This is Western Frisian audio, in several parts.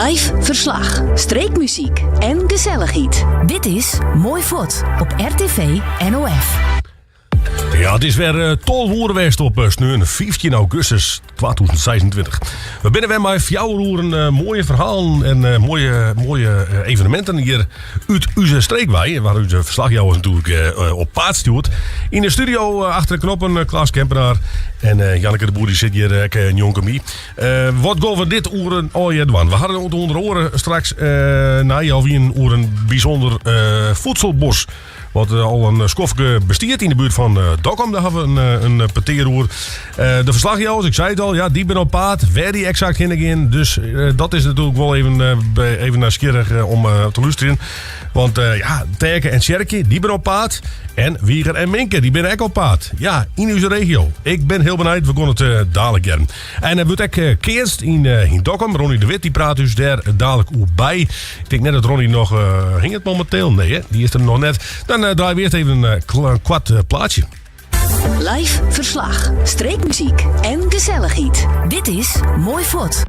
Live ferslach, streekmuzyk en gesellichheid. Dit is Mooi Fuort op RTV NOF. Ja, it is wer 12 oere west op sneon 15 augustus 2026. We binne wer mei fjouwer oeren moaie ferhalen en moaie, moaie eveneminten hjir út ús streek wei. Wêr't ús ferslachjouwers natuerlik op paad stjoerd. Yn de studio achter de knoppen Klaas Kempenaar en Janneke de Boer dy sit hjir ek njonken my. Wat gean we dit oere allegear dwaan? We hawwe it ûnder oare straks nei healwei oer in bysûnder voedselbos. Wat al in skoftke bestiet yn de buert fan Dokkum. Dêr hawwe we in petear oer. De ferslachjouwers, ik sei it al, ja, dy binne op paad. Wêr dy eksakt hinne gean. Dus dat is natuerlik wol even, even nijsgjirrich om te lústerjen. Want ja, Terke en Tsjerkje, dy binne op paad. En Wieger en Minke, dy binne ek op paad. Ja, yn ús regio. Ik bin hiel benijd, we gean it dalik hearren. En der wurdt ek keatst yn, yn Dokkum. Ronnie de Wit dy praat ús dêr dalik oer by. Ik tink net dat Ronnie noch hinget mominteel. Nee, hè? dy is der noch net. Dan draaie we earst even in koart plaatsje. Live ferslach, streekmuzyk en gesellichheid. Dit is Mooi Fuort.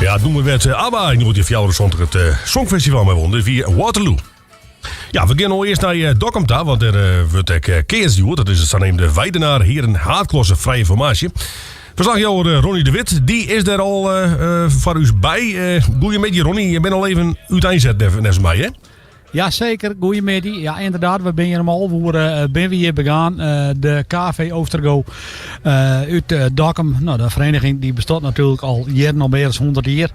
Ja, it nûmer wêr't ABBA yn 1974 it Songfestival mei wûn. Dit wie Waterloo. Ja, we gean no earst nei Dokkum ta, want dêr wurdt ek keatst hjoed. Dat is it saneamde Weidenaar Heren Haadklasse Frije Formaasje. Ferslachjouwer Ronnie de Wit, dy is der al foar ús by. Goeiemiddei Ronnie, je binne al even úteinset neffens my, hè? Ja, seker. Goeiemiddei. Ja, ynderdaad, we binne hjir om 11 oere binne we hjir begaan. De KV Oostergo út Dokkum. No, de ferieniging dy bestiet natuerlik al jierren, al mear as 100 jier.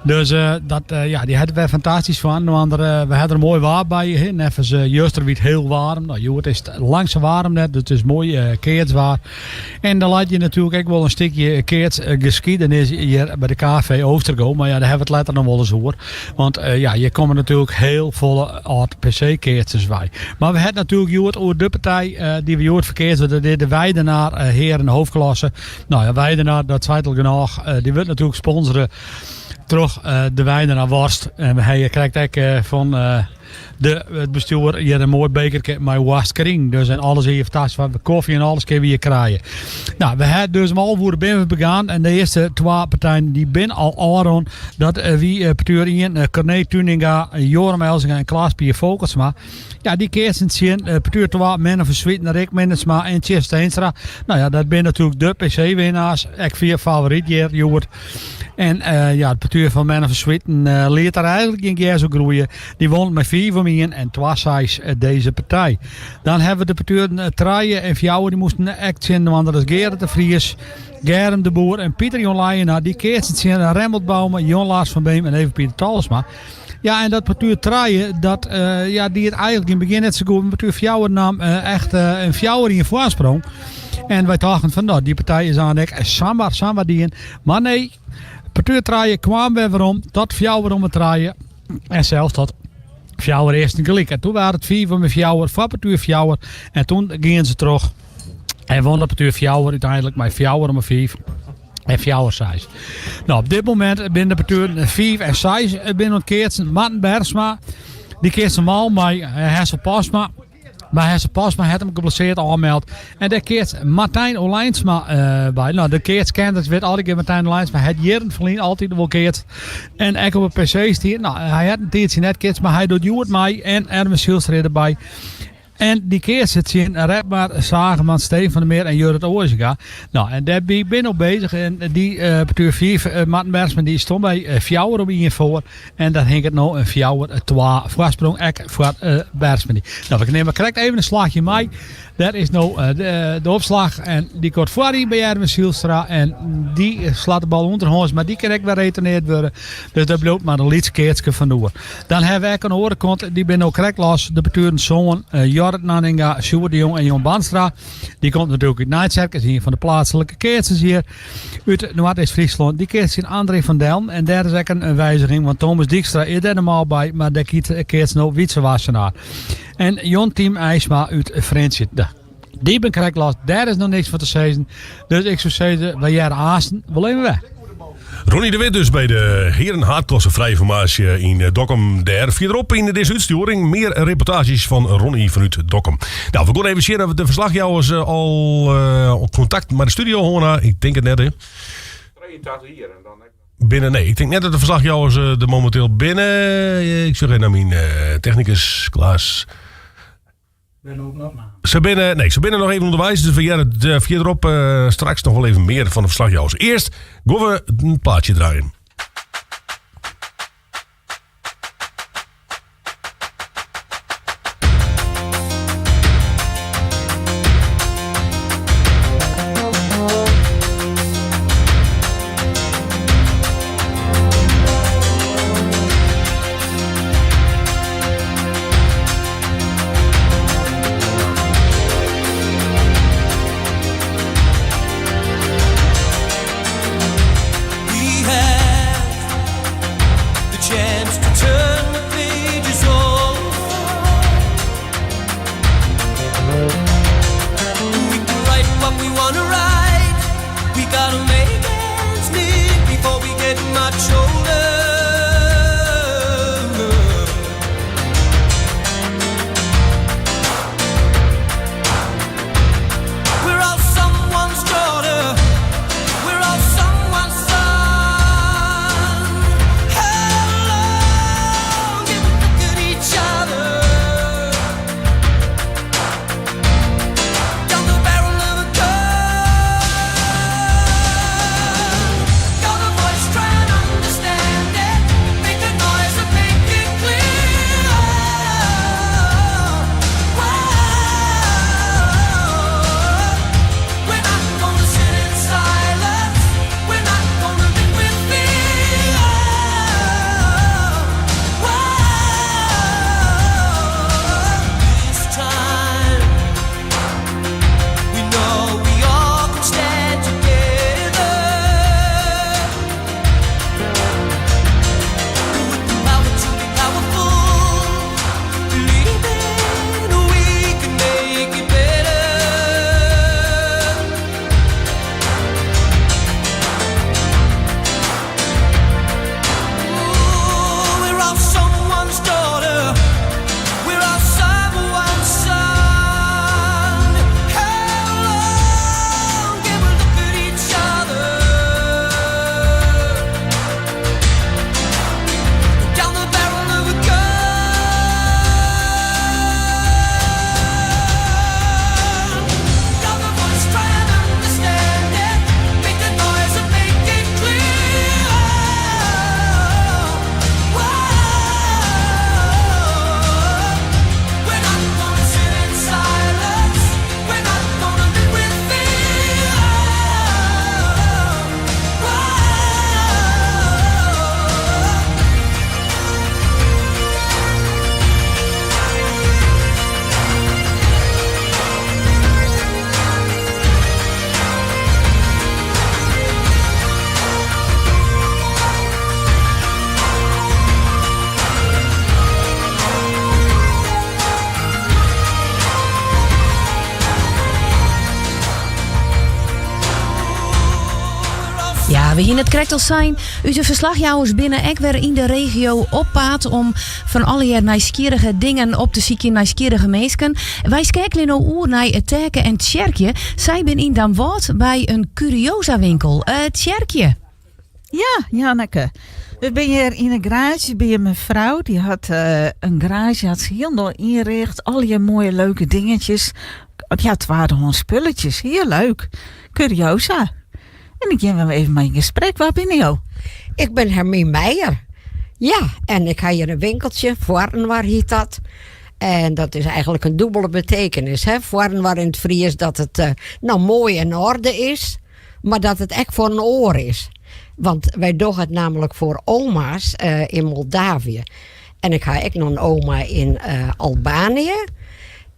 Dus dat, ja, dy hat it wer fantastysk fan. Want we hawwe der moai waar by. Hè. Neffens juster wie it hiel waarm. No, hjoed is it lang sa waarm net, dus it is moai keatswaar. En dan leit hjir natuerlik ek wol in stikje keatsgeskiednis hjir by de KV Oostergo. Mar ja, dêr hawwe we it letter noch wol ris oer. Want ja, hjir komme natuerlik hiel folle âld PC-keatsers wei. Mar we hawwe it natuerlik hjoed oer de partij dy't we hjoed ferkeatse. Dat is de Weidenaar Heren Hoofdklasse. No ja, Weidenaar, dat seit al genôch. Dy wurdt natuerlik sponsore troch de Weidenaar Worst. En we hawwe hjir krekt ek fan... de, it bestjoer hjir in moai bekerke mei woarstkring. Dus en alles is hier fantastysk. Kofje en alles kinne we hjir krije. Nou, we ha dus om 11 oere binne we begaan. En de earste twa partijen dy binne al ôfrûn. Dat eh, wie eh, partuur 1, eh, Corné Tuninga, Joram Elzinga en Klaas Pier Folkertsma. Ja, dy keatsten tsjin uh, partuur 2, Menno van Zwieten, Rick Minnesma en Tjisse Steenstra. Nou ja, dat binne natuerlik de PC-winnaars. Ek fier favoryt hjir, hjoed. En uh, ja, it partuur fan Menno van Zwieten uh, liet der eigenlik gjin gers op groeie. Dy won mei 5 om 1 en 2-6 dizze partij. Dan hawwe we de parturen 3 en 4, dy moasten ek tsjin inoar. Dat is Gerard de Vries, Germ de Boer en Pieter Jon Leijenaar. Dy keatsten tsjin Remmelt Bouma, Jon Lars van Beem en Evert Pieter Talsma. Ja, en dat partuur trije, dat uh, ja, die it eigenlik yn it begjin net sa goed. Partuur fjouwer naam uh, echt uh, in 4-1 foarsprong. En wy tochten fan, no, dy partij is oan ek samar, samar dien. Mar nee, partuur trije kaam wer werom tot 4 om 3. En sels tot 4 earsten gelyk. En doe waard it 5 om 4 foar partuur 4. En doe giene se troch. En won dat partuur 4 úteinlik mei 4 om 5. En 4-6. No, op dit momint binne de parturen 5 en 6 binne oan it keatsen. Marten Bergsma, dy keatst normaal mei Hessel Pasma. Mar Hessel Pasma hat him geblesseerd ôfmeld. En dêr keatst Martijn Olijnsma by. No, de keatskenners witte allegear Martijn Olijnsma hat jierren ferlyn altyd wol keatst. En ek op de PC stiet. No, hy hat in tiidsje net keatst, mar hy docht hjoed mei. En Erwin Zijlstra derby. En dy keatse tsjin Redmar Sageman, Steen van der Meer en Jurrit Oorzinga. No, en dêr binne no beuzich. En dy uh, partuur 5, uh, Marten Bergsma, dy stond by uh, 4 op 1 foar. En dan hinget no in 4-2 foarsprong ek foar Bergsma. No, we nimme krekt even in slachje mei. Dêr is no de, de opslach en dy komt foaryn by Erwin Zijlstra. En dy slacht de bal ûnderhâns, mar dy kin ek wer retournearre wurde. Dus dêr bliuwt mar in lyts keatske fan oer. Dan hawwe we ek oan de oare kant, dy binne no krekt los, de parturen sân, Jorrit Nanninga, Sjoerd de Jong en Jon Banstra. Dy komt natuerlik út Nijtsjerk, is ien fan de pleatslike keatsers hjir út Noardeast-Fryslân. Dy keatst tsjin André van Dellen en dêr is ek in wiziging, want Thomas Dijkstra is dêr normaal by, mar dêr keatst no Wietse Wassenaar. En Jon Team IJsma út Frjentsjer. Dy binne krekt los, dêr is noch niks fan te sizzen. Dus ik soe sizze, wy hearre aansten wol even wer. Ronnie de Wit dus by de Heren Haadklasse Frije Formaasje yn Dokkum. Dêr fierderop yn dizze útstjoering mear reportaazjes fan Ronnie fanút Dokkum. No, we gean even sjen oft de ferslachjouwers al kontakt mei de studio hân ha. Ik tink it net, hè? 83 jier en dan ek. Binne, nee, ik tink net dat de ferslachjouwers der mominteel binne. Ik sjoch even nei myn technikus Klaas. Se binne, nee, se binne noch even ûnderweis, dus we hearre it fierderop straks noch wol even mear fan de ferslachjouwers. Earst gean we in plaatsje draaien. We have the chance to turn the pages over. We can write what we wanna write. We gotta make ends meet before we get much older. We're all someone's daughter. We're all someone's son. How long can we look at each other? Down the barrel of a gun. Got a voice, try and understand. Ja, we hiene it krekt al sein. Us ferslachjouwers binne ek wer yn de regio op paad om fan allegear nijsgjirrige dingen op te sykjen, nijsgjirrige minsken. Wy skeakelje no oer nei Terke en Tsjerkje. Sy binne yn Damwâld by in kuriosawinkel. Uh, Tsjerkje. Ja, Janneke. We binne hjir yn 'e garaazje by in mefrou. Dy hat uh, in garaazje hat se hielendal ynrjochte. Allegear moaie leuke dingetjes. Ja, twaddehâns spulletjes. Hiel leuk. Kuriosa. En ik gean wer even mei yn gesprek. Wa binne jo? Ik bin Hermien Meijer. Ja, en ik ha hjir in winkeltsje, Foarinoar hjit dat. En dat is eigenlijk in dûbele betekenis. Hè? Foarinoar yn it Frysk dat it uh, nou moai yn oarder is, mar dat it ek foar in oar is. Want wy dogge it namelijk foar oma's uh, yn Moldavië. En ik ha ek noch in oma yn uh, Albanië.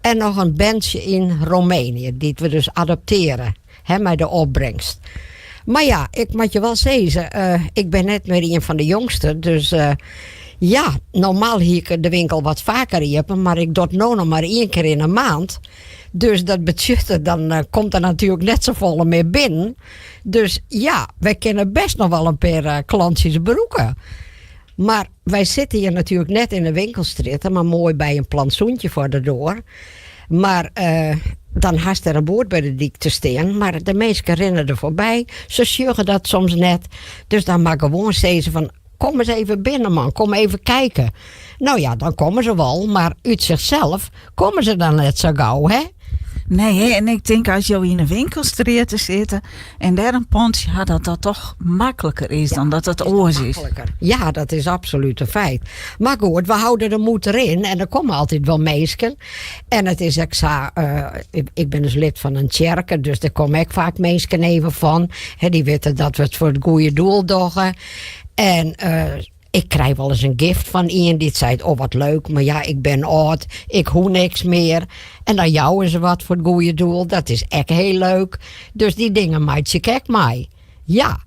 En noch in berntsje yn Roemenië, dy't we dus adoptearje hè, mei de opbringst. Mar ja, ik moat je wol sizze, uh, ik bin net mear ien fan de jongste. Dus uh, ja, normaal hie ik de winkel wat faker iepen, mar ik doch it no noch mar ien kear yn 'e maand. Dus dat betsjut, dan uh, komt der natuerlik net safolle mear binnen. Dus ja, wy kinne bêst noch wol in pear uh, klantsjes brûke. Mar wy sitte hjir natuerlik net yn de winkelstrjitte, mar moai by in plantsoentje foar de doar. Mar uh, dan hast der in boerd by de dyk te stean, mar de minsken rinne der foarby. Se sjogge dat soms net. Dus dan moat ik gewoan sizze fan kom ris even binnen man, kom even kijken. No ja, dan komme se wol, mar út sichsels komme se dan net sa gau, hè? Nee, hè? En ik tink as jo yn 'e winkelstrjitte sitte en dêr in pantsje ha, dat dat toch makliker is dan dat it oars is. Ja, dat is absolút in feit. Mar goed, we hâlde de moed deryn en der komme altyd wol minsken. En it is ek sa, uh, ik, ik bin dus lid fan in tsjerke, dus dêr komme ek faak minsken even fan. Hè, dy witte dat we it foar it goede doel dogge. En uh, ik krij wolris in gift fan ien dy't seit, oh wat leuk, mar ja, ik bin âld, ik hoech niks mear. En dan jouwe se wat foar it goede doel, dat is ek hiel leuk. Dus dy dingen meitsje ik ek mei. Ja.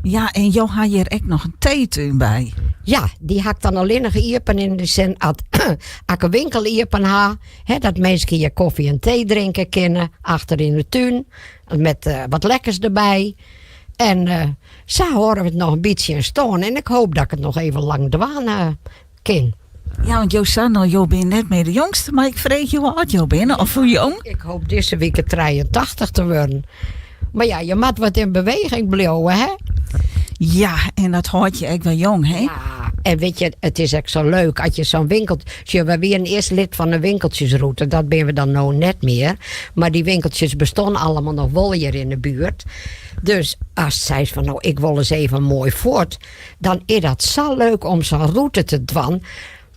Ja, en jo ha hjir ek noch in teetún by. Ja, dy ha ik dan allinnich iepen yn de sin as ik in winkel iepen ha, hè, dat minsken hjir kofje en tee drinke kinne achter yn de tún, met uh, wat lekkers derby. En uh, sa hâlde we it noch in bytsje yn stân en ik hoopje dat ik it noch even lang dwaan uh, kin. Ja, want jo seinen al, jo binne net mear de jongste, mar ik freegje hoe âld jo binne of hoe jong. Ik hoopje dizze wike 83 te wurden. Mar ja, je moatte wat yn beweging bliuwe, hè? Ja, en dat hâldt je ek wol jong, hè? Ja, en wit je, it is ek sa leuk as je sa'n winkel. Sjoch, wy wiene earst lid fan de winkeltsjesrûte, dat binne we dan no net mear. Mar dy winkeltsjes besteane allegear noch wol hjir yn de buert. Dus ast seist fan no, ik wol ris even moai fuort, dan is dat sa leuk om sa'n rûte te dwaan.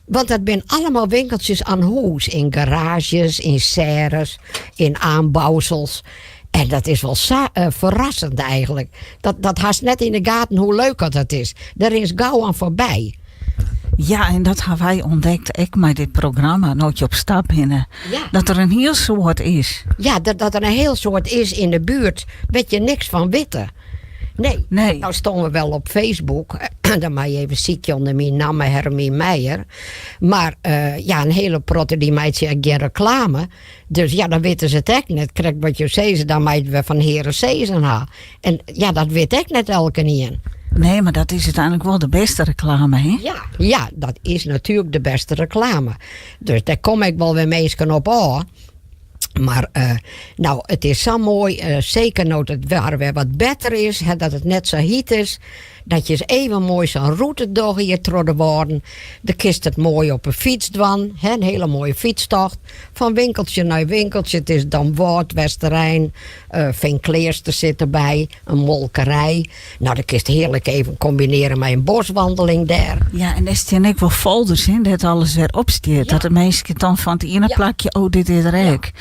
Want dat binne allegear winkeltsjes oan hûs, yn garaazjes, yn serres, yn aanbousels. En dat is wol sa uh, ferrassend eigentlik. Dat, dat hast net yn de gaten hoe leuk dat, dat is. Dêr is gau oan foarby. Ja, en dat ha wy ûntdekt ek mei dit programma, No't je op stap binne. Ja. Dat der in hiel soad is. Ja, dat, dat der in hiel soad is yn de buert, wêr't je niks fan witte. Nee. Nee. No steane we wol op Facebook. Dan moatte je even sykje ûnder myn namme Hermien Meijer. Mar uh, ja, in hiele protte dy meitsje ek gjin reklame. Dus ja, dan witte se it ek net. Krekt wat jo sizze, dan moatte we fan hearen sizzen ha. En ja, dat wit ek net elkenien. Nee, mar dat is úteinlik wol de bêste reklame, hè? Ja, ja, dat is natuerlik de bêste reklame. Dus dêr komme ek wol wer minsken op ôf. Mar uh, no, it is sa moai, uh, seker no't it waar wer wat better is, hè, dat it net sa hyt is, dat je ris even moai sa'n rûte dogge hjir troch de Wâlden. Dan kinst it moai op 'e fyts dwaan, hè, in hiele moaie fytstocht. Fan winkeltsje nei winkeltsje, it is Damwâld, Westerein, uh, Feankleaster sit derby, in molkerij. No, dat kinst hearlik even kombinearje mei in boskwandeling dêr. Ja, en der steane ek wol folders yn, dêr't alles wer op stiet. Ja. Dat de minsken dan fan it iene Ja. plakje, oh, dit is der ek.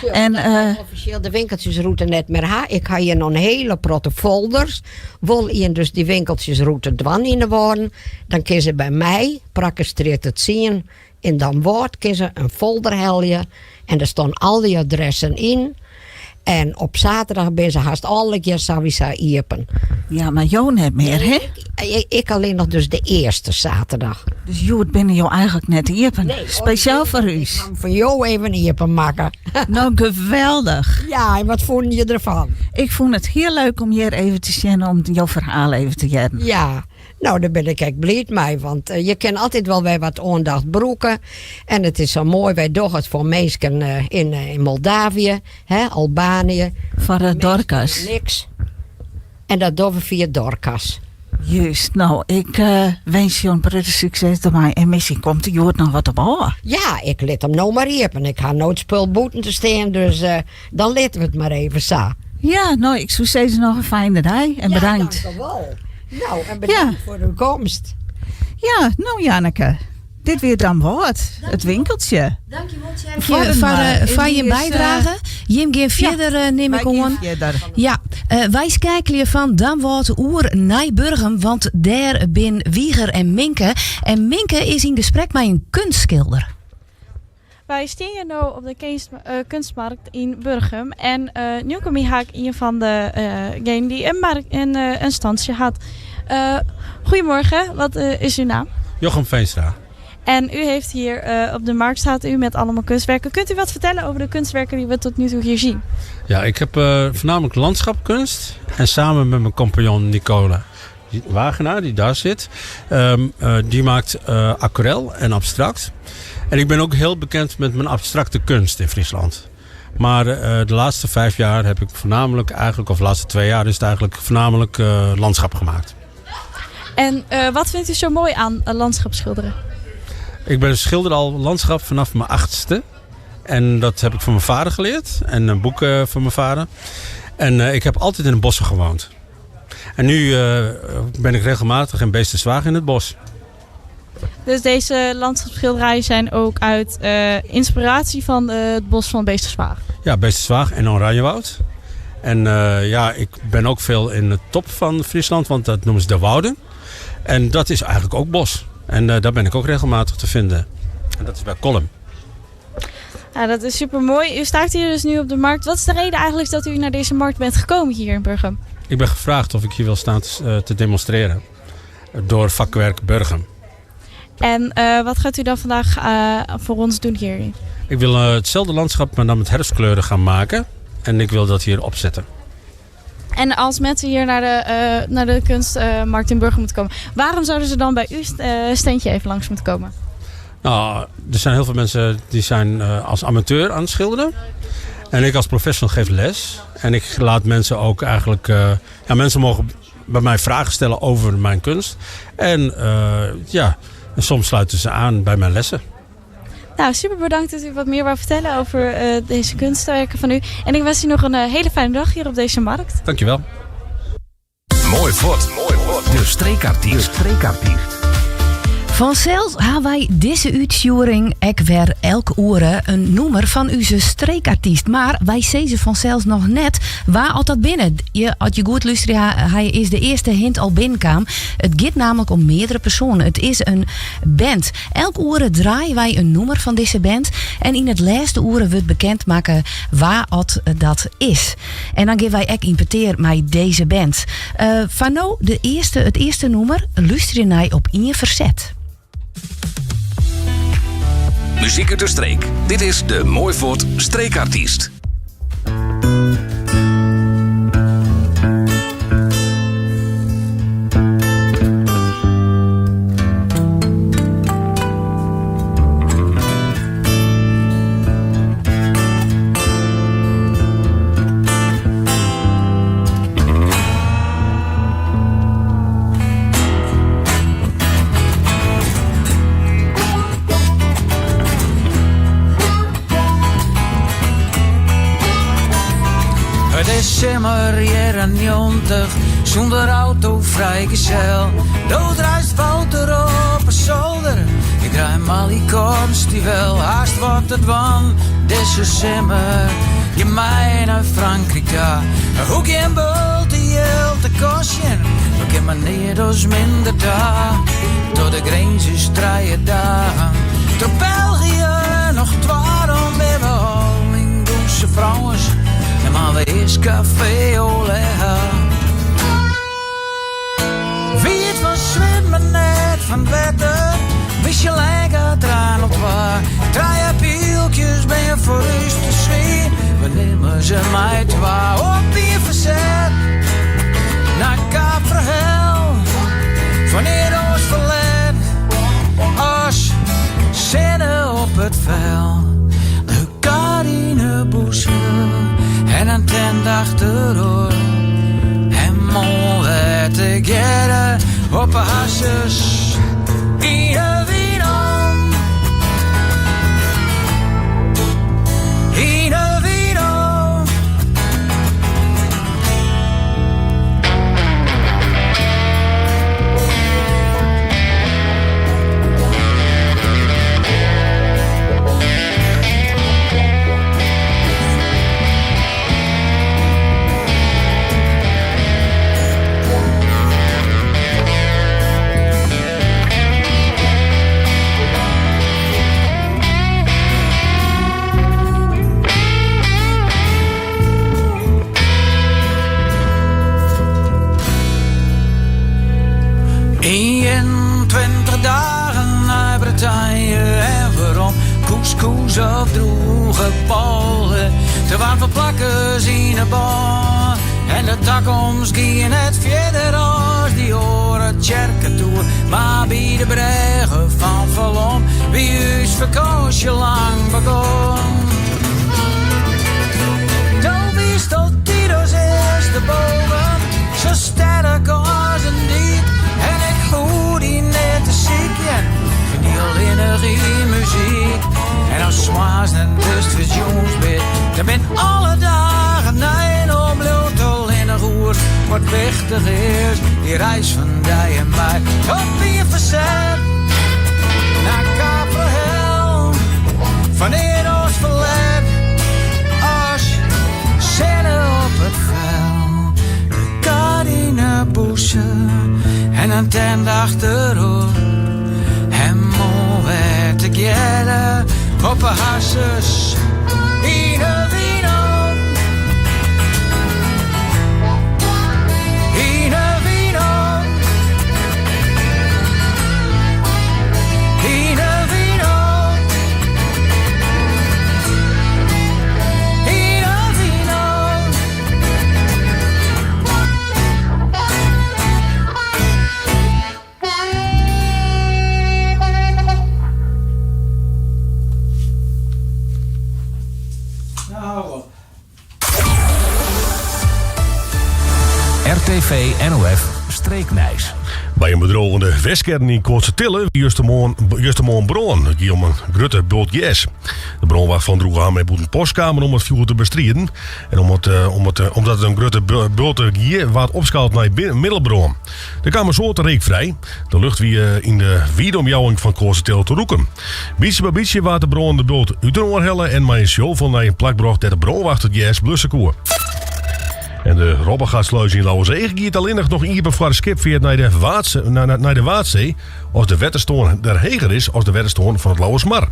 Ja, En, dat eh, wy offisjeel de winkeltsjesrûte net mear ha. Ik ha hjir noch in hiele protte folders. Wol ien dus dy winkeltsjesrûte dwaan yn de Wâlden, dan kin se by my, Prakkestrjitte 10 yn Damwâld, kin se in folder helje en dêr steane al dy adressen yn. En op saterdei binne se hast allegear sawiesa iepen. Ja, mar jo net mear, hè? Ik, ik allinnich dus de earste saterdei. Dus hjoed binne jo eigentlik net iepen. Nee, Spesjaal foar Ik ús. ha 'm foar jo even iepen makke. No, geweldich. Ja, en wat fûnen je derfan? Ik fûn it hiel leuk om hjir even te sjen om jo ferhaal even te hearren. Ja, no dêr bin ik ek bliid mei, want je kin altyd wol wer wat oandacht brûke. En it is sa moai, wy dogge it foar minsken yn Moldavië, hè, Albanië. Foar de Dorcas. Niks. En dat dogge we fia Dorcas. Juist, no ik winskje jo in protte sukses dermei en miskien komt der hjoed noch wat op ôf. Ja, ik lit him no mar iepen. Ik ha no it spul bûten te stean, dus dan litte we it mar even sa. Ja, no ik soe sizze noch in fijne dei en bedankt. Ja, dankewol. No, en bedankt foar uw komst. Ja, no Janneke. Dit wie Damwâld, it winkeltsje. Dankjewol Tjerkje foar jim bydrage. Jim gean fierder nim ik oan. Ja, wy skeakelje fan Damwâld oer nei Burgum, want dêr bin Wieger en Minke. En Minke is yn gesprek mei in kunstskilder. Wy stean hjir no op de kunstmarkt yn Burgum en njonken my ha ik ien fan degenen dy't in mark in standsje hat. Goedemorgen, wat is uw naam? Jochem Veenstra. En u heeft hier op de markt staat u met allemaal kunstwerken. Kunt u wat vertellen over de kunstwerken die we tot nu toe hier zien? Ja, ik heb voornamelijk landschapkunst en samen met mijn compagnon Nicola Wagenaar, die daar zit, die maakt aquarel en abstract. En ik ben ook heel bekend met mijn abstracte kunst in Friesland. Maar de laatste 5 jaar heb ik voornamelijk eigenlijk, of de laatste 2 jaar is het eigenlijk voornamelijk landschap gemaakt. En wat vindt u zo mooi aan landschapschilderen? Ik ben schilder al landschap vanaf mijn 8e. En dat heb ik van mijn vader geleerd. En een boek van mijn vader. En ik heb altijd in de bossen gewoond. En nu ben ik regelmatig in Beesterzwaag in het bos. Dus deze landschapsschilderijen zijn ook uit inspiratie van het bos van Beesterzwaag? Ja, Beesterzwaag en Oranjewoud. En ik ben ook veel in de top van Friesland, want dat noemen ze de Wouden. En dat is eigenlijk ook bos. En daar ben ik ook regelmatig te vinden. En dat is bij Kollum. Ja, dat is supermooi. U staat hier dus nu op de markt. Wat is de reden eigenlijk dat u naar deze markt bent gekomen hier in Burgum? Ik ben gevraagd of ik hier wil staan te demonstreren. Door Vakwerk Burgum. En wat gaat u dan vandaag voor ons doen hier? Ik wil hetzelfde landschap, maar dan met herfstkleuren gaan maken. En ik wil dat hier opzetten. En als mensen hier naar de kunstmarkt in Burgum moeten komen, waarom zouden ze dan bij uw standje even langs moeten komen? Er zijn heel veel mensen die zijn als amateur aan het schilderen. En ik als professional geef les. En ik laat mensen ook eigenlijk... mensen mogen bij mij vragen stellen over mijn kunst. En soms sluiten ze aan bij mijn lessen. Super bedankt dat u wat meer wou vertellen over deze kunstwerken van u. En ik wens u nog een hele fijne dag hier op deze markt. Dankjewel. Mooi fort. Mooi fort. De streekartiest. De streekartiest. Fansels ha wy dizze útstjoering ek wer elk oere in nûmer fan ús streekartyst. Mar wy sizze fansels noch net wa oft dat binne. As je goed lústerje, hy is de earste hint al binnenkaam. It giet namelijk om meardere persoanen. It is in band. Elk oere draaie wy in nûmer fan dizze band. En yn it lêste oere wurdt bekend makke wa oft dat is. En dan gean wy ek yn petear mei dizze band. Foar no it earste nûmer. Lústerje nei Op ien ferset. Muzyk út de streek. Dit is de Mooi Fuort Streekartiest. It is simmer jierren 90, sûnder auto frijgezel. Do draaist Wouter op 'e solder, ik draai Malicornstivel. Hast wat te dwaan dizze simmer, je mei nei Frankryk ta. Hoecht gjin bulte jild te kostjen, we kinne mar neat as minder ta. Troch de grins is 3 dagen, troch België noch twa, dan binne we al yn douce Frâns. Dan moatte we earst café au lait ha. Wiet fan swit, mar net fan it wetter. Michelin gaat eraan op twa. Trije pylkjes binne foar ús te swier. We nimme se mei twa op ien ferset. it fel. De kar yn 'e bûse en in tent achterop. En moarn wer tegearre op 'e harsens yn 'e Winaam. Yn 'e Winaam. 21 dagen nei Bretagne en werom. Couscous of droege bôle. Te waarm foar plakkers yn 'e bân. En de takomst gie net fierder as dy oare tsjerketoer. Mar by de brêge fan Falom wie ús fakânsje lang begûn. Do wiest altyd as earste boven, sa sterk as in dyk. En ik hoech dy net te sykjen, fyn dy allinnich yn muzyk. En ast moarns net witst hoe'tst jûns bist, dan bin alle dagen nij en dan bliuwt allinnich oer wat wichtich is. Dy reis fan dy en my, op wie ferset nei Kaprahel. Fan ear as ferlet, as sinne op it fel. De kar yn 'e bûse en in tent achterop. En moarn wer tegearre op 'e harsens yn 'e Winaam. Yn 'e Winaam. Yn 'e Winaam. Yn 'e Winaam. RTV NOF Streeknijs. By in bedriuw oan de Westkern yn Koatstertille wie justermoarn brân. It gie om in grutte bult gers. De brânwacht fan Droegeham en Bûtenpost kamen om it fjoer te bestriden. En omdat it in grutte bult gie, waard opskaald nei middelbrân. Der kaam in soad reek frij. De lucht wie yn de wide omjouwing fan Koatstertille te rûken. Bytsje by bytsje waard de brânende bult útinoar helle en mei in shovel nei in plak brocht dêr't de brânwacht it gers blusse koe. En de Robbengatsluis yn Lauwerseach giet allinnich noch iepen foar skipfeart nei de nei de Waadsee as de wetterstân der heger is as de wetterstân fan it Lauwersmar.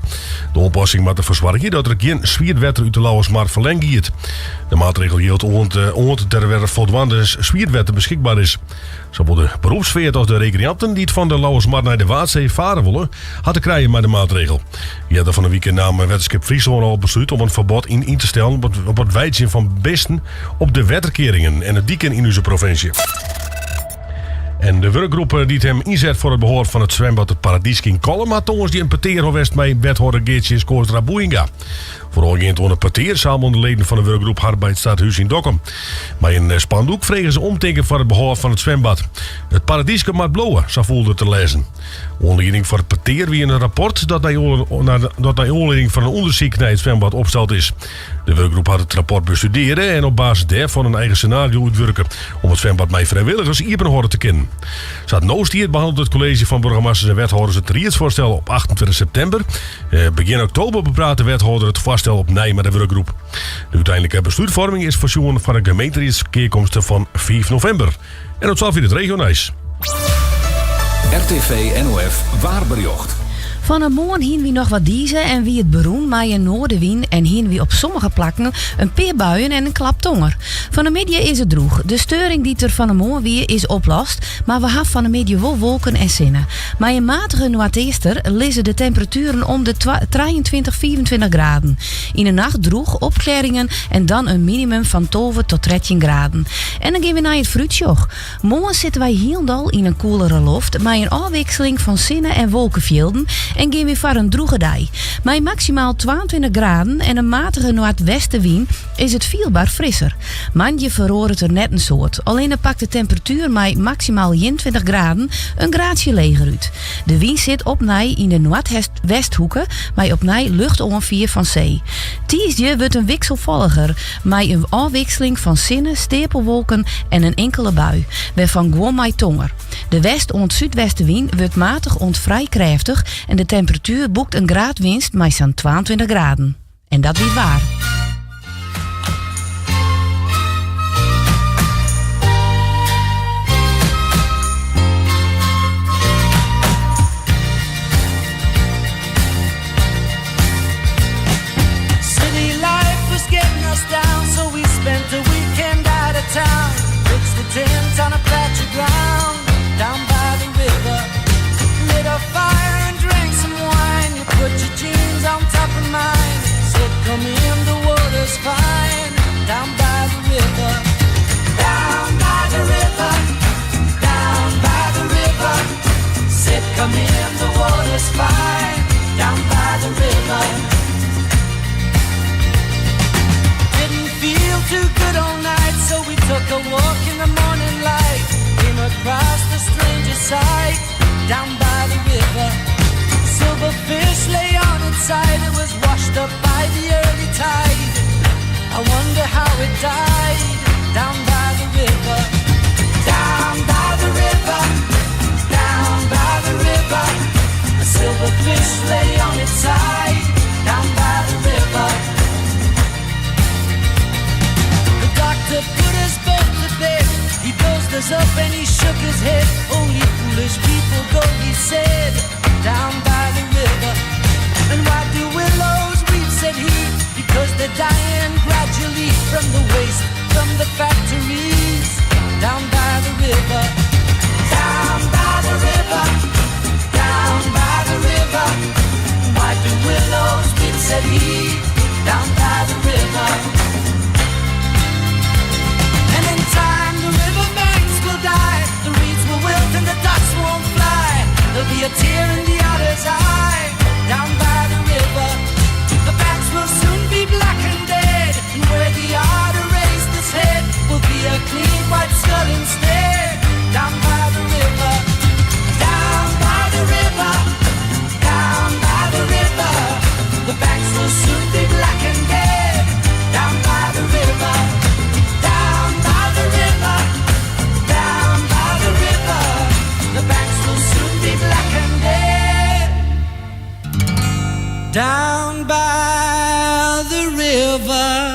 De oanpassing moat derfoar soargje dat der gjin swiet wetter út de Lauwersmar ferlern giet. De maatregel jildt oant oant der wer foldwaande swiet wetter beskikber is. Sawol de beropsfeart as de rekreanten dy't fan de Lauwersmar nei de Waadsee fare wolle, ha te krijen mei de maatregel. Earder fan 'e wike naam Wetterskip Fryslân al beslút om in ferbod yn te stellen op it weidzjen fan bisten op de wetterkearingen en de diken yn ús provinsje. En de wurkgroep dy't him ynset foar it behâld fan it swimbad It Paradyske yn Kollum hat tongersdei in petear hân west mei wethâlder Geartsje Kooistra-Boeijenga. Foarôfgeand oan it petear samelen de leden fan de wurkgroep har by it stadhûs yn Dokkum. Mei in spandoek fregen se omtinken foar it behâld fan it swimbad. It Paradyske moat bliuwe, sa foel der te lêzen. Oanlieding foar it petear wie in rapport dat nei oanlieding fan in ûndersyk nei it swimbad opsteld is. De wurkgroep hat it rapport bestudearre en op basis dêrfan in eigen senario útwurke om it swimbad mei frijwilligers iepen hâlde te kinnen. Sa't no stiet behannelet it kolleezje fan boargemasters en wethâlders it riedsfoarstel op 28 septimber. Begjin oktober bepraat de wethâlder it foarstel opnij mei de wurkgroep. De úteinlike beslútfoarming is foarsjoen foar de gemeenteriedsgearkomste fan 5 novimber. En tot safier it regionijs. RTV NOF waarberjocht. Fan 'e moarn hiene wy noch wat dize en wie it berûn mei in noardewyn en hiene wy op sommige plakken in pear buien en in klap tonger. Fan 'e middei is it drûch. De steuring dy't der fan 'e moarn wie is oplost, mar we ha fan 'e middei wol wolken en sinne. Mei in matige noardeaster lizze de temperatueren om de 23, 25 graden. Yn 'e nacht drûch, opklearringen en dan in minimum fan 12 tot 13 graden. En dan gean we nei it foarútsjoch. Moarn sitte wy hielendal yn in koelere loft mei in ôfwikseling fan sinne en wolkefjilden. en gean wy foar in drûge dei. Mei maksimaal 22 graden en in matige noardwestewyn is it fielber frisser. Moandei feroaret der net in soad, allinne pakt de temperatuer mei maksimaal 21 graden in graadsje leger út. De wyn sit opnij yn de noardwesthoeke mei opnij luchtoanfier fan see. Tiisdei wurdt in wikselfalliger mei in ôfwikseling fan sinne, steapelwolken en in inkele bui, wêrfan guon mei tonger. De west oant súdwestewyn wurdt matich oant frij krêftich en de temperatuer boekt in graad winst mei sa'n 22 graden. En dat wie it waar. City life was getting us down, so we spent a weekend out of town. Pitched a tent on a patch of ground down by the river. Lit a fire and drank some wine. You put your jeans on top of mine. Said, come in, the water's fine. Down by the river. Down by the river. Down by the river. Said, come in, the water's fine. Down by the river. Didn't feel too good all night, so we took a walk in the morning light. Came across the strangest sight down by the river. Silverfish lay on its side, it was washed up by the early tide. I wonder how it died down by the river. Down by the river, down by the river. A silverfish lay on its side, down by the river. The doctor put us both to bed. He dosed us up and he shook his head. Only foolish people go, he said, down by the river. And why do willows weep, said he? Because they're dying gradually from the waste, from the factories, down by the river. Down by the river, down by the river. Why do willows weep, said he, down by the river. And in time the river banks will die, the reeds will wilt and the ducks won't fly. There'll be a tear in the otter's eye, down by the river. The banks will soon be black and dead, and where the otter raised its head will be a clean white skull instead. Down by the river, down by the river, down by the river. The banks will soon be black and dead. Down by the river, down by the river, down by the river. The banks will soon be black and dead. Down by the river.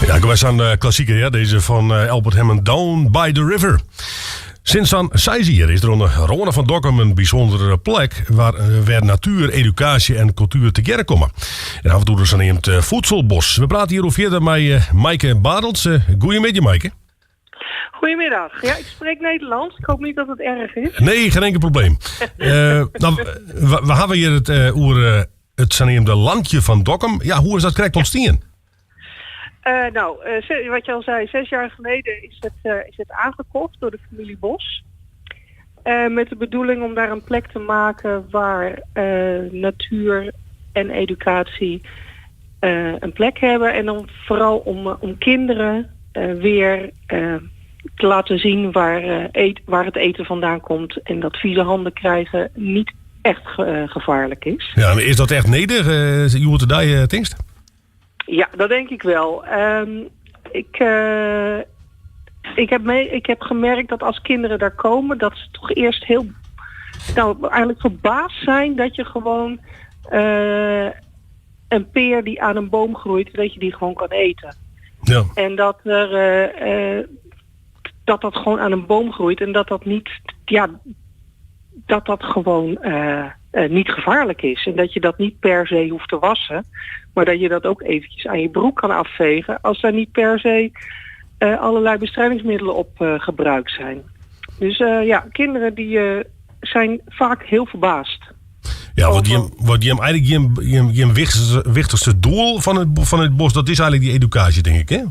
Ja, wij zijn de klassieker, ja, deze van Albert Hammond, Down by the River. Sinds dan zij hier is er onder Rona van Dokkum een bijzondere plek waar natuur, educatie en cultuur together komen. En af en toe is er een voedselbos. We praten hier over verder met Maaike Barelds. Goedemiddag, Maaike. Goedemiddag. Ja, ik spreek Nederlands. Ik hoop niet dat het erg is. Nee, geen enkel probleem. Nou, we hebben hier het oer, het zogenaamde landje van Dokkum. Ja, hoe is dat correct ontstaan? Nou, wat je al zei, 6 jaar geleden is het aangekocht door de familie Bos. Met de bedoeling om daar een plek te maken waar natuur en educatie een plek hebben. En dan vooral om kinderen weer te laten zien waar het eten vandaan komt. En dat vieze handen krijgen niet echt gevaarlijk is. Ja, maar is dat echt neder, je hoort daar tingst? Ja, dat denk ik wel. Ik heb gemerkt dat als kinderen daar komen, dat ze toch eerst heel, nou, eigenlijk verbaasd zijn dat je gewoon een peer die aan een boom groeit, dat je die gewoon kan eten. Ja. En dat er dat dat gewoon aan een boom groeit en dat dat niet, ja, dat dat gewoon eh, eh, niet gevaarlijk is. En dat je dat niet per se hoeft te wassen, maar dat je dat ook eventjes aan je broek kan afvegen als daar niet per se eh, allerlei bestrijdingsmiddelen op gebruikt zijn. Dus ja, kinderen die zijn vaak heel verbaasd. Ja, wat je, wat je eigenlijk je wichtigste doel van het bos, dat is eigenlijk die educatie, denk ik, hè?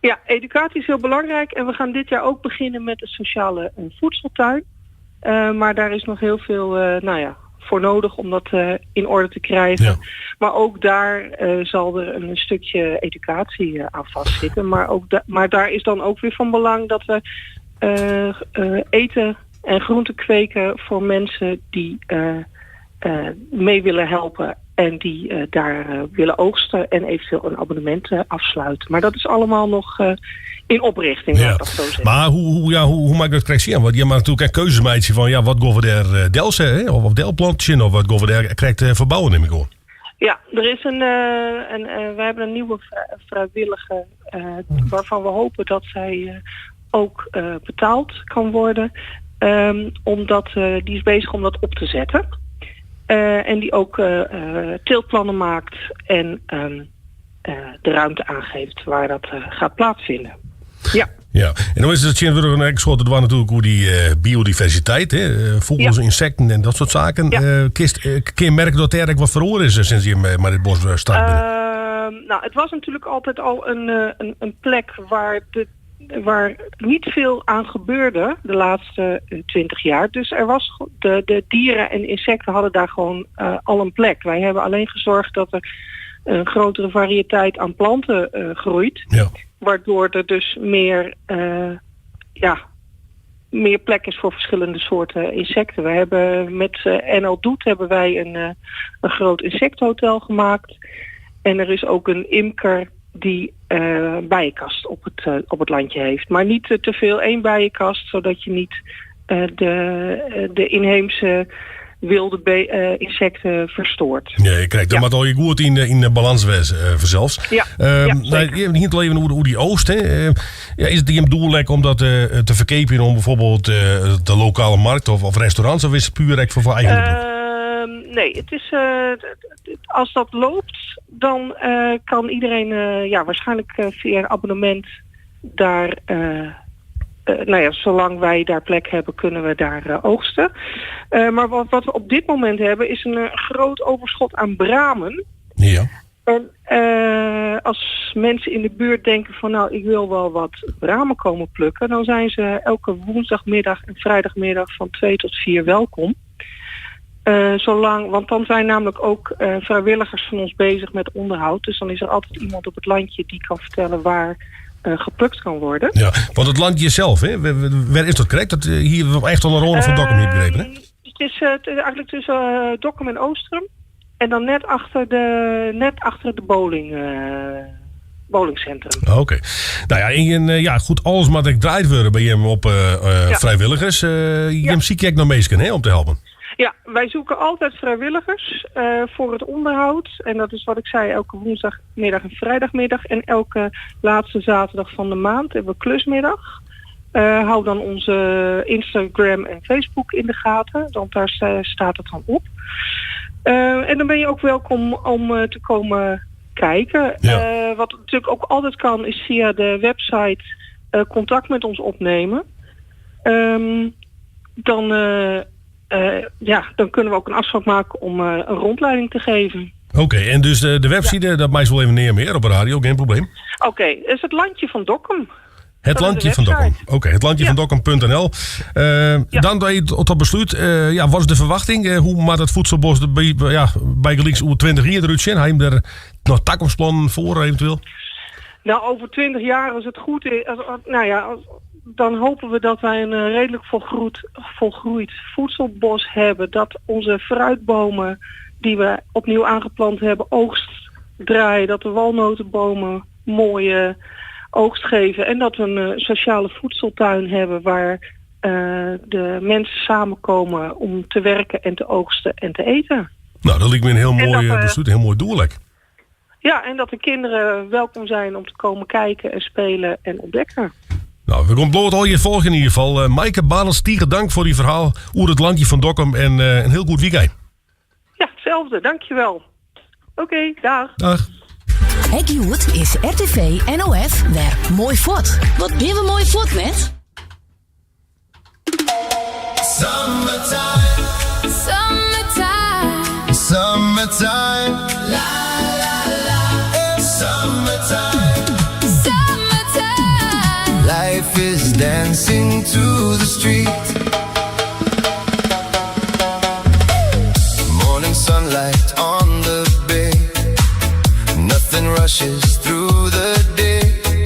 Ja, educatie is heel belangrijk. En we gaan dit jaar ook beginnen met de sociale voedseltuin. Maar daar is nog heel veel nou ja, voor nodig om dat in orde te krijgen. Maar ook daar zal er een stukje educatie aan vastzitten. Maar, ook da maar daar is dan ook weer van belang dat we eten en groenten kweken voor mensen die mee willen helpen en die daar willen oogsten en eventueel een abonnement afsluiten. Maar dat is allemaal nog in oprichting, laat ik dat zo zeggen. Maar hoe, ja, hoe maak ik dat correct zien? Want je maakt natuurlijk een keuze van ja, wat gaan we daar delzetten, hè? Of delplantje, of wat gaan we daar correct verbouwen, neem ik aan. Ja, er is een, wij hebben een nieuwe vrijwillige waarvan we hopen dat zij ook betaald kan worden. Omdat die is bezig om dat op te zetten. En die ook teeltplannen maakt en de ruimte aangeeft waar dat gaat plaatsvinden. Ja. Ja, en dan is het een soort, dat was natuurlijk hoe die biodiversiteit, hè, vogels, insecten en dat soort zaken. Kist, kun je merken dat er eigenlijk wat verloren is sinds je met het bos start bent? Nou, het was natuurlijk altijd al een plek waar niet veel aan gebeurde de laatste 20 jaar. Dus de dieren en insecten hadden daar gewoon al een plek. Wij hebben alleen gezorgd dat er een grotere variëteit aan planten groeit. Waardoor er dus meer, ja, meer plek is voor verschillende soorten insecten. We hebben met NL Doet hebben wij een groot insecthotel gemaakt. En er is ook een imker die bijenkast op het landje heeft. Maar niet te veel, één bijenkast, zodat je niet de inheemse wilde insecten verstoort. Nee, kijk, dat moet al je goed in de balans wezen, vanzelfs. Ja, ja, nou, je hebt niet al even hoe die oogst. Hè. Ja, is het die doel lekker om dat te verkopen om bijvoorbeeld de lokale markt of restaurants, of is het puur echt voor eigen gebruik? Nee, het is, als dat loopt, dan kan iedereen ja, waarschijnlijk via een abonnement daar, nou ja, zolang wij daar plek hebben, kunnen we daar oogsten. Maar wat we op dit moment hebben, is een groot overschot aan bramen. En als mensen in de buurt denken van nou, ik wil wel wat bramen komen plukken, dan zijn ze elke woensdagmiddag en vrijdagmiddag van 2 tot 4 welkom. Zolang, want dan zijn namelijk ook vrijwilligers van ons bezig met onderhoud. Dus dan is er altijd iemand op het landje die kan vertellen waar geplukt kan worden. Ja, want het landje zelf, hè, waar is dat correct? Dat hier echt al een ronde van Dokkum niet begrepen, hè? Het is eigenlijk tussen Dokkum en Oostrum. En dan net achter de bowlingcentrum. Oké. Nou ja, en, ja, goed, alles moet ik draait worden bij hem op vrijwilligers. Je hebt zie ik nog meesken, hè, om te helpen. Ja, wij zoeken altijd vrijwilligers voor het onderhoud. En dat is wat ik zei, elke woensdagmiddag en vrijdagmiddag. En elke laatste zaterdag van de maand hebben we klusmiddag. Hou dan onze Instagram en Facebook in de gaten, want daar staat het dan op. En dan ben je ook welkom om te komen kijken. Wat natuurlijk ook altijd kan, is via de website contact met ons opnemen. Dan, ja, dan kunnen we ook een afspraak maken om een rondleiding te geven. Oké, en dus de website, dat maakt wel even neer meer op de radio, geen probleem. Oké, is het landje van Dokkum. Het Dat is landje de van Dokkum. website. Oké, het landje van Dokkum.nl. Dan dat je tot besluit, ja, wat is de verwachting? Hoe maakt het voedselbos de, bij, ja, bij gelijks oer 20 jaar eruit zien? Hij heeft er nog toekomstplannen voor eventueel? Nou, over 20 jaar als het goed is, nou ja, dan hopen we dat wij een redelijk volgroeid voedselbos hebben. Dat onze fruitbomen die we opnieuw aangeplant hebben, oogst draaien. Dat de walnotenbomen mooie oogst geven. En dat we een sociale voedseltuin hebben waar de mensen samenkomen om te werken en te oogsten en te eten. Nou, dat lijkt me een heel En mooi dat, besluit, een heel mooi doel. Ja, en dat de kinderen welkom zijn om te komen kijken en spelen en ontdekken. Nou, we gaan bloot al je volgen in ieder geval. Maaike Barels, tige dank foar dyn ferhaal oer it landje fan Dokkum en in hiel goed wykein. Ja, itselde. Dankjewel. Oké, dag. Dag. Ek hjoed is RTV NOF wer moai fuort. Wat binne we moai fuort net? Summertime. Summertime. Summertime. La la la. Summertime. Summertime. Life is dancing to the street. Morning sunlight on the bay. Nothing rushes through the day.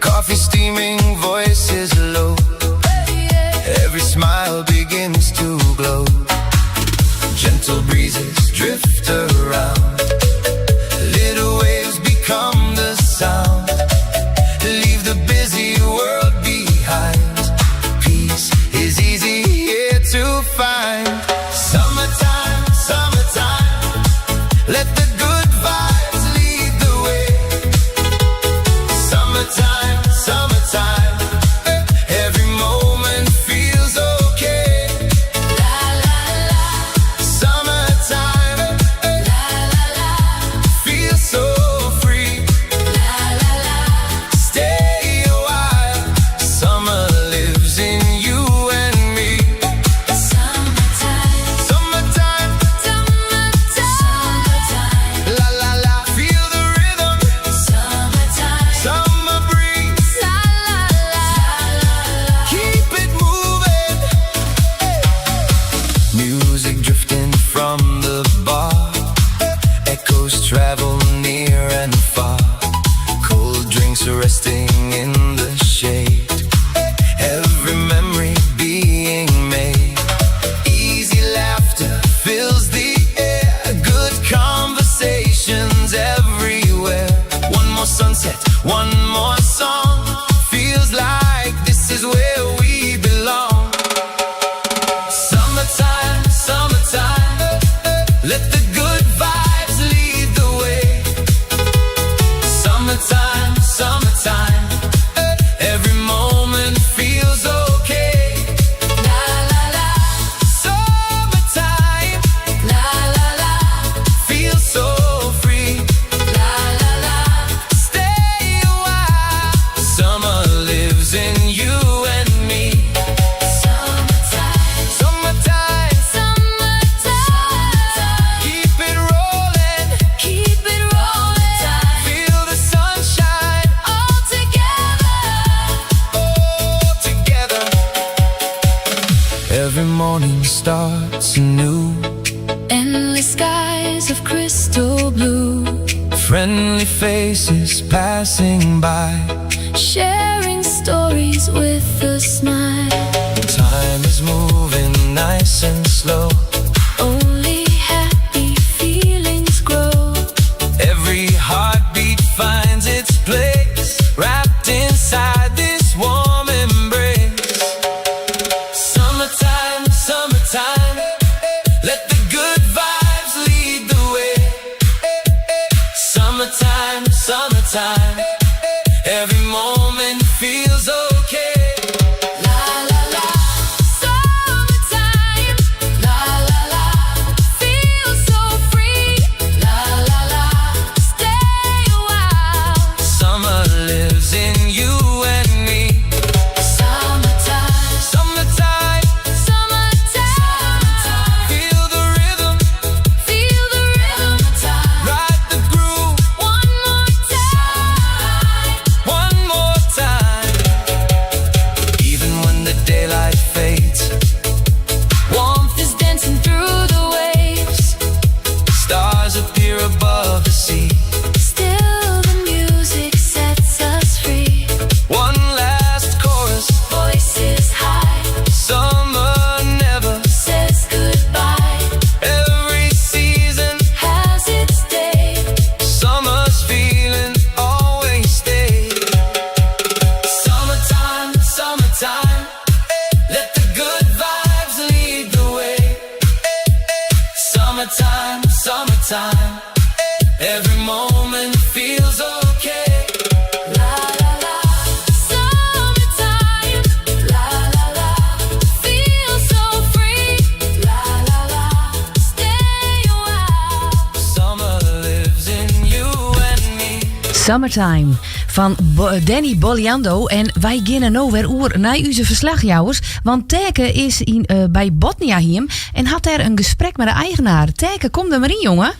Coffee steaming, voices low. Every smile begins to glow. Gentle breezes drift around. Little waves become the sound. Leave the busy world behind. Peace is easy here to find. Summertime, summertime. Let the good vibes lead the way. Summertime, summertime. Every moment feels okay. La la la. Summertime, La la la. feel so free. La la la. Stay a while. Summer lives in you and me. Summertime. Summertime, Summertime. la la la. Feel the rhythm. Summertime. Summer breeze. La la la. Keep it moving. Music drifting from the bar. Echoes travel near and far. Cold drinks resting in the shade. Every memory being made. Easy laughter fills the air. Good conversations everywhere. One more sunset, one more song. Feels like this is where we belong. Summertime, summertime. Let the good vibes lead the way. Summertime, summertime. Every moment feels okay. La la la. Summertime, La la la. feel so free. La la la. Stay a while. Summer lives in you and me. Summertime. Summertime, Summertime. keep it rolling. Keep it rolling. Feel the sunshine All together. all together. Every morning starts anew. Endless skies of crystal blue. Friendly faces passing by. Sharing stories with a smile. Time is moving nice and slow. Only happy feelings grow. Every heartbeat finds its place, wrapped inside this warm embrace. Summertime, summertime, let the good vibes lead the way. Summertime, summertime, every moment feels okay. La la la. Summertime. La la la. Feel so free. La la la. Stay a while. Summer lives in you and me. Summertime. Summertime, Summertime. feel the rhythm, Feel the rhythm. ride the groove. One more time. Summertime fan Danny Boliando. En wy geane no wer oer nei ús ferslachjouwers. Want Teke is yn, eh, by Botniahiem en hat dêr in gesprek mei de eigenaar. Teke, kom der mar yn, jonge.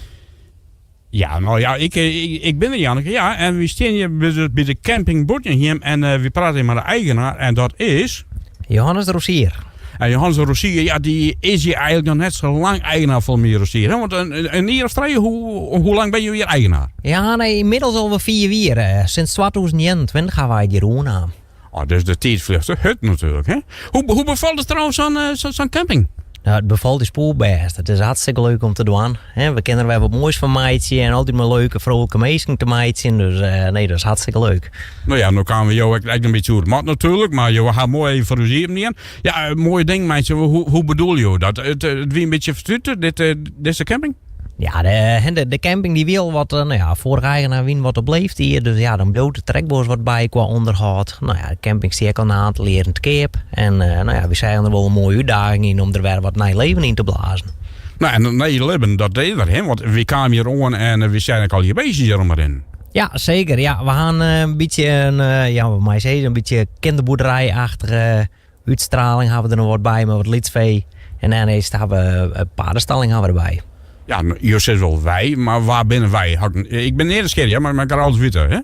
Ja, no ja, ik, ik, ik bin der Janneke, ja. En we stean hjir by de, by de camping Botniahiem en eh, we prate mei de eigenaar en dat is... Johannes Rosier. En Johannes Rosier, ja, dy is hjir eigenlik noch net sa lang eigenaar fan my Rosier. Hè? Want in, in jier of trije, hoe, hoe lang binne jo hjir eigenaar? Ja, nee, ynmiddels al wol 4 jier. Eh, sinds 2021 hawwe wy it hjir oernaam. Oh, dus de tiid fljocht hurd natuerlik. Hè? Hoe, hoe befalt it trouwens sa'n eh, sa, sa'n camping? Nou, it befalt ús poerbêst. It is hartstikke leuk om te dwaan. Hè, we kinne der wer wat moais fan meitsje en altyd mar leuke, froolike minsken te meitsjen. Dus eh, nee, dat is hartstikke leuk. No ja, no kamen we jo ek, ek in bytsje oer it mad natuerlik, mar jo ha moai even foar ús iepen dien. Ja, eh, moaie ding meitsje, hoe, hoe bedoele jo dat? It, eh, it wie in bytsje ferstuten, dit, eh, dizze camping? Ja, de, hè, de, de camping dy wie al wat, eh, no ja, foarige eigenaar wiene wat op leeftiid, dus ja, dan bliuwt it der ek wolris wat by kwa ûnderhâld. No ja, de camping stie ek al in oantal jierren te keap en eh, no ja, wy seagen der wol in moaie útdaging yn om der wer wat nij leven yn te blazen. No, en dat nije libben, dat die der, hè? Want wy kamen hjir oan en eh, wy seagen ek allegear bistjes hjir om rinnen. Ja, zeker. Ja, we gaan een bytsje in, eh, ja, wat mei ik sizze, in bytsje kinderboerderijachtige útstraling hawwe we der noch wat by, mei wat lytsfee. En dêrneist hawwe we in paardenstalling hawwe we derby. Ja, jo sizze wol wy, mar wa binne wy? Ik bin neat skerry, mar ik kan alles witte, hè?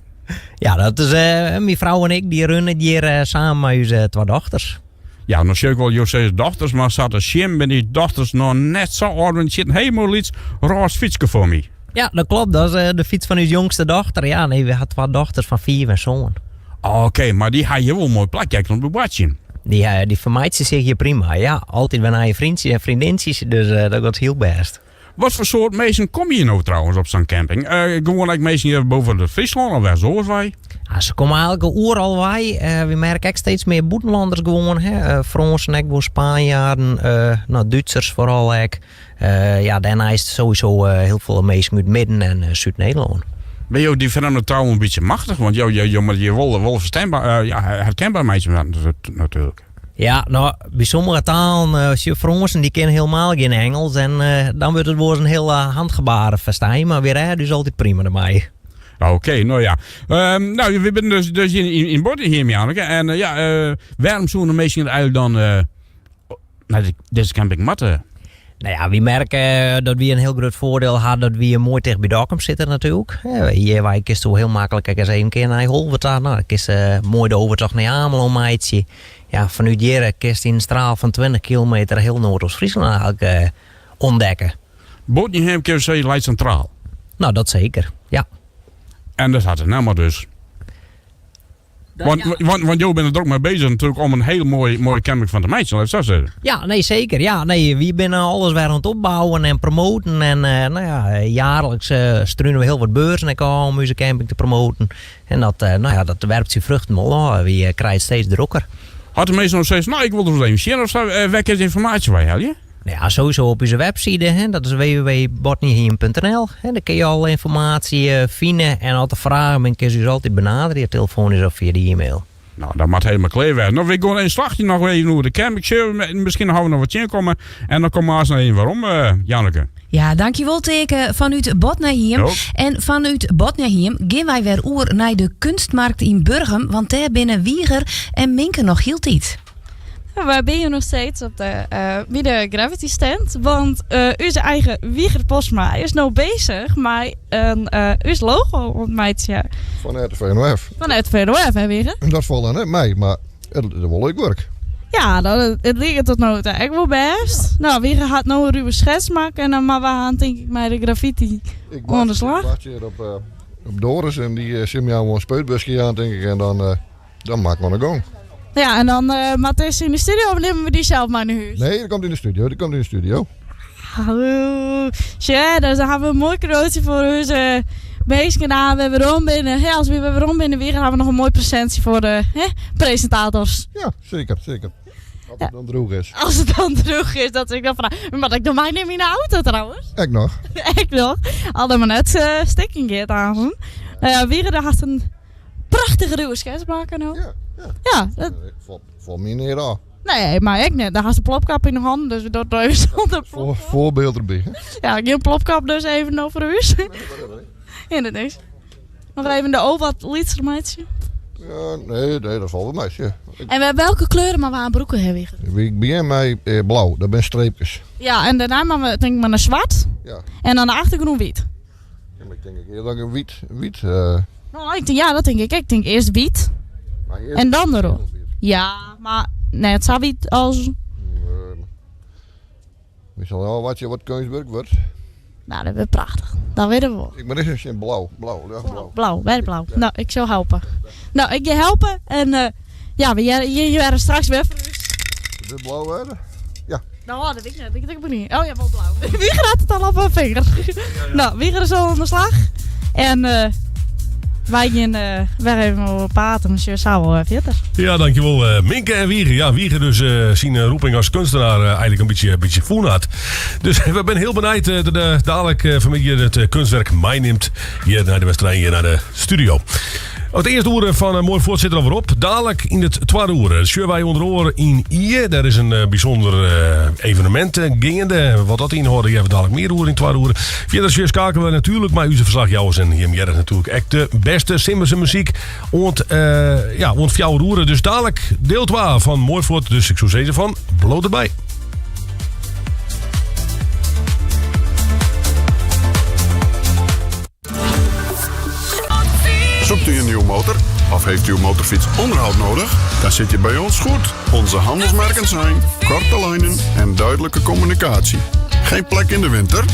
Ja, dat is eh, myn frou en ik, dy runne it hjir eh, samen mei ús eh, twa dochters. Ja, no sjoch ik wol, jo sizze dochters, mar sa te sjen binne dy dochters noch net sa âld, want der sit in hiel moai lyts rôze fytske foar my. Ja, dat klopt. Dat is eh, de fyts fan ús jongste dochter. Ja, nee, we ha twa dochters fan 5 en sân. Oké, mar dy ha hjir wol in moai plakje ek om te boartsjen. Dy, eh, dy fermeitsje sich hjir prima. Ja, altyd wer nije fryntsjes en freondintsjes, dus eh, dat giet hiel bêst. Wat foar soart minsken komme hjir no trouwens op sa'n camping? Eh, gewoan ek minsken hjir boppe de Fryslân of ergens oars wei? Ja, se komme eigenlik oeral wei. Eh, we merke ek steeds mear bûtenlanners gewoan. Hè. Eh, Frânsen ek wol, Spanjaarden, eh, no, Dútsers foaral ek. Eh, ja, dêrneist sowieso eh, hiel folle minsken út Midden- en eh, Súd-Nederlân. Binne jo dy frjemde taal in bytsje machtich? Want jo, jo, jo moatte hjir wol, wol fersteanber, eh, ja, herkenber meitsje natuerlik. Ja, no, by sommige talen, uh, sjoch, Frânsen dy kinne hielendal gjin Ingelsk en eh, dan wurdt it wolris in hiel uh, handgebarenfestijn, mar wy rêde ús altyd prima dermei. Oké, no ja. Um, no, we binne dus, dus yn, yn, yn Botniahiem, Janneke. En uh, ja, uh, wêrom soene de minsken eigenlik dan uh, nei de, dizze camping moatte? No ja, wy merke dat wy in hiel grut foardiel ha dat wy moai ticht by Dokkum sitte natuerlik. Hjir wei kinst hiel maklik ek ris even kear nei Holwert ta. No, dan kinst uh, moai de overtocht nei Amelân meitsje. Ja, fanút hjir kinst yn in straal fan 20 kilometer hiel Noardoost-Fryslân eigenlik uh, ûntdekke. Botniahiem kinne we sizze leit sintraal. No, dat seker, ja. En dat hat de namme dus. Want, want, want jo binne der drok mei beuzich natuerlik om in hiel moai, moaie camping fan te meitsjen, laat ik it sa sizze. Ja, nee, seker. Ja, nee, wy binne alles wer oan it opbouwen en promoten. En eh, no ja, jaarliks eh, strune we hiel wat beurzen ek ôf om ús camping te promoten. En dat, eh, no ja, dat werpt syn fruchten wol ôf. Wy eh, krije it steeds drokker. As de minsken no sizze, no ik wol der ris even sjen of sa, eh, wêr kinne se ynformaasje wei helje? No ja, sowieso op ús webside, hè, dat is www.botniahiem.nl. Hè, dêr kinne je alle ynformaasje eh, fine en as der fragen binne, kinne se ús altyd benaderje, telefoanysk of fia de e-mail. No, dat moat hielendal klear wêze. No, wy gean in slachje noch even oer de camping. Sjoch, miskien hawwe we noch wat tsjinkommen. En dan komme we aanst noch even werom, eh, Janneke. Ja, dankjewol Teke fanút Botniahiem. Jo. En fanút Botniahiem gean wy wer oer nei de Kunstmarkt yn Burgum, want dêr binne Wieger en Minke noch hieltyd. Wy binne hjir noch steeds op de, eh, by de Gravity Stand. Want uh, ús eigen Wieger Postma is no beuzich mei in, uh, ús logo oan it meitsjen. Fan RTV NOF. Fan RTV NOF, hè Wieger? Dat falt dan net mei, mar it is wol leuk wurk. Ja, dat, it liket tot no ta ek wol bêst. No, Wieger hat no in ruwe skets makke en dan moatte we oan, tink ik, mei de graffiti oan de slach. Ik wacht hjir op, uh, op Doris en dy uh, sil my wol in spuitbuske jaan, tink ik. En dan, uh, dan makke we oan de gong. Ja, en dan uh, moat dizze yn de studio of nimme we dy sels mei nei hûs? Nee, dy komt yn de studio. Dy komt yn de studio. Oh, sjoch, dus dan hawwe we in moai kadootsje foar ús minsken oan wer werom binne. Hè, as we wer werom binne, Wieger, hawwe we noch in moai presintsje foar de hè, presintators. Ja, seker, seker. As it dan droech is. As it dan droech is, dat ik dan fraach. Moat ik dan meinimme yn de auto trouwens? Ek noch. Ek noch. Al dan mar net uh, stikken giet aanst. Nou ja, Wieger, do hast in prachtige ruwe skets makke no. Ja, ja. Ja, dat... Falt my neat ôf. Nee, mar ek net. Do hast in plopkap yn de hannen, dus we dogge it even sûnder plopkap. Foarbyld derby. Ja, gjin plopkap dus even no foar ús. Ja, dat is. Nog even de O wat lytser meitsje. Ja, nee, nee, dat falt wol mei. Ja. En welke kleuren moatte we brûke ha, Wieger? Ik begjin mei blau, dat binne streepkes. Ja, en dêrnei moatte we tink ik mar nei swart. Ja. En dan de achtergrûn wyt. Ja, mar ik tink ek earder dat ik wyt, wyt. No, ik tink, ja, dat tink ik ek. Ik tink earst wyt en dan derop. Ja, mar net sa wyt as. We sille al wat je wat keunstwurk wurdt. Nou, dat wurdt prachtich. Dat witte we wol. Ik moat earst sjen blau, blau, ja, blau. Blau, wer blau. No, ik sil helpe. No, ik gean helpe en eh, ja, we hearre je hearre straks wer fan ús. Is dit blau wurde? Ja. No, dat wit ik net. Ik tink niet. Oh ja, wol blau. Wieger hat it al op 'e finger. No, Wieger is al oan de slach. En eh, wy gean eh, wer even op paad en sjogge sa wol wer fierder. Ja, dankjewol eh, Minke en Wieger. Ja, Wieger dus eh syn eh, roeping as keunstner eh, eigenlik in bytsje, bytsje fûn hat. Dus we binne hiel benijd eh, dat eh, dalik eh, fanmiddei it eh, keunstwurk meinimt hjir nei de Westereen, hjir nei de studio. It earste oere fan Moai Fuort sit der alwer op. Dalik yn it twadde oere sjogge wy ûnder oare yn Ie. Dêr is in bysûnder evenemint geande. Wat dat ynhâldt, hearre we dalik mear oer yn it twadde oere. Fierder skeakelje we natuerlik mei ús ferslachjouwers en jim hearre natuerlik ek de bêste simmerse muzyk oant, ja, oant fjouwer oere. Dus dalik diel 2 fan Moai Fuort. Dus ik soe sizze fan, bliuw derby. Zoekt u een nieuwe motor of heeft uw motorfiets onderhoud nodig? Dan zit je bij ons goed. Onze handelsmerken zijn korte lijnen en duidelijke communicatie. Geen plek in de winter?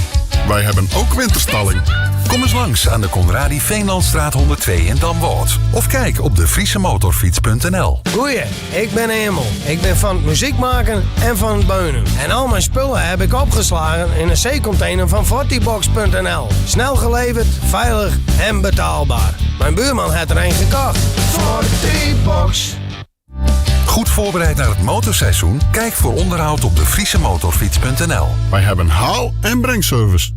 Wij hebben ook winterstalling. Kom eens langs aan de Conradi Veenlandstraat 102 in Damwâld. Of kijk op de friesemotorfiets.nl. Goeie, ik ben Emel. Ik ben van het muziek maken en van het beunen. En al mijn spullen heb ik opgeslagen in een C-container van Fortibox.nl. Snel geleverd, veilig en betaalbaar. Mijn buurman heeft er een gekocht. Fortibox. Goed voorbereid naar het motorseizoen? Kijk voor onderhoud op de friesemotorfiets.nl. Wij hebben haal- en brengservice.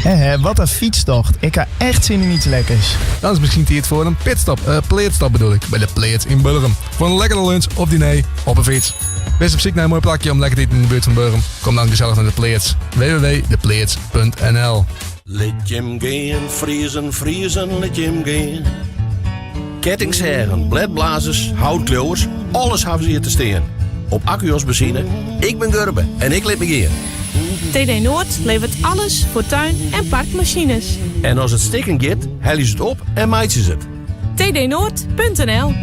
Hé, wat een fietstocht. Ik ha echt sin yn iets lekkers. Dan is miskien tiid foar in pitstop, eh, pleatstop bedoel ik, by de Pleats yn Burgum. Foar in lekkere lunch of diner op 'e fyts. Bist op syk nei in moai plakje om lekker te iten yn de buert fan Burgum? Kom dan gesellich nei de Pleats. www.depleats.nl Lit jim gean, Friezen, Friezen, lit jim gean. Kettingseagen, bledblazers, houtkliuwers, alles hawwe se hjir te stean. Op akku as benzine, ik bin Gurbe en ik lit my gean. TD Noord levert alles voor tuin- en parkmachines. En as it stikken giet, helje se it op en meitsje se it. tdnoord.nl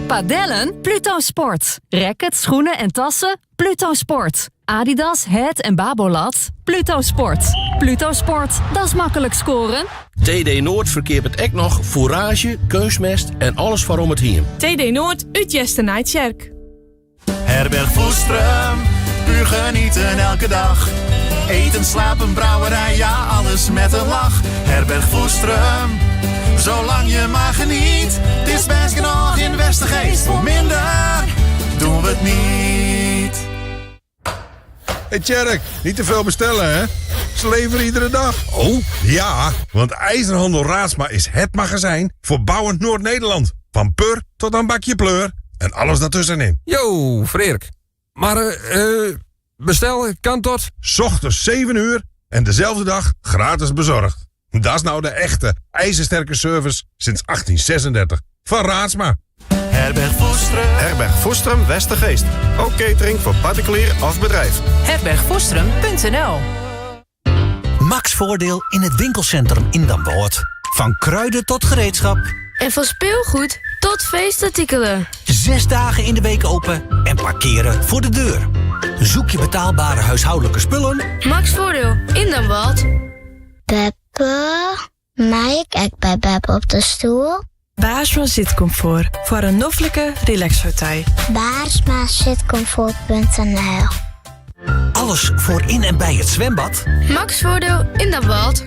Padellen? Pluto Sport. Rackets, schoenen en tassen? Pluto Sport. Adidas, Head en Babolat? Pluto Sport. Pluto Sport, dat is makkelijk scoren. TD Noord ferkeapet ek noch foeraazje, keunstmest en alles foar om it hiem. TD Noord út Easternijtsjerk. Herberg Voestrum, puur genieten elke dag. Eten, slapen, brouwerij, ja alles met een lach. Herberg Voestrum, zolang je maar geniet. Het is best genoeg in Westergeest, voor minder doen we het niet. Hey Tjerk, niet te veel bestellen hè? Ze leveren iedere dag. Oh, ja, want IJzerhandel Raadsma is het magazijn voor bouwend Noord-Nederland. Van pur tot aan bakje pleur en alles daartussenin. Yo, Freerk. Maar eh, bestellen kan tot? 's Ochtends 7 uur en dezelfde dag gratis bezorgd. Dat is nou de echte ijzersterke service sinds 1836 van Raadsma. Herberg Voestrum. Herberg Voestrum Westergeest. Ook catering voor particulier of bedrijf. Herbergvoestrum.nl Max voordeel in het winkelcentrum in Damwâld. Van kruiden tot gereedschap. En van speelgoed tot feestartikelen. 6 dagen in de week open en parkeren voor de deur. Zoek je betaalbare huishoudelijke spullen? Max Voordeel in Damwâld. Beppe, mei ik ek by Beppe op de stoel? Baarsma Zitcomfort foar in noflike relaxpartij. Baarsmazitcomfort.nl Alles voor in en bij het zwembad? Max Voordeel in Damwâld.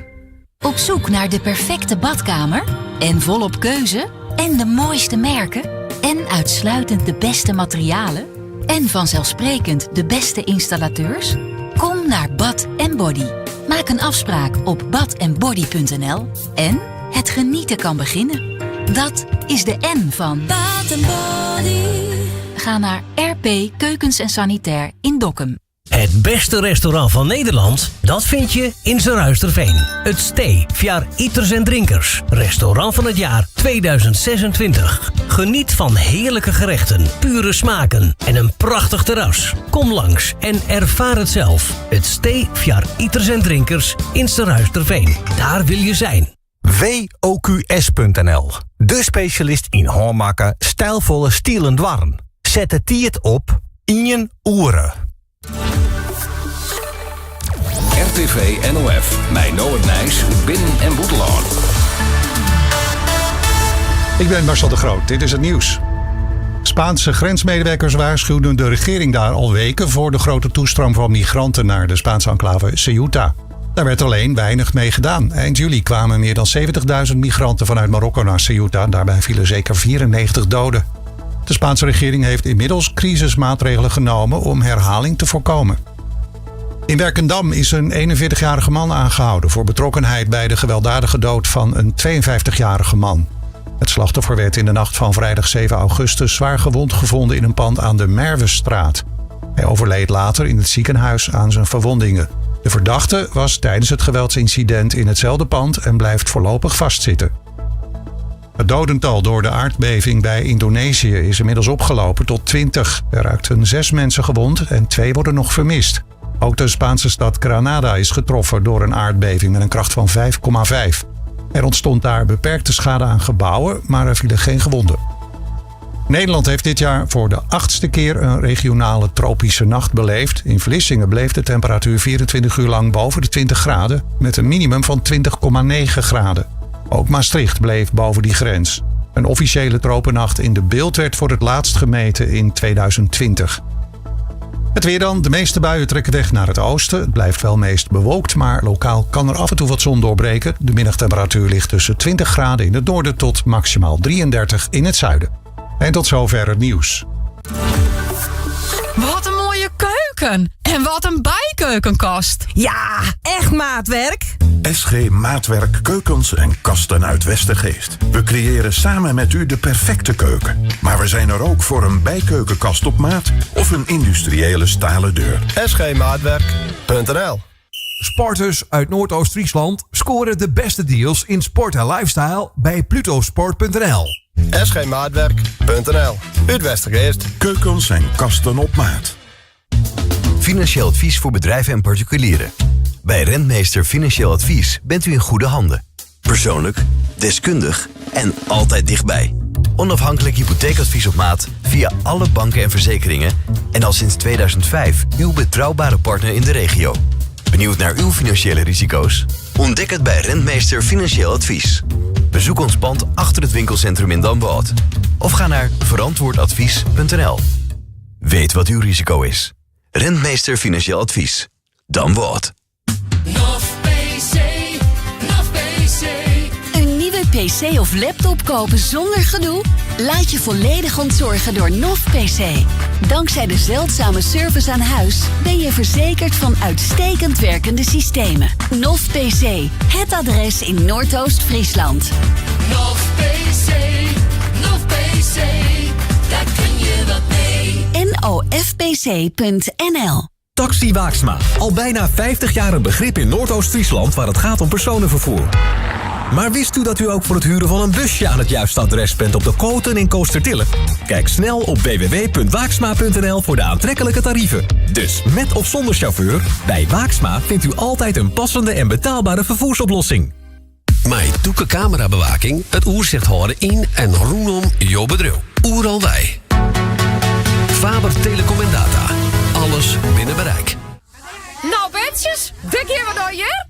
Op zoek naar de perfecte badkamer? En volop keuze? En de mooiste merken? En uitsluitend de beste materialen? En vanzelfsprekend de beste installateurs? Kom naar Bad Body. Maak een afspraak op badandbody.nl en het genieten kan beginnen. Dat is de N van Bad Body. Ga naar RP Keukens en Sanitair in Dokkum. Het beste restaurant van Nederland, dat vind je in Surhuisterveen. Het Stee, Fjar Iters en Drinkers. Restaurant van het jaar 2026. Geniet van heerlijke gerechten, pure smaken en een prachtig terras. Kom langs en ervaar het zelf. Het Stee, Fjar Iters en Drinkers in Surhuisterveen. Daar wil je zijn. WOQS.nl. De specialist in handmaken stijlvolle stielen dwarren. Zet de tiert op in oeren. RTV NOF, mijn Noord Nijs, binnen- en boetelaan. Ik ben Marcel de Groot, dit is het nieuws. Spaanse grensmedewerkers waarschuwden de regering daar al weken voor de grote toestroom van migranten naar de Spaanse enclave Ceuta. Daar werd alleen weinig mee gedaan. Eind juli kwamen meer dan 70.000 migranten vanuit Marokko naar Ceuta. Daarbij vielen zeker 94 doden. De Spaanse regering heeft inmiddels crisismaatregelen genomen om herhaling te voorkomen. In Werkendam is een 41-jarige man aangehouden voor betrokkenheid bij de gewelddadige dood van een 52-jarige man. Het slachtoffer werd in de nacht van vrijdag 7 augustus zwaar gewond gevonden in een pand aan de Merwestraat. Hij overleed later in het ziekenhuis aan zijn verwondingen. De verdachte was tijdens het geweldsincident in hetzelfde pand en blijft voorlopig vastzitten. Het dodental door de aardbeving bij Indonesië is inmiddels opgelopen tot 20. Er raakten zes mensen gewond en twee worden nog vermist. Ook de Spaanse stad Granada is getroffen door een aardbeving met een kracht van 5,5. Er ontstond daar beperkte schade aan gebouwen, maar er vielen geen gewonden. Nederland heeft dit jaar voor de achtste keer een regionale tropische nacht beleefd. In Vlissingen bleef de temperatuur 24 uur lang boven de 20 graden, met een minimum van 20,9 graden. Ook Maastricht bleef boven die grens. Een officiële tropennacht in de beeld werd voor het laatst gemeten in 2020. Het weer dan. De meeste buien trekken weg naar het oosten. Het blijft wel meest bewolkt, maar lokaal kan er af en toe wat zon doorbreken. De middagtemperatuur ligt tussen 20 graden in het noorden tot maximaal 33 in het zuiden. En tot zover het nieuws. Wat een mooie keuken! En wat een bijkeukenkast! Ja, echt maatwerk! SG Maatwerk Keukens en Kasten uit Westergeest. We creëren samen met u de perfecte keuken. Maar we zijn er ook voor een bijkeukenkast op maat of een industriële stalen deur. sgmaatwerk.nl Sporters uit Noordoost-Friesland scoren de beste deals in sport en lifestyle bij plutosport.nl. sgmaatwerk.nl Uit Westergeest. Keukens en kasten op maat. Financieel advies voor bedrijven en particulieren. Bij Rentmeester Financieel Advies bent u in goede handen. Persoonlijk, deskundig en altijd dichtbij. Onafhankelijk hypotheekadvies op maat via alle banken en verzekeringen. En al sinds 2005 uw betrouwbare partner in de regio. Benieuwd naar uw financiële risico's? Ontdek het bij Rentmeester Financieel Advies. Bezoek ons pand achter het winkelcentrum in Damwâld. Of ga naar verantwoordadvies.nl. Weet wat uw risico is. Rentmeester Financieel Advies. Damwâld. PC, NAF PC. Een nieuwe PC of laptop kopen zonder gedoe? Laat je volledig ontzorgen door NOF PC. Dankzij de zeldzame service aan huis ben je verzekerd van uitstekend werkende systemen. NOF PC, het adres in Noordoost-Friesland. NAF PC, NAF PC. Daar kun je wat mee. nofpc.nl Taxi Waaksma. Al bijna 50 jaar een begrip in Noordoost-Friesland waar het gaat om personenvervoer. Maar wist u dat u ook voor het huren van een busje aan het juiste adres bent op de Koten in Koostertille? Kijk snel op www.waaksma.nl voor de aantrekkelijke tarieven. Dus met of zonder chauffeur, bij Waaksma vindt u altijd een passende en betaalbare vervoersoplossing. Mijn toeke camerabewaking, het oerzicht houden in en rondom jouw bedrijf. Oeral wij. Faber Telecom en Data. Alles binnen bereik. Nou, betjes, dik hier wat door je?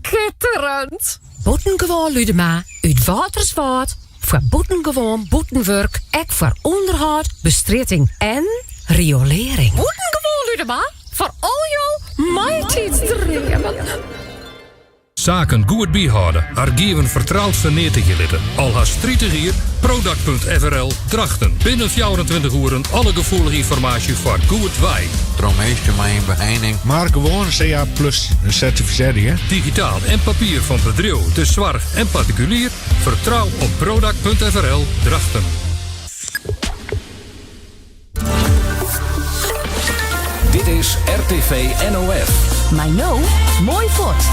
Schitterend! Boetengewoon Ludema, uit Waterswaard. Voor boetengewoon boetenwerk, ek voor onderhoud, bestritting en riolering. Boetengewoon Ludema, voor al jouw maaltijdsdreamen. Zaken goed bijhouden, archieven vertrouwd vernietig je litten. Al haast 30 hier, product.frl, drachten. Binnen 24 uren alle gevoelige informatie voor goed wij. Tromeestje mijn beheining. Maar gewoon CA plus certificering, hè? Digitaal en papier van bedrijf, de zwarg en particulier. Vertrouw op product.frl, drachten. Dit is RTV NOF. Mei no, moai fuort.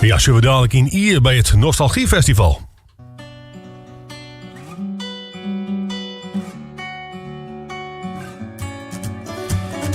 Ja, sjogge we dalik yn Ie by it Nostalgiefestival.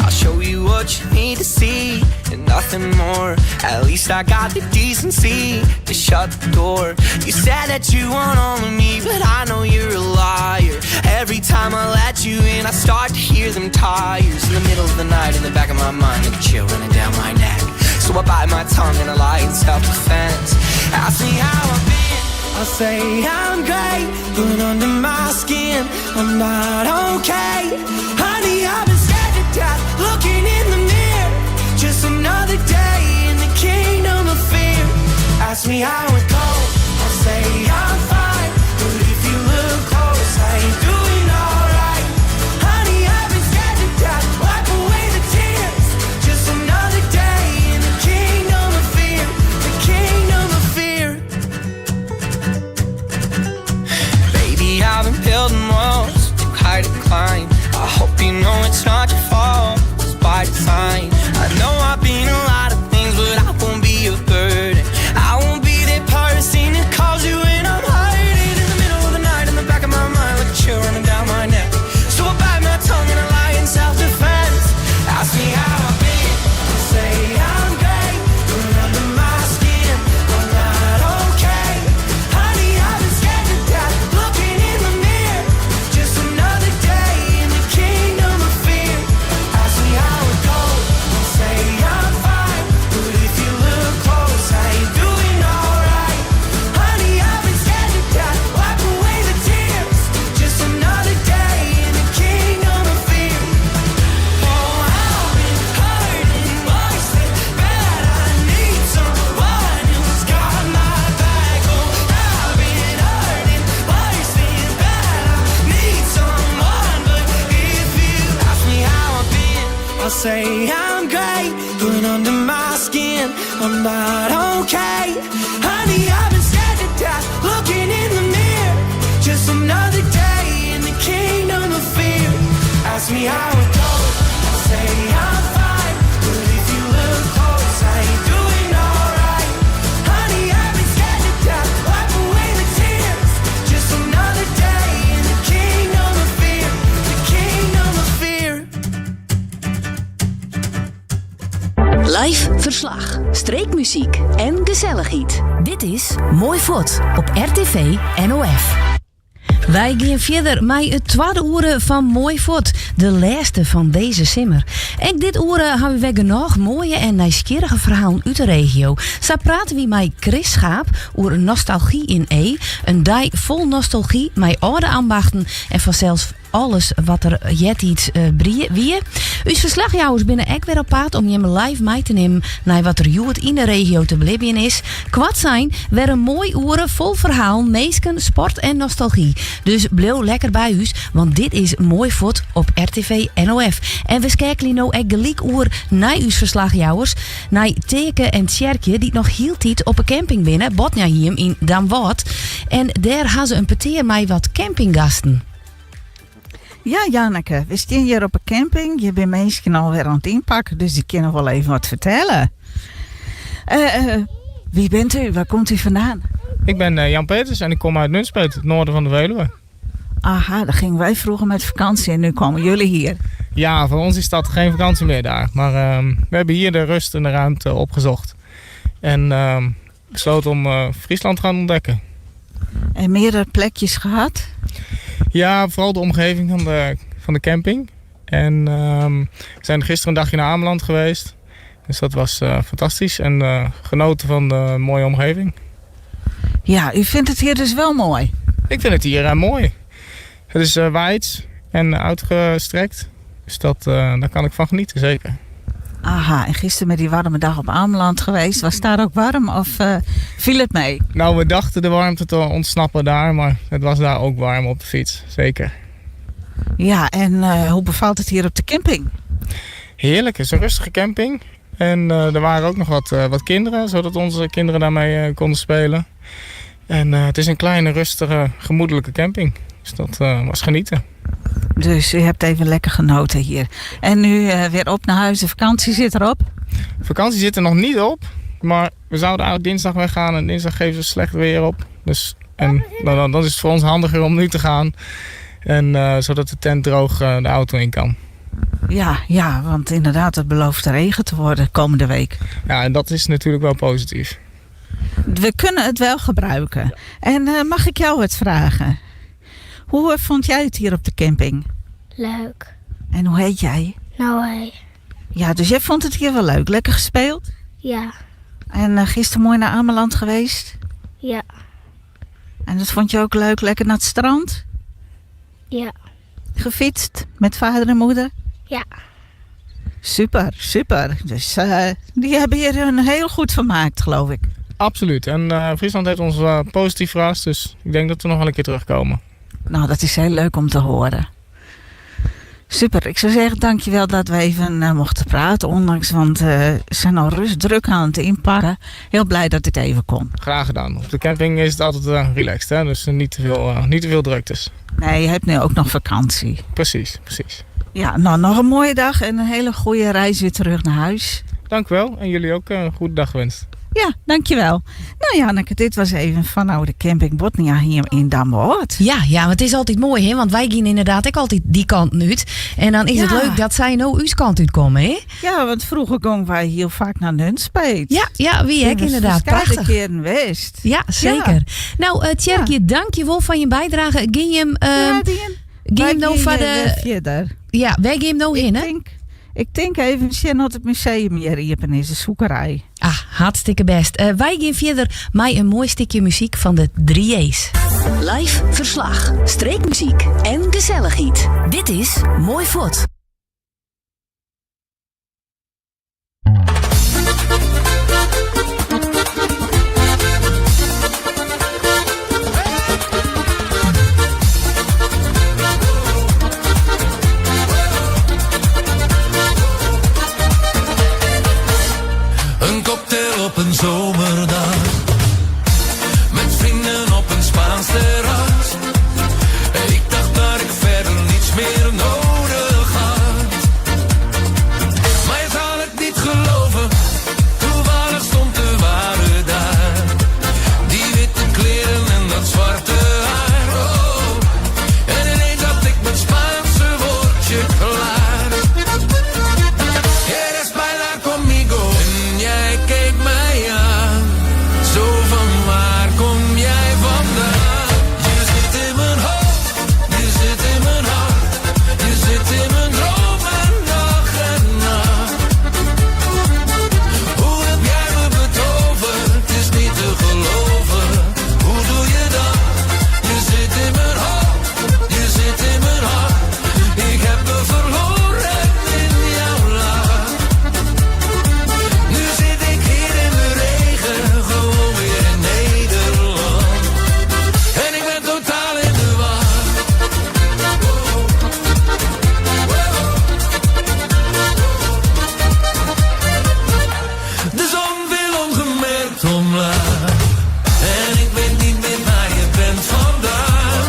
I'll show you what you need to see and nothing more. At least I got the decency to shut the door. You said that you want all of me, but I know you're a liar. Every time I let you in, I start to hear them tires. In the middle of the night, in the back of my mind, a chill running down my neck. So I bite my tongue and I lie in self-defense. Ask me how I've been. I'll say I'm great, but under my skin, I'm not okay. Honey, I've been scared to death, looking in the mirror. Just another day in the kingdom of fear. Ask me how it goes, I'll say I'm fine. But if you look close, I ain't doing alright. Honey, I've been scared to death, wipe away the tears. Just another day in the kingdom of fear, the kingdom of fear. Baby, I've been building walls too high to climb. I hope you know it's not your fault. It's by design. I know I've been a lot of things, but I won't be a burden. I won't be that person that calls you when I'm hurting in the middle of the night. In the back of my mind, like a chill running down my neck. So I bite my tongue and I lie in self-defense. Ask me how I've been. I'll say I'm great, but under my skin, I'm not okay. Honey, I've been scared to death, looking in the mirror. Just another day in the kingdom of fear. Ask me how it goes. I'll say I'm fine, but if you look close, I ain't doing alright. Honey, I've been scared to death, wipe away the tears. Just another day in the kingdom of fear. Oh, I've been hurting worse than bad. I need someone who's got my back. Oh, I've been hurting worse than bad. I need someone, but if you ask me how I've been, I'll say I'm great, but under my skin, I'm not okay. Honey, I've been scared to death, looking in the mirror. Just another day in the kingdom of fear. Ask me how it goes, I'll say I'm fine, but if you look close, I ain't doing alright. Honey, I've been scared to death, wipe away the tears. Just another day in the kingdom of fear, the kingdom of fear. Live ferslach, streekmuzyk en gesellichheid. Dit is Moai Fuort op RTV NOF. Wy gean fierder mei it twadde oere fan Moai Fuort, de lêste fan dizze simmer. Ek dit oere ha wy wer genôch moaie en nijsgjirrige ferhalen út de regio. Sa prate wy mei Chris Schaap oer nostalgy yn Ee, in dei fol nostalgy mei âlde ambachten en fansels alles wat der eartiids wie. Us ferslachjouwers binne ek wer op paad om jimme live mei te nimmen nei wat der hjoed yn de regio te belibjen is. Koartsein, wer in moai oere fol ferhalen, minsken, sport en nostalgy. Dus bliuw lekker by ús, want dit is Moai Fuort op RTV NOF. En we skeakelje no ek gelyk oer nei ús ferslachjouwers, nei Teake en Tsjerkje, dy't noch hieltyd op 'e camping binne, Botniahiem yn Damwâld. En dêr ha se in petear mei wat campinggasten. Ja, Janneke, we stean hjir op 'e camping. Hjir binne minsken alwer oan it ynpakken, dus dy kinne wol even wat fertelle. Eh, eh, wie bent u? Waar komt u vandaan? Ik ben eh, Jan Peters en ik kom uit Nunspeet, het noorden van de Veluwe. Aha, daar gingen wij vroeger met vakantie en nu komen jullie hier. Ja, voor ons is dat geen vakantie meer daar. Maar ehm, we hebben hier de rust en de ruimte opgezocht. En ehm, besloten om eh, Friesland te gaan ontdekken. En meerdere plekjes gehad? Ja, vooral de omgeving van de, van de camping. En ehm, we zijn gisteren een dagje naar Ameland geweest. Dus dat was eh, fantastisch. En eh, genoten van de mooie omgeving. Ja, u vindt het hier dus wel mooi? Ik vind het hier eh, mooi. Het is uh, wijd en uitgestrekt. Dus dat, daar kan ik van genieten, zeker. Aha, en gisteren met die warme dag op Ameland geweest. Was daar ook warm of uh, viel het mee? Nou, we dachten de warmte te ontsnappen daar, maar het was daar ook warm op de fiets, zeker. Ja, en uh, hoe bevalt het hier op de camping? Heerlijk, het is een rustige camping. En uh, er waren ook nog wat, wat kinderen, zodat onze kinderen daarmee konden spelen. En het is een kleine, rustige, gemoedelijke camping. Dus dat was genieten. Dus u hebt even lekker genoten hier. En nu weer op naar huis. De vakantie zit erop? Vakantie zit er nog niet op. Maar we zouden eigenlijk dinsdag weggaan. En dinsdag geven ze slecht weer op. Dus, en dan is het voor ons handiger om nu te gaan. En zodat de tent droog de auto in kan. Ja, ja, want inderdaad, het belooft regen te worden komende week. Ja, en dat is natuurlijk wel positief. We kunnen het wel gebruiken. Ja. En mag ik jou wat vragen? Hoe vond jij het hier op de camping? Leuk. En hoe heet jij? Noé. Ja, dus jij vond het hier wel leuk. Lekker gespeeld? Ja. En gisteren mooi naar Ameland geweest? Ja. En dat vond je ook leuk? Lekker naar het strand? Ja. Gefietst met vader en moeder? Ja. Super, super. Dus die hebben hier een heel goed vermaakt, geloof ik. Absoluut. En Friesland heeft ons positief verrast. Dus ik denk dat we nog wel een keer terugkomen. Nou, dat is heel leuk om te horen. Super. Ik zou zeggen, dankjewel dat we even mochten praten. Ondanks, want ze zijn al rust druk aan het inpakken. Heel blij dat dit even kon. Graag gedaan. Op de camping is het altijd relaxed, hè? Dus niet te veel druktes. Nee, je hebt nu ook nog vakantie. Precies, precies. Ja, nou, nog een mooie dag en een hele goede reis weer terug naar huis. Dank u wel en jullie ook een goede dag gewenst. Ja, dankjewel. Nou Janneke, dit was even van de camping Botnia hier in Damwâld. Ja, ja, maar het is altijd mooi, hè? Want wij gaan inderdaad ook altijd die kant nu. En dan is het leuk dat zij nou uw kant uitkomen, hè? Ja, want vroeger gingen wij heel vaak naar Nunspeet. Ja, ja, wie ik inderdaad. Prachtig. Keer in West. Ja, zeker. Ja. Nou, Tjerkje, ja. Dank je wel van je bijdrage. Ging je hem... Ging hem nou van de... Ja, wij gaan hem nou in, hè? Ik denk even zien dat het museum hier iepen is, de zoekerij. Ah, hartstikke best. Wij gaan verder met een mooi stukje muziek van de 3A's. Live verslag, streekmuziek en gezelligheid. Dit is Mooi Vot. Op een zomerdag, met vrienden op een Spaans terras. Ik dacht dat ik verder niets meer nodig had. Maar je zal het niet geloven, toevallig stond de ware daar. Die witte kleren en dat zwarte haar. Oh. En ineens had ik mijn Spaanse woordje klaar. ¿Quieres bailar conmigo? En jij keek mij aan, zo van waar kom jij vandaan? Je zit in mijn hoofd, je zit in mijn hart, je zit in mijn dromen dag en nacht. Hoe heb jij me betoverd? Het is niet te geloven. Hoe doe je dat? Je zit in mijn hoofd, je zit in mijn hart. Ik heb me verloren in jouw lach. Nu zit ik hier in de regen, gewoon weer in Nederland. En ik ben totaal in de war. De zon wil ongemerkt omlaag. En ik weet niet meer waar je bent vandaan.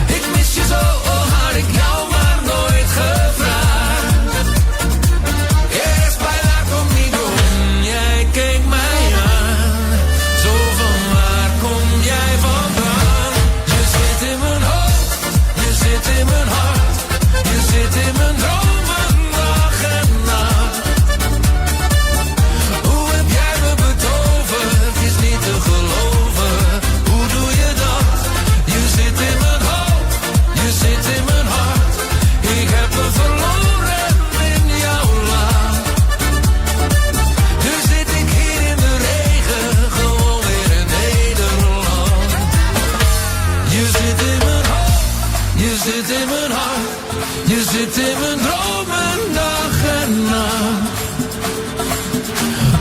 Ik mis je zo, oh had ik jou maar nooit gevraagd. ¿Quieres bailar conmigo? En jij keek mij aan. Zo van waar kom jij vandaan? Je zit in mijn hoofd, je zit in mijn hart. Je zit in mijn dromen dag en nacht. Hoe heb jij me betoverd? Het is niet te geloven. Hoe doe je dat? Je zit in mijn hoofd, je zit in mijn hart. Ik heb me verloren in jouw lach. Nu zit ik hier in de regen, gewoon weer in Nederland. Je zit in mijn hoofd, je zit in mijn hart. Je zit in mijn dromen dag en nacht.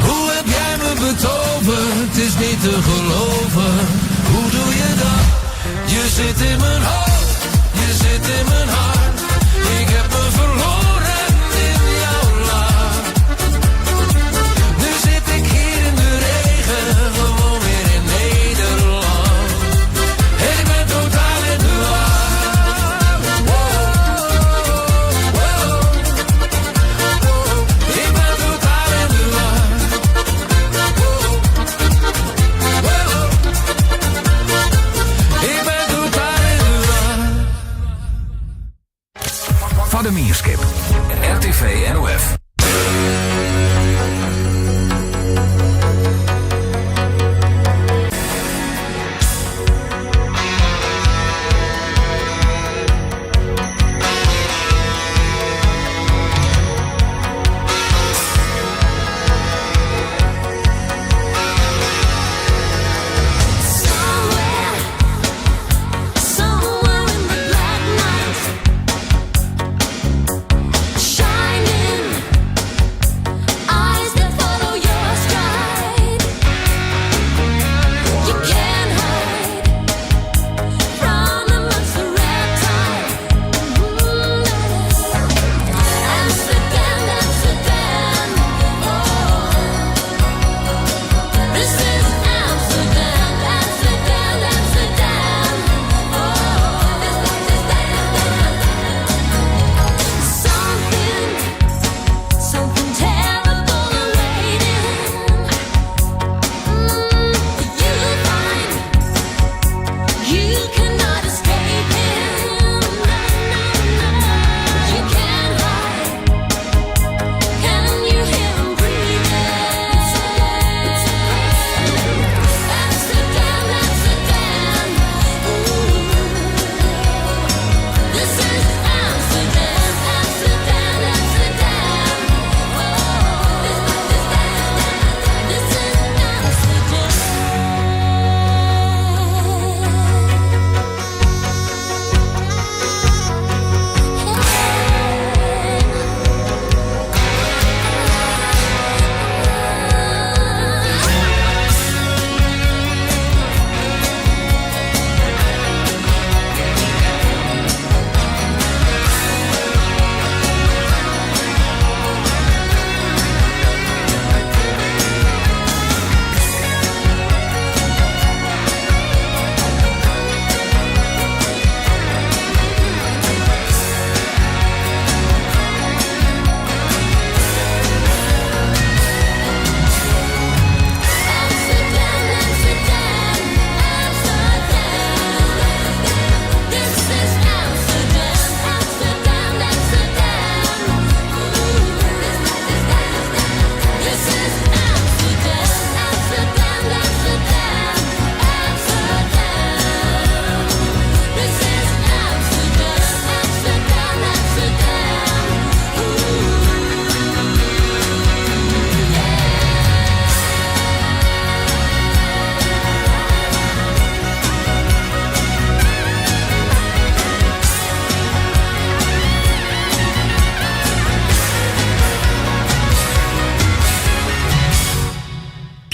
Hoe heb jij me betoverd? Het is niet te geloven. Hoe doe je dat? Je zit in mijn hoofd, je zit in mijn hart. Ik heb me verloren in jouw lach. Nu zit ik hier in de regen, gewoon weer in Nederland. You cannot escape him. No, no, no. You can't hide. Can you hear him breathing? Amsterdam, Amsterdam. Ooh. This is Amsterdam, Amsterdam, Amsterdam. Oh, this, this, this is Amsterdam. Amsterdam, Amsterdam, Amsterdam. This is Amsterdam, Amsterdam, Amsterdam. Ooh, this is Amsterdam, Amsterdam, Amsterdam, Amsterdam. This is Amsterdam, Amsterdam, Amsterdam.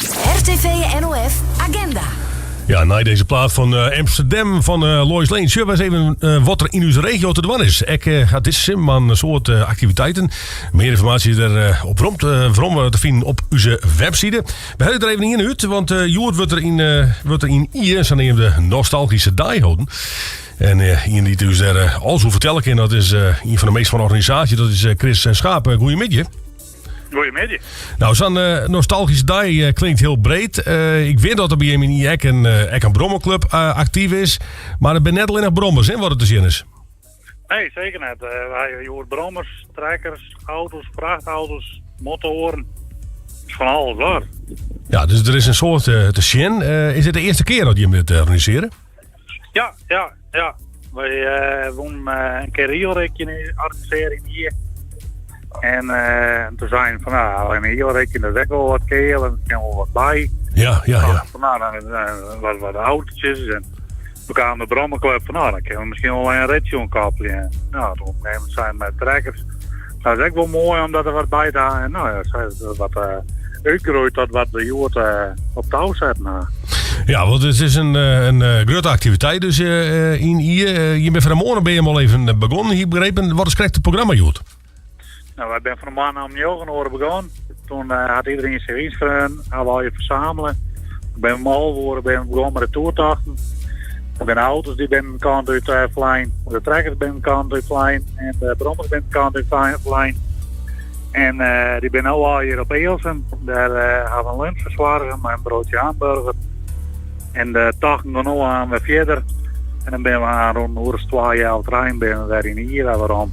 Ooh, RTV NOF Agenda. Ja, na deze plaat van eh, Amsterdam van eh, Lois Lane. Zullen we eens even eh, wat er in uw regio te doen is? Ik eh, gaat dit simman een soort eh, activiteiten. Meer informatie is er eh, op rond, eh, vrom, eh, te vinden op onze website. We hebben er even in uit, want eh Joert wordt er in, eh, wordt er in Ier, zo neemt de nostalgische die houden. En eh iemand die dus daar eh, alles over vertellen kan, dat is eh, een van de meest van de organisatie, dat is eh, Chris Schaap. Eh, Goedemiddag. Goedemiddag. Nou, zo'n eh, nostalgische dag eh, klinkt heel breed. Eh, ik weet dat er bij hem in IEK een, eh, ek een brommerclub eh, actief is. Maar het ben net alleen nog brommers, hè, wat het te zien is. Nee, zeker niet. Eh, wij je hoort brommers, trekkers, auto's, vrachtauto's, motoren. Het is van alles waar. Ja, dus er is een soort eh, te zien. Eh, is dit de eerste keer dat je hem dit eh, organiseren? Ja, ja, ja. Wij eh wonnen eh, een keer een organiseren hier. En eh, toen zijn van, nou, een hielrekje, dat is ook wel wat keel en er kan wel wat bij. Ja, ja, ja. Van, nou, dan, eh, wat, wat autootjes en we kwamen de brommerclub van, nou, dan kunnen we misschien wel een ritje omkoppelen. En, Nou, toen op een gegeven moment zijn we met trekkers. Dat is ook wel mooi omdat er wat bij te halen. En nou ja, zij is wat eh uitgegroeid tot wat de jood eh, op touw zetten. Nou. Ja, want het is een, eh, een eh, grote activiteit dus eh, eh, in hier. Eh, je bent van de morgen ben je hem al even eh, begonnen. Hier begrepen, wat is correct het programma, Joert? Nou, wij zijn van de maand om 9 uur begonnen. Toen eh, had iedereen zich inschreven, hadden we al je verzamelen. Ik ben om half uur ben ik begonnen met de toertochten. Er zijn auto's die ben een kant uit eh vlijn, de trekkers ben een kant uit vlijn en de brommers ben een kant uit vlijn. En eh, die ben nu al hier op Eelsen. Daar eh hebben we een lunch verzorgen met een broodje hamburger. En de tochten gaan nu aan weer verder. En dan ben we aan rond een uur of twee jaar trein ben we weer in hier weer om.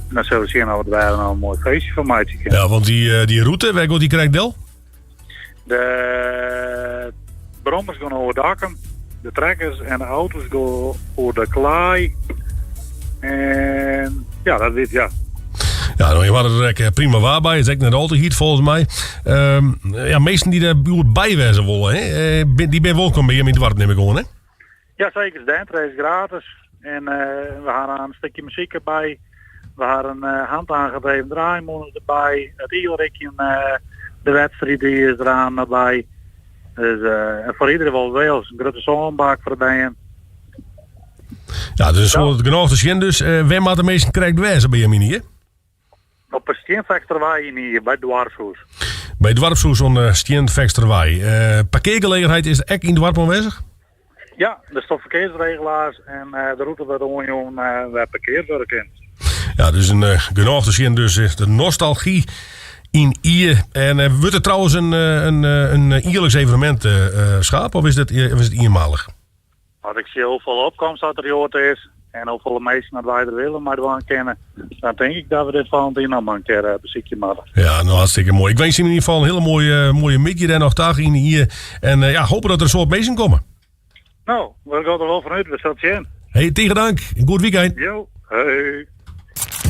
En dan zullen we zien of we daar nou een mooi feestje van maken kunnen. Ja, want die, eh, die route, waar gaat die correct del? De brommers gaan over dakken, de trekkers en de auto's gaan over de klaai. En ja, dat is ja. Ja, nou, je waren er echt, eh, prima waar bij. Het is echt net al te heat volgens mij. Ehm, ja, meesten die daar buurt bij wezen willen, hè? eh, die ben welkom bij hem in het dorp, neem ik aan, hè? Ja, zeker. De entree is gratis. En eh, we hadden een stukje muziek erbij. We hadden een eh, hand aangedreven draaimolen erbij. Het ielrikje, eh de wedstrijd die is eraan erbij. Dus eh, en voor iedereen wel wel. Een grote zonbak voor de bijen. Ja, dus een soort genoeg te zien. Dus eh waar maar de meesten krijgt wezen bij hem in hier? Op een steenvechterwaai in hier, bij Dwarshoes. Bij Dwarpsoes zo'n uh, Stienveksterwaai. Eh parkeergelegenheid is echt in Dwarp aanwezig? Ja, er staan verkeersregelaars en eh, de route werd onjoen uh, waar parkeerwerk in. Ja, dus een uh, genoeg te zien. Dus eh, de nostalgie in Ier. En eh, wordt het trouwens een, eh, een, eh, een jaarlijks evenement, eh, eh, Schaap, of is het, of is het eenmalig? As ik sjoch hoefolle opkomst dat der hjoed is en hoefolle minsken dat wy der wille mei dwaan kinne, dan tink ik dat we dit folgjend jier noch mar in kear eh, besykje moatte. Ja, no hartstikke moai. Ik wens jim yn ieder gefal in hiele moaie, moaie middei dêr noch ta yn Ie. En eh, ja, hope dat der in soad minsken komme. No, we gean der wol fanút. We sille sjen. Hey, tige dank. In goed wykein. Jo, hei.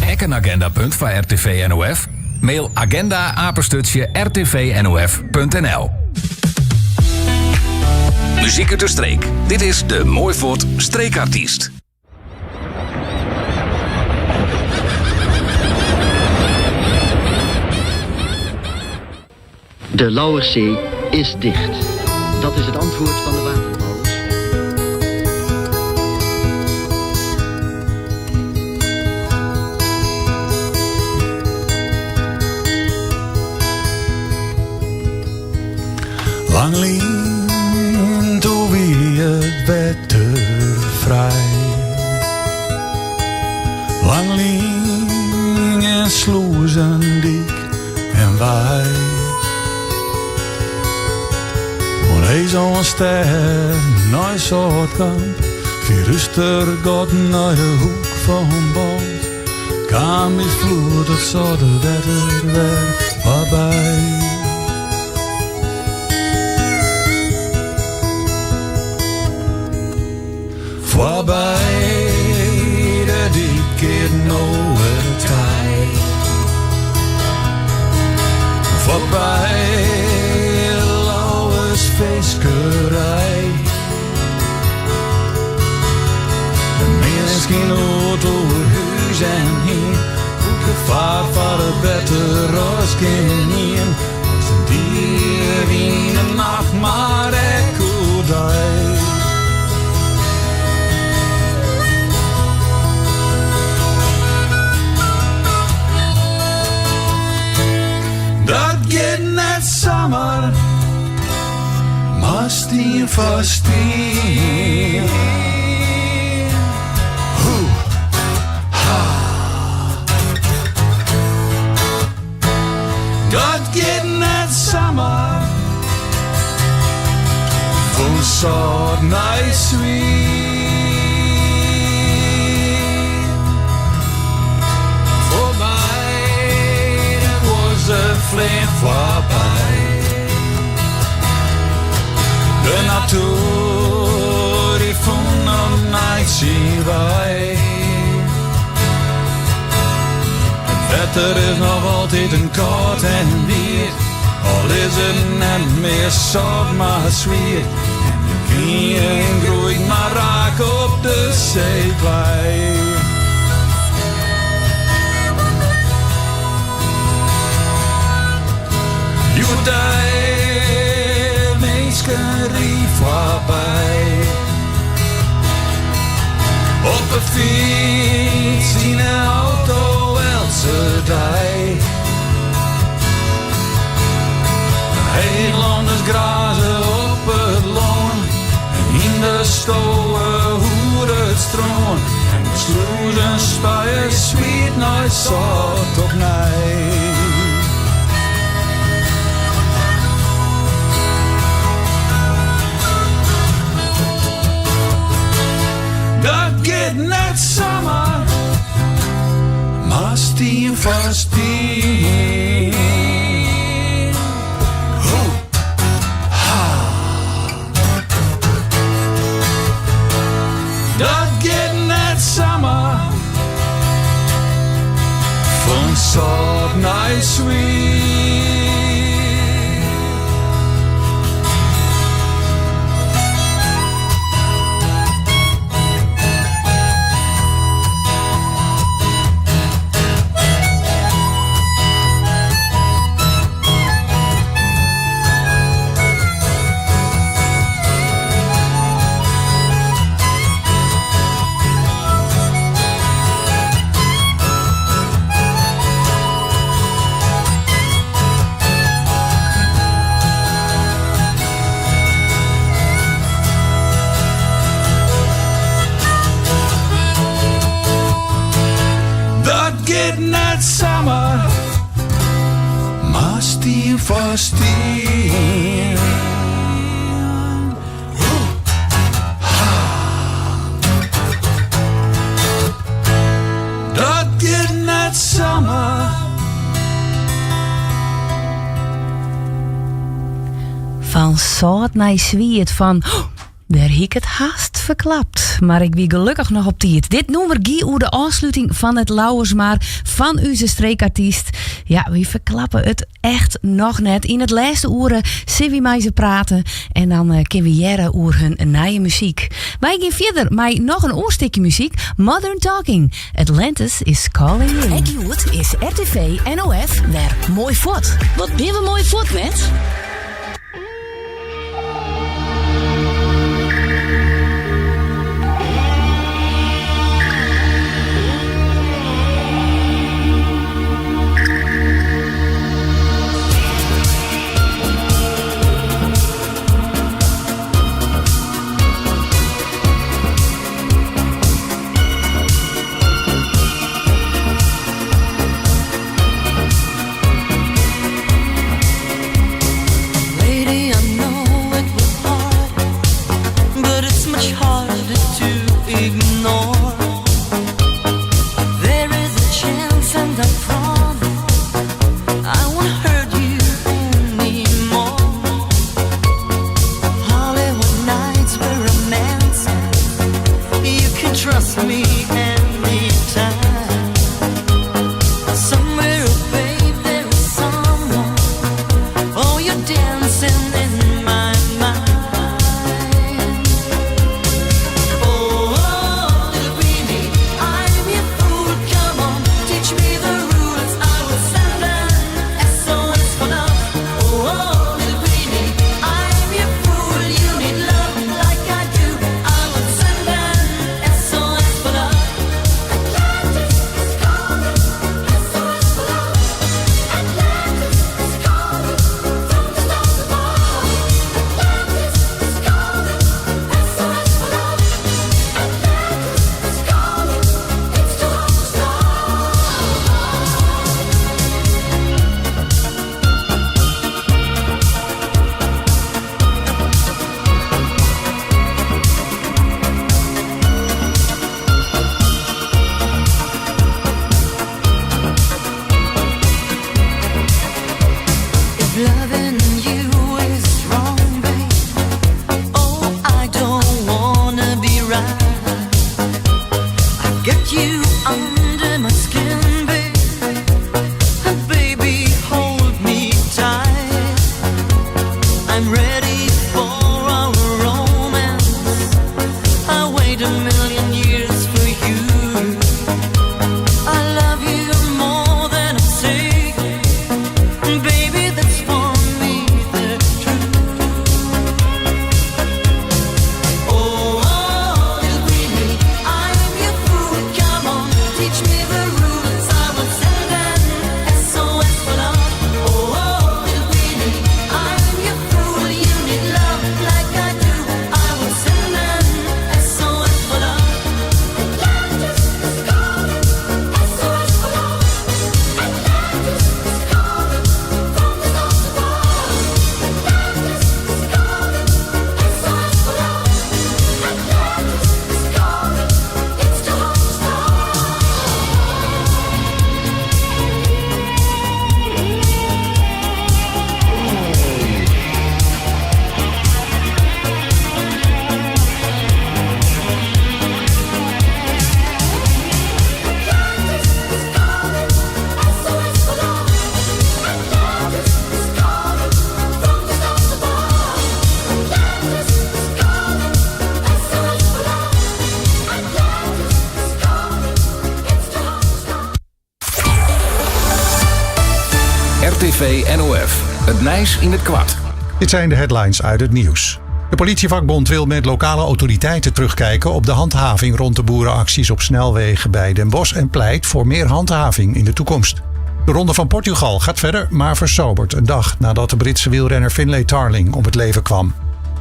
Ek in agendapunt foar RTV NOF? Mail agenda apenstaartje rtvnof.nl Muzyk út de streek. Dit is de Mooi Fuort Streekartyst. De Lauwerszee is dicht. Dat is het antwoord van de waterbouwers. Lang lyn doe wie it wetter frij. Lang lyn en slûzen, dyk en wei. Oan Heech oan stêd nei Sâltkamp, Fierústergat nei de hoek fan Balt, kaam dy floed it sâlte wetter wer foarby. Foarby de dyk keart no it tij. Foarby Lauwers fiskerij. De minsken oer oer hús en hiem. Oer gefaar foar it wetter as gjinien. As in dier yn de nacht, mar ek oerdei. Dat giet net samar, mar stien foar stien. Hoe, ha. Dat giet net samar, fan sâlt nei swiet. Foarby de guozzeflecht foarby. De natoer dy fûn opnij syn wei. It wetter is noch altiten kâld en wiet, al is it net mear sâlt mar swiet. En de knyn groeit mar raak op de seeklei. Hjoeddei minsken ride foarby. Op 'e fyts, yn 'e auto eltse dei. Heechlanners graze op it lân en hynders stowe oer it strân. En de slûzen spuie swiet nei sâlt opnij. Dat giet net samar, mar stien foar stien. Hoe, ha. Dat giet net samar, fan sâlt nei swiet. Dat giet net samar, mar stien foar stien. Hoe, ha. Fan sâlt nei swiet, fan Dêr hie ik it hast ferklapt, mar ik wie gelokkich noch op tiid. Dit nûmer gie oer de ôfsluting fan it Lauwersmar fan ús streekartyst. Ja, wy ferklappe it echt noch net. Yn it lêste oere sille wy mei se prate en dan eh, kinne wy hearre oer hun nije muzyk. Wy gean fierder mei noch in oar stikje muzyk, Modern Talking. Atlantis is calling you. Ek hjoed is RTV NOF wer moai fuort. Wat binne we moai fuort, net? Lady, I know it was hard, but it's much harder to ignore. There is a chance, and I promise I won't hurt you anymore. Hollywood nights were romance. You can trust me anytime. Somewhere, babe, there is someone. Oh, you're dancing in my mind. Oh, oh, little greenie, I'm your fool. Come on, teach me the rules. I will send an SOS for love. Oh, oh, little greenie, I'm your fool. You need love like I do. I will send an SOS for love. Atlantis is calling, SOS for love. Atlantis is calling from the stars above. Atlantis is calling, SOS for love. Atlantis is calling, it's too hard to stop. If loving you is wrong, babe, oh, I don't wanna be right. I get you under my skin, babe, and baby, hold me tight. I'm ready for our romance. I wait a million years for you. I love you more than I say. Baby, that's for me the truth. Oh, oh, little greenie, I'm your fool. Come on, teach me the rules. I will send an SOS for love. Oh, oh, little greenie, I'm your fool. You need love like I do. I will send an SOS for love. Atlantis is calling, SOS for love. Atlantis is calling from the stars above. Atlantis is calling, SOS for love. Atlantis is calling, it's too hard to stop. Atlantis is calling, SOS for love. Atlantis is calling from the stars above. Atlantis is calling, SOS for love. Atlantis is calling, it's too hard to stop. RTV NOF. It nijs yn it koart. Dit zijn de headlines uit het nieuws. De politievakbond wil met lokale autoriteiten terugkijken op de handhaving rond de boerenacties op snelwegen bij Den Bosch en pleit voor meer handhaving in de toekomst. De Ronde van Portugal gaat verder, maar versoberd een dag nadat de Britse wielrenner Finlay Tarling om het leven kwam.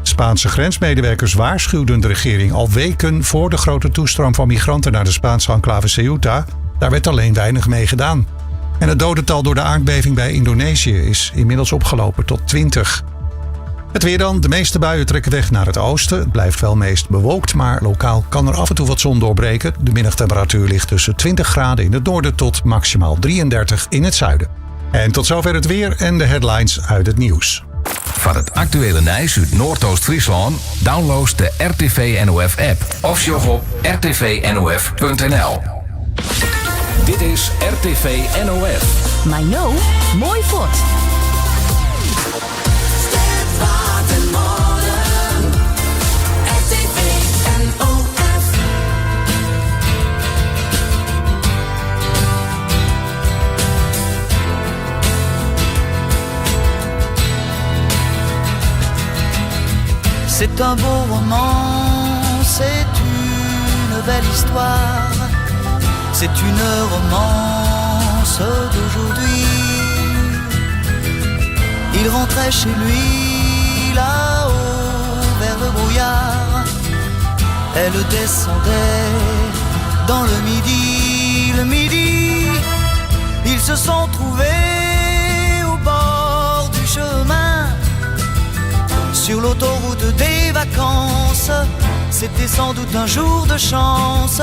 Spaanse grensmedewerkers waarschuwden de regering al weken voor de grote toestroom van migranten naar de Spaanse enclave Ceuta. Daar werd alleen weinig mee gedaan. En het dodental door de aardbeving bij Indonesië is inmiddels opgelopen tot 20. Het weer dan. De meeste buien trekken weg naar het oosten. Het blijft wel meest bewolkt, maar lokaal kan er af en toe wat zon doorbreken. De middagtemperatuur ligt tussen 20 graden in het noorden tot maximaal 33 in het zuiden. En tot zover het weer en de headlines uit het nieuws. Foar it aktuele nijs út Noardoost-Fryslân, download de RTV NOF app of sjoch op rtvnof.nl. Dit is RTV NOF. Mei no, moai fuort. C'est un beau roman, c'est une belle histoire, c'est une romance d'aujourd'hui. Il rentrait chez lui là-haut vers le brouillard. Elle descendait dans le midi, le midi. Ils se sont trouvés au bord du chemin, sur l'autoroute des vacances. C'était sans doute un jour de chance.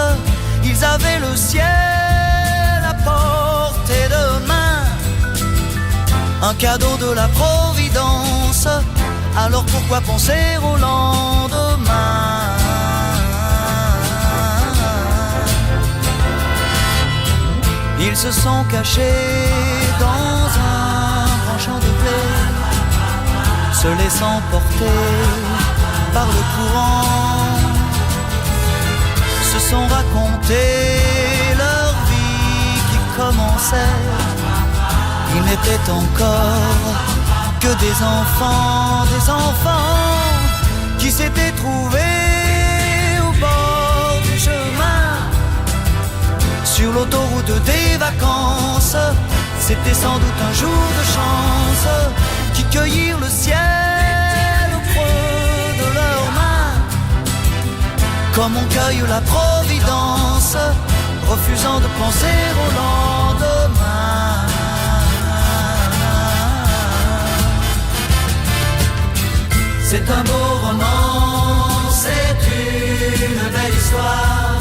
Ils avaient le ciel à portée de main, un cadeau de la Providence. Alors pourquoi penser au lendemain? Ils se sont cachés dans un grand champ de blé, se laissant porter par le courant, se sont racontés leur vie qui commençait. Ils n'étaient encore que des enfants, des enfants qui s'étaient trouvés au bord du chemin, sur l'autoroute des vacances. C'était sans doute un jour de chance qui cueillirent le ciel au creux de leurs mains, comme on cueille la providence, refusant de penser au lendemain. C'est un beau roman, c'est une belle histoire,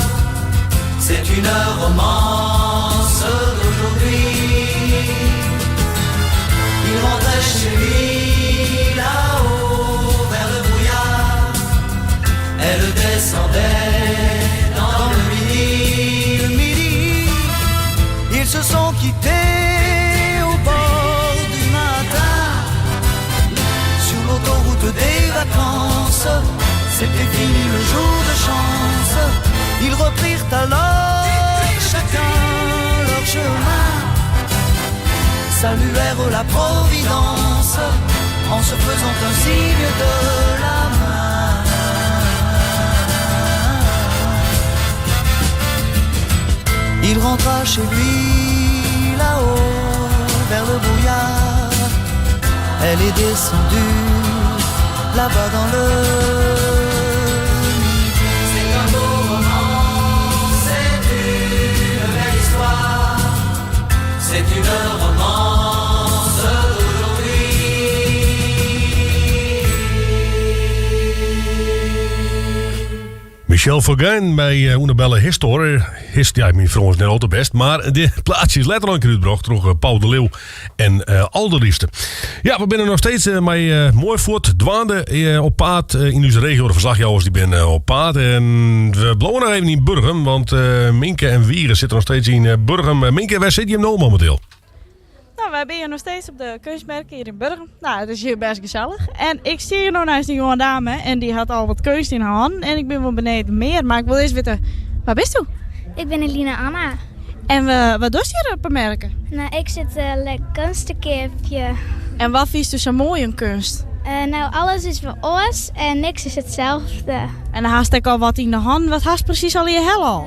c'est une romance d'aujourd'hui. Il rentrait chez lui là-haut vers le brouillard, elle descendait dans le midi, le midi. Ils se sont quittés au bord du matin, sur l'autoroute des vacances. C'était fini le jour de chance. Ils reprirent alors chacun leur chemin, saluèrent la Providence en se faisant un signe de la main. Il rentra chez lui là-haut vers le brouillard. Elle est descendue là-bas dans le midi. C'est un beau roman, c'est une belle histoire, c'est une romance d'aujourd'hui. Michel Fugain mei Una Bella Histoire. Hist, ja, myn Frânsk net al te bêst, mar dit plaatsje is letter al in kear útbrocht troch eh, Paul de Leeuw en eh, Alderliefste. Ja, we binne noch steeds eh, mei eh, Moai Fuort dwaande eh, op paad eh, yn ús regio. De ferslachjouwers dy binne op paad. En we bliuwe noch even yn Burgum, want eh, Minke en Wiere sitte noch steeds yn eh, Burgum. Eh, Minke, wêr sit jim no mominteel? Nou, wy binne hjir noch steeds op de keunstmerk hjir yn Burgum. Nou, it is hjir bêst gesellich. En ik stean hjir no neist in jonge dame en dy hat al wat keunst yn har hannen. En ik bin wol benijd mear, mar ik wol earst witte, wa bisto? Ik bin Eline Anna. En wat dochst hjir op 'e merke? Nou, ik sit lekker keunst te keapjen. En wat fynsto sa moai oan keunst? Nou, alles is wer oars en niks is itselde. En hast ek al wat yn de hannen. Wat hast presys allegear helle al?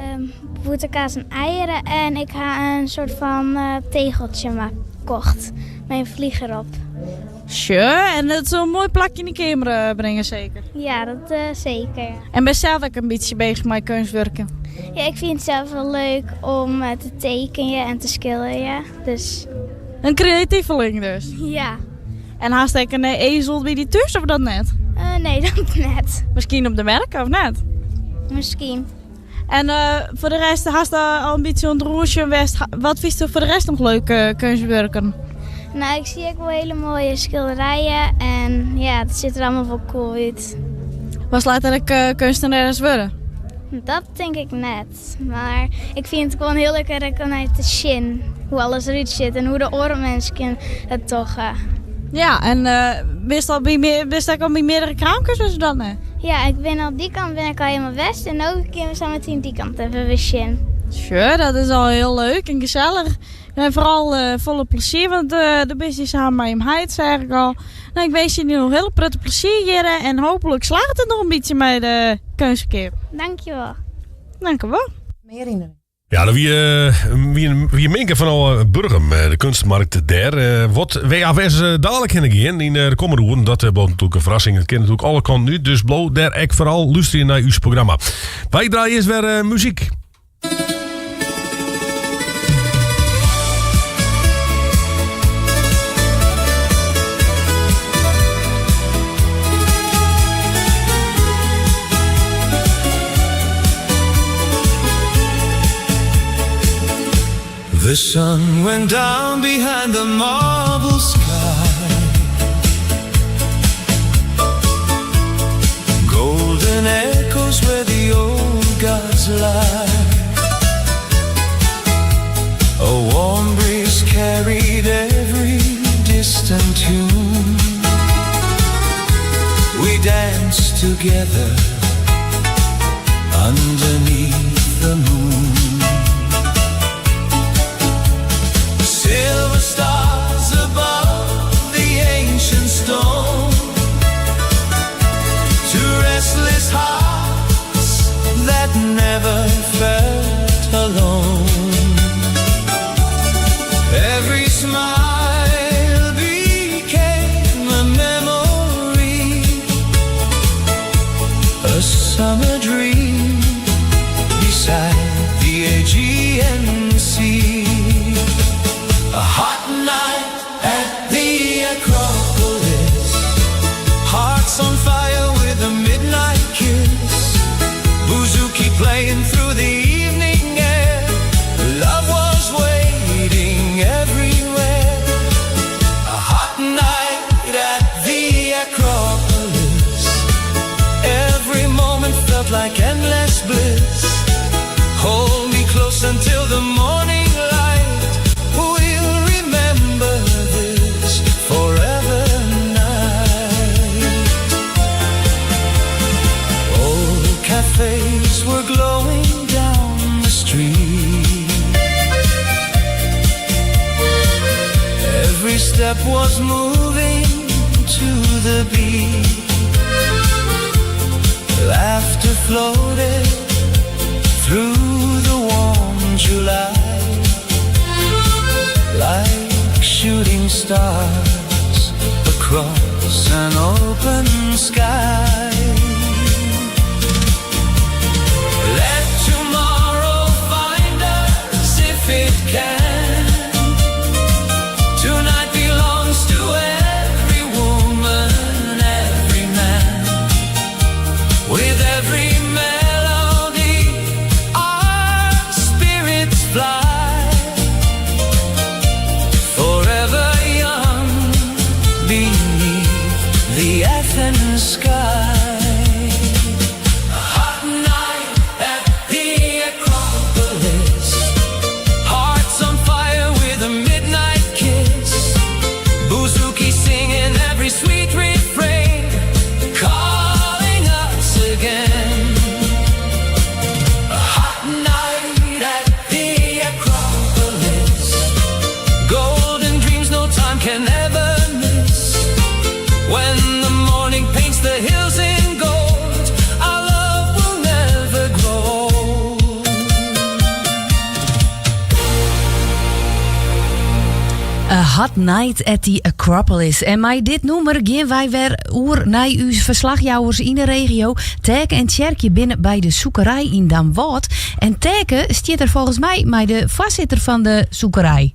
Bûterkaas en eieren en ik ha in soart fan tegeltsje mar kocht mei in flieger op. Sjoch, en dat sil in moai plakje yn de keamer eh, bringe seker? Ja, dat eh, seker. Ja. En bist sels ek in bytsje bezich mei keunstwurken? Ja, ik fyn it sels wol leuk om eh, te tekenjen en te skilderjen. Dus... In kreativeling dus? Ja. En hast ek in ezel by dy thús of dat net? Nee, dat net. Miskien op de merk of net? Miskien. En foar de rest, hast al in bytsje oan it rûnsjen west. Wat fynsto foar de rest noch leuke keunstwurken? Nou, ik zie ook wel hele mooie schilderijen en ja, het ziet er allemaal wel cool uit. Wat laat er uh, kunstenaars worden? Dat denk ik net. Maar ik vind het gewoon heel lekker om naar te zien hoe alles eruit zit en hoe de oren het toch. Ja, en wist al bij meer, wist ik al bij meerdere kraampjes was dat net? Ja, ik ben al die kant ben ik al helemaal west en ook een keer samen met die kant even weer zien. Sure, dat is al heel leuk en gezellig. En vooral volle plezier, want de bist je samen met hem heid, zeg ik al. Nou, ik wens je nu nog heel prettig plezier hier en hopelijk slaagt het nog een beetje met de keuzekip. Dankjewel. Dankjewel. Meer in Ja, dan wie, wie, wie Minke van al Burgum, de kunstmarkt daar. Wat WAVS dadelijk heen gaan in de komende uren, dat wordt natuurlijk een verrassing. Het kent natuurlijk alle kanten nu, dus blow daar ik vooral luisteren naar uw programma. Wij draaien eerst weer muziek. The sun went down behind the marble sky. Golden echoes where the old gods lie. A warm breeze carried every distant tune. We danced together underneath the moon. Silver stars above the ancient stone. To restless hearts that never felt alone. Every smile became a memory, a summer dream beside the Aegean Sea. A hot night at the Acropolis, hearts on fire with a midnight kiss. Bouzouki playing through the evening air. Love was waiting everywhere. A hot night at the Acropolis. Every moment felt like endless bliss. Hold me close until the morning light. We'll remember this forever night. Old cafes were glowing down the street. Every step was moving to the beat. Laughter floated through the warm July like shooting stars across an open sky. Let tomorrow find us if it can. Tonight belongs to every woman, every man. With every melody, our spirits fly. Forever young beneath the Athens sky. A hot night at the Acropolis. Hearts on fire with a midnight kiss. Bouzouki singing every sweet refrain, calling us again. A hot night at the Acropolis. Golden dreams no time can ever miss. When the morning paints the hills in gold, our love will never grow old. A Hot Night at the Acropolis. En mei dit nûmer gean wy wer oer nei ús ferslachjouwers yn de regio. Teke en Tjerkje binne by de Sûkerei yn Damwâld. En Teke stiet der folgens my mei de foarsitter fan de Sûkerei.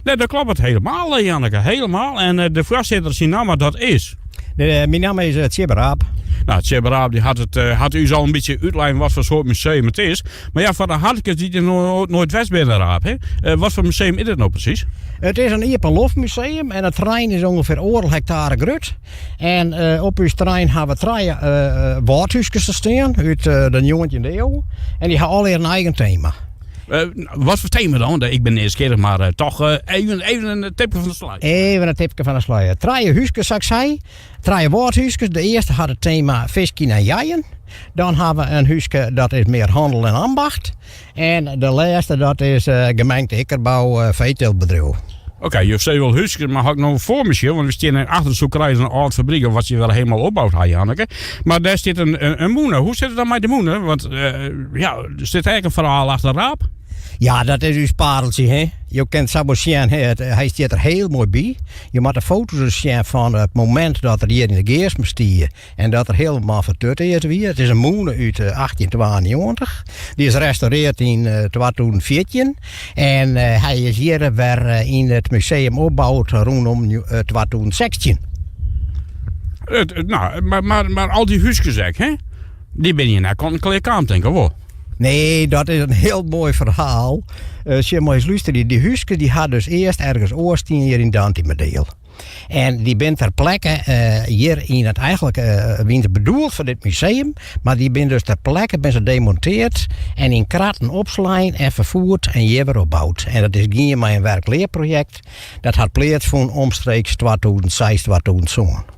Nee, dat kloppet helemaal, Janneke. Helemaal. En de foarsitter, syn namme, dat is. Myn namme is Tsjibbe Raap. Nou, Tsjibbe Raap dy hat, it, hat ús al in bytsje útlein wat foar soart museum it is. Mar ja, foar de harkers dy't der noait west binne, Raap, hè? Wat foar museum is dit no presys? It is in iepenloftmuseum en it terrein is ûngefear oardel hektare grut. En op ús terrein hawwe we trije wâldhúskes te stean út de njoggentjinde iuw. En dy ha allegear in eigen tema. Wat foar tema dan? Ik bin nijsgjirrich, mar toch even, even in tipke fan de sluier. Even in tipke fan de sluier. Trije húskes, sa't ik sei. Trije wâldhúskes. De earste hat it tema fiskjen en jeien. Dan ha we in húske dat is mear hannel en ambacht. En de lêste dat is gemengde ikkerbou, feeteeltbedriuw. Oké, jo sizze wol húskes, mar as ik no foar my sjoch, want we steane achter de sûkerij in âld fabryk wat se wer helemaal opboud ha, Janneke. Mar dêr stiet in, in, mûne. Hoe sit it dan mei de mûne? Want ja, der sit ek in ferhaal achter Raap. Ja, dat is ús pareltsje, hè. Jo kinne it sa wol sjen, hè. Hy stiet der hiel moai by. Jo moatte foto's ris sjen fan it momint dat er hjir yn de Gearsma stie en dat er hielendal fertutte is wie. It is in mûne út 1892. Dy is restaureard yn 2014 en hy is hjir wer yn it museum opboud rûnom 2016. No, mar, mar, mar al dy húskes ek, hè? Dy binne hjir net kant en klear kaam, tink ik wol. Nee, dat is in hiel moai ferhaal. Uh, sjen mar ris lústerje. Dy húskes dy ha dus earst ergens oars stien hjir yn Dantumadiel. En dy bin ter plekke uh, hjir yn it eigentlik uh, wiene se bedoeld foar dit museum, mar dy bin dus ter plekke bin se demonteard en yn kratten opslein en ferfoerd en hjir wer opboud. En dat is gien mei in werkleerprojekt. Dat hat pleatsfûn omstreeks 2006, 2007.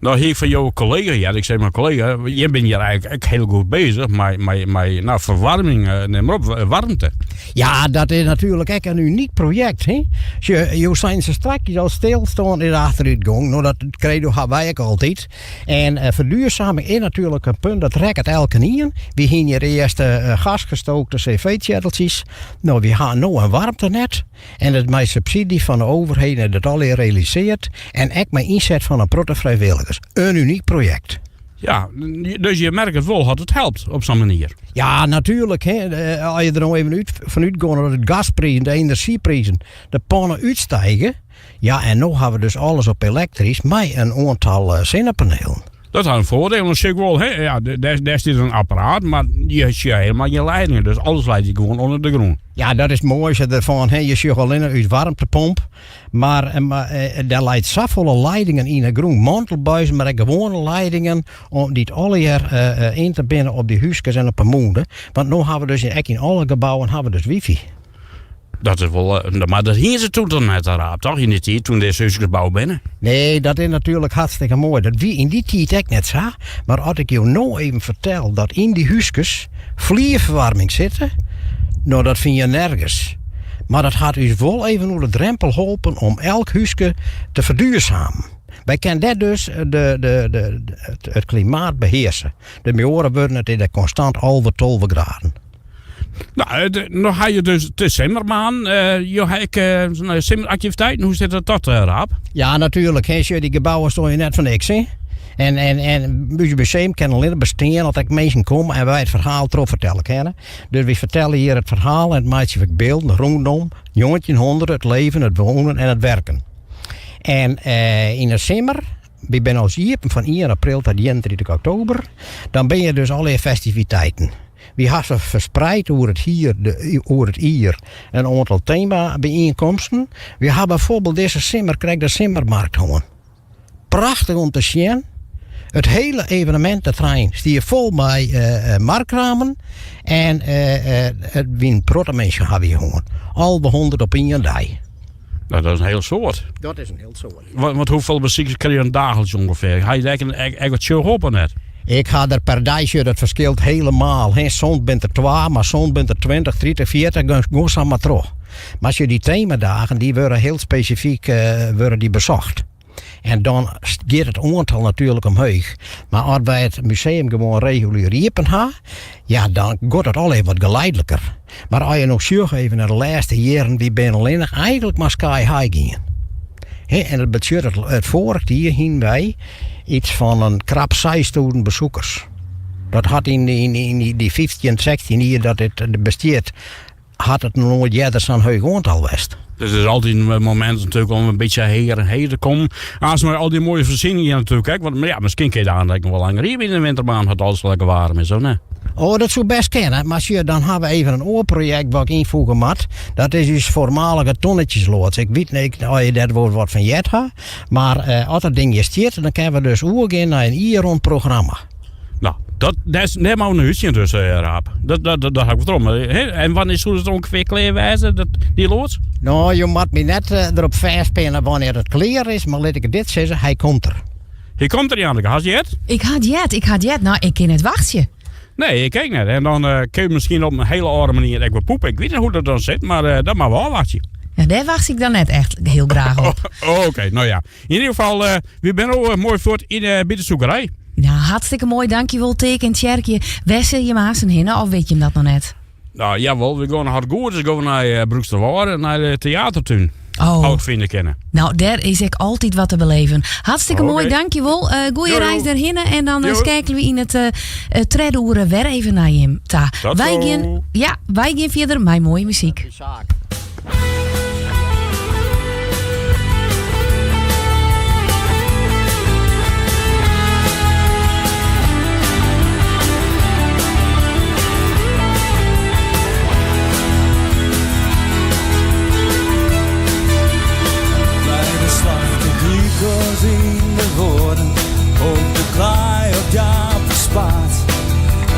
No hie ik fan jo kollega heard, ik sei mar kollega, jim binne hjir eigentlik ek hiel goed bezich mei, mei, mei nou, ferwaarming, eh, nim mar op, waarmte. Ja, dat is natuerlik ek in unyk projekt. Hè? Sjoch, jo seinen sastrakjes al stilstân is achterútgong. No, dat credo ha wy ek altyd. En eh, verduurzaming is natuerlik in punt, dat rekket elkenien. Wy hiene hjir earst eh, gasgestookte cv-tsjetteltsjes. No, wy ha no in waarmtenet. En dat mei subsydzje fan de overheden dat allegear realiseard en ek mei ynset fan in protte frijwilligers. In unyk projekt. Ja, dus je merke it wol dat it helpt op sa'n manier. Ja, natuerlik. Hè. As je der no even út, fan útgean dat de gasprizen, de enerzjyprizen de panne útstige. Ja, en no ha we dus alles op elektrysk mei in oantal sinnepanelen. Dat hat in foardiel, want sjoch ik wol, hè, ja, dêr, dêr stiet in apparaat, mar je sjogge helemaal gjin leidingen, dus alles leit hjir gewoan ûnder de grûn. Ja, dat is it moaiste derfan. Hè. Je sjogge allinne ús waarmtepomp, mar, eh, mar eh, der leit safolle leidingen yn 'e grûn, mantelbuizen, mar ek gewoane leidingen, om, dy't allegear eh, ynte binne op dy húskes en op 'e mûne. Want no ha we dus ek yn alle gebouwen ha we dus wifi. Dat is wol, eh, mar dat hiene se toen toch net raap, toch? Yn die tiid, toen dizze húskes boud binne. Nee, dat is natuerlik hartstikke moai. Dat wie yn dy tiid ek net sa. Mar as ik jo no even fertel dat yn dy húskes flierferwaarming sitte, no dat fyn je nergens. Mar dat hat ús wol even oer de drempel holpen om elk húske te ferduurzamen. Wy kinne dêr dus de, de, de, it, it klimaat behearse. Dus mei oare wurden, it is dêr konstant 11, 12 graden. No, no ha je dus de simmermaand. Uh, jo ha ek uh, simmeraktiviteiten. Hoe sit dat dat, uh, Raap? Ja, natuerlik. Hè. Sjoch, dy gebouwen stean hjir net foar niks. Hè. En, en, en ús museum kin allinne bestean as ek minsken komme en wy it ferhaal trochfertelle kinne. Dus wy fertelle hjir it ferhaal en meitsje we bylden rûnom 1900, it leven, it wonen en it werken. En uh, yn de simmer, wy binne al iepen fan 1 april tot 31 oktober, dan binne der dus allegear festiviteiten. Wy ha se ferspraat oer it jier, de, oer it jier in oantal tema-byienkomsten. Wy ha byfoarbyld dizze simmer krekt de simmermarkt hân. Prachtich om te sjen. It hiele eveneminteterrein stie fol mei uh, marktkramen. En uh, it wiene in protte minsken ha wy hân. 1100 op ien dei. Nou, dat is in hiel soad. Dat is in hiel soad. Want, want hoefolle besikers krije je daagliks ûngefear? Ha je dêr ek, ek wat sjoch op of net? Ik ha der per dei, sjoch, dat ferskilt hielendal. Hè. Soms binne der twa, mar soms binne der 20, 30, 40, gewoan sa mar troch. Mar sjoch, dy temadagen dy wurde hiel spesifyk uh, wurde dy besocht. En dan giet it oantal natuerlik omheech. Mar as wy it museum gewoan regulier iepen ha, ja, dan giet it al even wat geleidliker. Mar as je no sjogge even nei de lêste jierren, wy binne allinnich eigentlik mar sky high gien. Hè, en dat betsjut dat it foarich jier hiene wy iets fan in krap 6000 besikers. Dat hat yn, yn, yn dy 15, 16 jier dat it bestiet, hat it noait earder sa'n heech oantal west. Dus het is altijd een moment natuurlijk om een beetje hier en heen te komen. Als maar al die mooie voorzieningen natuurlijk. Hè? Want maar ja, misschien kun je daar nog wel langer hier in de wintermaand. Het alles lekker warm is, zo, nee. Oh, dat zou best kennen. Maar zie je, dan hebben we even een oorproject wat ik invoegen moet. Dat is dus voormalige tonnetjesloods. Ik weet niet of je dat woord wat van jet ha. Maar als dat ding je stiert, dan kunnen we dus oergaan naar een jaar rond programma. Nou, dat is net maar een huisje dus, Raap. Dat ga ik wat om. Hè? En wanneer zullen het ongeveer klaar wijzen, die loods? Nou, je moet me net erop vastpinnen wanneer het klaar is. Maar laat ik dit zeggen, hij komt er. Hij komt er, Janneke. Had je het? Ik had jet, ik had jet. Nou, ik kan het wachten. Nee, ik kijk net. En dan kun je misschien op een hele andere manier echt wel poepen. Ik weet niet hoe dat dan zit, maar dat mag wel wachten. Ja, daar wacht ik dan net echt heel graag op. Oh, oké, nou ja. In ieder geval, we zijn ook mooi voort in bij de zoekerij. Nou, hartstikke mooi. Dankjewel, Teken en Tjerkje. Wessel je maas en hinnen, of weet je hem dat nog net? Nou, jawel, we gaan hard goed. Dus gaan we naar Broeksterwâlde, naar de theatertuin. Oh. Hout vinden kennen. Nou, daar is ik altijd wat te beleven. Hartstikke Oké. mooi, dankjewel. Goeie Jo, jo. reis daarheen en dan Jo. schakelen we in het trede oeren weer even naar hem. Ta. Tot Wij zo. gaan, ja, wij gaan verder met mooie muziek. Bij de slag de glucose in de woorden, op de klaai op Jaap spaat.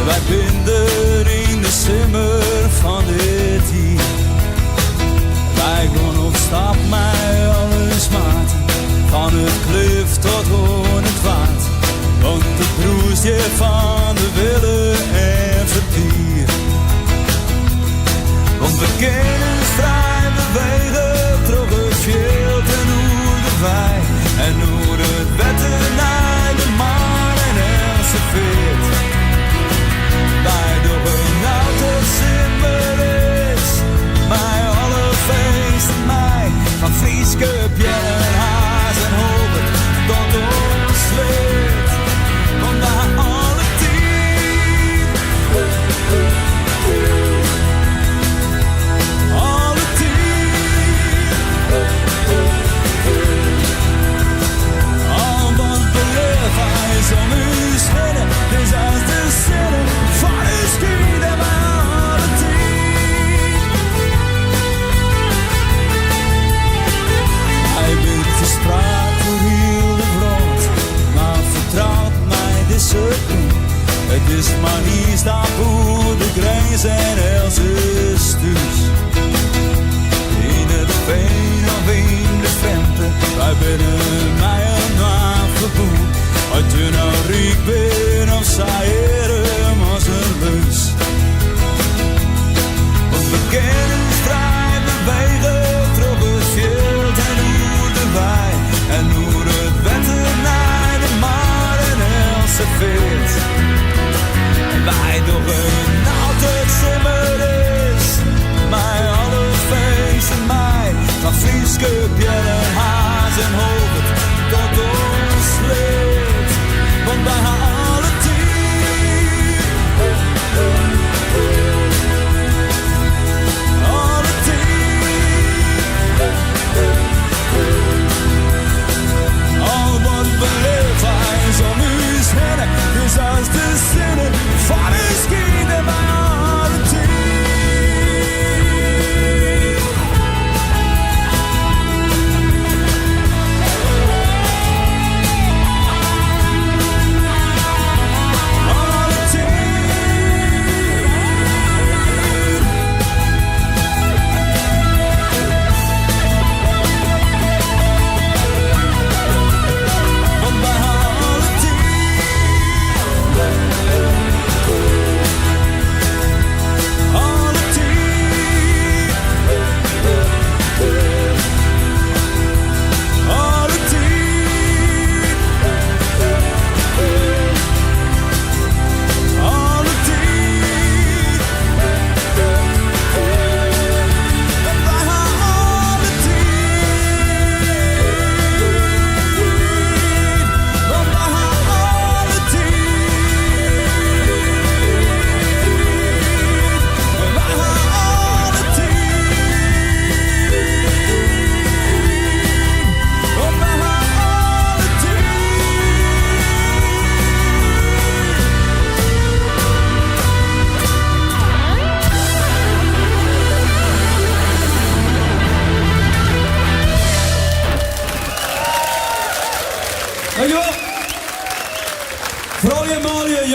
Wij binden in de simmer van dit hier. Wij gaan op stap met alles maat, van het klif tot hoorn het waard. Want het broertje van de willen en vertier. Want we kennen vrij bewegen, troch het veld en oer de wei. En oer het wetter naar de maan en Elsevier. Wij doen nou tot simmer is, bij alle feesten mij. Van Frieske, Bjerren, Haas en Hobert tot ons leed. Want daar alle tien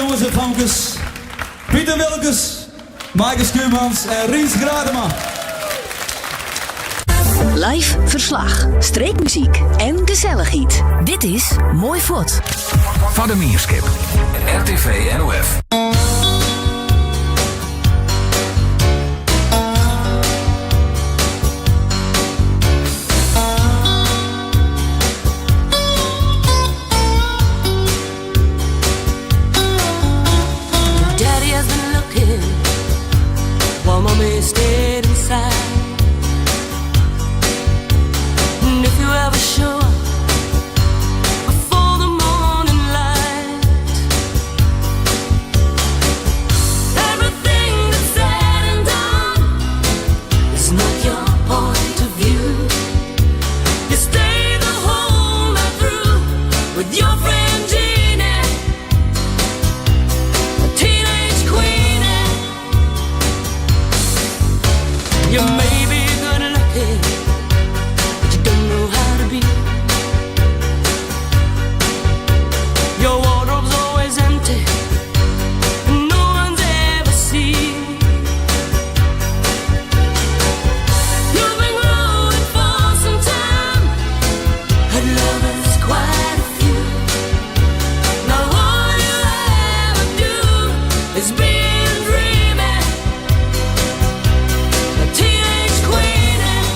jongens en famkes, Pieter Wilkes, Maaike Schuurmans en Rients Gratema. Live ferslach, streekmuzyk en gesellichheid. Dit is Moai Fuort. Foar de mienskip. RTV NOF. Daddy has been looking while mommy stayed inside. And if you ever show up before the morning light, everything that's said and done is not your point of view. You stay the whole night through with your friend Jeannie, a teenage queenie. You may be good looking, but you don't know how to be. Your wardrobe's always empty, and no one's ever seen. You've been growing for some time, had lovers quite a few. Now all you ever do is be dreaming. A teenage queenie.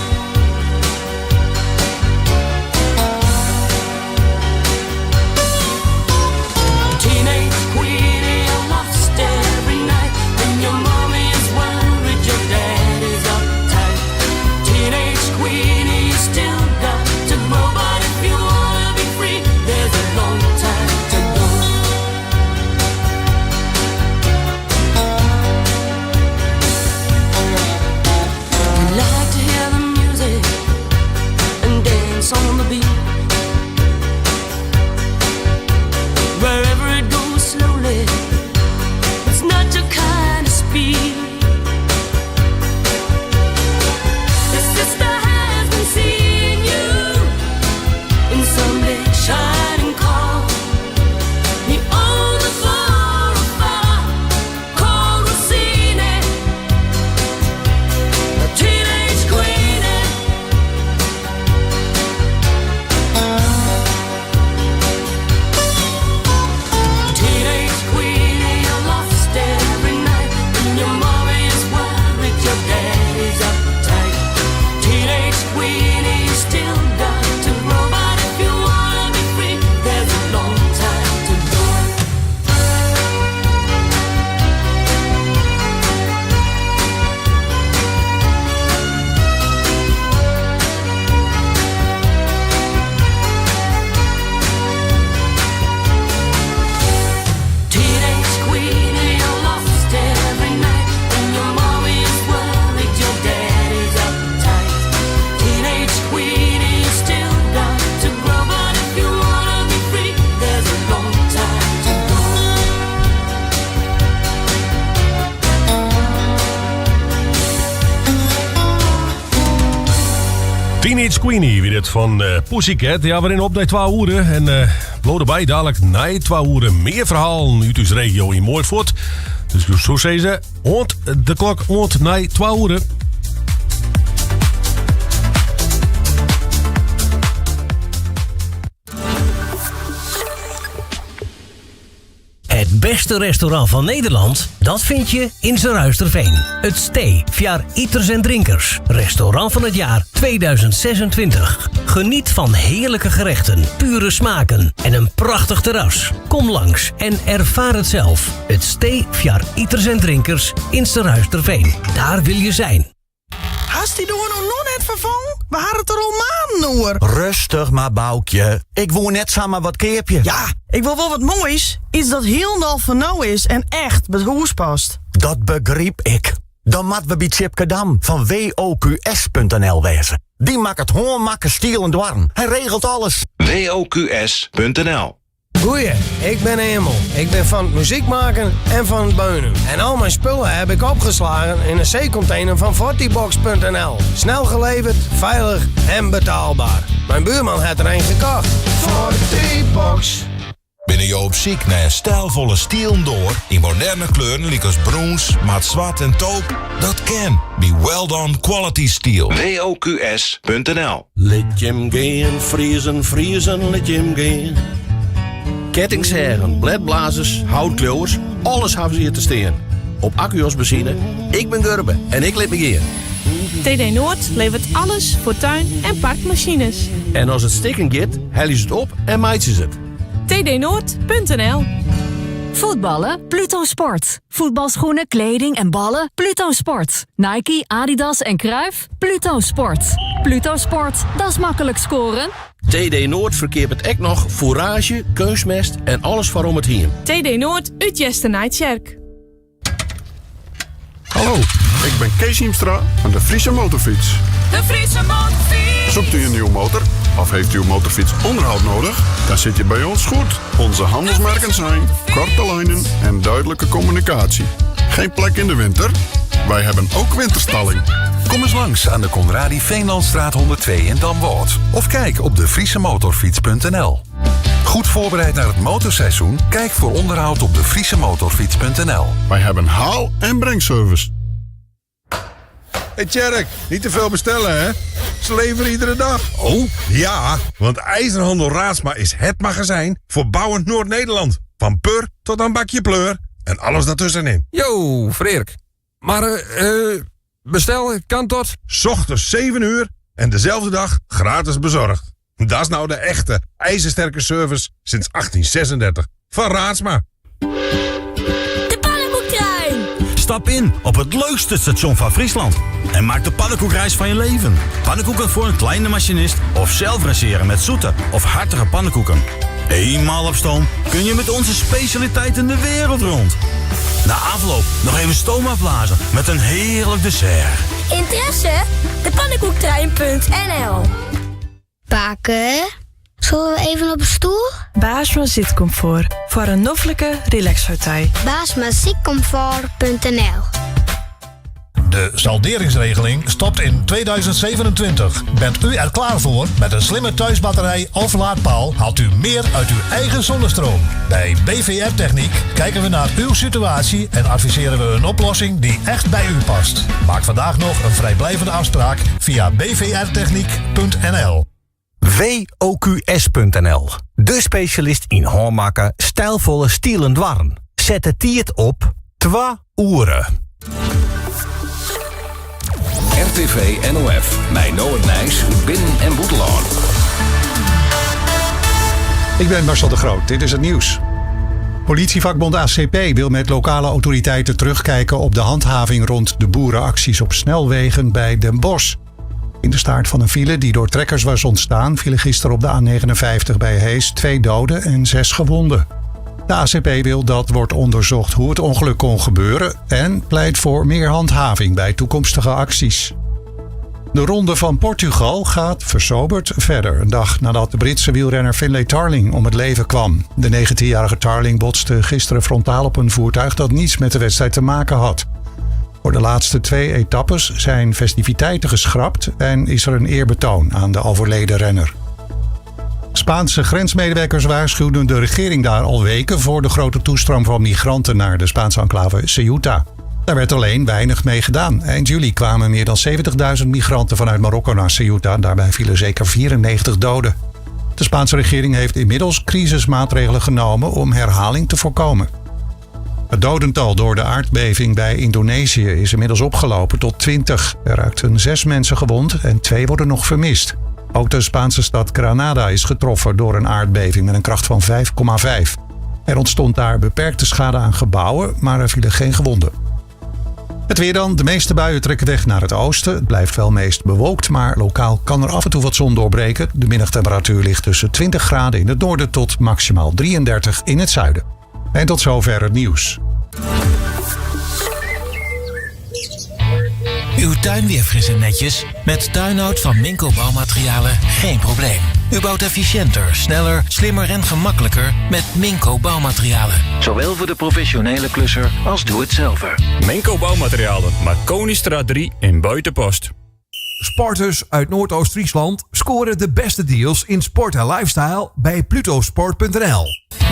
Teenage queenie, you're lost every night. And your mommy is worried, your daddy's uptight. Teenage queenie, you still got to grow. But if you wanna be free, there's a long time to go. You like to hear the music and dance on the beat. Wherever it goes slowly, it's not your kind of speed. Your sister has been seeing you in some big shining car. He owns a 405 called Rossini, a teenage queenie. Teenage queenie, you're lost every night. And your mommy is worried, your daddy's uptight. Teenage queenie, you still got to grow. But if you wanna be free, there's a long time to go. Teenage queenie, you're lost every night. And your mommy is worried, your daddy's uptight. Teenage queenie, you still got to grow. But if you wanna be free, there's a long time to go. Teenage Queenie, wie dit fan Pussycat. Ja, we rinne op nei twa oere. En bliuw derby, dadelijk nei twa oere mear ferhalen út ús regio yn Moai Fuort. Dus ik soe sizze, oant de klok oant nei twa oere. Het beste restaurant van Nederland, dat vind je in Surhuisterveen. Het Stee, foar iters en drinkers. Restaurant van het jaar 2026. Geniet van heerlijke gerechten, pure smaken en een prachtig terras. Kom langs en ervaar het zelf. Het Stee, foar iters en drinkers in Surhuisterveen. Daar wil je zijn. Hast dy doar no noch net ferfongen? We ha it der al maanden oer. Rêstich mar, Boukje. Ik woe net samar wat keapje. Ja, ik wol wol wat moais. Iets dat hielendal fan no is en echt by it hûs past. Dat begryp ik. Dan moatte we by Tjipke Dam fan WOQS.nl wêze. Dy makket hânmakke stielen doarren. Hy regelt alles. WOQS.nl Goeie, ik ben Emel. Ik ben fan it muzyk meitsjen en fan it beunen. En al myn spullen ha ik opslein yn in zeecontainer fan fortibox.nl. Snel geleverd, feilich en betaalbaar. Myn buorman hat der ien kocht. Fortibox. Binne jo op syk nei in stijlfolle stielen doar yn moderne kleuren lykas brûns, mat swart en taupe? Dat kin by Weldon Quality Steel. WOQS.nl Lit jim gean, Friezen, Friezen, lit jim gean. Kettingseagen, bledblazers, houtkliuwers, alles hawwe se hjir te stean. Op akku as benzine, ik bin Gurbe en ik lit my gean. TD Noord levert alles voor tuin- en parkmachines. En as it stikken giet, helje se it op en meitsje se it. tdnoord.nl Voetballen? Pluto Sport. Voetbalschoenen, kleding en ballen? Pluto Sport. Nike, Adidas en Cruijff? Pluto Sport. Pluto Sport, dat is makkelijk scoren. TD Noord ferkeapet ek noch foeraazje, keunstmest en alles foar om it hiem. TD Noord út Easternijtsjerk. Hallo, ik ben Kees Hiemstra van de Friese Motorfiets. De Friese Motorfiets. Zoekt u een nieuwe motor of heeft uw motorfiets onderhoud nodig? Dan zit je bij ons goed. Onze handelsmerken zijn korte lijnen en duidelijke communicatie. Geen plek in de winter? Wij hebben ook winterstalling. Kom eens langs aan de Conradi Veenlandstraat 102 in Damwâld. Of kijk op de friesemotorfiets.nl. Goed voorbereid naar het motorseizoen? Kijk voor onderhoud op de friesemotorfiets.nl. Wij hebben haal- en brengservice. Hey Tjerk, niet te veel bestellen hè? Ze leveren iedere dag. Oh? Ja, want IJzerhandel Raadsma is het magazijn voor bouwend Noord-Nederland. Van pur tot aan bakje pleur en alles daartussenin. Yo, Freerk. Maar eh, bestel kan tot? 's Ochtends 7 uur en dezelfde dag gratis bezorgd. Dat is nou de echte ijzersterke service sinds 1836 van Raadsma. De pannenkoektrein! Stap in op het leukste station van Friesland en maak de pannenkoekreis van je leven. Pannenkoeken voor een kleine machinist of zelf dresseren met zoete of hartige pannenkoeken. Eenmaal op stoom kun je met onze specialiteiten de wereld rond. Na afloop nog even stoom afblazen met een heerlijk dessert. Interesse? De pannenkoektrein.nl Paken? Zullen we even op een stoel? Baasma zitcomfort. Voor een noffelijke relaxpartij. Baasmazitcomfort.nl De salderingsregeling stopt in 2027. Bent u er klaar voor? Met een slimme thuisbatterij of laadpaal haalt u meer uit uw eigen zonnestroom. Bij BVR Techniek kijken we naar uw situatie en adviseren we een oplossing die echt bij u past. Maak vandaag nog een vrijblijvende afspraak via bvrtechniek.nl. WOQS.nl. De specialist in handmaken stijlvolle stielen dwarren. Zet het tiert op twa oeren. RTV NOF. Mijn Noord Nijs uit binnen- en boetelaan. Ik ben Marcel de Groot. Dit is het nieuws. Politievakbond ACP wil met lokale autoriteiten terugkijken op de handhaving rond de boerenacties op snelwegen bij Den Bosch. In de staart van een file die door trekkers was ontstaan, vielen gisteren op de A59 bij Hees twee doden en zes gewonden. De ACP wil dat wordt onderzocht hoe het ongeluk kon gebeuren en pleit voor meer handhaving bij toekomstige acties. De Ronde van Portugal gaat versoberd verder. Een dag nadat de Britse wielrenner Finlay Tarling om het leven kwam. De 19-jarige Tarling botste gisteren frontaal op een voertuig dat niets met de wedstrijd te maken had. Voor de laatste twee etappes zijn festiviteiten geschrapt en is er een eerbetoon aan de overleden renner. Spaanse grensmedewerkers waarschuwden de regering daar al weken voor de grote toestroom van migranten naar de Spaanse enclave Ceuta. Daar werd alleen weinig mee gedaan. Eind juli kwamen meer dan 70.000 migranten vanuit Marokko naar Ceuta. Daarbij vielen zeker 94 doden. De Spaanse regering heeft inmiddels crisismaatregelen genomen om herhaling te voorkomen. Het dodental door de aardbeving bij Indonesië is inmiddels opgelopen tot 20. Er raakten zes mensen gewond en twee worden nog vermist. Ook de Spaanse stad Granada is getroffen door een aardbeving met een kracht van 5,5. Er ontstond daar beperkte schade aan gebouwen, maar er vielen geen gewonden. Het weer dan. De meeste buien trekken weg naar het oosten. Het blijft wel meest bewolkt, maar lokaal kan er af en toe wat zon doorbreken. De middagtemperatuur ligt tussen 20 graden in het noorden tot maximaal 33 in het zuiden. En tot zover het nieuws. Uw tuin weer fris en netjes? Met tuinhout van Minco Bouwmaterialen geen probleem. U bouwt efficiënter, sneller, slimmer en gemakkelijker met Minco Bouwmaterialen. Zowel voor de professionele klusser als doe-het-zelver. Menko Bouwmaterialen, Marconistraat 3 in Buitenpost. Sporters uit Noordoost-Friesland scoren de beste deals in sport en lifestyle bij plutosport.nl.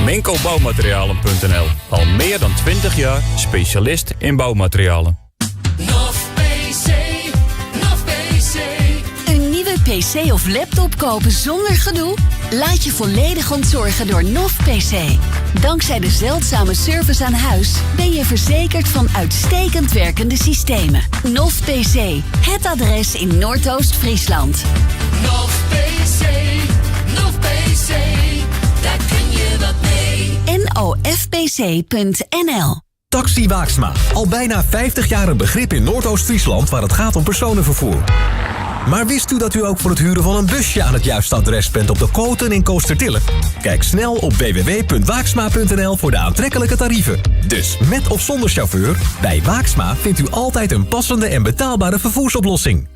Minkobouwmaterialen.nl Al meer dan 20 jaar specialist in bouwmaterialen. NOF PC, NOF PC. Een nieuwe PC of laptop kopen zonder gedoe? Laat je volledig ontzorgen door NOF PC. Dankzij de zeldzame service aan huis ben je verzekerd van uitstekend werkende systemen. NOF PC, het adres in Noordoost-Friesland. NOF PC, NOF PC, daar kun je wat mee. nofpc.nl Taxi Waaksma. Al bijna 50 jaar een begrip in Noordoost-Friesland waar het gaat om personenvervoer. Maar wist u dat u ook voor het huren van een busje aan het juiste adres bent op de Koten in Koostertille? Kijk snel op www.waaksma.nl voor de aantrekkelijke tarieven. Dus met of zonder chauffeur, bij Waaksma vindt u altijd een passende en betaalbare vervoersoplossing.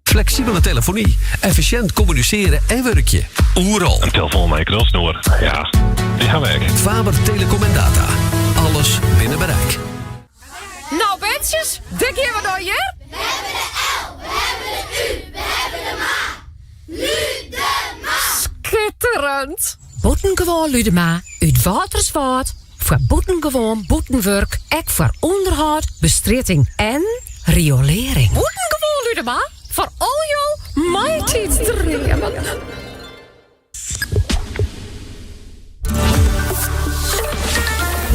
Flexibele telefonie, efficiënt communiceren en werkje. Oeral. Een telefoon met een knalsnoer. Ja, die gaan weg. Faber Telecom en Data. Alles binnen bereik. Nou, wensjes, dik hier wat door je? We hebben de L, we hebben de U, we hebben de Ma. Ludema! Schitterend! Boetengewoon Ludema uit Waterswaard. Voor boetengewoon boetenwerk, ek voor onderhoud, bestritting en riolering. Boetengewoon Ludema voor al jouw maaitidsdreamen.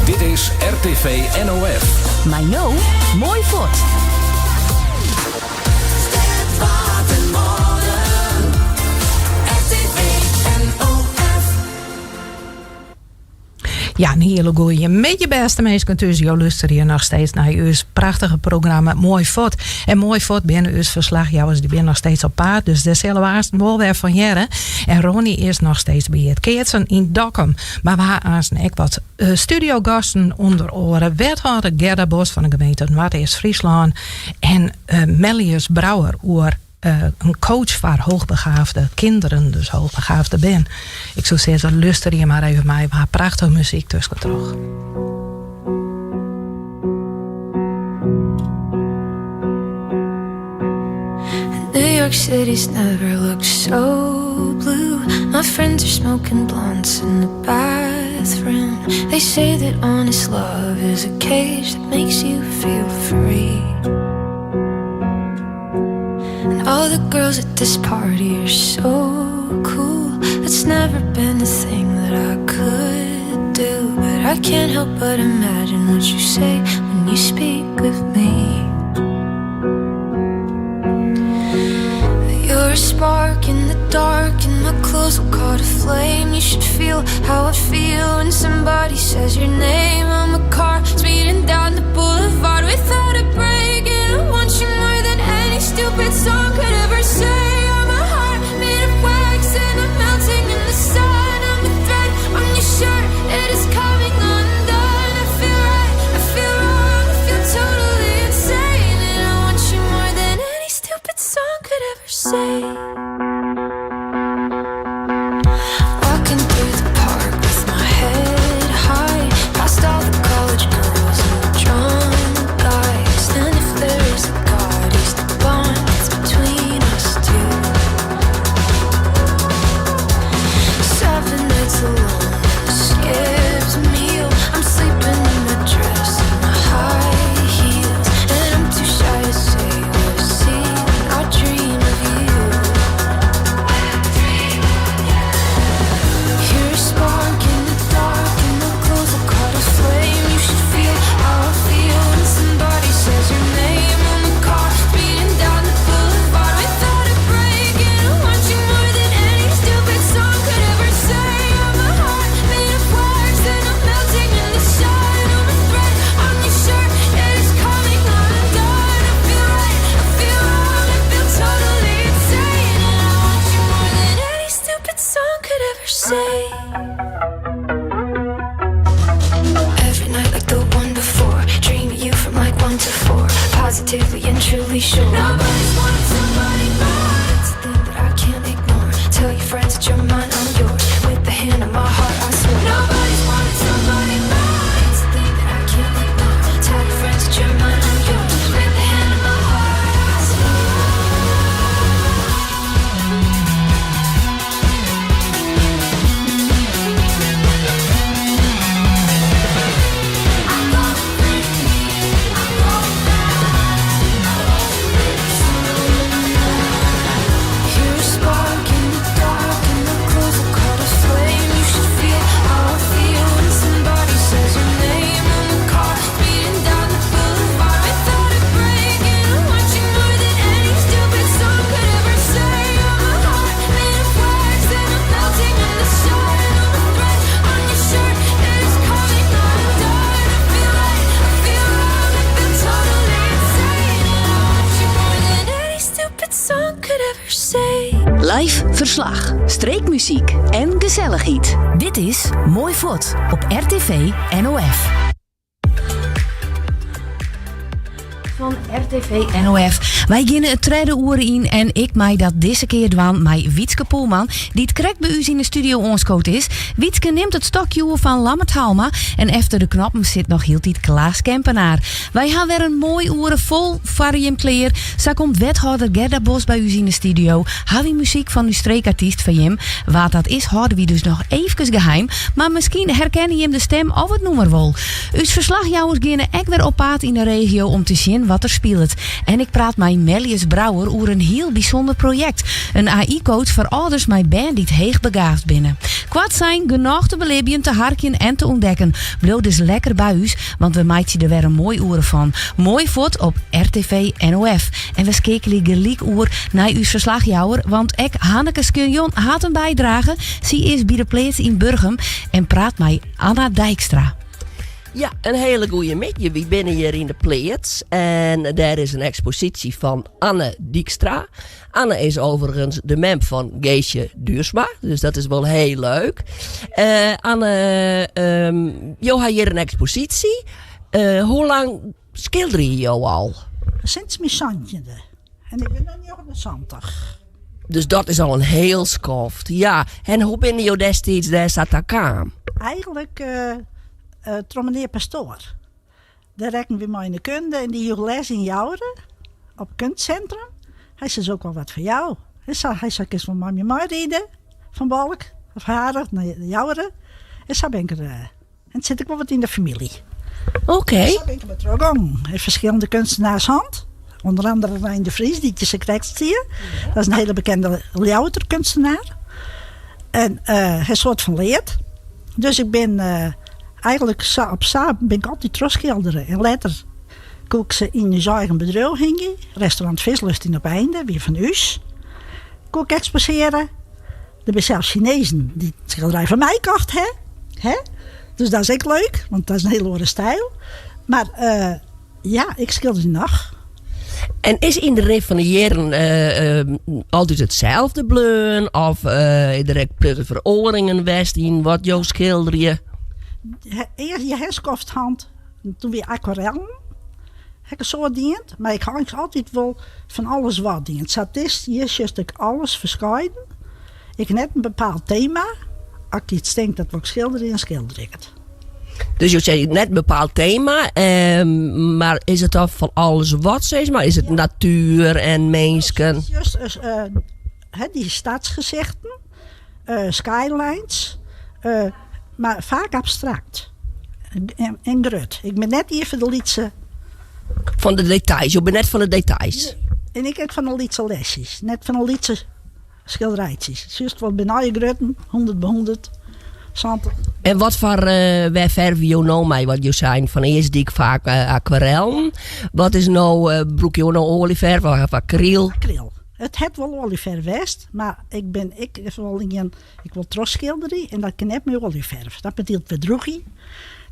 Dit is RTV NOF. Maar no, mooi voort. Ja, een hele goeie. Met je beste mensen tussen jou luisteren je nog steeds naar uw prachtige programma Mooi Fort. En Mooi Fort binnen uw verslagjouwers, die ben nog steeds op paard. Dus daar zullen we haast wel weer van jaren. En Ronnie is nog steeds bij het Keertsen in Dokkum. Maar we hebben ook wat studiogasten onder oren. Wethouder Gerda Bos van de gemeente Noardeast-Fryslân. En Mellius Brouwer oer een coach voor hoogbegaafde kinderen, dus hoogbegaafde ben. Ik zou zeggen, luister je maar even mij, maar prachtige muziek tussen toch. New York City's never looked so blue. My friends are smoking blunts in the bathroom. They say that honest love is a cage that makes you feel free. And all the girls at this party are so cool. It's never been a thing that I could do. But I can't help but imagine what you say when you speak of me. You're a spark in the dark, and my clothes will caught a flame. You should feel how I feel when somebody says your name. I'm a car speeding down the boulevard without a brake, and I want you more than any stupid song could ever say. I'm a heart made of wax, and I'm melting in the sun. I'm a thread on your shirt, it is coming undone. I feel right, I feel wrong, I feel totally insane, and I want you more than any stupid song could ever say. Walking through the park with my head high, past all the college girls and the drunk guys. And if there is a God, he's the bond that's between us two. 7 nights alone, a skipped meal. I'm sleeping in my dress and my high heels, and I'm too shy to say what I see when I dream of you. Live ferslach, streekmuzyk en gesellichheid. Dit is Mooi Fuort op RTV NOF. Fan RTV NOF. Wy geane it tredde oere yn en ik mei dat dizze kear dwaan mei Wietske Poelman, dy't krekt by ús yn de studio oanskood is. Wietske nimt it stokje oer fan Lammert Halma en efter de knoppen sit noch hieltyd Klaas Kempenaar. Wy ha wer in moai oere fol foar jim klear. Sa komt wethâlder Gerda Bos by ús yn de studio. Ha wy muzyk fan ús streekartyst foar jim. Wa't dat is hâlde wy dus noch eefkes geheim. Mar miskien herkenne jim de stem of it nûmer wol. Us ferslachjouwers geane ek wer op paad yn de regio om te sjen wat der spilet. En ik praat mei Mellius Brouwer oer in hiel bysûnder projekt. In AI-coach foar âlders mei bern dy't heechbegaafd binne. Koartsein, genôch te belibjen, te harkjen en te ûntdekken. Bliuw dus lekker by ús, want we meitsje der wer in moai oere fan. Moai fuort op RTV NOF. En we skeakelje gelyk oer nei ús ferslachjouwer, want ek Hanneke Skunjon hat in bydrage. Sy is by de pleats yn Burgum en praat mei Anna Dijkstra. Ja, in hiele goede middei. Wy binne hjir yn de pleats en dêr is in eksposysje fan Anne Dijkstra. Anne is overigens de mem fan Geesje Duursma, dus dat is wol hiel leuk. Eh, Anne, um, jo ha hjir in eksposysje. Eh, hoe lang skilderje jo al? Sinds myn santjinde. En ik bin no 79. Dus dat is al in hiel skoft. Ja, en hoe binne jo destiids dêr sa ta kaam? Eigenlik uh, uh, troch menear Pastoor. Dêr rekken wy mei yn de kunde en dy joech les yn Joure op it kunstcentrum. Hy sei, is ook wol wat foar jou. Hy sei, hy sei, kinst wol mei my meiride fan Balk of Harich nei Joure. En sa bin ik der, eh, en it sit ek wol wat yn de famylje. Oké. Sa bin ik der mei trochgongen. Hy ferskillende kunstenaars hân. Under andere Rein de Vries, dy't je sa krekt stie. Dat is in hiele bekende Ljouwerter kunstenaar. En uh, hy soart fan leard. Dus ik bin uh, eigenlik sa op sa bin ik altyd trochskildere. En letter koe ik se yn ús eigen bedriuw hingje. Restaurant Vislust yn Opeinde, wie fan ús. Koe ik eksposearje. Der binne sels Sinezen dy't it skilderij fan my kocht ha. Hè? Dus dat is ek leuk, want dat is in hiel oare styl. Mar uh, ja, ik skilderje noch. En is yn de rin fan de jierren uh, uh, altyd itselde bleaun? Of uh, is der ek protte feroaringen west yn wat jo skilderje? Earst je ha skoft hân, toen wie akwarellen. Ha ik in soad dien, mar ik ha eigentlik altyd wol fan alles wat dien. Sa't it is, hjir sjochst ik alles ferskeiden. Ik ha net in bepaald tema. As ik iets tink dat wol ik skilderje, dan skilder ik it. Dus jo sizze net in bepaald tema, eh, mar is it dan fan alles wat sis mar? Is it natuer en minsken? Just uh, dy stadsgesichten, uh, skylines, uh, mar faak abstrakt en, en grut. Ik bin net ien fan de lytse. Fan de details, jo binne net fan de details. Nee. En ik ek fan de lytse lesjes, net fan de lytse skilderijtsjes. Sjochst wol binne allegear grutten, 100 by 100, 70. En wat foar, uh, wêr ferve jo no mei? Want jo seinen fan earst die ik faak uh, akwarellen. Wat is no, uh, brûke jo no oaljeferf of akryl? Akryl. It hat wol oaljeferf west, mar ik bin ek wol ien, ik wol trochskilderje en dat kin net mei oaljeferf. Dat moat wer droegje.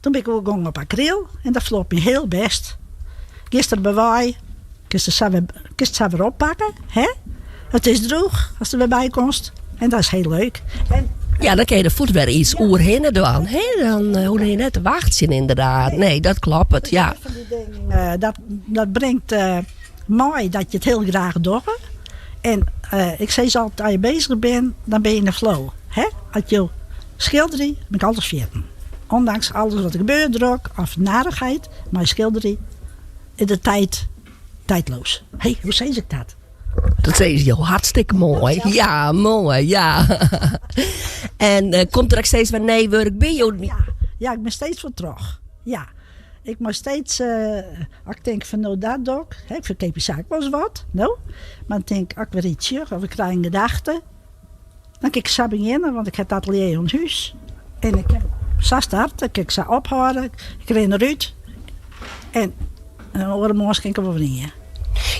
Toen bin ik oergongen op akryl en dat ferloopt my hiel bêst. Giest der by wei, kinst it sa wer, kinst it sa wer oppakke, hè? It is droech ast der wer by komst en dat is hiel leuk. En Ja, dan kin je der fuort wer iets oerhinne dwaan. Hè? Dan uh, hoege je net te wachtsjen inderdaad. Nee, dat kloppet, ja. Fan dy dingen, uh, dat, dat bringt uh, mei dat je it hiel graach dogge. En uh, ik sis altyd, as je beuzich binne, dan binne je yn de flow. Hè? As jo skilderje, bin ik altyd ferjitten. Ondanks alles wat der gebeurt, drok of narichheid, mar skilderje is de tiid tijdloos. Hé, hoe sis ik dat? Dat sizze jo hartstikke moai. Ja, moai, ja. en uh, komt der ek steeds wer nij wurk by jo? Ja, ja, ik bin steeds wol troch. Ja. Ik moat steeds, uh, as ik tink fan no dat doch ik, ik ferkeapje saak wolris wat, no. Mar dan tink ik, as ik wer iets sjoch of ik krij in gedachte, dan kin ik sa begjinne, want ik ha it atelier oan hûs. En ik kin sa starte, kin ik sa ophâlde, ik rin derút en in oare moarns kin ik der wol wer yn.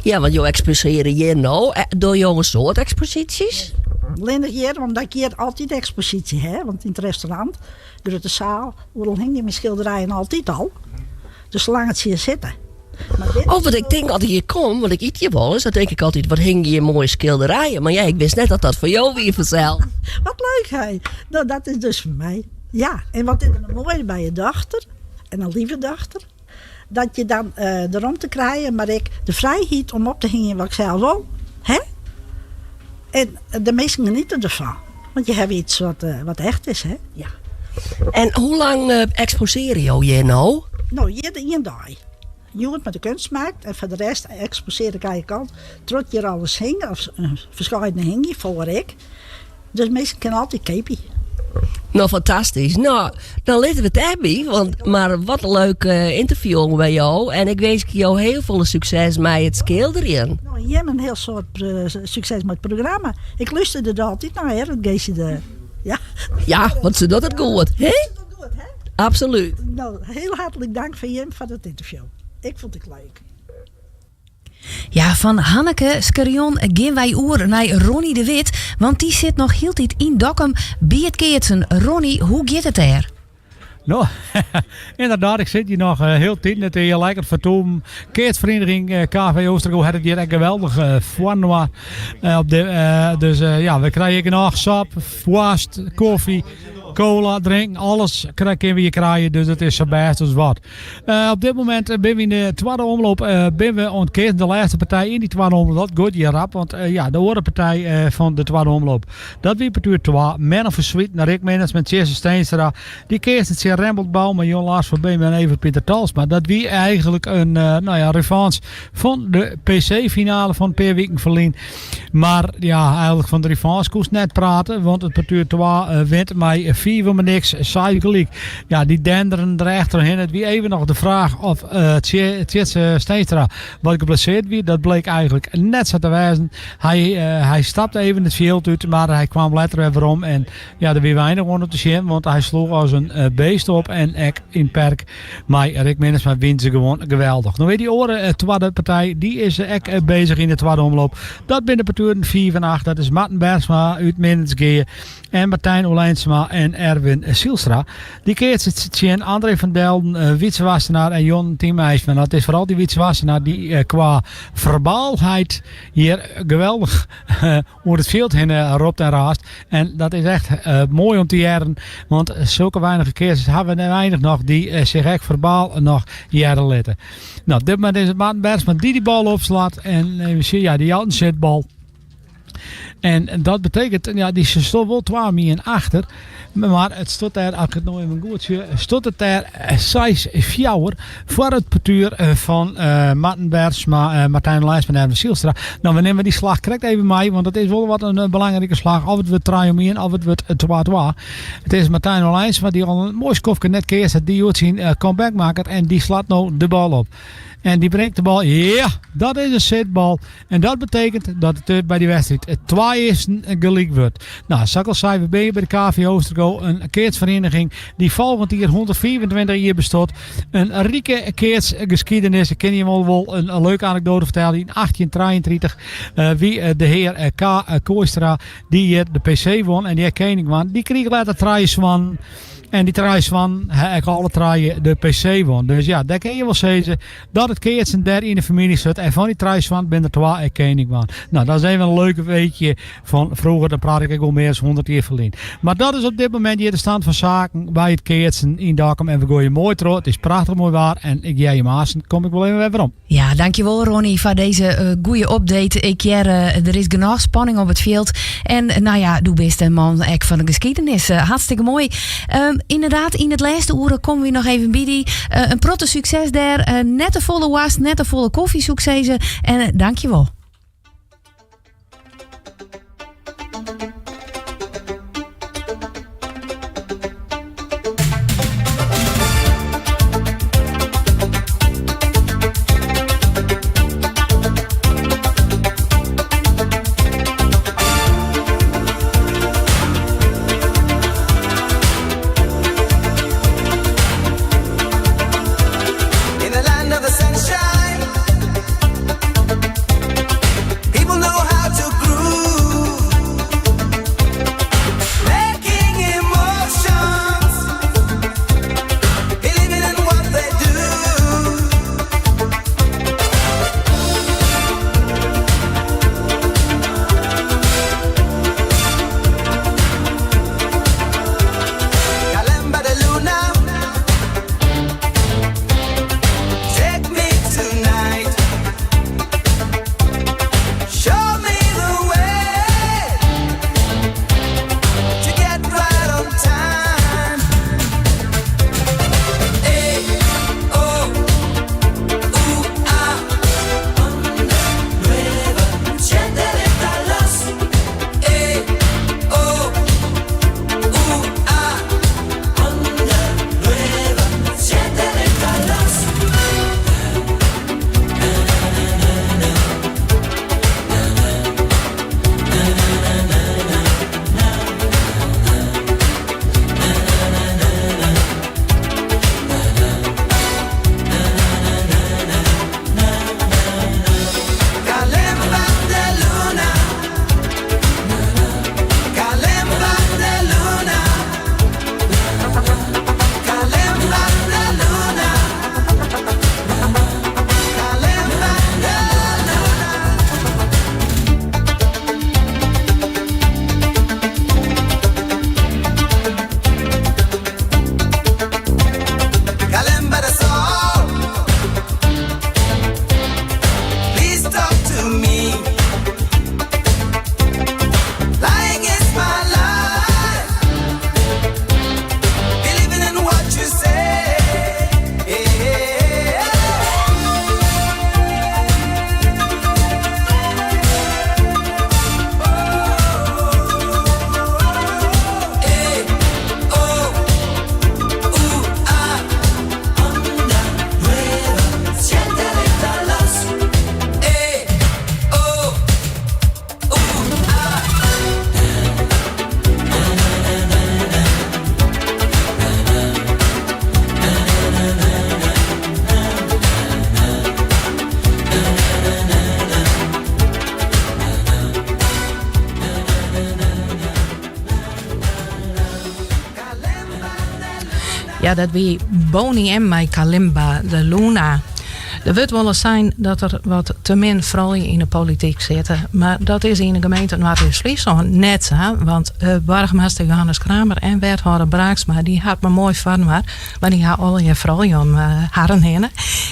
Ja, want jo eksposearje hjir no. Eh, dogge jo in soad eksposysjes? Allinnich hjir, omdat ik hjir altyd eksposysje ha. Want yn it restaurant, grutte saal, oeral hingje myn skilderijen altyd al. Dus salang it hjir sitte. Maar dit Oh, want ik tink as ik hjir kom, want ik yt hjir wolris, dan tink ik altyd, wat hingje hjir moaie skilderijen. Mar ja, ik wist net dat dat fan jo wie fansels. Wat leuk hè. No, dat is dus fan my. Ja, en wat is der no moai by je dochter, en in leave dochter, dat je dan de romte krije, mar ek de frijheid om op te hingjen wat ik sels wol. Hè? En de minsken geniete derfan. Want je hawwe iets wat, wat echt is, hè? Ja. En hoe lang eksposearje jo hjir no? No, hjir ien dei. Hjoed mei de kunstmarkt en foar de rest eksposear ik eigentlik al troch hjir alles hinge, of ferskeidene hingje foar ik. Dus minsken kinne altyd keapje. No, fantastysk. No, dan litte we it dêrby. Want, mar wat in leuk ynterview by jo. En ik winskje jo hiel folle sukses mei it skilderjen. No, jim in hiel soad sukses mei it programma. Ik lúster der altyd nei, hear, it Geesje de. Ja. Ja, want se docht it goed, hè? Se docht it goed, hè? Absolút. No, hiel hartlik dank foar jim foar it ynterview. Ik fûn it leuk. Ja, fan Hanneke Scherjon gean wy oer nei Ronnie de Wit, want dy sit noch hieltyd yn Dokkum by it keatsen. Ronnie, hoe giet it dêr? No, ynderdaad, ik sit hjir noch hiel tyd. It is hjir lekker fertoeven. Keatsferieniging KV Oostergo hat it hjir ek geweldich foarinoar. Op de, dus ja, we krije genôch sop, woarst, kofje, cola, drinken, alles kinne we hjir krije. Dus it is sa bêst as wat. Op dit momint binne we yn de twadde omloop binne we oan it keatsen. De lêste partij yn dy twadde omloop. Dat giet hjir rap, want ja, de oare partij fan de twadde omloop. Dat wie partoer 2. Menno van Zwieten, Rick Minnes met Tjisse Steenstra. Dy keatsten tsjin Rembert Bouma, Jon Lars van Beem en Evert Pieter Talsma. Dat wie eigenlik in nou ja, revanche fan de PC-finale fan in pear wiken ferlyn. Mar ja, eigenlik fan de revanche koest net prate, want it partoer 2 wint mei 5 om niks, 6 gelyk. Ja, dy denderen der echt trochhinne. It wie even noch de fraach of Tjitse Steenstra wat geblesseerd wie. Dat bleek eigenlik net sa te wêzen. Hy, hy stapte even it fjild út, mar hy kwam letter wer werom. En ja, der wie weinich oan te sjen, want hy sloech as in beest op. En ek yn perk mei Rick Minnesma wint se gewoan geweldich. No wer dy oare twadde partij, dy is ek bezich yn de twadde omloop. Dat binne de partoeren 5 en 8. Dat is Marten Bergsma út Minnertsgea en Martijn Olijnsma en Erwin Sielstra. Dy keatse tsjin André van Delden, Wietse Wassenaar en Jon Tiem IJsman. Dat is foaral dy Wietse Wassenaar dy kwa ferbaalheid hjir geweldich oer it fjild hinne ropt en raast. En dat is echt moai om te hearren, want sulke weinige keatsers hawwe we weinich noch dy sich ek ferbaal noch hearre litte. No, op dit momint is it Marten Bergsma dy dy bal opslacht en even sjen, ja, dy jout in sitbal. En dat betekent, ja, dy stiet wol 2 min achter. Mar it stiet dêr, as ik it no even goed sjoch, stiet it dêr 6-4 foar it partoer fan Marten Bergsma, Martijn Olijnsma en Erwin Sielstra. No, we nimme dy slach krekt even mei, want it is wol wat in belangrike slach. Of it wurdt trije om ien, of it wurdt 2-2. It is Martijn Olijnsma dy't al in moai skoftke net keatst hat, dy't hjoed syn comeback makket en dy slacht no de bal op. En dy bringt de bal, ja, dat is in sitbal. En dat betekent dat it by dy wedstriid twa earsten gelyk wurdt. No, sa't ik al sei, we binne by de KV Oostergo, in keatsferieniging dy't folgjend jier 125 jier bestiet. In rike keatsgeskiedenis. Ik kin jim al wol in leuke anekdoate fertelle. Yn 1833 wie de hear K. Kooistra dy't hjir de PC won en dy kening waard. Dy krige letter trije soannen. En dy trije soannen ha ek alle trije de PC won. Dus ja, dêr kinne je wol sizze dat it keatsen dêr yn de famylje sit. En fan dy trije soannen binne der twa ek kening wurden. No, dat is even in leuk weetje fan froeger. Dan praat ik ek wol mear as 100 jier ferlyn. Mar dat is op dit momint hjir de stand fan saken by it keatsen yn Dokkum. En we goaie moai troch. It is prachtich moai waar. En ik hear jim aansten, kom ik wol even wer werom. Ja, dankjewol Ronnie foar dizze goede update. Ik hear, der is genôch spanning op it fjild. En no ja, do bist in man ek fan de geskiedenis. Hartstikke moai. Ynderdaad, yn it lêste oere komme we noch even by dy. In protte sukses dêr. Net te folle woarst, net te folle kofje, soe ik sizze. En dankjewol. In the land of the sunshine. Ja, dat wie Boney M mei Kalimba de Luna. Der wurdt wolris sein dat der wat te min froulju yn de polityk sitte, mar dat is yn de gemeente Noardeast-Fryslân net sa, want boargemaster Johannes Kramer en wethâlder Braaksma dy ha it mar moai foarinoar, mar dy ha allegear froulju om harren hinne.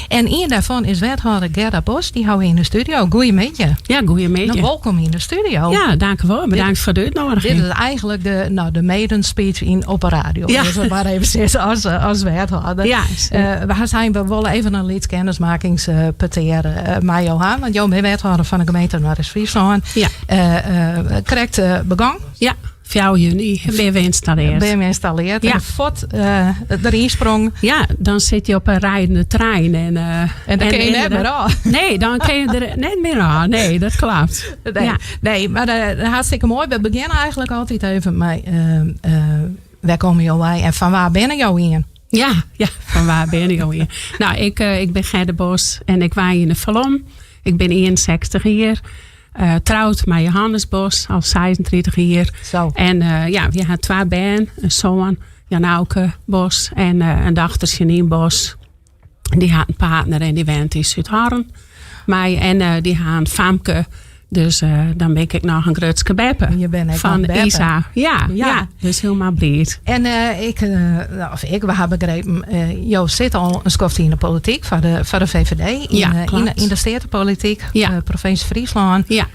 En ien dêrfan is wethâlder Gerda Bos, dy ha we yn de studio. Goeiemiddei. Ja, goeiemiddei. Nou, wolkom yn de studio. Ja, dankewol. Bedankt foar de útnoadiging. Dit is eigentlik de, nou, de maiden speech yn op 'e radio. Ja. Dus mar even sizze as, as wethâlder. Ja. We zijn we wolle even in lyts kennismakingspetear mei jo ha. Want jo binne wethâlder fan de gemeente Noardeast-Fryslân. Ja. Krekt begûn. Ja. 4 juny binne we ynstalleard. Binne we ynstalleard. Ja. En fuort deryn sprong. Ja, dan sit je op in ridende trein. En, en dan kin je net mear ôf. Nee, dan kin je der net mear ôf. Nee, dat kloppet. Nee, Ja. nee, mar hartstikke moai. We begjinne eigentlik altyd even mei wêr komme jo wei en fan wa binne jo ien? Ja, ja, fan wa binne jo ien? Nou, ik bin Gerda Bos en ik wenje yn de Falom. Ik bin 61 jier. Troud mei Johannes Bos, al 36 jier. Zo. En ja, we ha twa bern. In soan, Jan-Auke Bos, en in dochter, Janine Bos. Dy hat in partner en dy wennet yn Súdhorn. Mei, en dy ha in famke. Dus dan bin ik noch in grutske beppe. Je bent ek Fan noch beppe. Isa. Ja, Ja. ja, dus hielendal bliid. En ik, of ik, we ha begrepen, jo sitte al in skoft yn de polityk foar de VVD. Yn, Ja, kloppet. yn de steatepolityk, Ja. provinsje Fryslân. Ja.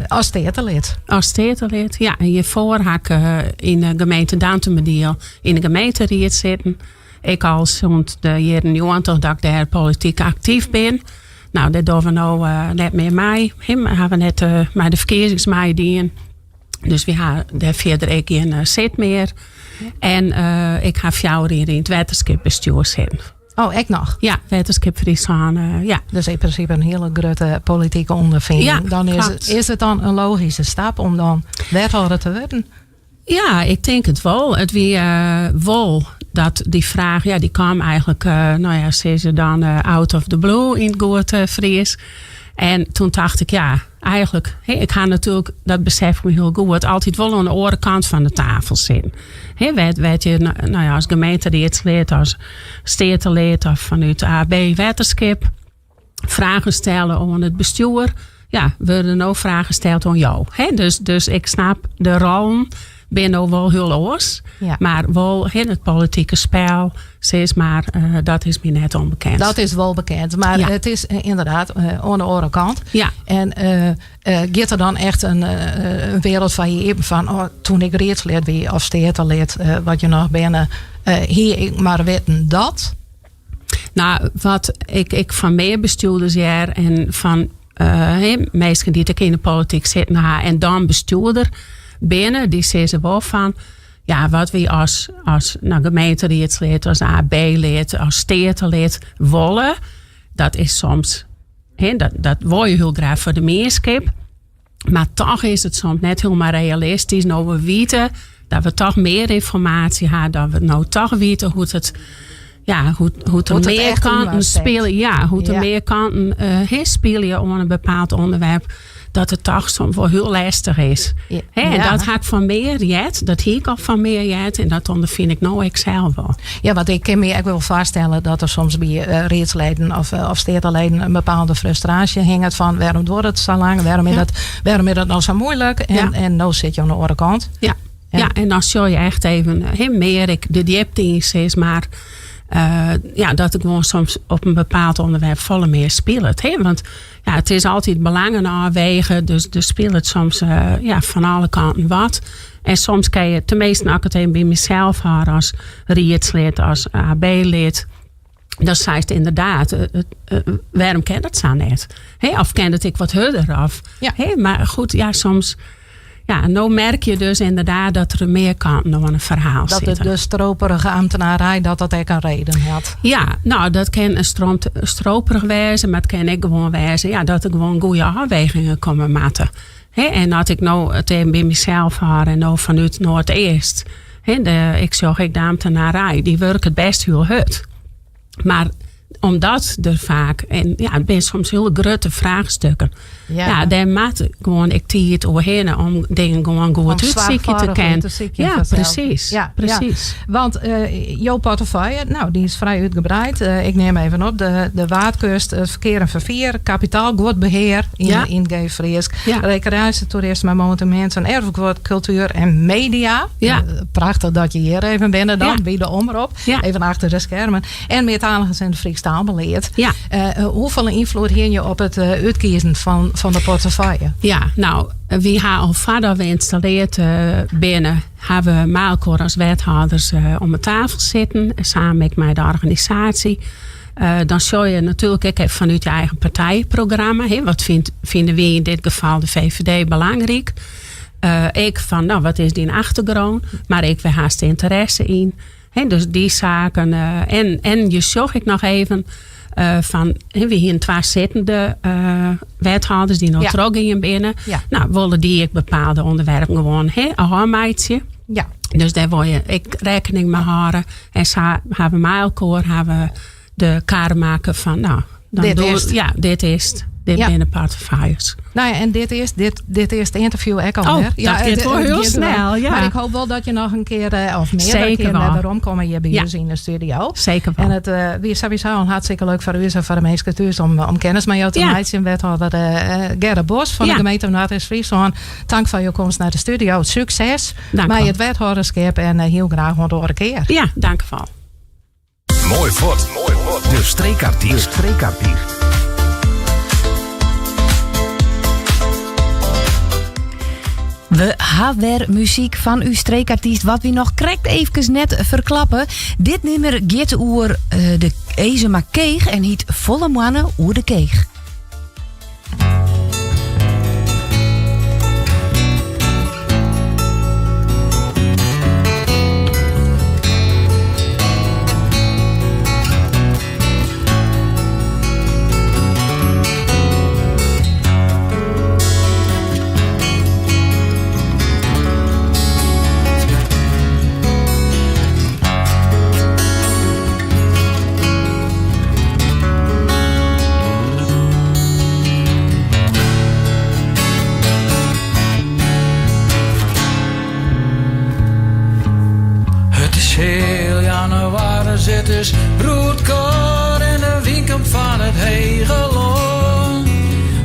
As steatelid. As steatelid, ja. En hjirfoar ha ik yn de gemeente Dantumadiel yn de gemeenteried sitten. Ek al sûnt de jierren 90 dat ik dêr polityk aktyf bin. Nou, dêr dogge we no net mear mei. We hawwe net mei de ferkiezings meidien. Dus we ha dêr fierder ek gjin sit mear. En ik ha 4 jier yn it wetterskipbestjoer sitten. Oh, ek noch? Ja, Wetterskip Fryslân, ja. Dus yn prinsipe in hiele grutte politike ûnderfining. Ja, dan is, kloppet. is it dan in logyske stap om dan wethâlder te wurden? Ja, ik tink it wol. It wie wol dat dy fraach, ja, dy kaam eigentlik, nou ja, sizze dan out of the blue yn it goed Frysk. En toen tocht ik, ja, eigentlik, hè, ik ha natuerlik, dat besef ik my hiel goed, altyd wol oan de oare kant fan de tafel sitten. Hè, wêr't je, nou ja, as gemeenteriedslid, as steatelid of fanút AB Wetterskip fragen stelle oan it bestjoer. Ja, wurde no fragen steld oan jo. Hè, dus ik snap de rollen binne no wol hiel oars. Ja. Mar wol, hè, it politike spel, sis mar, dat is my net ûnbekend. Dat is wol bekend, mar Ja. it is ynderdaad oan de oare kant. Ja. En giet der dan echt in wereld foar je iepen fan, oh, toen ik riedslid wie of steatelid, wat je noch binne, hie ik mar witten dat? Nou, wat ik fan mear bestjoerders hear en fan minsken dy't ek yn de polityk sitten ha en dan bestjoerder binne, dy sizze wol fan, ja, wat wy as nou, gemeenteriedslid, as AB-lid, as steatelid wolle, dat is soms, hè, dat wol je hiel graach foar de mienskip. Mar toch is it soms net hielendal realistysk. No we witte dat we toch mear ynformaasje ha, dat we no toch witte hoe't it, ja, hoe't der Hoe't it mear echt kanten yninoar stekt. spylje. Ja, hoe't der Ja. mear kanten hè, spylje oan in bepaald ûnderwerp, dat it toch soms wol hiel lestich is. Ja. Hè, en Ja. dat ha ik fan mear heard, dat hie ik al fan mear heard en dat ûnderfyn ik no ek sels wol. Ja, want ik kin my ek wol foarstelle dat der soms by riedsleden of steateleden in bepaalde frustraasje hinget fan wêrom duorret it sa lang, Ja. wêrom is dat no sa muoilik en, Ja. en no sit je oan de oare kant. Ja. En Ja, en dan sjoch je echt even, hè, mear ek de djipte yn, sis mar. Ja, dat ik gewoan soms op in bepaald ûnderwerp folle mear spilet. Hè? Want ja, it is altyd belangen ôfwege, dus spilet soms ja, fan alle kanten wat. En soms kin je, teminsten as ik it even by mysels hâld as riedslid, as AB-lid, dan seist ynderdaad, wêrom kin dat sa net? Hè? Of kin it ek wat hurder? Of, Ja. hè? Mar goed, ja, soms... Ja, no merk je dus ynderdaad dat der mear kanten oan in ferhaal Dat sitte. de stroperige ambtenarij, dat dat ek in reden hat. Ja, nou, dat kin in stroperich wêze, mar it kin ek gewoan wêze, ja, dat der gewoan goede ôfwegingen komme moatte. Hè, en as ik no it even by mysels hâld en no fanút Noardeast, hè, de, ik sjoch ek de ambtenarij, dy wurket bêst hiel hurd. Mar Omdat der faak, en ja, it binne soms hiele grutte fraachstukken. Ja, dêr moat gewoan ek tiid oerhinne om dingen gewoan goed útsykje te kinnen. Ja, presys. Ja, presys. Ja. Want jo portefeuille, nou, dy is frij útgebreid. Ik nim even op, de Waadkust, it ferkear en ferfier, kapitaalguodbehear yn, yn it Frysk, rekreaasje, toerisme, monuminten, erfguod, kultuer en media. Ja. Prachtich dat je hjir even binne dan, by de Omrop. Even achter de skermen. En meartaligens en Frysk taalbelied. Ja. Hoefolle ynfloed hiene je op it útkiezen fan de portefeuille? Ja, nou, wy ha al foardat we ynstalleard binne, ha we mei elkoar as wethâlders om 'e tafel sitten, samen ek mei de organisaasje. Dan sjoch je natuerlik ek even fanút je eigen partijprogramma. Hè, wat fine wy yn dit gefal de VVD belangryk? Ek fan, nou, wat is dyn achtergrûn? Mar ek, wêr hast ynteresse yn? Hè, dus dy saken. En je sjoch ek noch even fan, hè, wy hienen twa sittende wethâlders dy't no trochgien binne. Nou, wolle dy ek bepaalde ûnderwerpen gewoan, hè, ôfmeitsje. Dus dêr wol je ek rekkening mei hâlde. En sa ha we mei elkoar ha we de kar makke fan, nou, dan Dit doe is it. Ja, dit is it. Dit binne de portefeuilles. Nou ja, en dit is it ynterview ek Oh, alwer. dat giet wol Het hiel giet wel. snel, ja. Mar ik hoopje wol dat je noch in kear of meardere Seker kearen wol. wer weromkomme hjir by ús yn de studio. Seker wol. En it wie sawiesa al hartstikke leuk foar ús en foar de minsken thús om kennis mei jo te meitsjen. Wethâlder Gerda Bos fan de gemeente Noardeast-Fryslân. Tank foar jo komst nei de studio. Sukses Dank mei wol. it wethâlderskip en hiel graach oant oare kear. Ja, dank wol. Moai fuort. De streekartiest. Streekartiest. We ha wer muzyk fan ús streekartyst wat wy noch krekt eefkes net ferklappe. Dit nimmer giet oer de Ezumakeech en hyt Folle Moanne oer de Keech. It is heal jannewaris, it is broedkâld en de wyn komt fan it hege lân.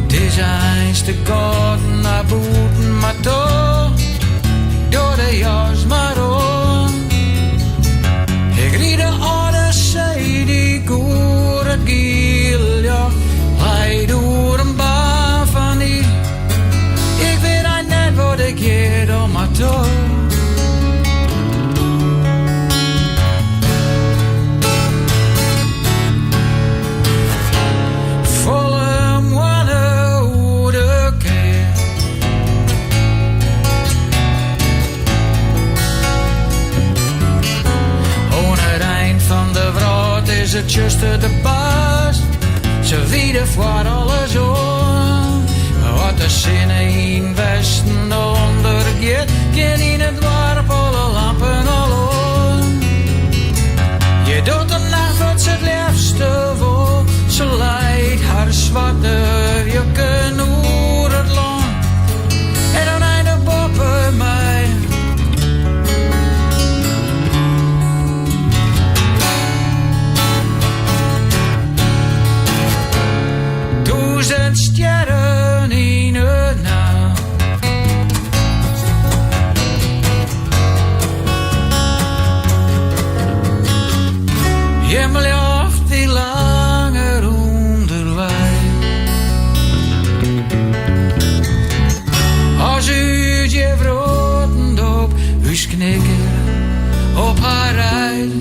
It is eins te kâld nei bûten, mar toch, ik doch de jas mar oan. Ik ryd de âlde seedyk oer it giele ljocht, leit oer in baan fan iis. Ik wit eins net wat ik hjir doch, mar toch. Folle moanne oer de keech. Oan it ein fan de wrâld is it tsjuster de baas. Se wiede foar alles oan. As de sinne yn westen ûndergiet, gean yn it doarp alle lampen al oan. Hjir docht de nacht wat se it leafste wol. Se leit har swarte wjukken oer it lân. En dan einich boppe my. Tûzen stjerren yn 'e nacht. Himmeljocht wie langer ûnderwei. As út je wrotten op ús knikker op har reit.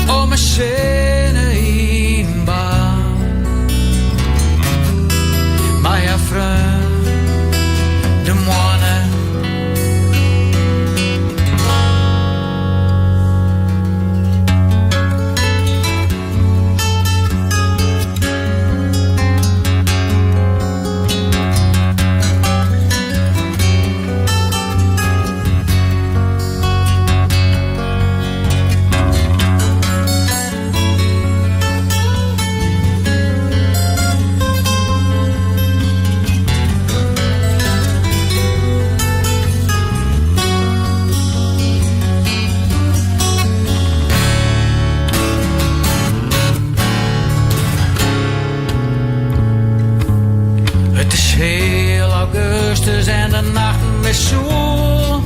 Om 'e sinne yn baan. Mei har freon, de moanne. wer soe.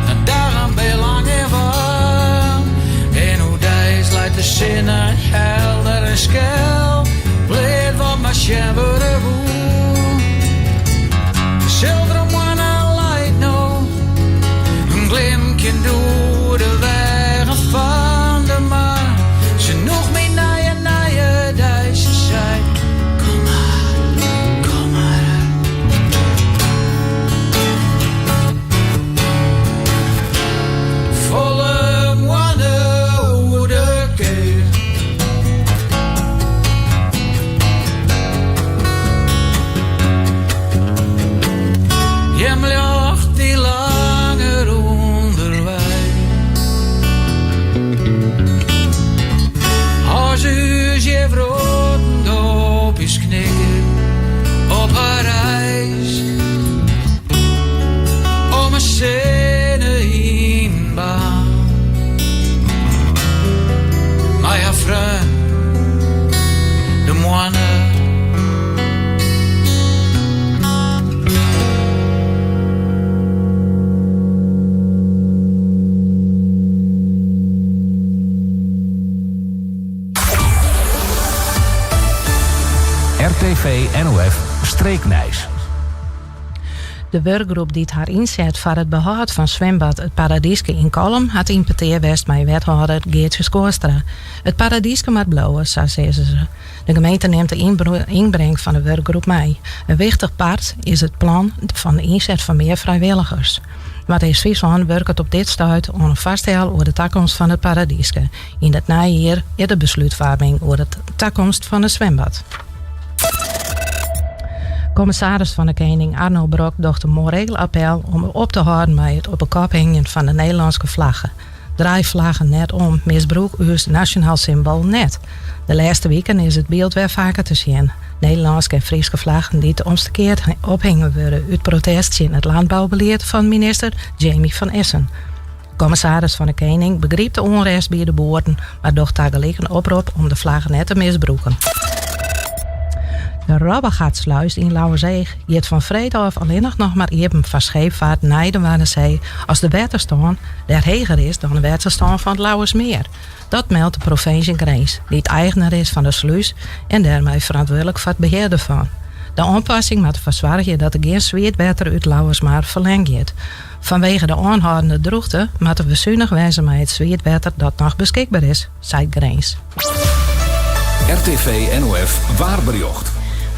De dagen binne lang en waarm. En oerdeis leit de sinne helder en skel. Bleat wat mar sjen wurde woe. De silveren moanne leit no glimkjend oer de weagen fan de mar. Se nûget my nei in nije dei. Se sei, kom mar, kom mar. Folle moanne oer de kear. Himljocht dy langer ûnderwei. As ús hjir wrotten dopjes knikke op har reis. Om 'e sinne yn baan. Mei har freon, de moanne. RTV NOF Streeknijs. De wurkgroep dy't har ynset foar it behâld fan swimbad It Paradyske yn Kollum hat yn petear west mei wethâlder Geartsje Schoorstra. It Paradyske moat bliuwe, sa sizze se. De gemeente nimt de ynbring fan de wurkgroep mei. In wichtich part is it plan fan de ynset fan mear frijwilligers. Noardeast-Fryslân wurket op dit stuit oan in foarstel oer de takomst fan It Paradyske. Yn it neijier is der beslútfoarming oer de takomst fan it swimbad. Kommissaris fan de Kening Arno Brok docht in moreel appel om op te hâlden mei it op 'e kop hingjen fan de Nederlânske flagge. Draai flaggen net om, misbrûk ús nasjonaal symboal net. De lêste wiken is it byld wer faker te sjen. Nederlânske en Fryske flaggen dy't omstekeard ophinge wurde út protest tsjin it lânboubelied fan minister Jaimi van Essen. Kommissaris fan de Kening begrypt de ûnrêst by de boeren, mar docht tagelyk in oprop om de flagge net te misbrûken. De Robbegatsluis yn Lauwerseach giet fan freed ôf allinnich noch mar iepen foar scheepvaart nei de Waddenzee as de wetterstân dêr heger is dan de wetterstân fan it Lauwersmear. Dat meldt de provinsje Grins, dy't eigner is fan de slús en dêrmei ferantwurdlik foar it behear derfan. De oanpassing moat derfoar soargje dat der gjin swiet wetter út Lauwersmar ferlern giet. Fanwege de oanhâldende drûchte moatte we sunich wêze mei it swiet wetter dat noch beskikber is, seit Grins. RTV NOF waarberjocht.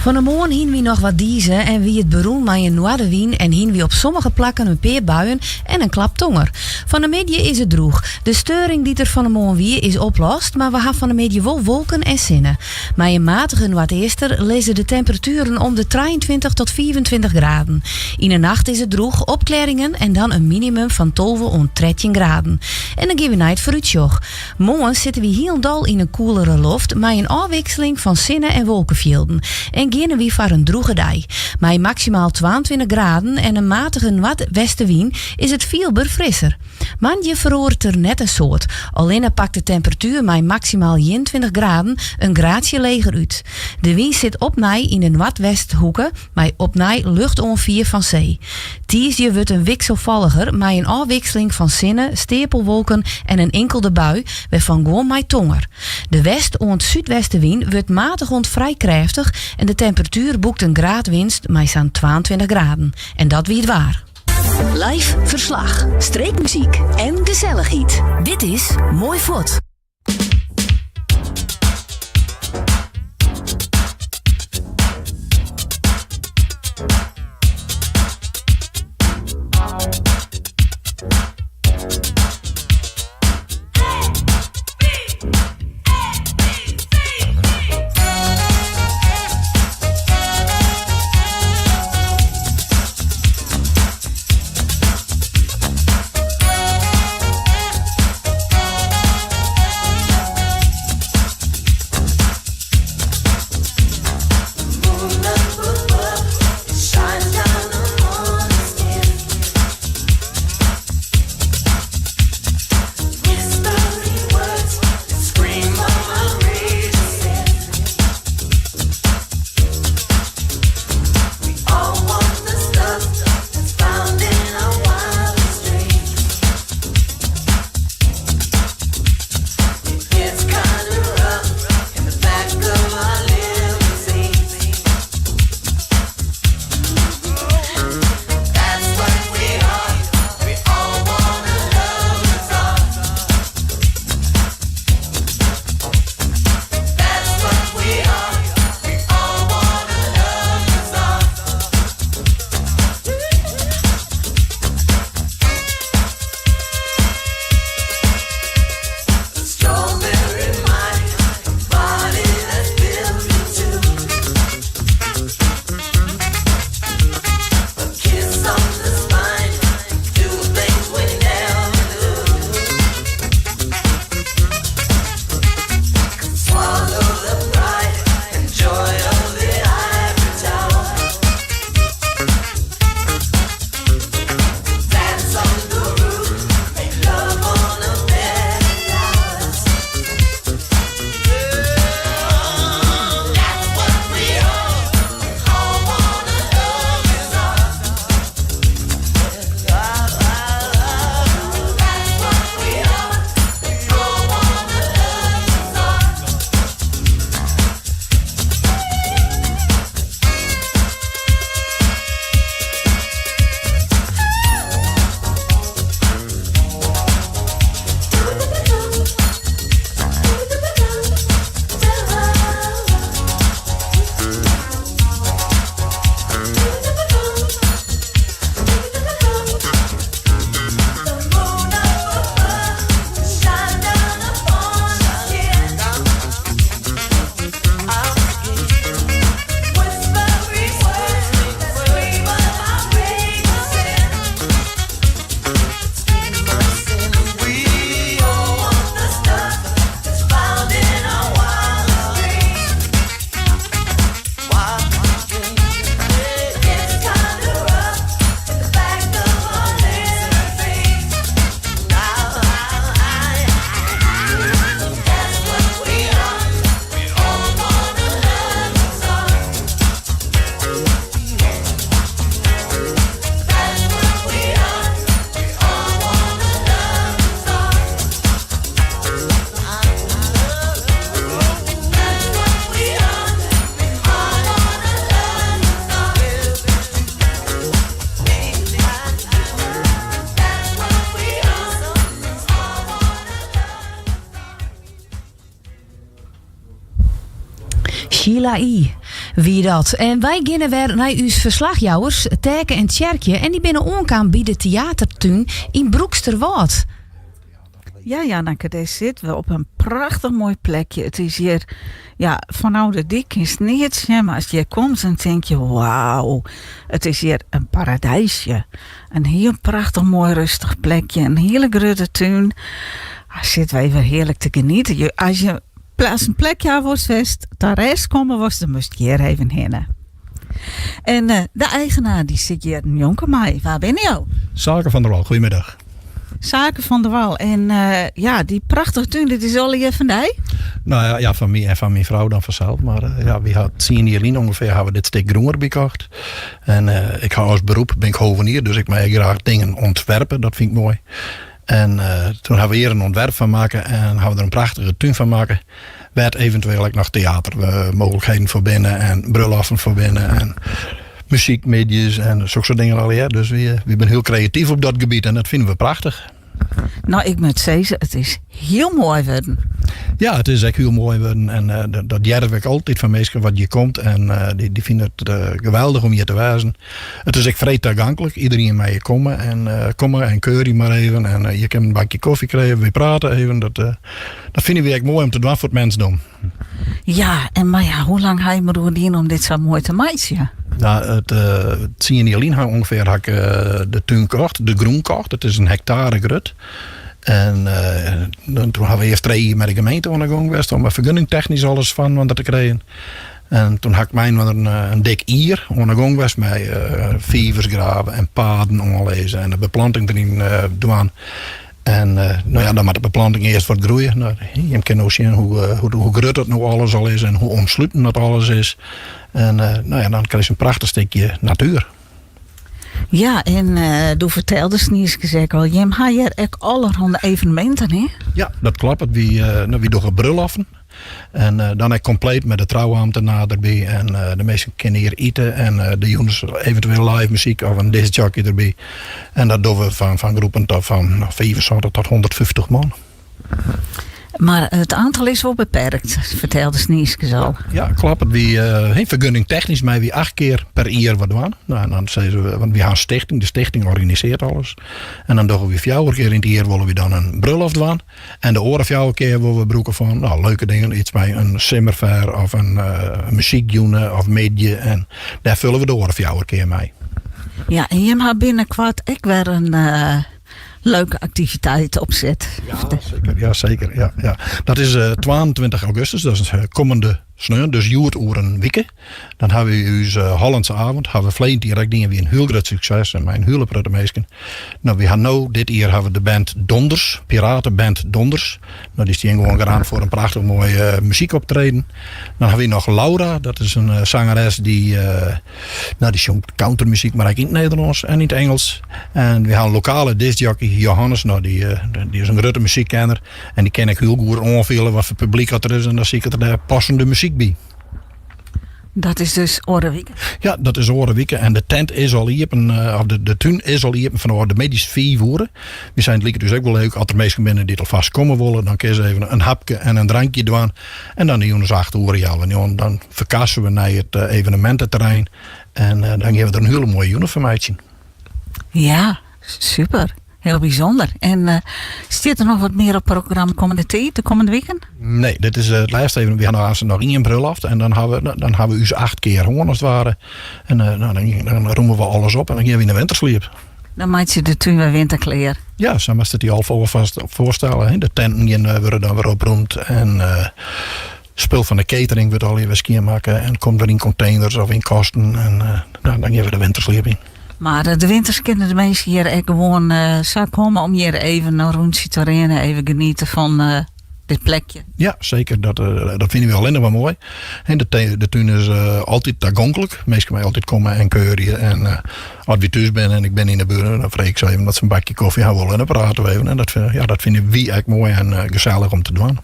Fan 'e moarn hiene wy noch wat dize en wie it berûn mei in noardewyn en hiene wy op sommige plakken in pear buien en in klap tonger. Fan 'e middei is it drûch. De steuring dy't der fan 'e moarn wie is oplost, mar we ha fan 'e middei wol wolken en sinne. Mei in matige noardeaster lizze de temperatueren om de 23 tot 25 graden. Yn 'e nacht is it drûch, opklearringen en dan in minimum fan 12 oant 13 graden. En dan gean we nei it foarútsjoch. Moarn sitte wy hielendal yn in koelere loft mei in ôfwikseling fan sinne en wolkefjilden en geane wy foar in drûge dei. Mei maksimaal 22 graden en in matige noardwestewyn is it fielber frisser. Moandei feroaret der net in soad, allinne pakt de temperatuer mei maksimaal 21 graden in graadsje leger út. De wyn sit opnij yn de noardwesthoeke mei opnij luchtoanfier fan see. Tiisdei wurdt in wikselfalliger mei in ôfwikseling fan sinne, steapelwolken en in inkelde bui, wêrfan guon mei tonger. De west oant súdwestewyn wurdt matich oant frij krêftich en de temperatuer boekt in graad winst mei sa'n 22 graden. En dat wie it waar. Live ferslach, streekmuzyk en gesellichheid. Dit is Mooi Fuort. Sheila E. Wie dat. En wy geane wer nei ús ferslachjouwers Taeke en Tsjerkje en dy binne oankaam by de teatertún yn Broeksterwâld. Ja, Janneke, dêr sitte we op in prachtich moai plekje. It is hjir, ja, fanôf de dyk kinst neat sjen, mar ast hjir komst dan tink je, wauw, it is hjir in paradysje. In hiel prachtich moai rêstich plekje, in hiele grutte tún. Dêr sitte we even hearlik te genieten. As je ast in plekje ha wolst wêr'tst ta rêst komme wolst, dan moatst hjir even hinne. En eh, de eigenaar dy sit hjir njonken my. Wa binne jo? Sake van der Wal, goedemiddag. Sake van der Wal. En eh, ja, dy prachtige tún, dit is allegear fan dy? Nou ja, ja, fan my en fan myn frou dan fansels. Mar eh, ja, wy ha 10 jier lyn ûngefear ha we dit stik grûn derby kocht. En eh, ik ha as beroep bin ik hovenier, dus ik mei graach dingen ûntwerpe. Dat fyn ik moai. En eh, toen ha we hjir in ûntwerp fan makke en ha we der in prachtige tún fan makke. Wêr't eventueel ek noch teatermooglikheden foar binne en brulloften foar binne en muzykmiddeis en sokke dingen allegear. Dus wy, wy binne hiel kreatyf op dat gebiet en dat fine we prachtich. Nou, ik moat sizze, it is hiel moai wurden. Ja, it is ek hiel moai wurden. En eh, dat, dat hearre we ek altyd fan minsken wat hjir komt. En eh, dy, dy fine it eh, geweldich om hjir te wêzen. It is ek frij tagonklik. Iderien mei hjir komme en komme en keurje mar even. En je kinne in bakje kofje krije, wy prate even. Dat, dat fine wy ek moai om te dwaan foar it mensdom. Ja, en mar ja, hoe lang ha je deroer dien om dit sa moai te meitsjen? Nou, it, 10 jier lyn ha ûngefear ha ik de tún kocht, de grûn kocht. It is in hektare grut. En uh, toen ha we earst 3 jier mei de gemeente oan de gong west om fergunningtechnysk alles fan te krijen. En toen ha ik mei in, in dik jier oan de gong west mei uh, fivers grave en paden oanlizze en de beplanting deryn uh, dwaan. En uh, nou ja, dan moat de beplanting earst wat groeie. Nou, je kin no sjen hoe, hoe, hoe grut dat no alles al is en hoe omsluten dat alles is. En uh, nou ja, dan krijg je in prachtich stikje natuer. Ja, en uh, do ferteldest niiskes ek al, jim ha hjir ek allerhande eveneminten, hè? Ja, dat kloppet. Wy, uh, nou, wy dogge brulloften. En uh, dan ek kompleet mei de trouamtenaar derby. En uh, de minsken kinne hjir ite en uh, de jûns eventueel live muzyk of in discjockey derby. En dat dogge we fan, fan groepen tot fan nou, 75 tot 150 man. Mar it oantal is wol beperkt, ferteldest niiskes al. Ja, kloppet. Wy, uh, fergunningtechnysk meie wy 8 kear per jier wat dwaan. Nou, en dan sizze we, want wy ha in stichting, de stichting organisearret alles. En dan dogge wy 4 kear yn it jier wolle wy dan in brulloft dwaan. En de oare 4 kear wolle we brûke fan nou, leuke dingen, iets mei in simmerfair of in uh, muzykjûn of middei. En dêr fulle we de oare 4 kear mei. Ja, en jim ha binnenkoart ek wer in uh, leuke aktiviteit opset. Ja, seker. Ja, seker. Ja, ja. Dat is uh, 22 augustus, dat is kommende sneon, dus hjoed oer in wike. Dan ha wy ús uh, Hollandse avond. Ha we ferleden jier ek dien, wie in hiel grut sukses en mei in hiele protte minsken. Nou, wy ha no, dit jier ha we de band Donders, Piratenband Donders. Nou, dy stean gewoan garant foar in prachtich moai uh, muzykoptreden. Dan ha wy noch Laura, dat is in uh, sangeres dy, uh, nou, dy sjongt countrymuzyk, mar ek yn it Nederlânsk en yn it Ingelsk. En wy ha in lokale discjockey, Johannes, nou, dy, dy is in grutte muzykkenner. En dy kin ek hiel goed oanfiele wat foar publyk dat der is en dan siket er dêr passende muzyk by. Dat is dus oare wike? Ja, dat is oare wike. En de tent is al iepen, eh, of de, de tún is al iepen fanôf de middeis 5 oere. Wy seinen, it liket ús ek wol leuk as der minsken binne dy't alfêst komme wolle. Dan kinne se even in hapke en in drankje dwaan. En dan de jûns 8 oere, ja, dan ferkasse we nei it eh, eveneminteterrein. En eh, dan gean we der in hiele moaie jûn fan meitsjen. Ja, super. Hiel bysûnder. En uh, stiet der noch wat mear op programma kommende tiid, de kommende wiken? Nee, dit is it lêste even. Wy ha noch ien brulloft en dan ha we, dan ha we ús 8 kear hân as it ware. En uh, nou, dan, dan romje we alles op en dan gean we yn de wintersliep. Dan meitsje de tún wer winterklear. Ja, sa moatst it dy al fêst foarstelle. Hè. De tenten gean, wurde dan wer opromd en uh, spul fan de catering wurdt allegear wer skjinmakke en komt wer yn konteners of yn kasten. En uh, nou, dan gean we de wintersliep yn. Mar de winters kinne de minsken hjir ek gewoan uh, sa komme om hjir even in rûntsje te rinnen, even geniete fan uh, dit plekje. Ja, seker. Dat, uh, dat fine we allinnich mar moai. En de, de tún is altyd tagonklik. Minsken meie altyd komme en keurje. En as wy thús binne en ik bin yn de buert, dan freegje ik se even oft se in bakje kofje ha wolle en dan prate we even. En dat, ja, dat fine wy ek moai en gesellich om te dwaan.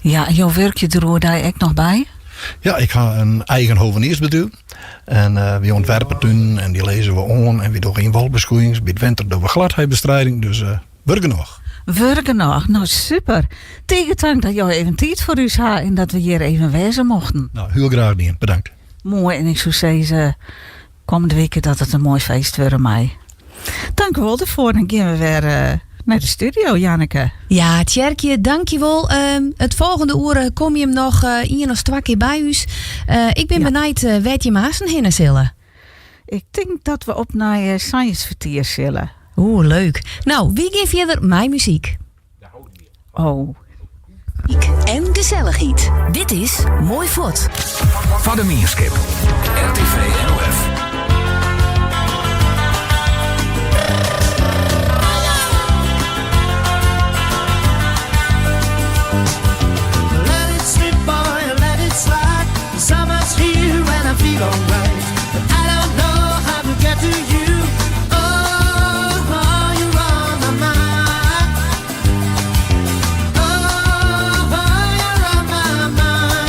Ja, en jo wurkje der oerdei ek noch by? Ja, ik ha in eigen hoveniersbedriuw. En uh, wy ûntwerpe tunen en dy lizze we oan. En wy dogge ynwalbeskoeiïngs. By it winter dogge we gladheidbestrijding. Dus uh, wurk genôch. Wurk genôch. No super. Tige tank dat jo even tiid foar ús ha en dat we hjir even wêze mochten. No, hiel graach dien. Bedankt. Moai en ik soe sizze kommende wike dat it in moai feest wurde mei. Tank wol derfoar. Dan gean we wer nei de studio, Janneke. Ja, Tjerkje, dankjewol. It folgjende oere kom jim noch ien of twa kear by ús. Ik bin benijd wêr't jim aansten hinne sille. Ik tink dat we op nei Science-fertier sille. Oeh, leuk. No, wy gean fierder mei muzyk. Oh. En gesellichheid. Dit is Mooi Fuort. Foar de mienskip. RTV NOF. Let it slip, boy, let it slide. The summer's here and I feel alright. But I don't know how to get to you. Oh, oh you're on my mind. Oh, oh, you're on my mind.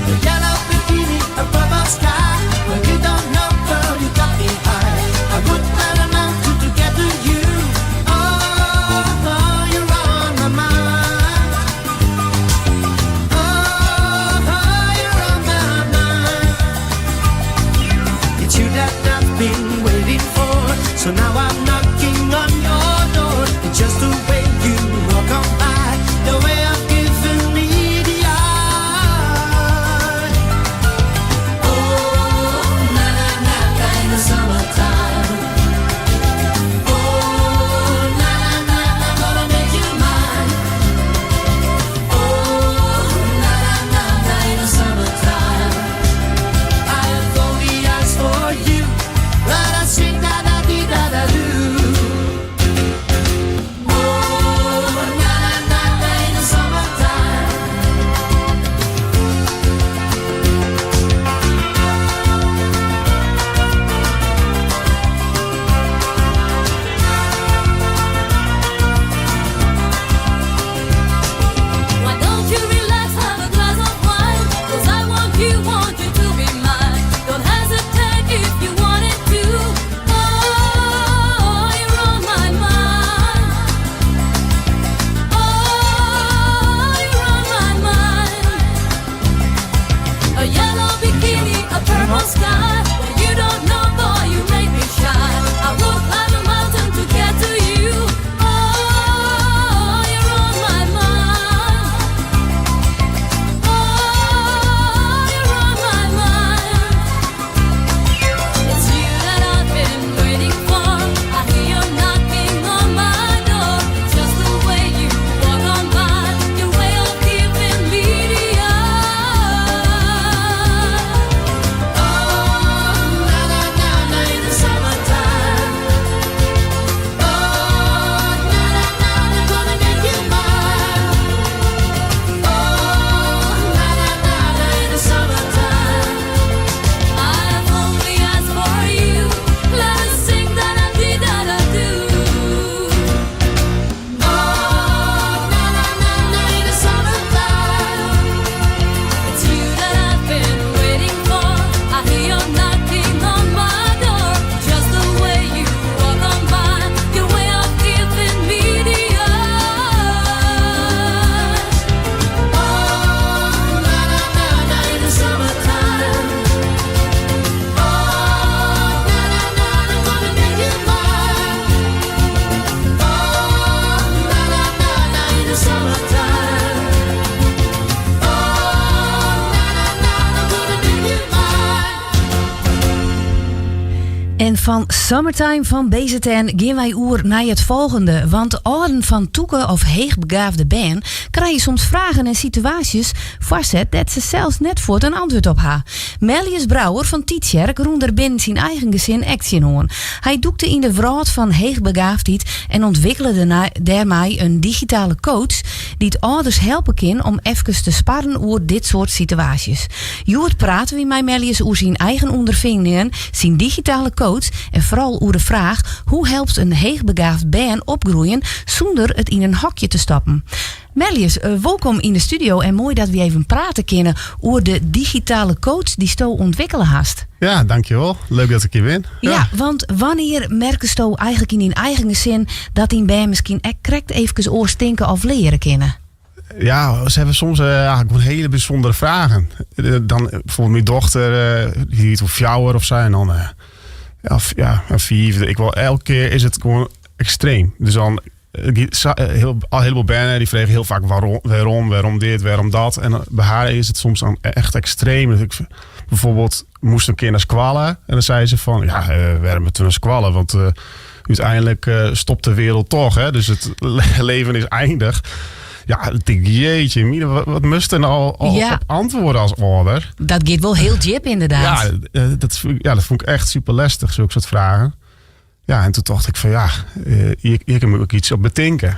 A yellow bikini, a purple sky. Well, you don't know, girl, you got me high. I would climb a mountain to get to you. Oh, oh, you're on my mind. Oh, oh, you're on my mind. It's you that I've been waiting for. So now I'm knocking on your door. It's just the way you walk on by, the way of giving me the eye. Oh, na na na na in the summertime. Oh, na na na, I'm gonna make you mine. Oh, na na na na in the summertime. I've only asked for you. La da sing da da dee da da do. Oh, na na na na in the summertime. Why don't you relax, have a glass of wine? 'Cause I want you, want you to be mine. Don't hesitate if you want it to. Oh, you're on my mind. Oh, you're on my mind. A yellow bikini, a purple sky. Well, you don't know, boy, you make me shy. I would climb a mountain to get to you. Oh, you're on my mind. Oh, you're on my mind. It's you that I've been waiting for. I hear you knocking on my door. Just the way you walk on by, your way of giving me the eye. Oh, na na na na in the summertime. Oh, na na na, I'm gonna make you mine. Oh, na na na na in the summertime. I've only asked for you. Let us sing da da dee da da do. Oh, na na na na in the summertime. It's you that I've been waiting for. I hear you knocking on my door. Just the way you walk on by, your way of giving me the eye. Oh, na na na na in the summertime. Oh, na na na, I'm gonna make you mine. Oh, na na na na in the summertime. Oh, na na na, I'm gonna make you mine. En fan Summertime fan BZN gean wy oer nei it folgjende. Want âlden fan tûke of heechbegaafde bern krije soms fragen en situaasjes foarset dêr't se sels net fuort in antwurd op ha. Melius Brouwer fan Tytsjerk rûn der binnen syn eigen gesin ek tsjinoan. Hy dûkte yn de wrâld fan heechbegaafdheid en ûntwikkele dêrmei in digitale coach dy't âlders helpe kin om efkes te sparren oer dit soart situaasjes. Hjoed prate wy mei Melius oer syn eigen ûnderfiningen, syn digitale coach. coach en foaral oer de fraach hoe helpst in heechbegaafd bern opgroeien sûnder it yn in hokje te stoppen. Merlius, wolkom yn de studio en moai dat wy even prate kinne oer de digitale coach dy'tsto ûntwikkele hast. Ja, dankjewol. Leuk dat ik hjir bin. Ja, want wannear merkesto eigenlik yn dyn eigen gesin dat dyn bern miskien ek krekt eefkes oars tinke of leare kinne? Ja, ze hebben soms ja, gewoon hele bijzondere vragen. Dan bijvoorbeeld mijn dochter, die heet of fjouwer of zo. En dan, ja, ja, vier. Ik wil, elke keer is het gewoon extreem. Dus dan, heel, al een heleboel bern die vragen heel vaak waarom, waarom, waarom dit, waarom dat. En bij haar is het soms dan echt extreem. Dat ik bijvoorbeeld moest een keer naar skoalle. En dan zei ze van, ja, waarom moeten we naar skoalle? Want uiteindelijk stopt de wereld toch. Hè? Dus het leven is eindig. Ja, ik denk, jeetje, Mine, wat moest er nou al op antwoorden als ouder? Dat gaat wel heel djip inderdaad. Ja, ja, dat vond ik echt super lastig, zulke soort vragen. Ja, en toen dacht ik van ja, hier kan ik ook iets op betinken.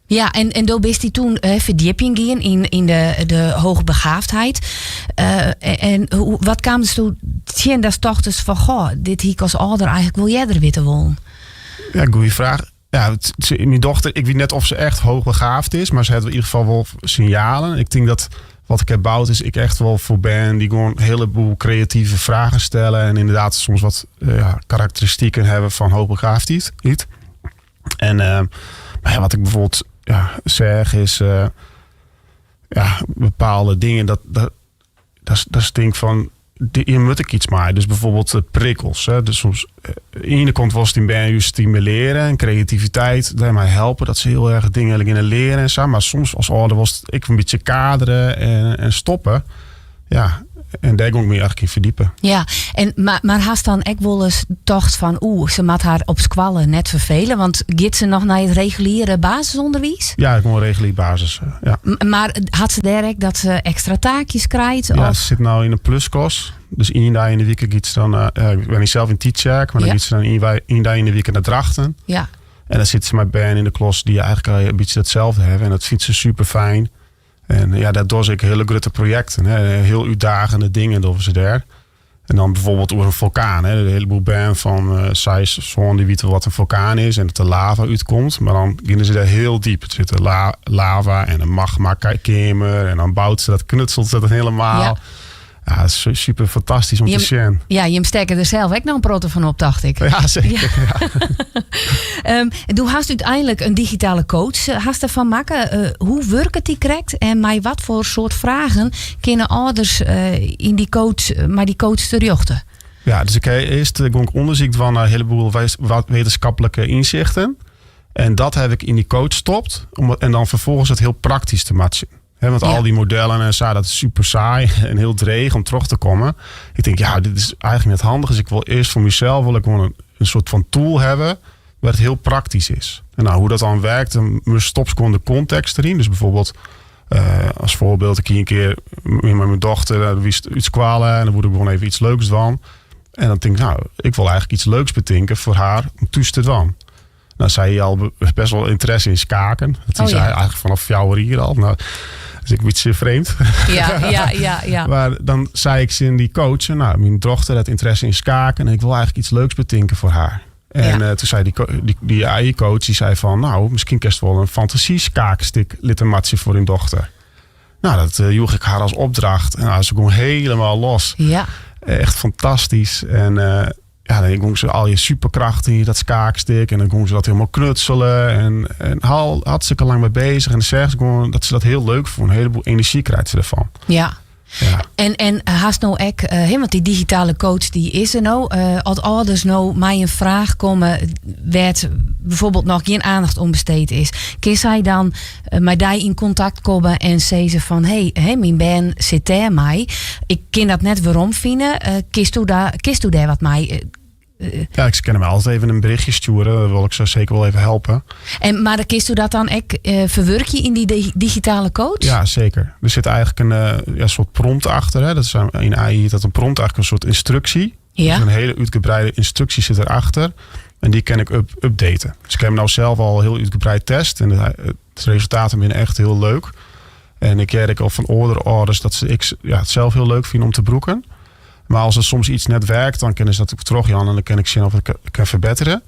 Ja, en toen bist hij toen verdieping gien in de hoogbegaafdheid. En wat kwam er toen zien dat toch van, goh, dit hier als ouder eigenlijk wil jij er weten wonen? Ja, goeie vraag. Ja, mijn dochter, ik weet net of ze echt hoogbegaafd is, maar ze heeft in ieder geval wel signalen. Ik denk dat wat ik heb gebouwd is ik echt wel voor ben die gewoon een heleboel creatieve vragen stellen en inderdaad soms wat ja, karakteristieken hebben van hoogbegaafdheid. Niet. En maar ja, wat ik bijvoorbeeld, ja, zeg is, ja, bepaalde dingen dat is denk van, hier moet ik iets mee. Dus bijvoorbeeld prikkels. Hè. Dus soms, aan de ene kant was het in bij je stimuleren en creativiteit daarmee helpen. Dat ze heel erg dingen in leren en zo. Maar soms als ouder was het ik een beetje kaderen en stoppen. Ja, en daar kon ik me eigenlijk in verdiepen. Ja, maar haast dan ook wel eens tocht van, oeh, ze moet haar op skoalle net vervelen. Want gaat ze nog naar het reguliere basisonderwijs? Ja, ik moet regulier basis, ja. Maar had ze daar ook dat ze extra taakjes krijgt? Ja, of? ze zit nou in een plusklas. Dus 1 dag in de week gaat ze dan, ja, ik ben niet zelf in Tietjerk, maar dan gaat ze dan 1 dag in de week naar Drachten. En dan zit ze met Ben in de klas die eigenlijk al een beetje hetzelfde hebben. En dat vindt ze super fijn. En ja, daardoor zie ik hele grote projecten. Hè. Heel uitdagende dingen doen ze daar. En dan bijvoorbeeld over een vulkaan. Hè. De heleboel band van Seis, Zon, die weten wat een vulkaan is en dat de lava uitkomt. Maar dan gaan ze daar heel diep. Het zit lava en een magma-kamer. En dan bouwt ze dat, knutselt ze dat helemaal. Ja, het is super fantastisch om te zien. Ja, je steekt er zelf ook nog een protte van op, dacht ik. Ja, zeker. Du hast uiteindelijk een digitale coach, hast ervan maken. Hoe werkt het die correct? En met wat voor soort vragen kunnen ouders in die coach, maar die coach te richten? Ja, dus ik heb eerst ik onderzoek van een heleboel wat wetenschappelijke inzichten. En dat heb ik in die coach gestopt. En dan vervolgens het heel praktisch te matchen. Hè, want al die modellen en zo, dat is super saai en heel dreig om terug te komen. Ik denk, ja, dit is eigenlijk net handig. Dus ik wil eerst voor mezelf wil ik gewoon een soort van tool hebben waar het heel praktisch is. En hoe dat dan werkt, dan stop ik gewoon de context erin. Dus bijvoorbeeld, als voorbeeld, ik hier een keer met mijn dochter wie iets kwalen en dan moet ik gewoon even iets leuks doen. En dan denk ik, ik wil eigenlijk iets leuks betinken voor haar om thuis te doen. Nou, zij had al best wel interesse in schaken. Dat is eigenlijk vanaf jouw hier al. Nou, dat is ik een beetje vreemd. Maar dan zei ik ze in die coach, mijn dochter had interesse in schaken en ik wil eigenlijk iets leuks betinken voor haar. En, toen zei die A I-coach, die zei van, misschien kerst wel een fantasie-skaakstik littermatje voor hun dochter. Nou, dat joeg ik haar als opdracht. En ze kon helemaal los. Echt fantastisch. En dan kon ze al je superkrachten in dat skaakstik. En dan kon ze dat helemaal knutselen. En hartstikke lang mee bezig. En dan zegt ze gewoon dat ze dat heel leuk vond. Een heleboel energie krijgt ze ervan. En haast nou ook, hè, want die digitale coach die is er nou. Als ouders nou mij een vraag komen, werd bijvoorbeeld nog geen aandacht om besteed is. Kun zij dan met die in contact komen en zeggen ze van, hey, hey, mijn ben zit daar mij. Ik kan dat net waarom vinden. Kist u daar wat mij? Ja, ik kan hem altijd even een berichtje sturen. Dat wil ik zo zeker wel even helpen. Maar dan kist u dat dan ook verwerk je in die digitale coach? Ja, zeker. Er zit eigenlijk een soort prompt achter. Hè. Dat is in AI dat een prompt eigenlijk een soort instructie. Dus een hele uitgebreide instructie zit erachter. En die kan ik updaten. Dus ik heb hem nou zelf al heel uitgebreid test. En het resultaten zijn echt heel leuk. En ik merk al van order orders dat ze ik, ja, het zelf heel leuk vinden om te broeken. Maar als er soms iets net werkt, dan kunnen ze dat ook terug, Jan. En dan kan ik zien of ik kan verbeteren.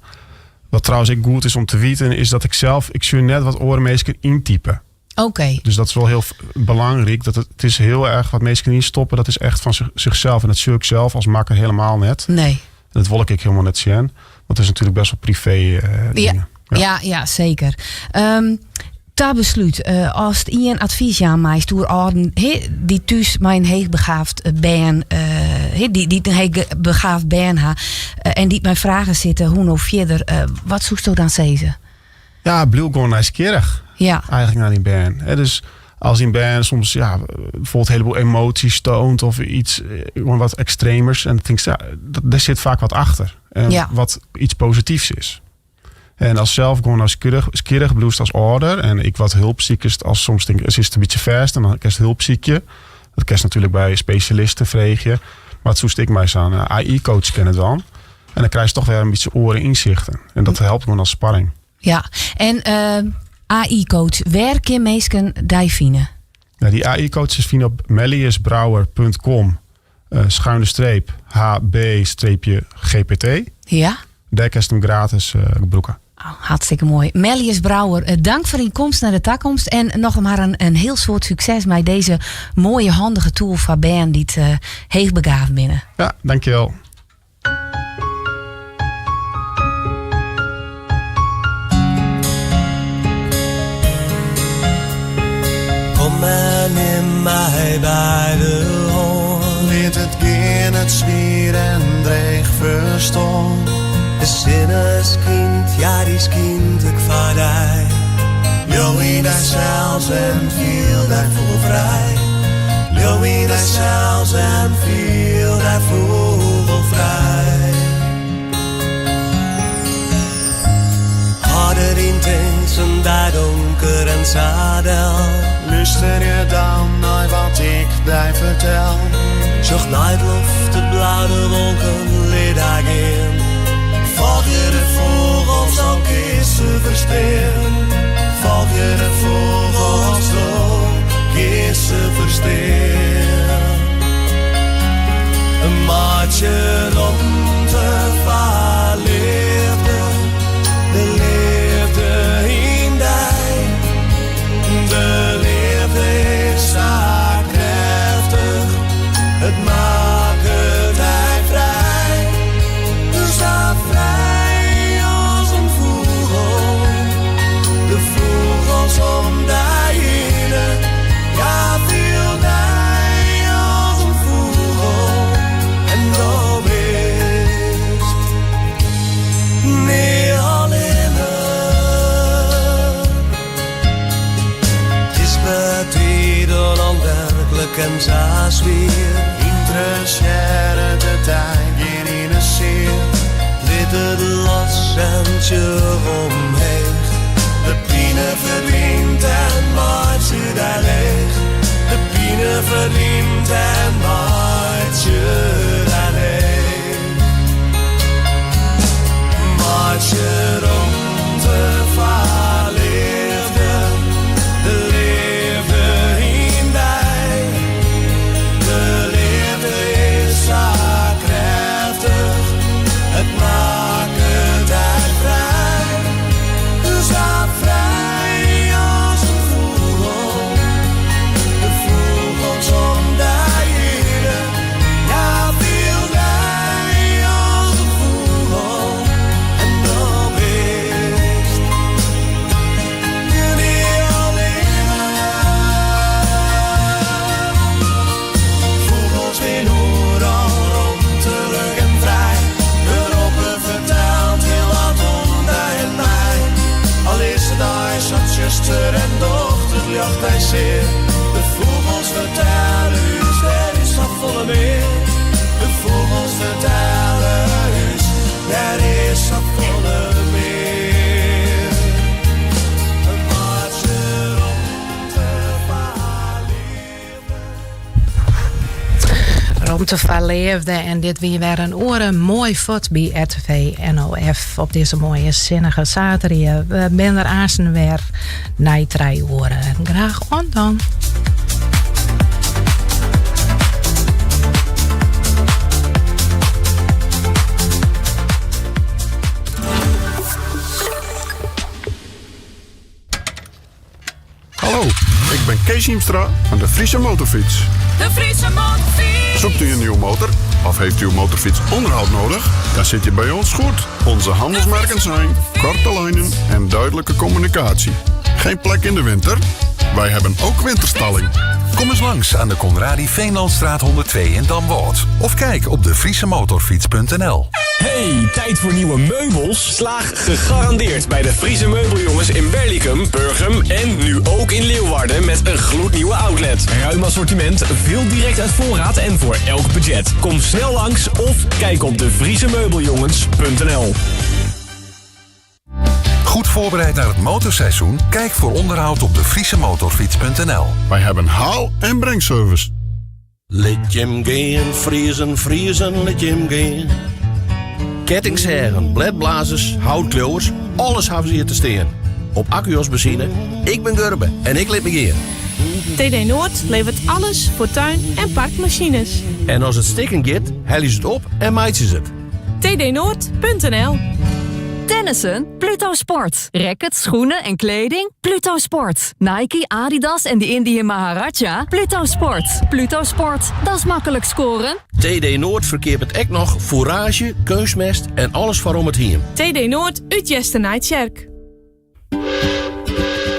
Wat trouwens ik goed is om te weten, is dat ik zelf, ik zie net wat oren meestal intypen. Oké. Dus dat is wel heel belangrijk. Dat het is heel erg wat mensen niet stoppen. Dat is echt van zichzelf. En dat zie ik zelf als makker helemaal net. Nee. En dat wil ik helemaal net zien. Want het is natuurlijk best wel privé dingen. Ja, ja, zeker. Ta besluit, als het een advies aan mij stoer orden, he, die thuis mijn heegbegaafd ben, he, die een heegbegaafd ben ha, en die mijn vragen zitten, hoe nou verder, wat zoekt u dan zeggen? Ja, blijf gewoon nieuwsgierig. Eigenlijk naar die band. Hè, dus als die band soms, ja, bijvoorbeeld een heleboel emoties toont of iets gewoon wat extremers. En dan denk ik, ja, daar zit vaak wat achter. En wat iets positiefs is. En als zelf gewoon als keurig bloest als ouder. En ik wat hulpziek is, als soms denk ik, het is een beetje verst. En dan kerst hulpziekje. Dat kerst natuurlijk bij specialisten vreeg je. Maar het zoest ik mij eens aan. Een A I-coach ken het dan. En dan krijg je toch weer een beetje oren inzichten. En dat helpt gewoon als sparring. Ja, en A I-coach, waar kan mensen die vinden? Ja, die A I-coach is vinden op melliusbrouwer punt com, schuine streep, H B streepje G P T. Daar kan je hem gratis gebruiken. Oh, hartstikke mooi. Mellius Brouwer, dank voor je komst naar de toekomst. En nog maar een heel soort succes met deze mooie, handige tool van Ben die het heegbegaafd binnen. Ja, dankjewel. Kom en neem mij bij de hand. Leert het geen het zwier en dreig verstaan. De zinne schijnt, ja die schijnt ik vaardij. Joey daar zelfs en viel daar vogelvrij. Joey daar zelfs en viel daar vogelvrij. Harder intens en daar donker en zadel. Luister je dan naar wat ik daar vertel? Zocht naar het loft, de blauwe wolken leer daar in. Volg je de vogels, dan kun ze verstaan. Volg je de vogels, dan kun ze verstaan. Een maatje rond de vaarliefde, de liefde in dij. De liefde is krachtig, het maakt het hij vrij. Zo vrij als een vogel, de vogels om de heen. Ja, viel die als een vogel en dan is niet alleen. Het is betiden onwerkelijk en zo zwier. Interesseerde de tijd geen in de zeer. Lid het los en tje omheen. De pine verdient en maakt ze daar leeg. De pine verdient en maakt ze daar leeg. Maakt ze rond de vaarliefde, de liefde in dij. De liefde is zo krachtig, het maakt het uit vrij. Zo vrij als een vogel, de vogels om de heen. Ja, viel die als een vogel en dan is het niet alleen. Vogels weer overal rondelijk en vrij. Hun roepen vertelt heel wat om die en mij. Al is het ijs dat zuster en dochter jacht hij zeer. De vogels vertellen u, er is wat volle meer. De vogels vertellen u, er is wat volle meer. Een maatje rond de Rond de verleefde en dit wie weer een oren mooi fot bij RTV NOF op deze mooie zinnige zaterdag. We zijn er aanstaan weer na 3 uur. Graag on dan. Kees Hiemstra van de Friese Motorfiets. De Friese Motorfiets. Zoekt u een nieuwe motor of heeft uw motorfiets onderhoud nodig? Dan zit je bij ons goed. Onze handelsmerken zijn korte lijnen en duidelijke communicatie. Geen plek in de winter? Wij hebben ook winterstalling. Kom eens langs aan de Conradi Veenlandstraat 102 in Damwâld. Of kijk op de friesemotorfiets.nl. Hey, tijd voor nieuwe meubels? Slaag gegarandeerd bij de Friese Meubeljongens in Berlicum, Burgum en nu ook in Leeuwarden met een gloednieuwe outlet. Ruim assortiment, veel direct uit voorraad en voor elk budget. Kom snel langs of kijk op devriezemeubeljongens.nl. Goed voorbereid naar het motorseizoen? Kijk voor onderhoud op defriesemotorfiets.nl. Wij hebben haal- en brengservice. Lit jim gaan, Friezen, Friezen, lit jim gaan. Kettingzagen, bladblazers, houtkleeuwers, alles hebben ze hier te steen. Op accu als benzine. Ik ben Gurbe en ik liet me gaan. TD Noord levert alles voor tuin- en parkmachines. En als het stikken gaat, hel ze het op en maait ze het. tdnoord.nl Tennissen? Pluto Sport. Rackets, schoenen en kleding? Pluto Sport. Nike, Adidas en de Indian Maharaja? Pluto Sport. Pluto Sport. Dat is makkelijk scoren. TD Noord verkeert het ek nog fourage, keusmest en alles voor om het hier. TD Noord, Utjeste Nijtjerk.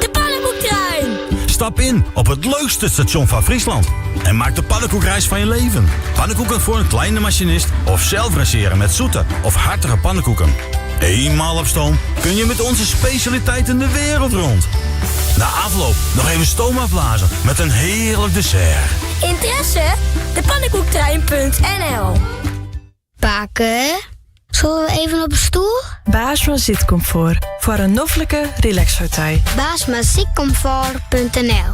De pannenkoektrein. Stap in op het leukste station van Friesland en maak de pannenkoekreis van je leven. Pannenkoeken voor een kleine machinist of zelf raceren met zoete of hartige pannenkoeken. Eenmaal op stoom kun je met onze specialiteiten de wereld rond. Na afloop nog even stoom afblazen met een heerlijk dessert. Interesse? De pannenkoektrein.nl Paken. Zullen we even op een stoel? Baasma zitcomfort. Voor een noffelijke relaxpartij. Baasmazitcomfort.nl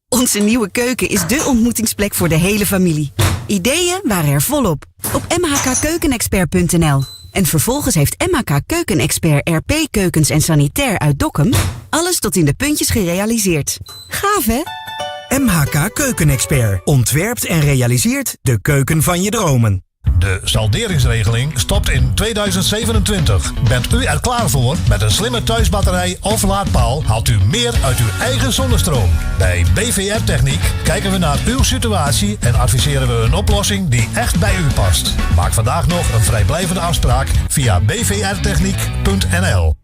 Onze nieuwe keuken is dé ontmoetingsplek voor de hele familie. Ideeën waren er volop. Op mhkkeukenexpert.nl. En vervolgens heeft MHK Keukenexpert RP Keukens en Sanitair uit Dokkum alles tot in de puntjes gerealiseerd. Gaaf hè? MHK Keukenexpert ontwerpt en realiseert de keuken van je dromen. De salderingsregeling stopt in 2027. Bent u er klaar voor? Met een slimme thuisbatterij of laadpaal haalt u meer uit uw eigen zonnestroom. Bij BVR Techniek kijken we naar uw situatie en adviseren we een oplossing die echt bij u past. Maak vandaag nog een vrijblijvende afspraak via bvrtechniek.nl.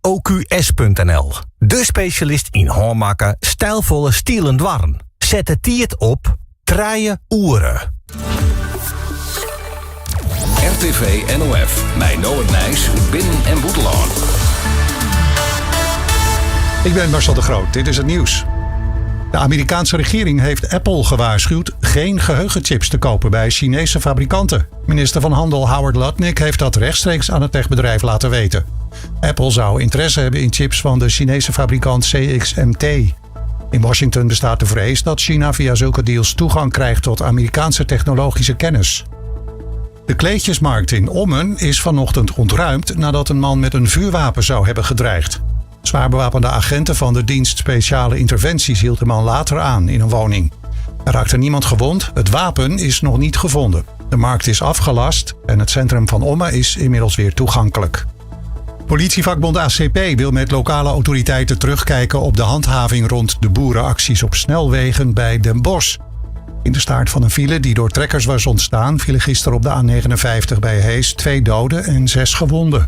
WOQS.nl. De specialist in handmaken stijlvolle stielen dwarren. Zet het tiert op trije oeren. RTV NOF. Mijn Noord Nijs, binnen- en boetelaan. Ik ben Marcel de Groot, dit is het nieuws. De Amerikaanse regering heeft Apple gewaarschuwd geen geheugenchips te kopen bij Chinese fabrikanten. Minister van Handel Howard Lutnick heeft dat rechtstreeks aan het techbedrijf laten weten. Apple zou interesse hebben in chips van de Chinese fabrikant CXMT. In Washington bestaat de vrees dat China via zulke deals toegang krijgt tot Amerikaanse technologische kennis. De kleedjesmarkt in Ommen is vanochtend ontruimd nadat een man met een vuurwapen zou hebben gedreigd. Zwaar bewapende agenten van de dienst Speciale Interventies hield de man later aan in een woning. Er raakte niemand gewond, het wapen is nog niet gevonden. De markt is afgelast en het centrum van Ommen is inmiddels weer toegankelijk. Politievakbond ACP wil met lokale autoriteiten terugkijken op de handhaving rond de boerenacties op snelwegen bij Den Bosch. In de staart van een file die door trekkers was ontstaan, vielen gisteren op de A59 bij Hees twee doden en zes gewonden.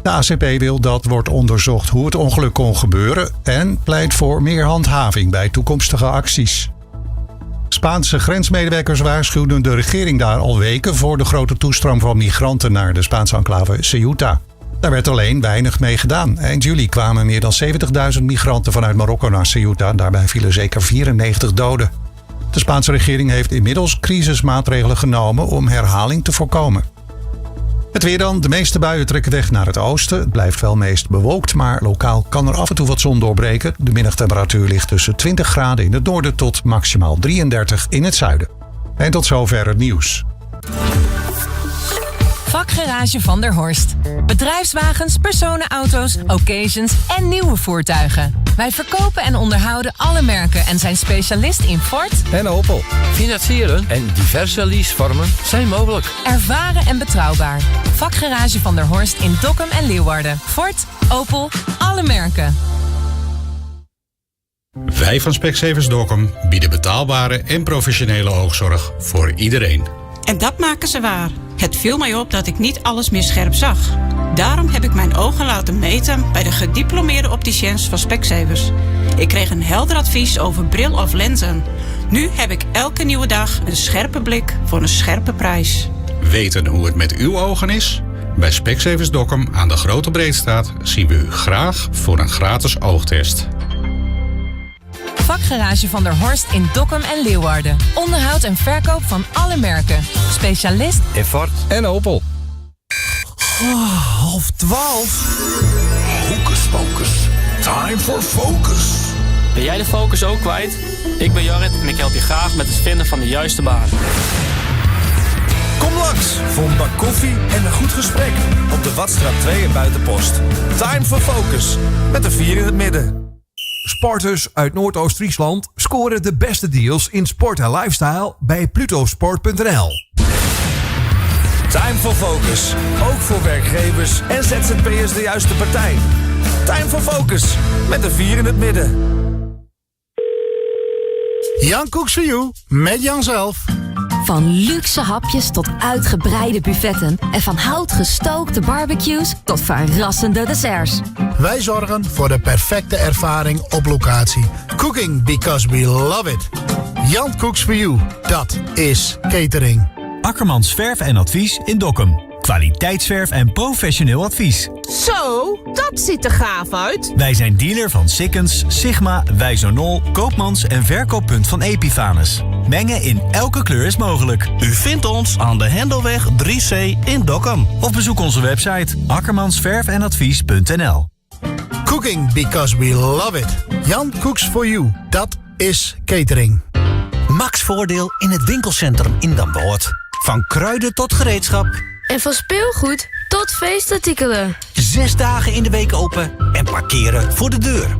De ACP wil dat wordt onderzocht hoe het ongeluk kon gebeuren en pleit voor meer handhaving bij toekomstige acties. Spaanse grensmedewerkers waarschuwden de regering daar al weken voor de grote toestroom van migranten naar de Spaanse enclave Ceuta. Daar werd alleen weinig mee gedaan. Eind juli kwamen meer dan 70.000 migranten vanuit Marokko naar Ceuta. Daarbij vielen zeker 94 doden. De Spaanse regering heeft inmiddels crisismaatregelen genomen om herhaling te voorkomen. Het weer dan. De meeste buien trekken weg naar het oosten. Het blijft wel meest bewolkt, maar lokaal kan er af en toe wat zon doorbreken. De middagtemperatuur ligt tussen 20 graden in het noorden tot maximaal 33 in het zuiden. En tot zover het nieuws. Vakgarage van der Horst. Bedrijfswagens, personenauto's, occasions en nieuwe voertuigen. Wij verkopen en onderhouden alle merken en zijn specialist in Ford, En Opel. Financieren en diverse leasevormen zijn mogelijk. ervaren en betrouwbaar. Vakgarage van der Horst in Dokkum en Leeuwarden. Ford, Opel, alle merken. Wij van Specsavers Dokkum bieden betaalbare en professionele oogzorg voor iedereen. En dat maken ze waar. Het viel mij op dat ik niet alles meer scherp zag. Daarom heb ik mijn ogen laten meten bij de gediplomeerde opticiens van Specsavers. Ik kreeg een helder advies over bril of lenzen. Nu heb ik elke nieuwe dag een scherpe blik voor een scherpe prijs. Weten hoe het met uw ogen is? Bij Specsavers Dokkum aan de Grote Breedstraat zien we u graag voor een gratis oogtest. Vakgarage van der Horst in Dokkum en Leeuwarden. Onderhoud en verkoop van alle merken. Specialist In Ford en Opel. Oh, 11:30. Hocus pocus. Time for focus. Ben jij de focus ook kwijt? Ik ben Jorrit en ik help je graag met het vinden van de juiste baan. Kom langs voor een bak koffie en een goed gesprek op de Watstraat 2 in Buitenpost. Time for Focus met een 4 in het midden. Sporters uit Noordoost-Friesland scoren de beste deals in sport en lifestyle bij plutosport.nl. Time for Focus. Ook voor werkgevers en ZZP'ers de juiste partij. Time for Focus met een 4 in het midden. Jan Cooks for You, met Jan zelf. Van luxe hapjes tot uitgebreide buffetten. En van hout gestookte barbecues tot verrassende desserts. Wij zorgen voor de perfecte ervaring op locatie. Cooking because we love it. Jan Cooks for You, dat is catering. Akkermans Verf en Advies in Dokkum. Kwaliteitsverf en professioneel advies. Zo, dat ziet er gaaf uit. Wij zijn dealer van Sikkens, Sigma, Wijzonol, Koopmans en verkooppunt van Epifanes. Mengen in elke kleur is mogelijk. U vindt ons aan de Hendelweg 3C in Dokkum. Of bezoek onze website akkermansverfenadvies.nl Cooking because we love it. Jan Cooks for You, dat is catering. Max Voordeel in het winkelcentrum in Damwâld. Van kruiden tot gereedschap. En van speelgoed tot feestartikelen. 6 dagen in de week open en parkeren voor de deur.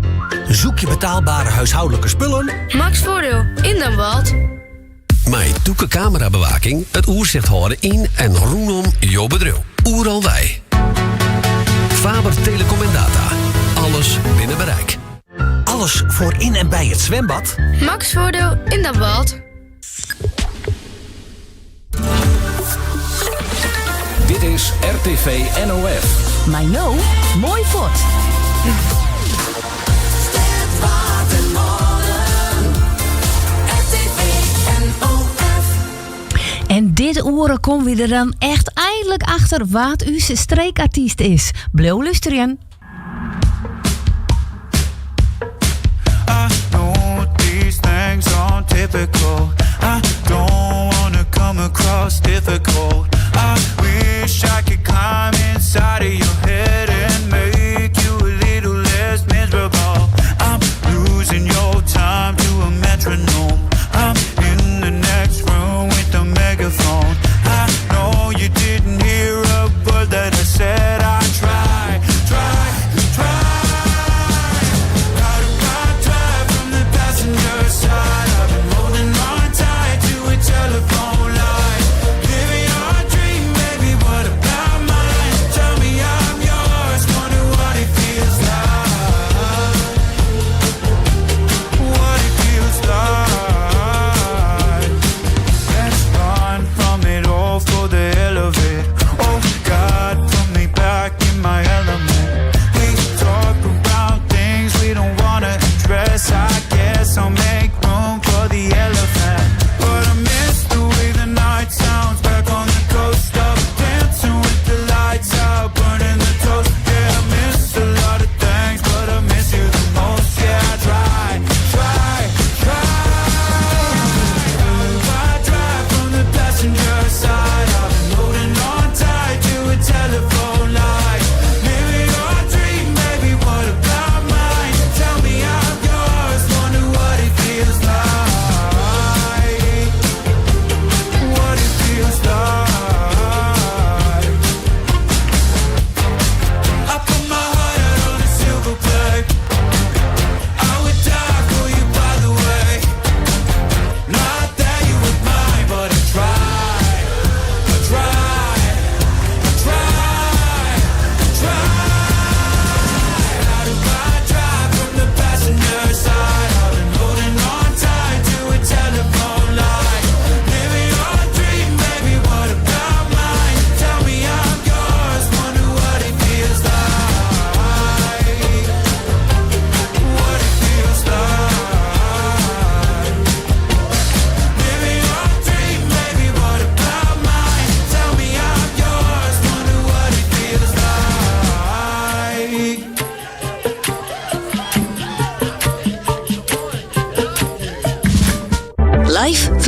Zoek je betaalbare huishoudelijke spullen? Max Voordeel in Damwâld. Mei tûke camerabewaking, it oersicht hâlde yn en rûnom jo bedriuw. Oeral wei. Faber Telecom en Data. Alles binnen bereik. Alles voor in en bij het zwembad. Max Voordeel in Damwâld. Dit is RTV NOF. Maar no, mooi fort. RTV NOF. En dit oere komme wy der dan echt eindelijk achter wat ús streekartyst is. Bliuw lústerjen. I know these things aren't typical. I don't wanna come across difficult. I wish I could climb inside of your head and make you a little less miserable. I'm losing your time to a metronome. I'm in the next room with the megaphone. I know you didn't hear a word that I said. I try, try, try. How do I drive from the passenger side? I've been holding on tight to a telephone line. Living our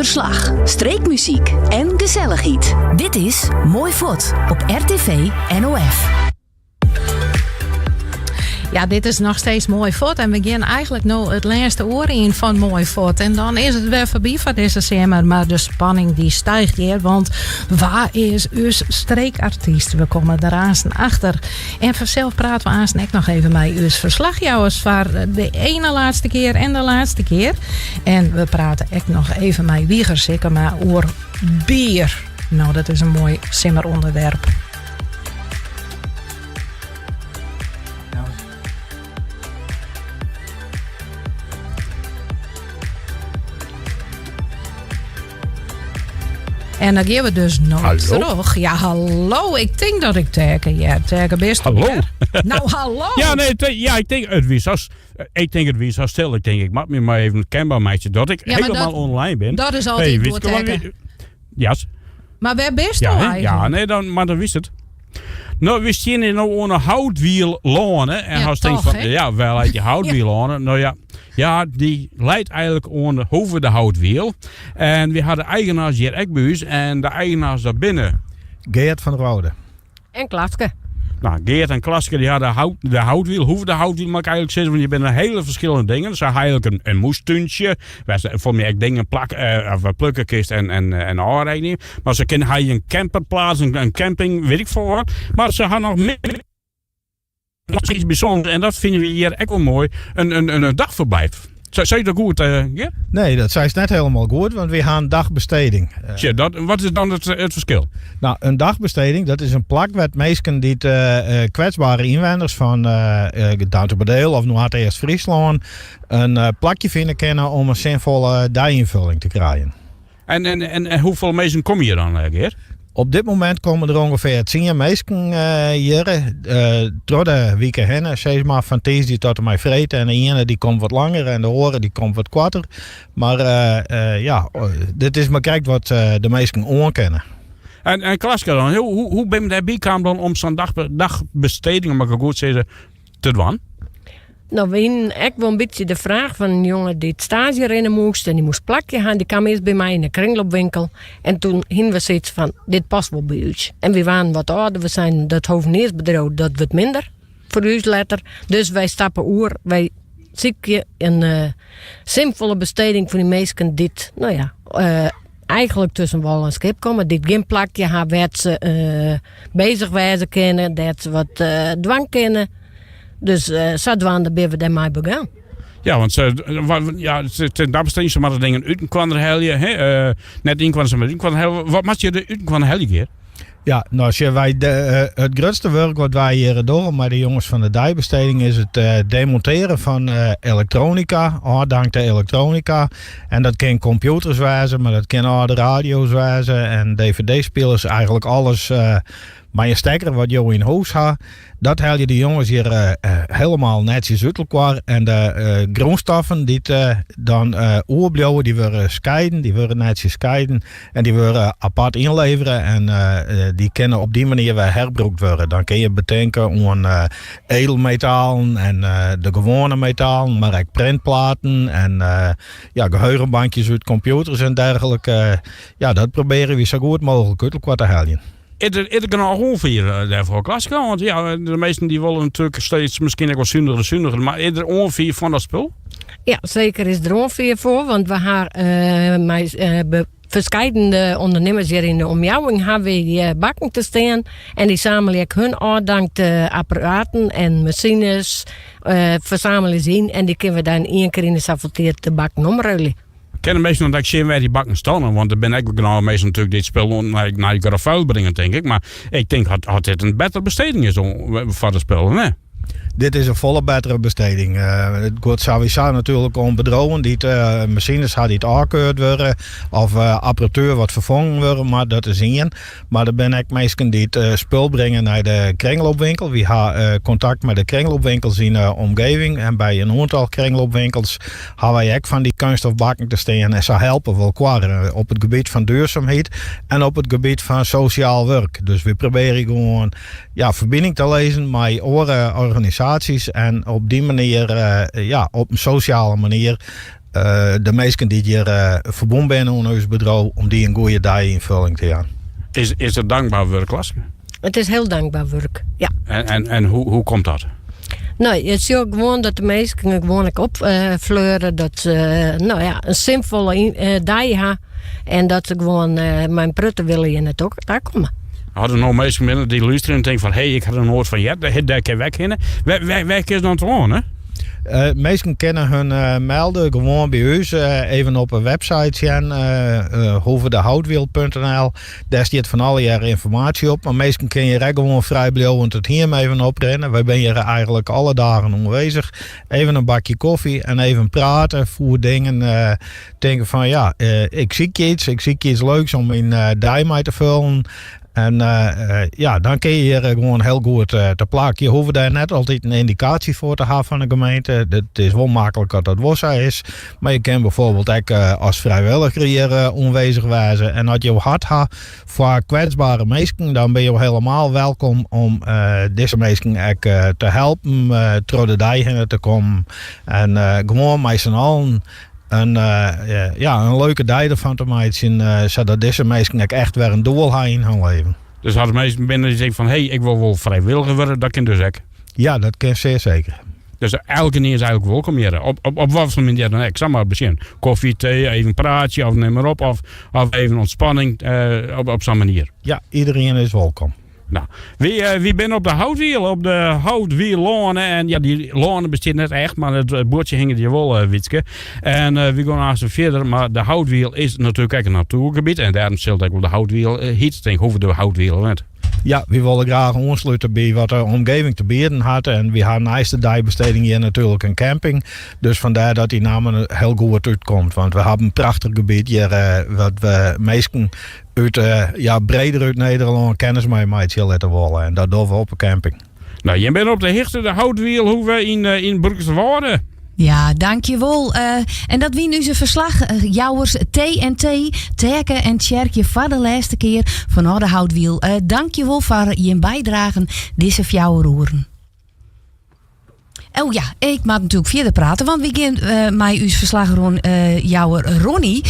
Ferslach, streekmuzyk en gesellichheid. Dit is Mooi Fuort op RTV NOF. Ja, dit is noch steeds Moai Fuort. En we gean eigenlik no it lêste oere yn fan Moai Fuort. En dan is it wer foarby foar dizze simmer. Mar de spanning dy stiicht hjir. Want wa is ús streekartyst? We komme der aansten achter. En fansels prate we aansten ek noch even mei ús ferslachjouwers foar de ene lêste kear en de lêste kear. En we prate ek noch even mei Wieger Sikkema oer bier. No, dat is in moai simmerûnderwerp. En dan gean we dus no Hallo. terug. Ja, hallo. Ik tink dat ik Terke hear. Terke, bist Hallo. der? No, hallo. Ja, nee, ja, ik tink, it wie sa, ik tink it wie sa stil. Ik tink, ik moat my mar even kenber meitsje dat ik Ja, maar hielendal dat- online bin. dat is altyd Hey, goed, wist je wat Terke. wie- Ja, Mar wêr bist ja, do hè? eigenlik? Ja, nee, dan, mar dan wist it. No, we steane no oan de Houtwielloane. En Ja, hast denkt toch, fan, hè? ja, wêr leit dy Houtwielloane? No ja, ja, dy leit eigenlik oan de Hoeve de Houtwiel. En we ha de eigenaars hjir ek by ús. En de eigenaars dat binne... Geert van der Woude. En Klaske. No, Geert en Klaske dy ha de, hout, de Houtwiel, Hoeve de Houtwiel moat ik eigenlik sizze, want dy binne hiele ferskillende dingen. Se ha eigenlik in moestúntsje, wêr se folgens my ek dingen plak, eh, of plukke kinst en, en, en ôfrekkenje. Mar se kinne ha in camperplaats, in camping, wit ik folle wat. Mar se ha noch mear yts bysûnders en dat fine we hjir ek wol moai, in dagverblijf. Sei ik dat goed, eh, Geert? Nee, dat seist net hielendal goed, want wy ha in dagbesteding. Tsja, dat, wat is dan it ferskil? No, in dagbesteding, dat is in plak wêr't minsken dy't eh, eh, kwetsbere ynwenners fan uh, Dantumadiel of Noardeast-Fryslân in plakje fine kinne om in sinfolle deiynfolling te krijen. En, en, en, en hoefolle minsken komme hjir dan, eh, Geert? Op dit momint komme der ûngefear tsien minsken hjir troch de wike hinne, sis mar fan tiisdei tot en mei freed. En de iene dy komt wat langer en de oare dy komt wat koarter. Mar ja, dit is mar krekt wat de minsken oankinne. En, en Klaske dan, hoe, hoe, hoe bin je dêrby kaam dan om sa'n dag, dagbesteding, om ik it goed sizze, te dwaan? No, we hienen ek wol in bytsje de fraach fan in jonge dy't staazje rinne moast en dy moast plakje ha. Dy kaam earst by my yn de kringloopwinkel en toen hienen we sayts fan, dit past wol by ús. En wy waarden wat âlder, we seinen dat hoveniersbedriuw dat wurdt minder foar ús letter. Dus wy stappe oer, wy sykje in sinfolle besteding foar dy minsken dy't, no ja, eigenlik tusken wâl en skip komme, dy't gjin plakje ha wêr't se bezich wêze kinne, dêr't se wat dwaan kinne. Dus sadwaande binne we dêrmei begûn. Ja, want se, ja, ten dagbesteding, se moatte dingen út elkoar helje. Hè? Net yn elkoar, mar út elkoar helje. Wat moatte je der út elkoar helje, Geert? Ja, no, sjoch, wy, de, eh, it grutste wurk wat wy hjir dogge mei de jonges fan de deibesteding is it eh, demontearjen fan eh, elektronika, ôfdankte elektronika. En dat kin kompjûters wêze, mar dat kin âlde radio's wêze en dvd-spilers, eigenlik alles eh, mei in stekker wat jo yn hûs ha. Dat helje de jonges hjir eh, eh, hielendal netsjes út elkoar. En de eh, grûnstoffen dy't dan oerbliuwe, dy wurde skeiden, dy wurde netsjes skeiden en dy wurde apart ynlevere en dy kinne op dy manier wer herbrûkt wurde. Dan kinne je betinke oan edelmetalen en de gewoane metalen, mar ek printplaten en ja, geheugenbankjes út kompjûters en dergelike. Ja, dat probearje wy sa goed mooglik út elkoar te heljen. Is der, is der genôch oanfier eh, dêrfoar, Klaske? Want ja, de measten dy wolle natuerlik steeds miskien ek wol suniger en suniger, mar is der oanfier fan dat spul? Ja, seker is der oanfier foar, want we ha eh, mei eh, ferskeidende ûndernimmers hjir yn de omjouwing ha wy bakken te stean en dy sammelje ek hun ôfdankte apparaten en masines eh, fersammelje se yn en dy kinne we dan ien kear yn de safolle tiid de bakken omruilje. Kinne minsken dan ek sjen wêr dy bakken steane? Want der binne ek genôch minsken natuerlik dy't spul nei, nei grofvuil bringe, tink ik. Mar ik tink dat, dat dit in bettere besteding is om, foar de spullen, hè? Dit is in folle bettere besteding. Eh, it giet sawiesa natuerlik om bedriuwen dy't eh, masines ha dy't ôfkeurd wurde of eh, apparatuer wat ferfongen wurde moat, dat is ien. Mar der binne ek minsken dy't spul bringe nei de kringloopwinkel. Wy ha kontakt mei de kringloopwinkels yn de omgeving en by in oantal kringloopwinkels ha wy ek fan dy keunststofbakken te stean en sa helpe we elkoar op it gebiet fan duurzaamheid en op it gebiet fan sosjaal wurk. Dus wy probearje gewoan ja, ferbining te lizzen mei oare organisaasjes en op dy manier, ja, op in sosjale manier. de minsken dy't hjir ferbûn binne oan ús bedriuw, om dy in goede dei ynfolling te jaan. Is, is it dankber wurk, Klaske? It is hiel dankber wurk, ja. En, en, en hoe, hoe komt dat? No, je sjogge gewoan dat de minsken gewoan ek opfleuren. Dat se no ja, in sinfolle dei ha. En dat se gewoan mei in protte wille hjir nei ta komme. As der no minsken binne dy't lústerje en tinke fan hé, ik ha der noait fan heard, dêr kin ik hinne. Wêr kinst dan telâne? Minsken kinne hun melde gewoan by ús. Even op de website sjen, hoevedehoutwiel.nl. Dêr stiet fan allegearre ynformaasje op. Mar minsken kinne hjir ek gewoan frijbliuwend it hiem even oprinne. Wy binne hjir eigentlik alle dagen oanwêzich. Even in bakje kofje en even prate oer dingen. Tinke fan ja, ik sykje iets, ik sykje iets leuks om myn dei mei te fullen. En ja, dan kin je hjir gewoan hiel goed te plak. Je hoege dêr net altyd in yndikaasje foar te hawwen fan de gemeente. It is wol maklik as dat wol sa is. Mar je kinne bijvoorbeeld ek as frijwilliger hjir oanwêzich wêze. En as jo hart ha foar kwetsbere minsken, dan binne jo helemaal welkom om dizze minsken ek te helpen troch de dei hinne te kommen. En gewoan mei syn allen in, ja, in leuke dei derfan te meitsjen, sadat dizze minsken ek echt wer in doel ha yn hun leven. Dus as der minsken binne dy't tinke fan hé, ik wol wol frijwilliger wurde, dat kin dus ek? Ja, dat kin sear seker. Dus elkenien is eigentlik wolkom hjir. Op, op, op wat foar manier dan ek. Samar besjen. Kofje, tee, even praatsje of nim mar op. Of, of even ontspanning eh, op, op sa'n manier. Ja, iedereen is welkom. No, wy, eh, wy binne op de Houtwiel, op de Houtwielloane. En ja, dy loane bestiet net echt, mar it buordsje hinget hjir wol, eh, Wietske. En eh, wy gean aanst fierder, mar de Houtwiel is natuerlik ek in natoergebiet. En dêrom sil it ek wol de Houtwiel hite. Tink, hoeve de Houtwiel net. Ja, wy wolle graach oanslute by wat de omgeving te bieden hat. En wy ha neist de deibesteding hjir natuerlik in camping. Dus fandêr dat dy namme hiel goed útkomt. Want we hawwe in prachtich gebiet hjir wat we minsken út, ja, breder út Nederlân kennis mei meitsje litte wolle. En dat dogge we op de camping. No, jim binne op de hichte de Houtwielhoeve yn, yn Broeksterwâlde. Ja, dankjewol. Uh, en dat wiene ús ferslachjouwers TNT, Terke en Tjerkje foar de lêste kear fanôf de Houtwiel. Uh, dankjewol foar jim bydragen dizze fjouwer oeren. Oh ja, ik moat natuerlik fierder prate, want wy gean uh, mei ús ferslachjouwer uh, Ronnie,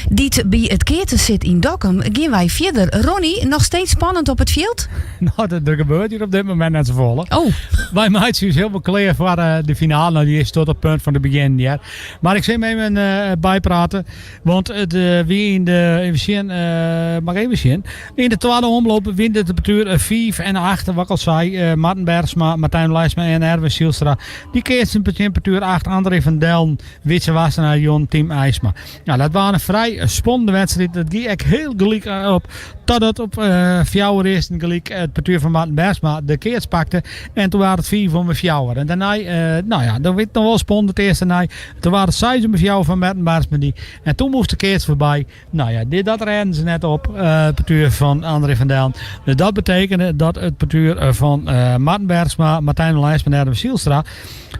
dy't by it keatsen sit yn Dokkum, gean wy fierder. Ronnie, noch steeds spannend op it fjild? No, der gebeurt hjir op dit momint net safolle. Oh. Wy meitsje ús hielendal klear foar uh, de finale. No, dy is tot op punt fan te begjinnen ja. Mar ik sil even uh, byprate. Want it uh, wie yn de, even sjen, uh, mag even sjen. Yn de twadde omloop wint it partoer 5 en 8, wat ik al sei. Uh, Marten Bergsma, Martijn Leijsma en Erwin Zielstra. Dy keatsten tsjin partoer 8, André van Dellen, Witse Wassenaar, Jon Team IJsma. Nou, dat wie in frij spannende wedstriid. Dat gie ek hiel gelyk op. Totdat op uh, fjouwer earsten gelyk it partoer fan Marten Bergsma de keats pakte. En toen waard it 5 om fjouwer. En dêrnei, uh, no ja, dan wie it noch wol spannend it earste nei. Toen waard it 6 om fjouwer fan Marten Bergsma dy. En toen moast de keats foarby. No ja, dit, dat rêden se net op, uh, it partoer fan André van Dellen. Dus dat betekende dat it partoer fan uh, Marten Bergsma, Martijn Leijsma en Erwin Zielstra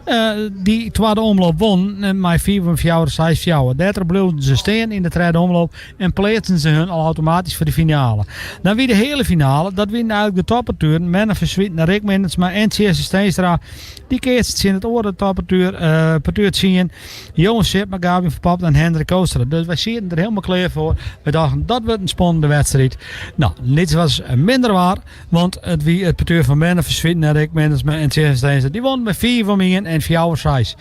uh, dy twadde omloop won mei 5 om 4, 6 4. Dêrtroch bleauwen se stean yn de tredde omloop en pleatsten se hun al automatysk foar de finale. Dan wie de heale finale, dat wienen eigentlik de toppartoeren Menno van Zwieten, Rick Minnesma en Tjisse Steenstra. Dy keatsten tsjin it oare toppartoer, uh, partoer 10, Johan Sipma, Gabi van Pappen en Hendrik Kootstra. Dus wy sieten der hielendal klear foar. Wy tochten, dat wurdt in spannende wedstriid. No, niets was minder waar, want it wie it partoer fan Menno van Zwieten en Rick Minnesma en Tjisse Steenstra. Dy wûnen mei 5 om 1 en 4 6.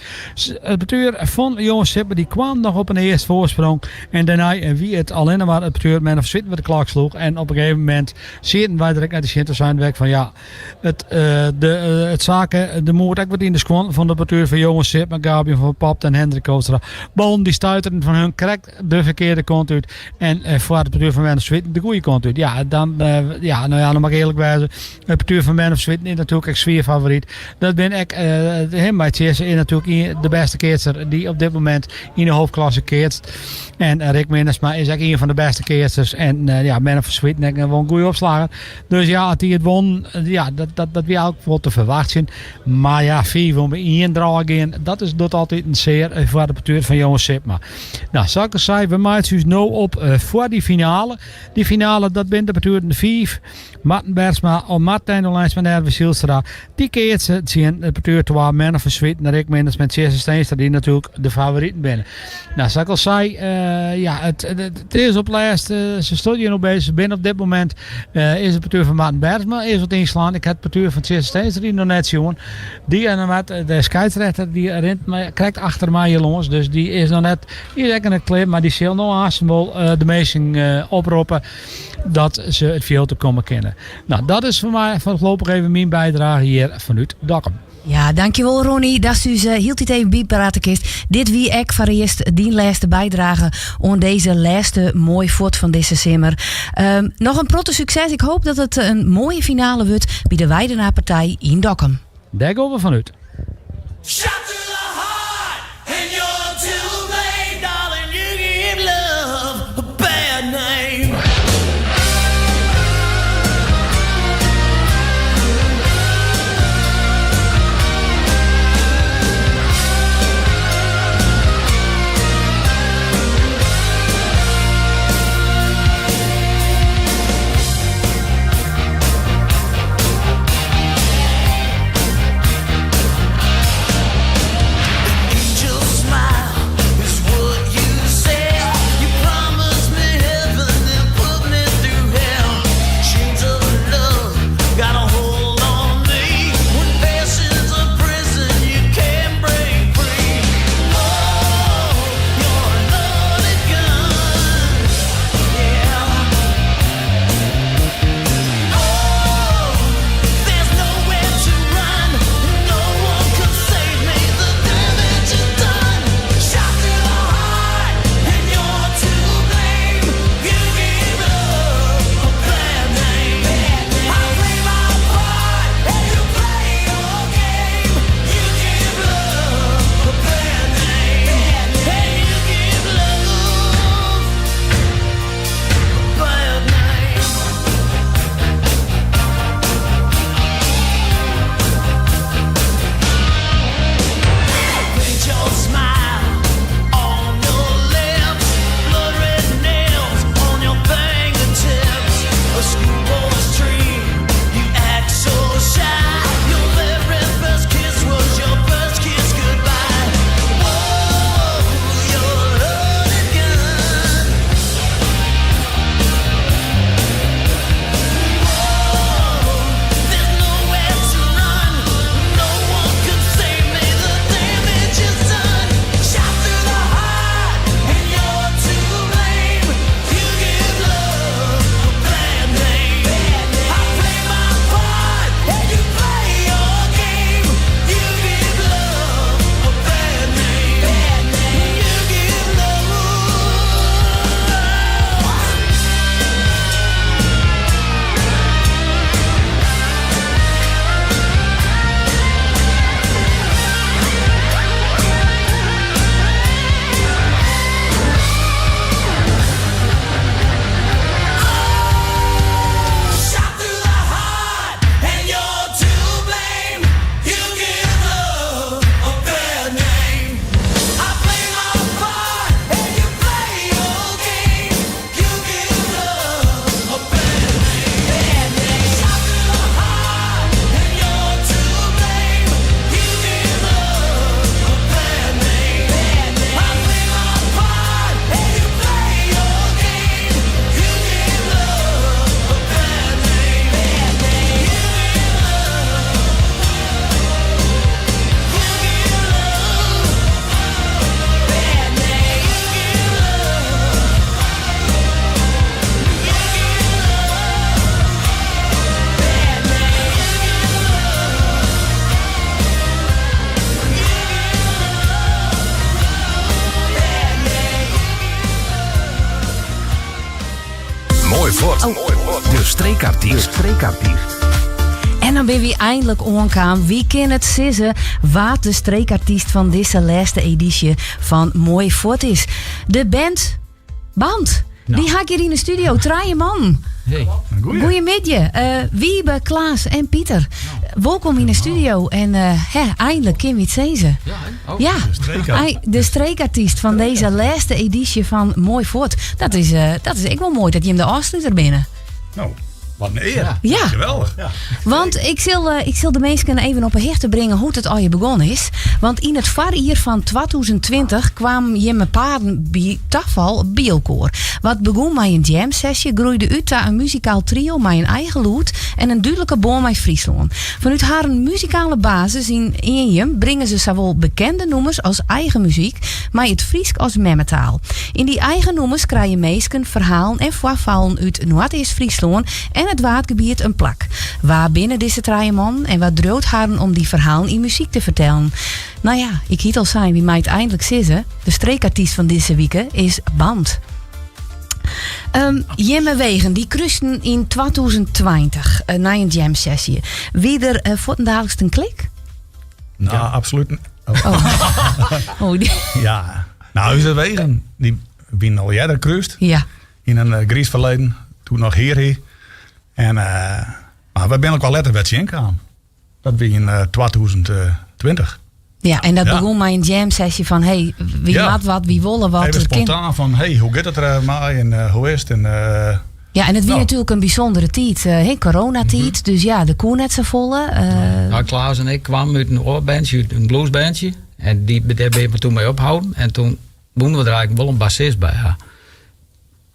It partoer fan Johan Sipma dy kwam noch op in earste foarsprong. En dêrnei wie it allinne mar it partoer Menno van Zwieten wat de klok sloech. En op in gegeven momint sieten wy der ek nei te sjen, toen seinen wy fan ja, it, uh, de, uh, it sakke de moed ek wat yn de skuon fan de partoer fan Johan Sipma, Gabi van Papt en Hendrik Kootstra. Ballen dy stuiteren fan hun krekt de ferkearde kant út. En uh, foar it partoer fan Menno Zwieten de goede kant út. Ja, dan, uh, ja, no ja, dan moat ik earlik wêze. It partoer fan Menno Zwieten is natuerlik ek swier favoryt. Dat bin ek, uh, him mei Tjisse is natuerlik de bêste keatser dy't op dit momint yn de hoofdklasse keatst. En Rick Minnesma is ek ien fan de bêste keatsers. En uh, ja, Menno van Zwieten ek wol in goede opslagger. Dus ja, as dy it won, ja, dat, dat, dat wie eigentlik wol te ferwachtsjen. Mar ja, 5 om 1 draai gean, dat is docht altyd in sear foar de partoer fan Johan Sipma. No, sa't ik al sei, we meitsje ús no op uh, foar dy finale. Dy finale, dat binne de partoeren 5, Marten Bergsma of Martijn Olijnsma en Erwin Zijlstra. Dy keatse tsjin it partoer 2 Menno van Zwieten, Rick Minnesma en Tjisse Steenstra, dy't natuerlik de favoriten binne. Nou, sa't ik al sei, eh, ja, it, it, is op lêst, eh, se steane hjir noch bezich. Se binne op dit momint, eh, is it partoer fan Marten Bergsma is wat ynslaan. Ik ha it partoer fan Tjisse Steenstra noch net sjoen. Dy en wat, de skeidsrechter dy rint my, krekt achter my hjir lâns, dus dy is noch net, dy is ek net klear, mar dy sil no aansten wol de minsken oproppe dat se it fjild op komme kinne. Nou, dat is foar my foarlopich even myn bydrage hjir fanút Dokkum. Ja, dankjewol Ronnie datst ús eh, hieltyd even byprate kinst. Dit wie ek foarearst dyn lêste bydrage oan dizze lêste Moai Fuort fan dizze simmer. Ehm, noch in protte sukses. Ik hoop dat it in moaie finale wurdt by de Weidenaarpartij yn Dokkum. Dêr gean we fanút. Shot through the heart and you're to blame, darling. You give love a bad name. Angel smile is what you said. You promised me heaven and put me through hell. Chains of love got a hold on me. When passion's a prison you can't break free. Oh, you're a loaded gun. Yeah. Oh, there's nowhere to run. No one can save me. The damage is done. Shot through the heart, and you're to blame. You give love a bad name. I play my part, and you play your game. You give love a bad name. And you give love a bad name. Paint your smile on your lips, blood red nails on your fingertips. A schoolboy's dream, you act so shy. Your very first kiss was your first kiss goodbye. Whoa, you're a loaded gun. There's nowhere to run. No one can save me. The damage is done. Shot through the heart, and you're to blame. You give love a bad name. I play my part, and you play your game. You give love a bad name. You give love. Shot through the heart, and you're to blame. You give love a bad name. I play my part, and you play your game. You give love a bad name. Shot through the heart, and you're to blame. You give love a bad name. I play my part, and you play your game. You give love a bad name. Moai Fuort. De streekartyst. De En dan binne wy einlik oankaam. Wie kin it sizze wa't de streekartyst fan dizze lêste edysje fan Moai Fuort is? De band Band. Dy ha ik hjir yn de studio. Trije man. Hey. Goeiemiddei. Uh, Wiebe, Klaas en Pieter. Wolkom yn de studio. En uh, hè, einlik kinne wy it sizze. Ja, oh, ja. De, de streekartyst fan dizze lêste edysje fan Moai Fuort. Dat is, uh, dat is ek wol moai dat jim de ôfsluter binne. No. Wat in ear. Ja. Geweldich. Want ik sil, ik sil de minsken even op 'e hichte bringe hoe't it allegear begûn is. Want yn it foarjier fan 2020 kwamen jimme paden by tafal by elkoar. Wat begûn mei in jamsesje groeide út ta in muzikaal trio mei in eigen lûd en in dúdlike bân mei Fryslân. Fanút harren muzikale basis yn Eanjum bringe se sawol bekende nûmers as eigen muzyk mei it Frysk as memmetaal. Yn dy eigen nûmers krije minsken, ferhalen en foarfallen út Noardeast-Fryslân en it Waadgebiet in plak. Wa binne dizze trije mannen en wat driuwt harren om dy ferhalen yn muzyk te fertellen? No ja, ik hie it al sein, wy meie it eindlik sizze, de streekartyst fan dizze wike is Band. Um, jimme wegen dy krústen yn 2020 eh, nei in jam sessie. Wie der uh, fuortendaliks in klik? Nou, absoluut. Oh. oh, die- Ja. Nou, ús wegen, dy wienen al earder krúst. Ja. Yn in eh, griis ferleden, doe't noch hier hie. En, eh, mar wy binne elkoar letter wer tsjinkaam. Dat wie yn eh, 2020. Ja, en dat Ja. begûn mei in jam sessie fan hey, wy Ja. moat wat, wy wolle wat. Even it kin. spontaan fan, hey, hoe giet it der eh, mei en eh, hoe is it? En, eh, Ja, en it wie Nou. natuerlik in bysûndere tiid, eh, hè, coronatiid. Dus ja, der koe net safolle. eh Nou, Klaas en ik kwamen út in oar bandje, út in bluesbandje. En dy, dêr binne we toen mei opholden. En toen woene we der eigentlik wol in bassist by ha.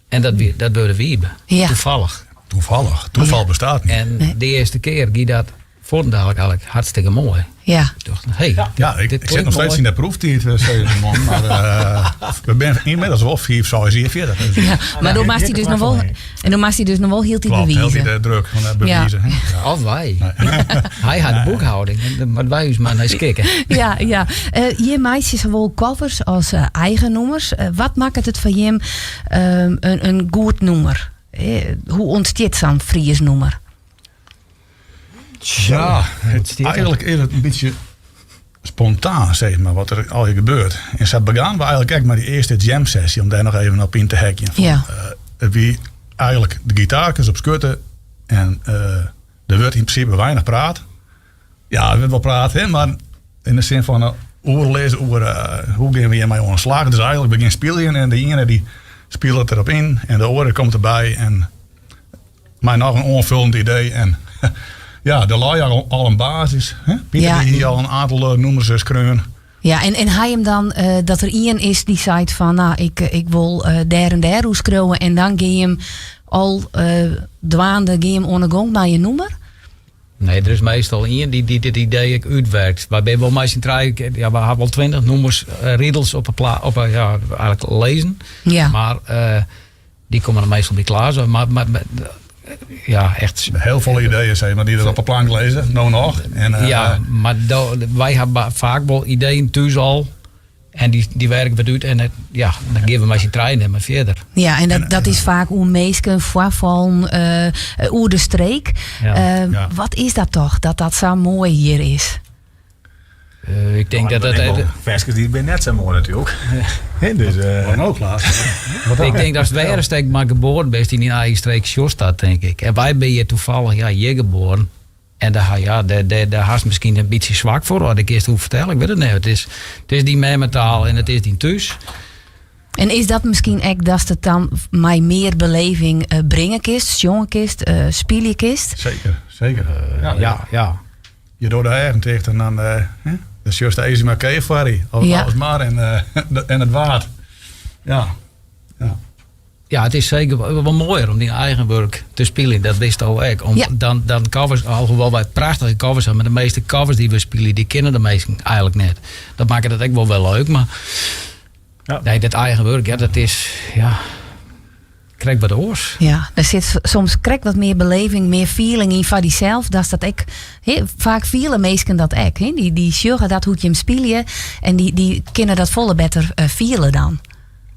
En dat, wie, dat wurde Wiebe. Ja. Toevallig. Toevallig. Toeval bestaat niet. En de earste kear gie dat fuortendaliks eigentlik hartstikke moai. Ja. Ik tocht, hey, Ja, ik, dit ik sit noch klinkt steeds moai. yn de proeftiid, eh, sei de man. Mar eh, we binne ynmiddels wol 5, 6 jier fierder. Dus, Ja, mar doe moast hy dus noch wol en doe moast hy dus noch wol hieltyd Klopt, bewize. hieltyd eh, druk fan eh, bewize. hè. Ja. Of wy. Hy hat de boekhouding. En Moatte wy ús mar nei skikke. Ja, ja. Eh jim meitsje sawol covers as eh, eigen nûmers. Eh, wat makket it foar jim ehm, in goed nûmer? Eh, hoe ûntstiet sa'n Frysk nûmer? Ja, het, eigentlik is it in bytsje spontaan, sis mar, wat der allegear gebeurt. En sa begûnen we eigentlik ek mei dy earste jam sessie, om dêr noch even op yn te heakjen. Fan, Ja. eh, it wie eigentlik de gitaarkes op skutte en eh, der wurdt yn prinsipe weinich praat. Ja, der wurdt wol praat, hè, mar yn de sin fan eh, oerlis oer eh, hoe geane we hjirmei oan de slach. Dus eigentlik begjin spyljen en de iene dy spilet derop yn en de oare komt derby en mei noch in oanfoljend idee. En ja, der lei al, al in basis. Hè? Pieter Ja. dy hie al in oantal eh, nûmers eh, skreaun. Ja, en ha jim dan eh, dat der ien is dy seit fan, no, ik, ik wol eh, dêr en dêr oer skriuwe en dan gean jim al eh, dwaande, gean jim oan 'e gong mei in nûmer? Nee, der is meastal ien dy't dy't it idee ek útwurket. Wy binne wol mei syn trijen, ja, we ha wol 20 nûmers, eh, ridels op 'e pla, op 'e, ja, eigentlik lizzen. Ja. Mar eh, dy komme dan meastal by Klaas. Mar, mar, mar, ja, echt. Hiel folle ideeën, sis mar, dy't der op 'e plank lizze, no noch. En, eh, ja, mar do, wy ha faak wol ideeën thús al. En dy, dy wurke we út en it, ja, dan geane we mei syn trijen net mear fierder. Ja, en dat, dat is faak oer minsken, foarfallen, eh, oer de streek. Ja. Eh, Wat is dat toch, dat dat sa moai hjir is? Eh, ik tink dat dat. Ferskes dy binne net sa moai natuerlik. Hè, dus, eh, Wat no, Klaas? Ik tink datst wêr'tst ek mar geboren bist yn dyn eigen streek, sjochst dat, tink ik. En wy binne hjir toevallig ja, hjir geboren. En dêr, ja, dêr, dêr, dêr hast miskien in bytsje swak foar. Of ik kinst hoe fertelle, ik wit it net. It is, it is dyn memmetaal en it is dyn thús. En is dat miskien ek datst it dan mei mear beleving eh, bringe kinst, sjonge kinst, eh, spylje kinst? Seker, seker. ja, ja, ja. Je docht de eagen ticht en dan, eh, hè, dan sjochst de Ezumakeech foar dy. Of Ja. alles mar en, eh, en it Waad. Ja. Ja, it is seker wol wol moaier om dyn eigen wurk te spyljen. Dat witsto ek. Om, Ja. dan, dan covers, alhoewol wy prachtige covers ha, mar de measte covers dy't we spylje, dy kenne de minsken eigentlik net. Dat makket it ek wol wer leuk, mar nee, dat eigen wurk, ja, dat is ja, krekt wat oars. Ja, der sit soms krekt wat mear beleving, mear feeling yn foar dysels. Dat dat ek, hè, faak fiele minsken dat ek. Hè? Dy, dy sjogge dat hoe't jim spylje en dy, dy kinne dat folle better eh, fiele dan.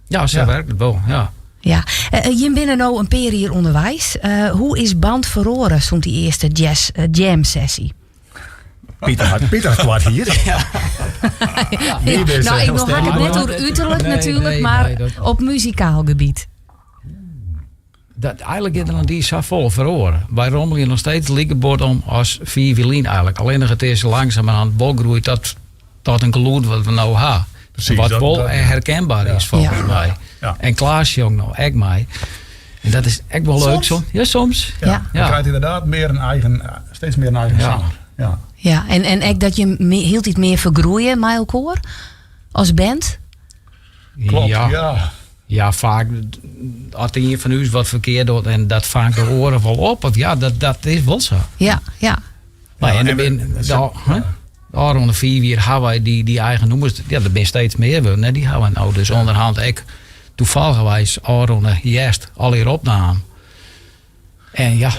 Ja, sa wurket it wol, ja. Ja, Eh, eh, jim binne no in pear jier ûnderweis. Eh, hoe is Band feroare sûnt dy earste jazz, eh, jam sessie? Pieter hat, Pieter hat koart hier. Ja, Wiebe is, nou, eh, ik heel nog sterk. had it net oer uterlik Nee, natuerlik, nee, mar nee, dat- op muzikaal gebiet. Dat, eigentlik is der noch net safolle feroare. Wy rommelje noch steeds like bot om as fiif jier lyn eigentlik. Allinnich it is langsumerhand wol groeid dat, tot in gelûd wat we no ha. Precies, wat dat- wol dat- herkenber is folgens Ja. my. En Klaas sjongt no ek mei. En dat is ek wol leuk. Soms? Ja, soms. Ja. Je krijgt inderdaad meer een eigen, steeds meer een eigen Ja. sound. Ja. Ja, en ek dat je hieltyd mear fergroeie mei elkoar as band. Klopt, ja. ja. Ja, faak as ien fan ús wat ferkeard docht en dat fangt de oaren wol op. Of ja, dat is wol sa. Ja. Maar Ja, en en der we- bin, de, hè? De ôfrûne 5 jier hawwe wy dy eigen nûmers. Ja, der binne steeds mear wurden. Hè? Dy hawwe wy no dus ûnderhand ek toevalligerwijs ôfrûne hjerst allegear opnaam. En ja,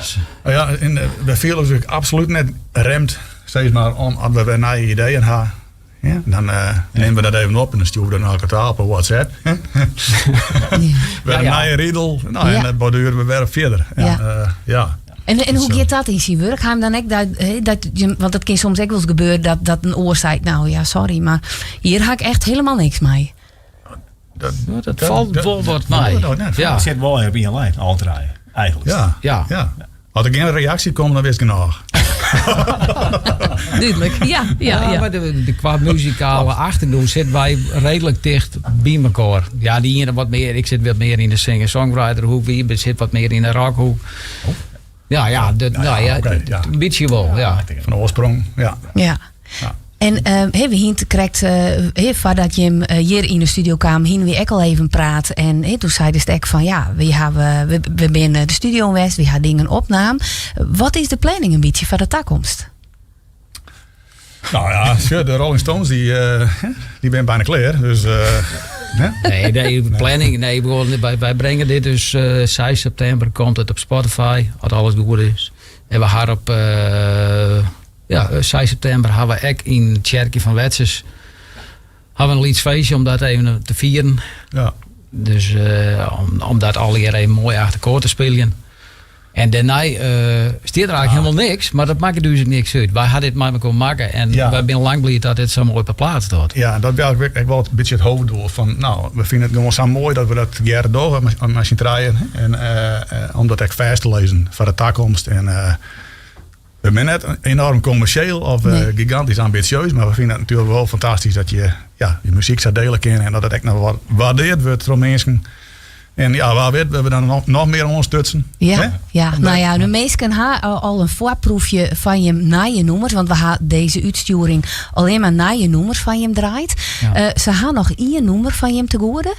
Nou ja, en we fiele ús ek absolút net remd, sis mar, om as we wer nije ideeën ha. Ja, dan nimme we dat even op en dan stjoere we dat nei elkoar op WhatsApp. Wer in nije ridel. Nou, en dan borduren we wer fierder. En, ja. En hoe giet dat yn syn wurk? Ha jim dan ek dat, hè, dat je, want dat kin soms ek wolris gebeure dat in oar seit, nou ja, sorry, mar hjir ha ik echt hielendal niks mei. Dat falt wol wat mei. Ja. It sit wol op ien lijn, al draaien, eigentlik. Ja. Ja. Ja. As der gjin reaksje komt, dan witst genôch. Dúdlik, ja. Mar kwa muzikale achtergrûn sitte wy reedlik ticht by elkoar. Ja, dy iene wat mear, ik sit wat mear yn de singer-songwriterhoek, Wiebe sit wat mear yn de rockhoek. Ja, ja, dat, nou ja, oké, ja. in bytsje wol, ja. Fan oarsprong, ja. Ja. En hè, we hiene krekt, hè, foardat jim hjir yn de studio kamen, hiene we ek al even praat. En hè, doe seidest ek fan, ja, we hawwe, we binne de studio west, we ha dingen opnaam. Wat is de planning in bytsje foar de takomst? Nou ja, sjoch, de Rolling Stones dy binne byna klear. Dus, hè? Nee, nee, de planning, nee, ik bedoel, wy bringe dit dus 6 septimber komt it op Spotify, as alles goed is. En we ha op, ja, 6 septimber ha we ek yn it tsjerkje fan Wetsens ha we in lyts feestje om dat even te fieren. Dus om dat allegear even moai achter elkoar te spyljen. En dêrnei stiet der eigentlik hielendal niks, mar dat makket dus niks út. Wy ha dit mei elkoar makke en wy binne lang bliid dat dit sa moai op 'e plaat stiet. Ja, dat wie eigentlik ek wol in bytsje it hoofddoel fan, nou, we fine it gewoan sa moai dat we dat tegearre dogge mei syn trijen. En om dat ek fêst te lizzen foar de takomst. En we binne net enoarm kommersjeel of gigantysk ambisjeus, mar we fine it natuerlik wol fantastysk dat je, ja, je muzyk sa diele kinne en dat it ek noch wat waardearre wurdt troch minsken. En ja, wa wit, we dan noch mear oanstutsen. Ja, Hè? ja. Omdat Nou ja, de minsken ha al in foarproefje fan jim nije nûmers, want we ha dizze útstjoering allinne mar nije nûmers fan jim draaid. Se ha noch ien nûmer fan jim te goede.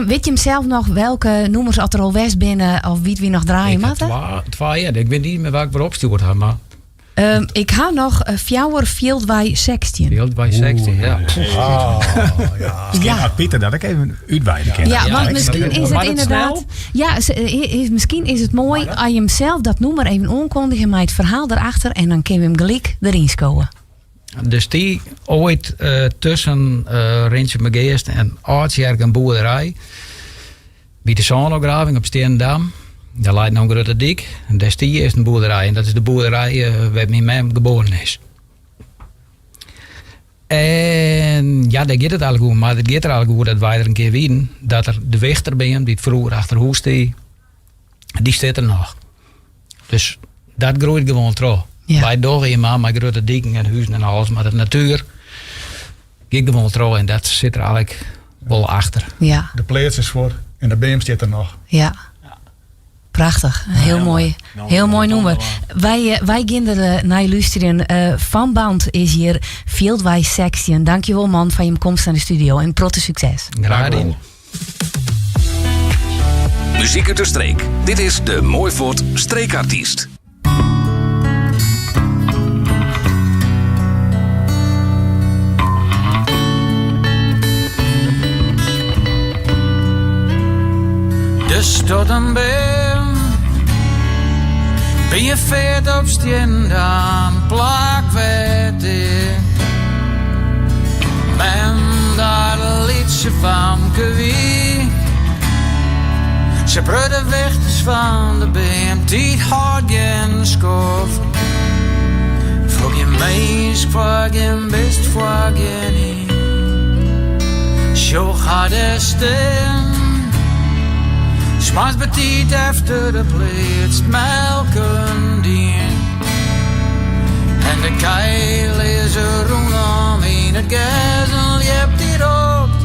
Wit jim sels noch welke nûmers oft der al west binne of wie't wy noch draaie Ik ha moatte? twa, ja, ik wit net mear wat ik wer opstjoerd ha, mar Ik ha noch fjouwer Fjildwei 16. Fjildwei 16, ja. Ah, ja. Miskien hat Pieter dat ek even útweide kinne. Ja, want miskien is it Maar dat ynderdaad. snel? Ja, is, miskien is it moai as jim sels dat nûmer even oankundigje mei it ferhaal derachter en dan kinne we him gelyk deryn skowe. Dus dy oait tusken Rinsumageast en Aldtsjerk in boerderij by de sânopgraving op Steandam. Dêr leit no in grutte dyk en dêr stie earst in boerderij en dat is de boerderij wêr't myn mem geboren is. En ja, dêr giet it eigentlik oer, mar it giet der eigentlik oer dat wy der in kear wienen, dat der de wichterbeam dy't froeger achter hûs stie, dy stiet der noch. Dus dat groeit gewoan troch. Wy dogge hjir mar mei grutte diken en huzen en alles, mar de natuer giet gewoan troch en dat sit der eigentlik wol achter. De pleats is fuort en de beam stiet der noch. Ja. Prachtich. In hiel moai, hiel moai nûmer. Wy gean der nei lústerjen. Fan Band is hjir Fjildwei 16. Dankjewol man foar jim komst nei de studio en protte sukses. Graach dien. Muzyk út de streek. Dit is de Mooi Fuort Streekartyst. Der stiet in beam by in feart op Stiendam, plak wêr't ik mem dat lytse famke wie. Se bruts de wichters fan de beam, tiid hâldt gjin skoft. Foar gjin minsk, foar gjin bist, foar gjinien. Sjoch har dêr stean. Moarns betiid efter de pleats, melken dien. En de kij lizze rûnom yn it gers in ljip dy't ropt.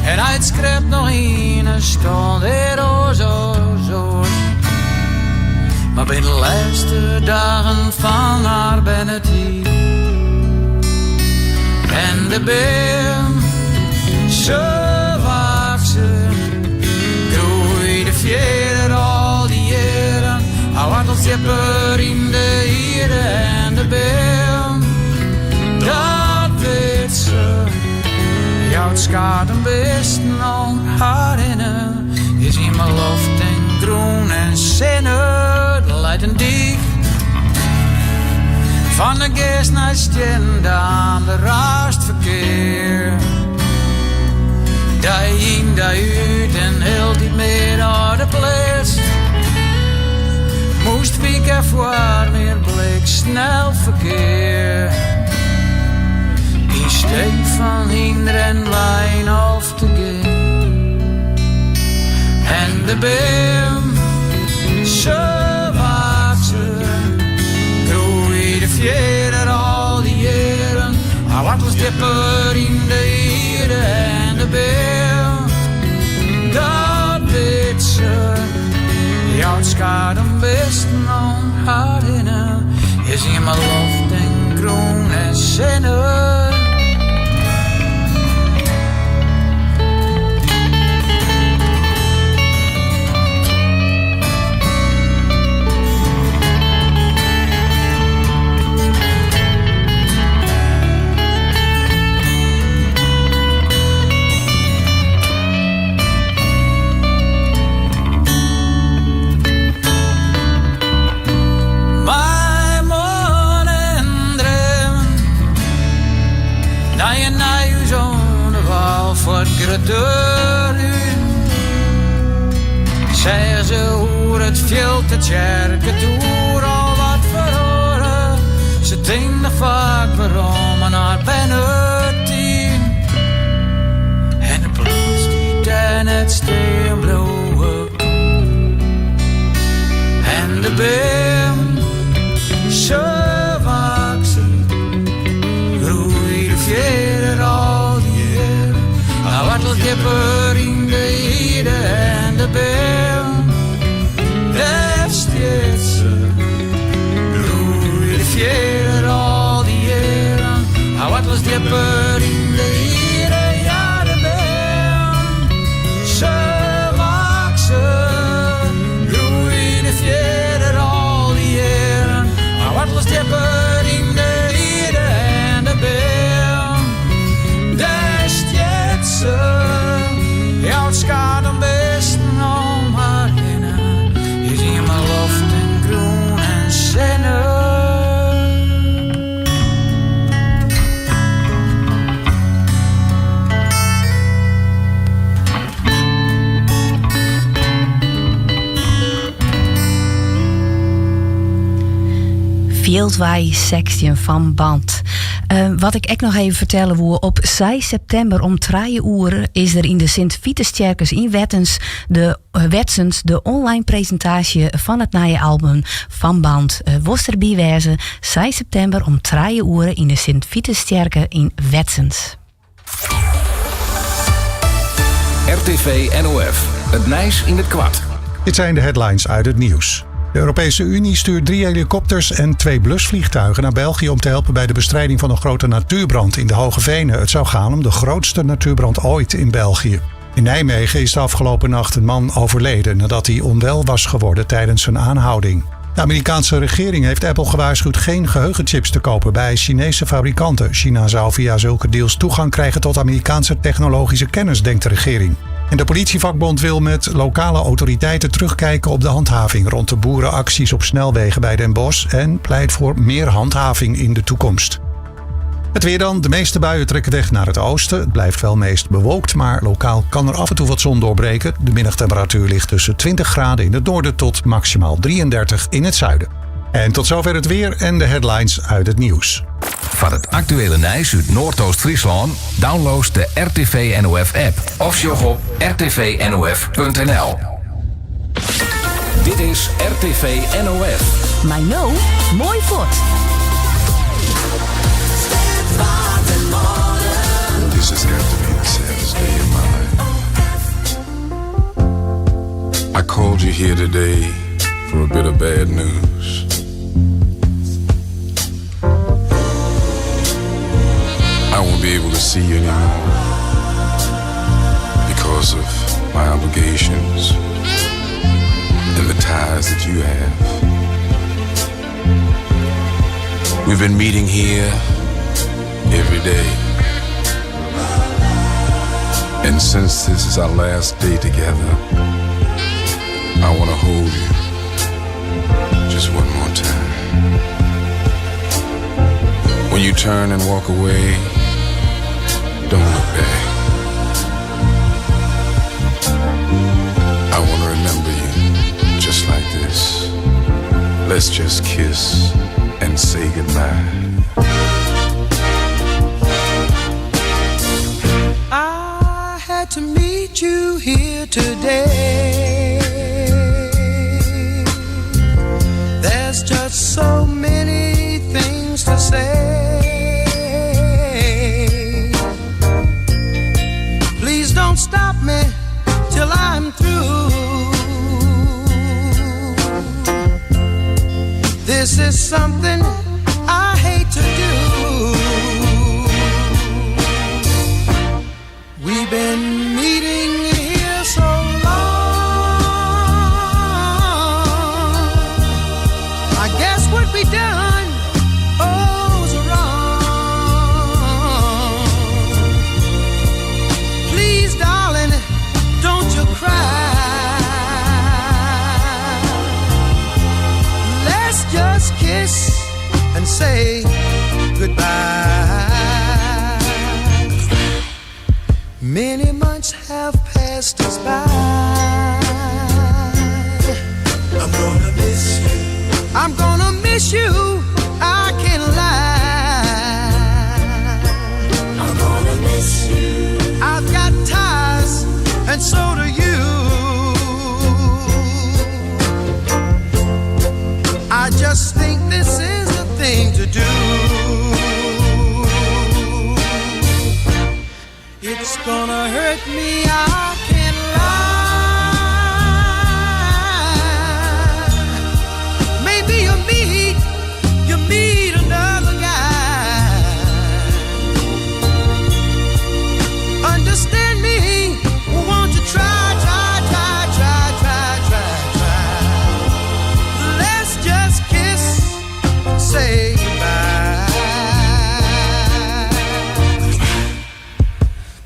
En hy skrept noch yn 'e stâl dêr oars as Dat binne de lêste dagen fan har bernetiid. En de beam, se waakse, groeide fierder al dy jierren. Har woartels djipper yn de ierde en de beam, dat wit se. Jout skaad oan bisten om har hinne, is himel, loft en grûn en sinne. Der leit in dyk fan de geast nei stiennen daam, der raast ferkear. Dei yn, dei út en hieltyd mear âlde de pleats. Moast wike foar mear bliksnel ferkear. Yn stee fan hynder en wein of te gean. En de beam, se waakse, groeide fierder al dy jierren. Har woartels djipper yn de ierde en de beam, dat wit se. Jout skaad oan bisten om har hinne, is himel, loft en grûn en sinne. Mei moarn en dreamen Nei in nij hús oan de wâl foar it grutte rút. Seach se oer it fjild de tsjerketoer al wat feroare. Se tinkt noch faak werom oan har bernetiid. En de pleats dy't dêr net stean bliuwe koe. En de beam, se waakse, groeide fierder al dy jierren. Har woartels djipper yn de ierde en de beam, dêr stiet se. Groeide fierder al dy jierren, har woartels djipper yn de ierde, ja de beam, se waakse. Groeide fierder al dy jierren, har woartels djipper yn de ierde en de beam, dêr stiet se. Jout skaad oan bisten om har hinne, is himel, loft en grûn en sinne. Fjildwei 16 fan Bant. Wat ik ek noch even fertelle woe, op 6 septimber om trije oere is der yn de Sint Vitustsjerkes yn Wettens de, Wetsens de online presintaasje fan it nije album fan Bant. Wolst derby wêze? 6 septimber om trije oere yn de Sint Vitustsjerke yn Wetsens. RTV NOF. It nijs yn it koart. Dit zijn de headlines uit het nieuws. De Europese Unie stuurt drie helikopters en twee blusvliegtuigen naar België om te helpen bij de bestrijding van een grote natuurbrand in de Hoge Venen. Het zou gaan om de grootste natuurbrand ooit in België. In Nijmegen is de afgelopen nacht een man overleden nadat hij onwel was geworden tijdens zijn aanhouding. De Amerikaanse regering heeft Apple gewaarschuwd geen geheugenchips te kopen bij Chinese fabrikanten. China zou via zulke deals toegang krijgen tot Amerikaanse technologische kennis, denkt de regering. En de politievakbond wil met lokale autoriteiten terugkijken op de handhaving rond de boerenacties op snelwegen bij Den Bosch en pleit voor meer handhaving in de toekomst. Het weer dan. De meeste buien trekken weg naar het oosten. Het blijft wel meest bewolkt, maar lokaal kan er af en toe wat zon doorbreken. De middagtemperatuur ligt tussen 20 graden in het noorden tot maximaal 33 in het zuiden. En tot zover het weer en de headlines uit het nieuws. Foar it aktuele nijs út Noardoost-Fryslân, download de RTV NOF app of sjoch op rtvnof.nl. Dit is RTV NOF. Mei no, moai fuort. This has got to be the saddest day of my life. I called you here today. for a bit of bad news. I won't be able to see you anymore because of my obligations and the ties that you have. We've been meeting here every day. And since this is our last day together, I want to hold you just one more time. When you turn and walk away, don't look back. I want to remember you just like this. Let's just kiss and say goodbye. I had to meet you here today. There's just so many things to say. Please don't stop me till I'm through. This is something I hate to do. We've been meeting here so long. I guess what we done oh's wrong. Please, darling, don't you cry. Let's just kiss and say goodbye. Many months have passed us by. I'm gonna miss you. I'm gonna miss you. I can't lie. I'm gonna miss you. I've got ties, and so do you. I just think this is the thing to do. It's gonna hurt me, I can't lie. Maybe you meet, you meet another guy. Understand me, won't you try, try, try, try, try, try, try. Let's just kiss and say goodbye.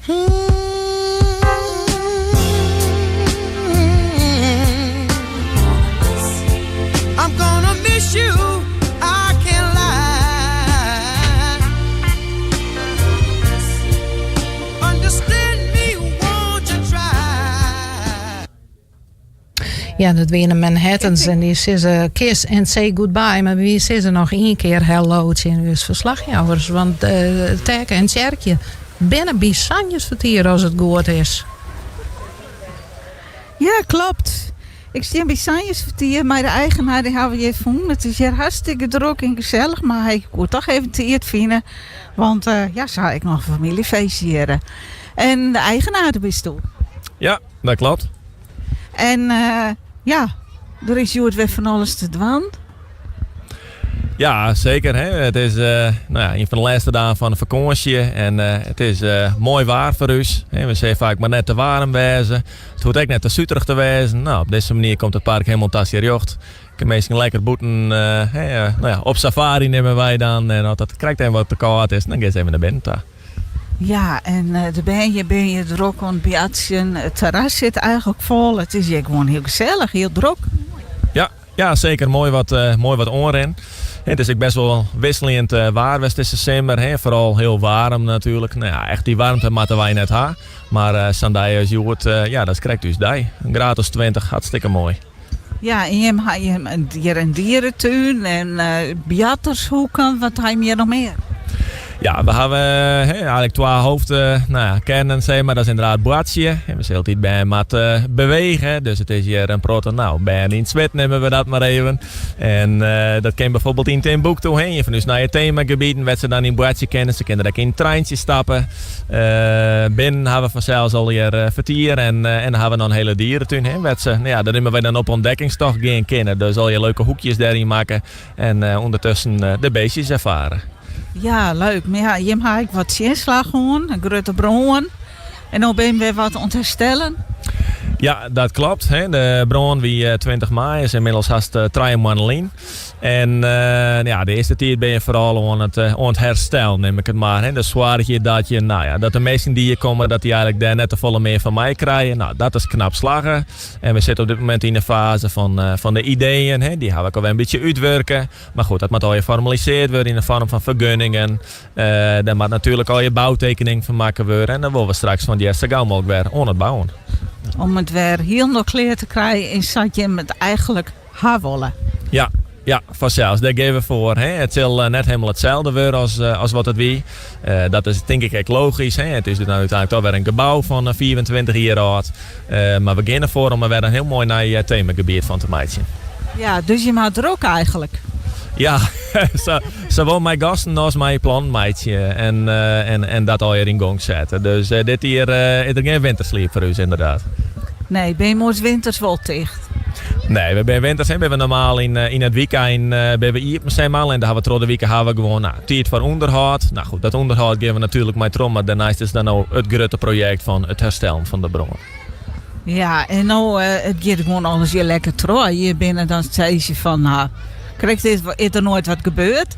Mm. I'm gonna miss you. I can't lie. Understand me, won't you try? Ja, dat wiene Manhattans en dy sizze kiss and say goodbye. Mar wy sizze noch ien kear hello tsjin ús ferslachjouwers. Want uh, Terke en Tjerkje binne by Sanjesfertier as it goed is. Ja, kloppet. Ik stean by Sanjesfertier, mar de eigenaar dy hawwe we hjir fûn. It is hjir hartstikke drok en gesellich, mar hy koe toch even tiid fine. Want uh, ja, se ha ek noch in famyljefeestje hjir. En de eigenaar, dat bisto. Ja, dat kloppet. En uh, ja, der is hjoed wer fan alles te dwaan. Ja, seker. Hè. It is uh, no ja, ien fan de lêste dagen fan de fakânsje en uh, it is uh, moai waar foar ús. Hè. We sizze faak mar net te waarm wêze. It hoecht ek net te suterich te wêzen. No, op dizze manier komt it park hielendal ta syn rjocht. Kinne minsken lekker bûten, hè, no ja, op safari nimme wy dan. En as it krekt even wat te kâld is, dan geane se even nei binnen ta. Ja, en de bern hjir binne hjir drok oan it boartsjen. It terras sit eigentlik fol. It is hjir gewoan hiel gesellich, hiel drok. Ja, ja seker. Moai wat, moai wat oanrin. It is ek bêst wol wikseljend waar west dizze simmer. Hè. Foaral hiel waarm natuerlik. No ja, echt dy waarmte moatte wy net ha. Mar uh, sa'n dei as hjoed, ja, dat is krekt ús dei. In graad as 20, hartstikke moai. Ja, en jim ha hjir in dieretún en uh, boartershoeken. Wat ha jim hjir noch mear? Ja, we hawwe eigenlik twa hoofd, nou ja, kearnen, sis mar. Dat is ynderdaad boartsje. En we sille altyd bern moatte bewege. Dus it is hjir in protte, nou, bern yn it swit neame we dat mar even. En dat kin byfoarbyld yn Timbuktu, hè, ien fan ús nije temagebieten, wêr't se dan yn boartsje kinne. Se kinne der ek yn in treintsje stappe. Binnen hawwe we fansels allegear fertier en dan hawwe we noch in hiele dieretún, hè, wêr't se, nou ja, dêr wy dan op ûntdekkingstocht gean kinne. Dus allegear leuke hoekjes dêryn makke en ûndertusken de beestjes erfare. Ja, leuk. Mar ja, jim ha ek wat tsjinslach hân, in grutte brân. En no binne wer wat oan it herstellen. Ja, dat klopt. De brân wie 20 maaie, is ynmiddels hast 3 moanne lyn. En ja, de earste tiid binne je foaral oan it herstellen, nim ik it mar. Dus soargje dat je, nou ja, dat de minsken dy't hjir komme, dat dy eigenlik dêr net te folle mear fan meikrije. Nou, dat is knap slagge. En we sitte op dit momint yn de faze fan de ideeën. Dy hawwe we alwer in bytsje útwurke. Mar goed, dat moat allegear formalisearre wurde yn de foarm fan fergunningen. Dêr moat natuerlik allegear boutekening fan makke wurde. En dan wolle we straks fan it sa gau mooglik wer oan it bouwen. Om it wer hielendal klear te krijen en sa't jim it eigenlik ha wolle. Ja, fansels. Dêr geane we foar. Hè. It sil net hielendal itselde wurde as wat it wie. Dat is tink ik ek logysk. Hè. It is dus no úteinlik dochs wer in gebou fan 25 jier âld. Mar we geane derfoar om der wer in hiel moai nij temagebiet fan te meitsjen. Ja, dus je ha it drok eigenlik. Ja, sawol mei gasten as mei plannen meitsje en dat allegear yn gong sette. Dus dit jier is der gjin wintersliep foar ús ynderdaad. Nee, binne je winters wol ticht? Nee, we binne winters, hè, binne we normaal yn it wykein binne we iepen, sis mar. En dan hawwe we troch de wike hawwe we gewoan, nou, tiid foar ûnderhâld. Nou goed, dat ûnderhâld geane we natuerlik mei troch, mar dêrneist is dan no it grutte projekt fan it herstellen fan de brân. Ja, en no, it giet gewoan alles hjir lekker troch. Hjir binne dan sizze je fan, nou, krekt is der noait wat gebeurd.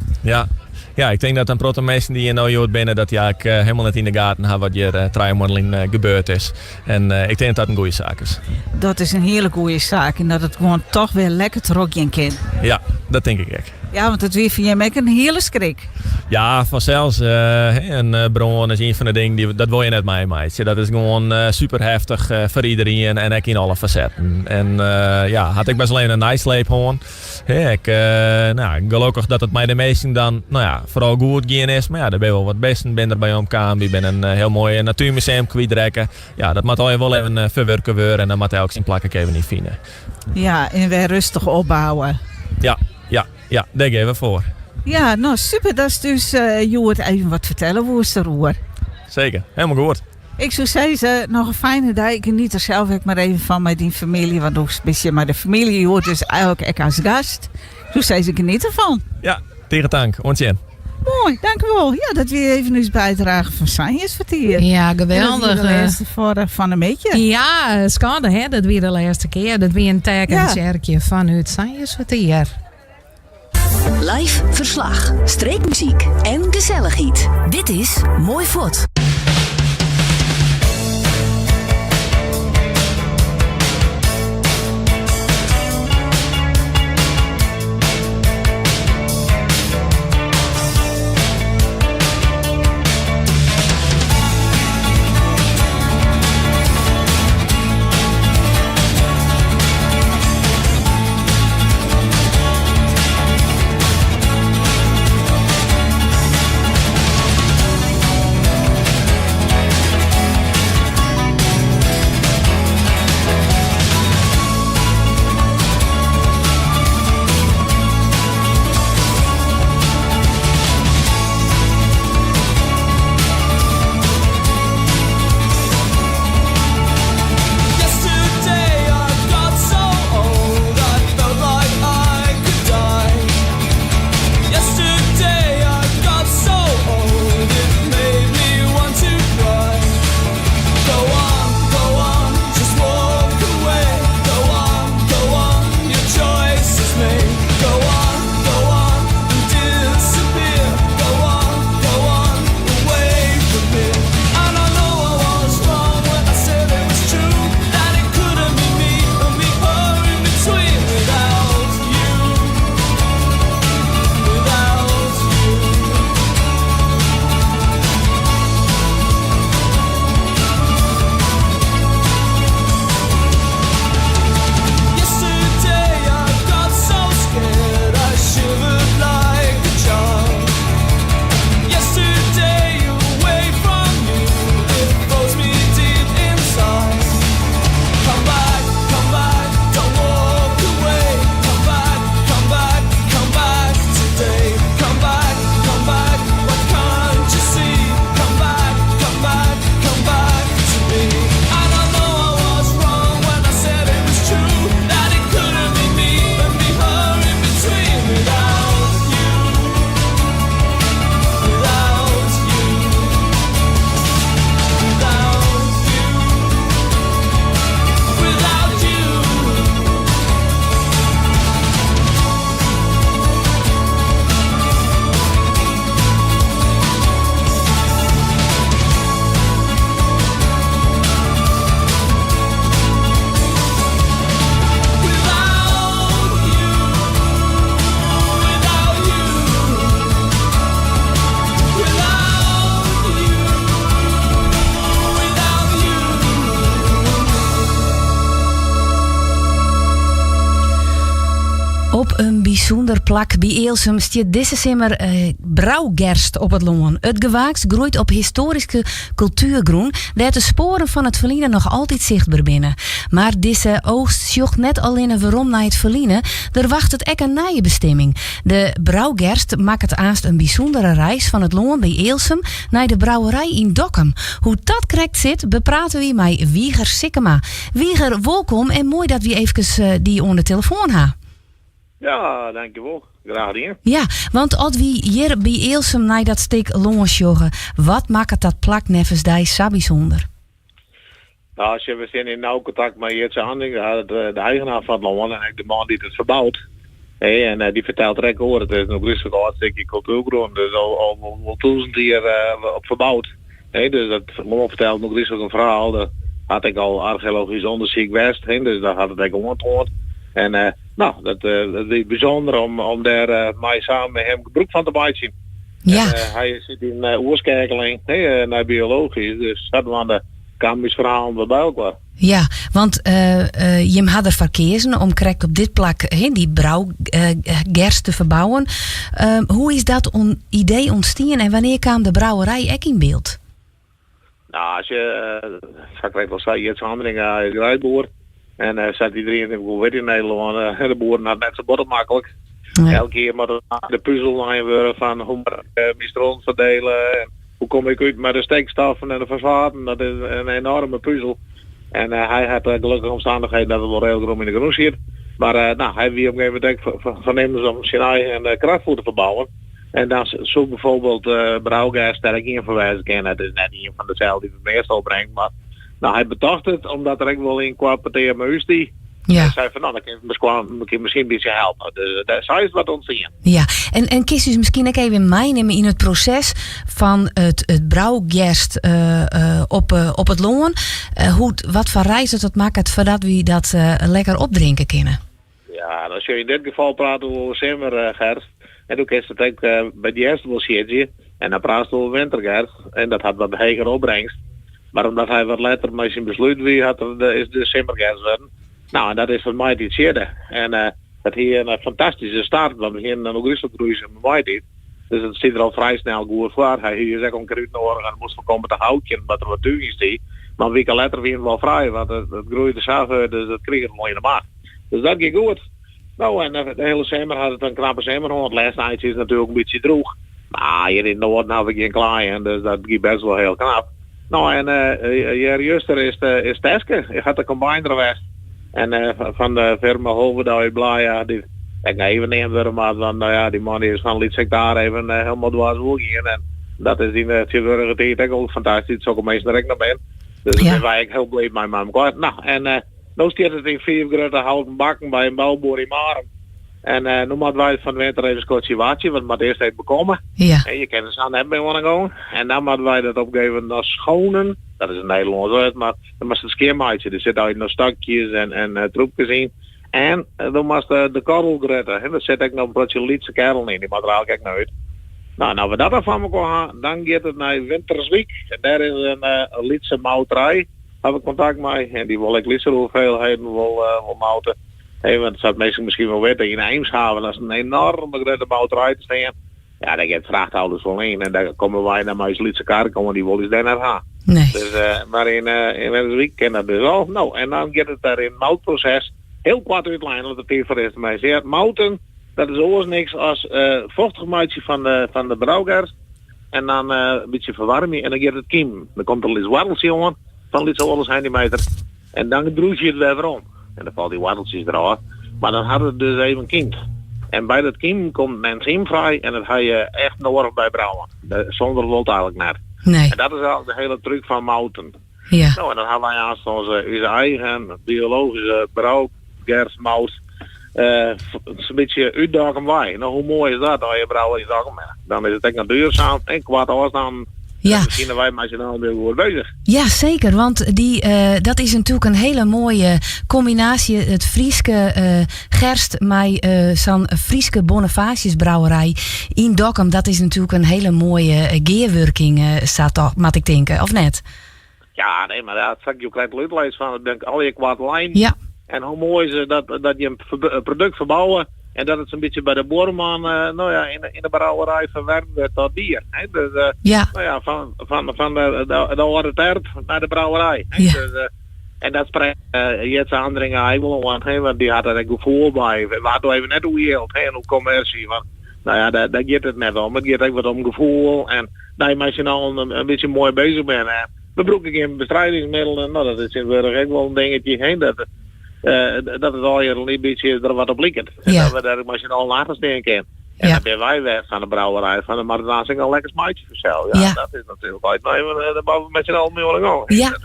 Ja, ik tink dat in protte minsken dy't hjir no hjoed binne, dat dy eigenlik hielendal net yn de gaten hawwe wat hjir 3 moanne lyn gebeurd is. En ik tink dat dat in goede saak is. Dat is in hiele goede saak en dat it gewoan dochs wer lekker trochgean kin. Ja, dat tink ik ek. Ja, want it wie foar jim ek in hiele skrik. Ja, fansels. In brân is ien fan de dingen, dat wolle je net meimeitsje. Dat is gewoan super heftich foar iderien en ek yn alle fasetten. En ja, hat ek bêst wol even in neisleep hân. Hè, ik, nou, gelokkich dat it mei de minsken dan, nou ja, foaral goed gien is. Mar ja, der binne wol wat bisten binne der by omkaam. Wy binne in hiel moai natuermuseum kwytrekke. Ja, dat moat allegear wol even ferwurke wurde en dan moat elk syn plak ek even yn fine. Ja, en wer rêstich opbouwe. Ja, dêr geane we foar. Ja, no super datst ús hjoed even wat fertelle woest deroer. Seker, hielendal goed. Ik soe sizze, noch in fine dei. Ik geniet der sels ek mar even fan mei dyn famylje. Want do bist hjir mei de famylje hjoed, dus eigenlik ek as gast. Soe sizze, geniet derfan. Ja, tige tank. Oant sjen. Moai, dankjewol. Ja, dat wie even ús bydrage fan Sanjesfertier. Ja, geweldich. En dat wie de lêste foar fan 'e middei. Ja, skande hè, dat wie de lêste kear. Dat wie in Taeke en Tsjerkje fanút Sanjesfertier. Live ferslach, streekmuzyk en gesellichheid. Dit is Moai Fuort. bysûnder plak by Ealsum stiet dizze simmer brougerst op it lân. It gewaaks groeit op histoaryske kultuergrûn, dêr't de spoaren fan it ferline noch altyd sichtber binne. Mar dizze oogst sjocht net allinne werom nei it ferline, der wachtet ek in nije bestimming. De brougerst makket aanst in bysûndere reis fan it lân by Ealsum nei de brouwerij yn Dokkum. Hoe't dat krekt sit, beprate wy mei Wieger Sikkema. Wieger, wolkom en moai dat wy eefkes dy oan de telefoan ha. Ja, dankjewol. Graach dien. Ja, want as wy hjir by Ealsum nei dat stik lân sjogge, wat makket dat plak neffens dy sa bysûnder? Nou, as je, we stean yn nau kontakt mei Jitse Andinga, de eigenaar fan it lân en ek de man dy't it ferbout. Hé, en dy fertelt der ek oer, it is in gryslik âld stikje kultuergrûn, dus al, al wol 1000 jier op ferboud. Hé, dus dat lân fertelt noch gryslik in ferhaal. Der hat ek al archeologysk ûndersyk west, hé, dus dat hat it ek oantoand. En nou, dat, dat wie bysûnder om, om dêr mei samen mei him gebrûk fan te meitsjen. Ja. En, hy sit yn oerskeakeling, hé, nei biologysk, dus sadwaande kamen ús ferhalen wat by elkoar. Ja, want jim ha derfoar keazen om krekt op dit plak hè, dy brougerst te ferbouwen. Hoe is dat idee ûntstien en wannear kaam de brouwerij ek yn byld? Nou, as je, sa't ik krekt al sei, Jitse Andringa is greidboer. En sa't iderien it wol wit yn Nederlân, de boeren ha it net sa botte maklik. Elke kear moat de puzel lein wurde fan hoe moat ik myn stront ferdele en hoe kom ik út mei de stikstoffen en de fosfaten. Dat is in enoarme puzel. En hy hat gelokkich omstannichheden dat it wol reedlik rom yn de grûn siet. Mar nou, hy wie op in gegeven momint ek foarnimmens om syn eigen krachtfoer te ferbouwen. En dan soe bijvoorbeeld brougerst dêr ek ien fan wêze kinne. It is net ien fan deselde dy't it measte opbringt, mar nou, hy betocht it omdat er ek wol yn koart petear mei ús stie. Ja. En sei fan, nou, dan kin ik miskien in bytsje helpe. Dus dêr sa is wat ûntstien. Ja, en kinst ús miskien ek even meinimme yn it proses fan it brougerst op it lân? Wat foar reis dat makket foardat wy dat lekker opdrinke kinne? Ja, dan sil je yn dit gefal prate oer simmergerst. En doe kinst it ek by de hjerst wol siedzje. En dan praatst oer wintergerst. En dat hat wat hegere opbrengst. Mar omdat hy wat letter mei syn beslút wie, hat er de, is de simmergerst wurden. Nou, en dat is fan maitiid siedde. En dat hie in fantastyske start, want we hienen in gryslik groeisum maitiid. Dus it stiet der al frij snel goed foar. Hy hie ús ek om kear útnoadige en moast foarkomme te houkjen, omdat der wat túch yn stie. Mar in wike letter wienen we al frij, want it groeide sa hurd, dus dat krige er wol yn de macht. Dus dat gie goed. Nou, en de hiele simmer hat it in knappe simmer hân. It lêste eintsje is natuerlik in bytsje drûch. Mar hjir yn it noarden ha we gjin klaaien, dus dat gie bêst wol hiel knap. Nou, en hjir juster is is teske. Ik hat de combiner west. En fan de firma Holverda út Blija, dy't ek noch even neamd wurde moat, want nou ja, dy man dy is fan in lyts hektaar even helemaal dwars oer gien. En dat is yn de tsjintwurdige tiid ek al fantastysk, dat sokke minsken der ek noch binne. Dus dêr binne wy ek hiel bliid mei mei elkoar. Nou, en No stiet it yn fiif grutte houten bakken by in bouboer yn Marum. En no moatte wy fan de winter even skoftsje wachtsje, want it moat earst even bekomme. Ja. En je kinne sa net mear oan de gong. En dan moatte wy dat opgeven noch schonen. Dat is in Nederlânsk wurd, mar dan moatst it skjin meitsje. Der sitte noch stokjes en troepkes yn. En dan moatst de korrel grutte. Der sit ek noch in protsje lytse kerrel yn, dy moat der eigentlik ek noch út. Nou, as we dat dan foar elkoar ha, dan giet it nei Winterswyk. En dêr is in lytse mouterij. Ha we kontakt mei en dy wol ek lytsere hoeveelheden wol, wol moute. Hey, want sa't minsken miskien wol witte, yn Eemshaven is in enoarme grutte mouterij te stean. Ja, dêr giet frachtauto's wol yn en dêr komme wy dan mei ús lytse karke oan, dy wol ús dêr net ha. Nee. Dus, mar yn, yn Winterswyk kin dat dus al. No, en dan giet it dêr yn it moutproses. Hiel koart útlein, want de tiid ferrint my sear. Mouten, dat is oars niks as fochtich meitsje fan de brougerst. En dan in bytsje ferwaarmje en dan giet it kiemen. Dan komt der in lyts woarteltsje oan fan lytse oardel sintimeter. En dan drûgje je it wer werom. En dan falt dy woarteltsjes derôf. Mar dan hat it dus even kiemd. En by dat kiemen komt in enzym frij en dat ha je echt noadich by brouwen. Sûnder wol it eigentlik net. Nee. En dat is eigentlik de hiele trúk fan mouten. Ja. No, en dan ha wy aanst onze, ús eigen biologyske brougerstmout in bytsje út Dokkum wei. No, hoe moai is dat as je brouwe yn Dokkum binne? Dan is it ek noch duurzaam en koart ôfstân. Ja. En miskien wy mei syn allen hiel goed bezich. Ja, seker. Want dy, dat is natuerlik in hiele moaie kombinaasje. It Fryske gerst mei sa'n Fryske Bonifatiusbrouwerij yn Dokkum. Dat is natuerlik in hiele moaie gearwurking, sa toch, moat ik tinke, of net? Ja, nee, mar dat sa't ik jo krekt al útleis fan, it binne allegear koarte lijnen. Ja. En hoe moai is it dat je in produkt ferbouwe. En dat het zo'n beetje bij de buorman nou ja, in de brouwerij verwerkt wordt tot bier. Hè? Dus, Ja. Nou ja, van de oude terp naar de brouwerij. Hè? Ja. Dus, en dat spreekt Jetse Andringa eigenlijk wel aan, hè? Want die had er een gevoel bij. We hadden even net hoe geld, hè? En hoe commercie. Want, nou ja, daar gaat het net om. Het gaat ook wat om gevoel. En dat je met z'n allen een beetje mooi bezig bent. Hè? We gebruiken geen bestrijdingsmiddelen. Nou, dat is tegenwoordig ook wel een dingetje. Hè? Dat het al hier een beetje er wat op lijkt. En dat we daar met z'n allen achter staan kunnen. En dan ben wij weg van de brouwerij van de Martinaas al lekker smaakje vanzelf. Ja, dat is natuurlijk altijd maar even, daar bouwen we met z'n allen mee aan de gang. Ja,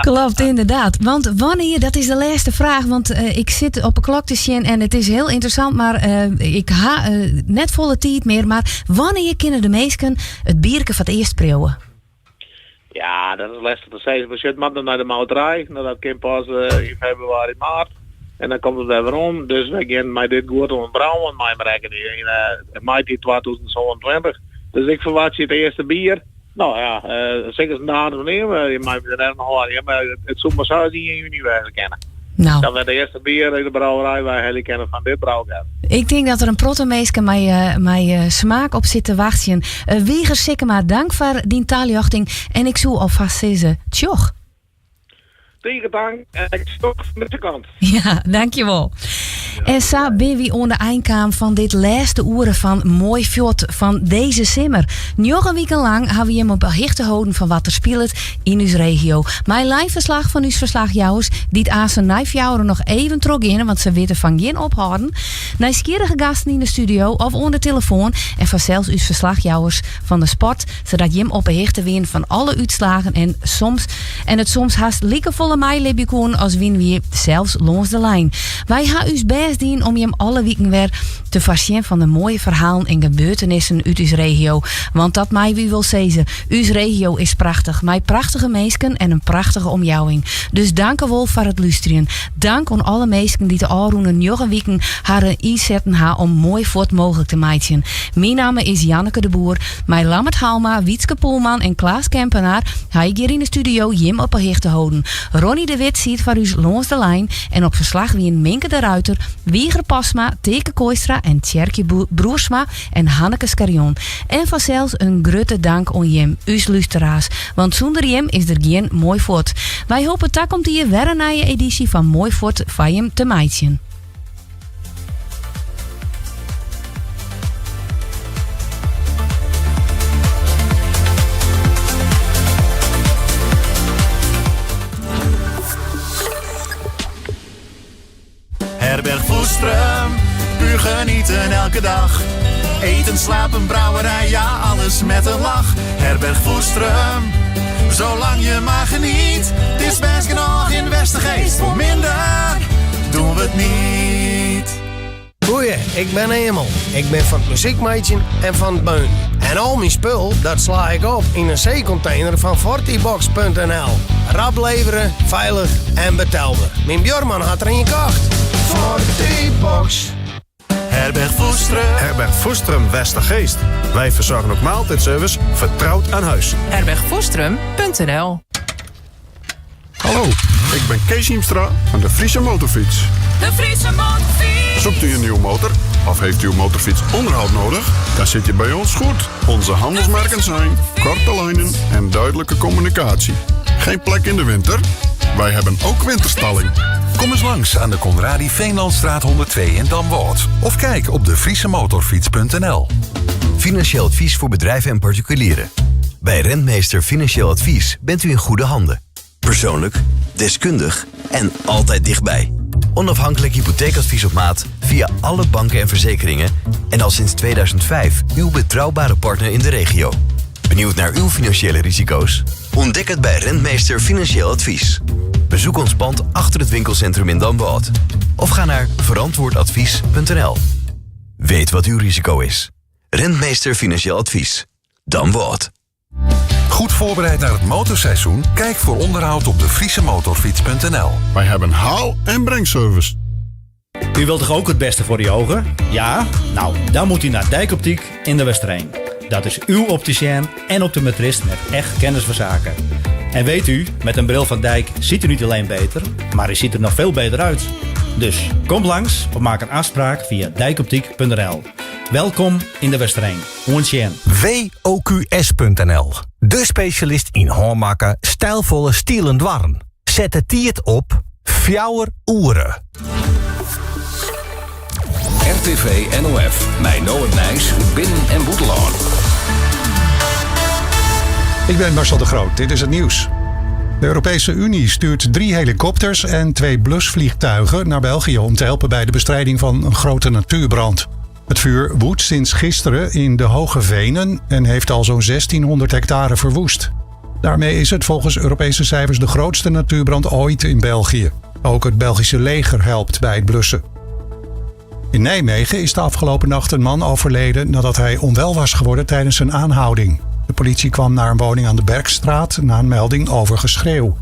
klopt inderdaad. Want wanneer, dat is de laatste vraag, want ik zit op een klok te zien en het is heel interessant, maar ik ha net volle tijd meer. Maar wanneer kunnen de meesten het bierke van het eerst proeven? Ja, dat is lastig te zeggen. We zitten maar naar de mouterij. Nou, dat kan pas in februari, maart. En dan komt het weer om. Dus we gaan met dit goed om brouwen, maar we in mei 2022. Dus ik verwacht je het eerste bier. Nou ja, zeker een datum nemen. Je mag er nog horen. Ja, maar het zou maar zo in juni wezen kennen. Dat we de eerste bier in de brouwerij wij heel kennen van dit brouwgat. Ik denk dat er een protte met smaak op zit te wachten. Wieger Sikkema, dank voor die taaljochting. En ik zoek alvast zeggen, tjoch. Tegen dank en ik stok met de kant. Ja, dankjewel. En zo ben we aan de eindkamer van dit laatste uren van Mooi Fjord van deze simmer. Nog een week lang hebben we hem op hichte houden van wat er speelt in uw regio. Mijn live verslag van uw verslagjouwers, die het aan zijn nijfjouwen nog even trok in, want ze weten van geen ophouden. Nieuwsgierige gasten in de studio of onder de telefoon en vanzelfs uw verslagjouwers van de sport, zodat je hem op de hichte win van alle uitslagen en soms en het soms haast liekevolle meilibje kon als win wie zelfs langs de lijn. Wij gaan uw best doen om je hem alle weken weer te voorzien van de mooie verhalen en gebeurtenissen uit uw regio. Want dat mij wie wil zeggen, uw regio is prachtig. Mij prachtige meesken en een prachtige omjouwing. Dus dank u wel voor het luisteren. Dank aan alle meesken die de alroene njoggen weken haar inzetten ha om mooi voort mogelijk te maken. Mijn naam is Janneke de Boer. Mijn Lammert Halma, Wietske Poelman en Klaas Kempenaar hij hier in de studio Jim op een hichte houden. Ronnie de Wit ziet voor u langs de lijn en op verslag wie een Minke de Ruiter, Wieger Pasma, Teke Kooistra en Tjerkje Broersma en Hanneke Scarion. En vanzelfs een grote dank aan Jim, uw luisteraars. Want zonder Jim is er geen Mooi Voort. Wij hopen dat komt hier weer een nieuwe editie van Mooi Voort van Jim te meidjen. Herberg Voestrum, puur genieten elke dag. Eten, slapen, brouwerij, ja alles met een lach. Herberg Voestrum, zolang je maar geniet. Het is best genoeg in Westergeest, voor minder doen we het niet. Goeie, ik ben Emel. Ik ben van het muziekmeidje en van het beun. En al mijn spul, dat sla ik op in een zeecontainer van fortibox.nl. Rap leveren, veilig en betaalbaar. Mijn buurman had er een gekocht. Fortibox. Herberg Voestrum. Herberg Voestrum Westergeest. Wij verzorgen ook maaltijdservice vertrouwd aan huis. Herbergvoestrum.nl Hallo, ik ben Kees Hiemstra van de Friese Motorfiets. De Friese motorfiets. Zoekt u een nieuwe motor of heeft uw motorfiets onderhoud nodig? Dan zit je bij ons goed. Onze handelsmerken zijn korte lijnen en duidelijke communicatie. Geen plek in de winter? Wij hebben ook winterstalling. Kom eens langs aan de Conradi Veenlandstraat 102 in Damwâld. Of kijk op de friesemotorfiets.nl. Financieel advies voor bedrijven en particulieren. Bij Rentmeester Financieel Advies bent u in goede handen. Persoonlijk, deskundig en altijd dichtbij. Onafhankelijk hypotheekadvies op maat via alle banken en verzekeringen en al sinds 2005 uw betrouwbare partner in de regio. Benieuwd naar uw financiële risico's? Ontdek het bij Rentmeester Financieel Advies. Bezoek ons pand achter het winkelcentrum in Damwâld of ga naar verantwoordadvies.nl. Weet wat uw risico is. Rentmeester Financieel Advies. Damwâld. Goed voorbereid naar het motorseizoen? Kijk voor onderhoud op de friesemotorfiets.nl. Wij hebben haal- en brengservice. U wilt toch ook het beste voor uw ogen? Ja? Nou, dan moet u naar Dijkoptiek in de Westereen. Dat is uw opticien en optometrist met echt kennis van zaken. En weet u, met een bril van Dijk ziet u niet alleen beter, maar u ziet er nog veel beter uit. Dus kom langs of maak een afspraak via dijkoptiek.nl. Welkom in de Westereen. Oant sjen. WOQS.nl. De specialist yn hânmakke, stijlvolle stielen doarren. Set de tiid op fjouwer oere. RTV NOF, mei no it nijs út binnen- en bûtenlân. Ik ben Marcel de Groot, dit is het nieuws. De Europese Unie stuurt drie helikopters en twee blusvliegtuigen naar België om te helpen bij de bestrijding van een grote natuurbrand. Het vuur woedt sinds gisteren in de Hoge Venen en heeft al zo'n 1600 hectare verwoest. Daarmee is het volgens Europese cijfers de grootste natuurbrand ooit in België. Ook het Belgische leger helpt bij het blussen. In Nijmegen is de afgelopen nacht een man overleden nadat hij onwel was geworden tijdens zijn aanhouding. De politie kwam naar een woning aan de Bergstraat na een melding over geschreeuw.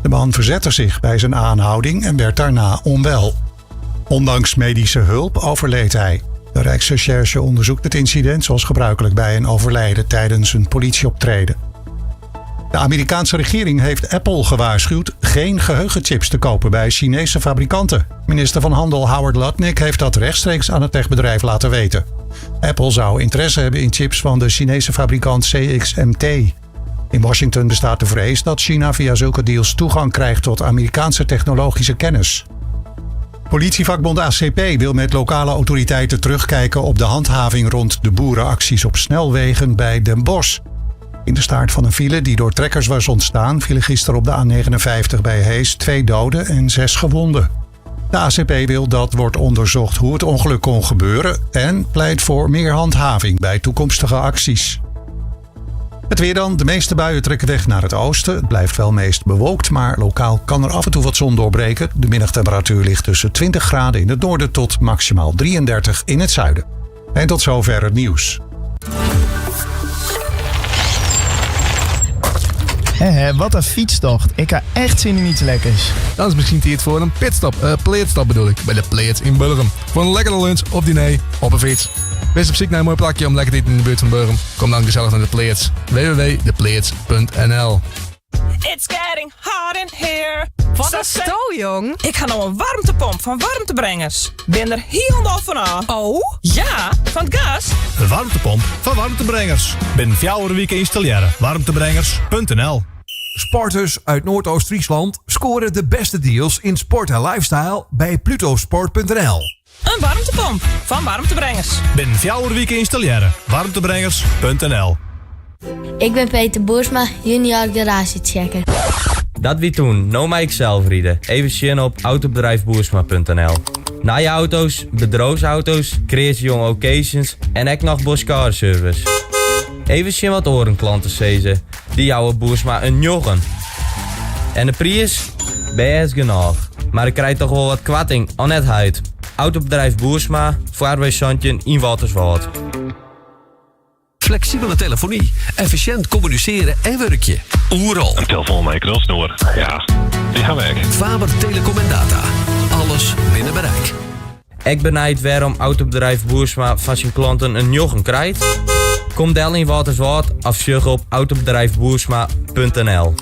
De man verzette zich bij zijn aanhouding en werd daarna onwel. Ondanks medische hulp overleed hij. De Rijksrecherche onderzoekt het incident zoals gebruikelijk bij een overlijden tijdens een politieoptreden. De Amerikaanse regering heeft Apple gewaarschuwd geen geheugenchips te kopen bij Chinese fabrikanten. Minister van Handel Howard Lutnick heeft dat rechtstreeks aan het techbedrijf laten weten. Apple zou interesse hebben in chips van de Chinese fabrikant CXMT. In Washington bestaat de vrees dat China via zulke deals toegang krijgt tot Amerikaanse technologische kennis. Politievakbond ACP wil met lokale autoriteiten terugkijken op de handhaving rond de boerenacties op snelwegen bij Den Bosch. In de staart van een file die door trekkers was ontstaan, vielen gisteren op de A59 bij Hees twee doden en zes gewonden. De ACP wil dat wordt onderzocht hoe het ongeluk kon gebeuren en pleit voor meer handhaving bij toekomstige acties. Het weer dan. De meeste buien trekken weg naar het oosten. Het blijft wel meest bewolkt, maar lokaal kan er af en toe wat zon doorbreken. De middagtemperatuur ligt tussen 20 graden in het noorden tot maximaal 33 in het zuiden. En tot zover het nieuws. Hè, wat een fietstocht. Ik ha echt zin in iets lekkers. Dan is misschien tijd voor een pitstop. Eh, pleetstop bedoel ik. Bij de Pleets in Burgum. Voor een lekkere lunch of diner op een fiets. Wees op zoek naar een mooi plakje om lekker te eten in de buurt van Burgum. Kom dan gezellig naar de Pleets. www.depleets.nl It's getting hot in here. Wat een sto, jong. Ik ga nou een warmtepomp van warmtebrengers. Ben er helemaal van af. Oh? Ja, van het gas. Een warmtepomp van Warmtebrengers. Binnen vier weken installeren. Warmtebrengers.nl Sporters uit Noordoost-Friesland scoren de beste deals in sport en lifestyle bij plutosport.nl. Een warmtepomp van warmtebrengers. Binnen vier weken installeren. Warmtebrengers.nl Ik ben Peter Boersma, junior garagechecker. Dat wie toen, no mij ik zelf rieden. Even zin op autobedrijfboersma.nl. Na je auto's, bedroosauto's, creatie jong occasions en ek nog Bosch Car Service. Even zien wat orenklanten zezen. Die jouwe Boersma een jochen. En de prijs? Best genoeg. Maar ik krijg toch wel wat kwatting, al net huid. Autobedrijf Boersma, Vaarweg Santje in Walterswald. Flexibele telefonie, efficiënt communiceren en werkje. Oeral. Een telefoon met knalsnoer. Ja, die gaan weg. Faber Telecom en Data. Alles binnen bereik. Ik benijd waarom autobedrijf Boersma van zijn klanten een jochen krijgt. Kom del in Walterswald of zoek op autobedrijfboersma.nl.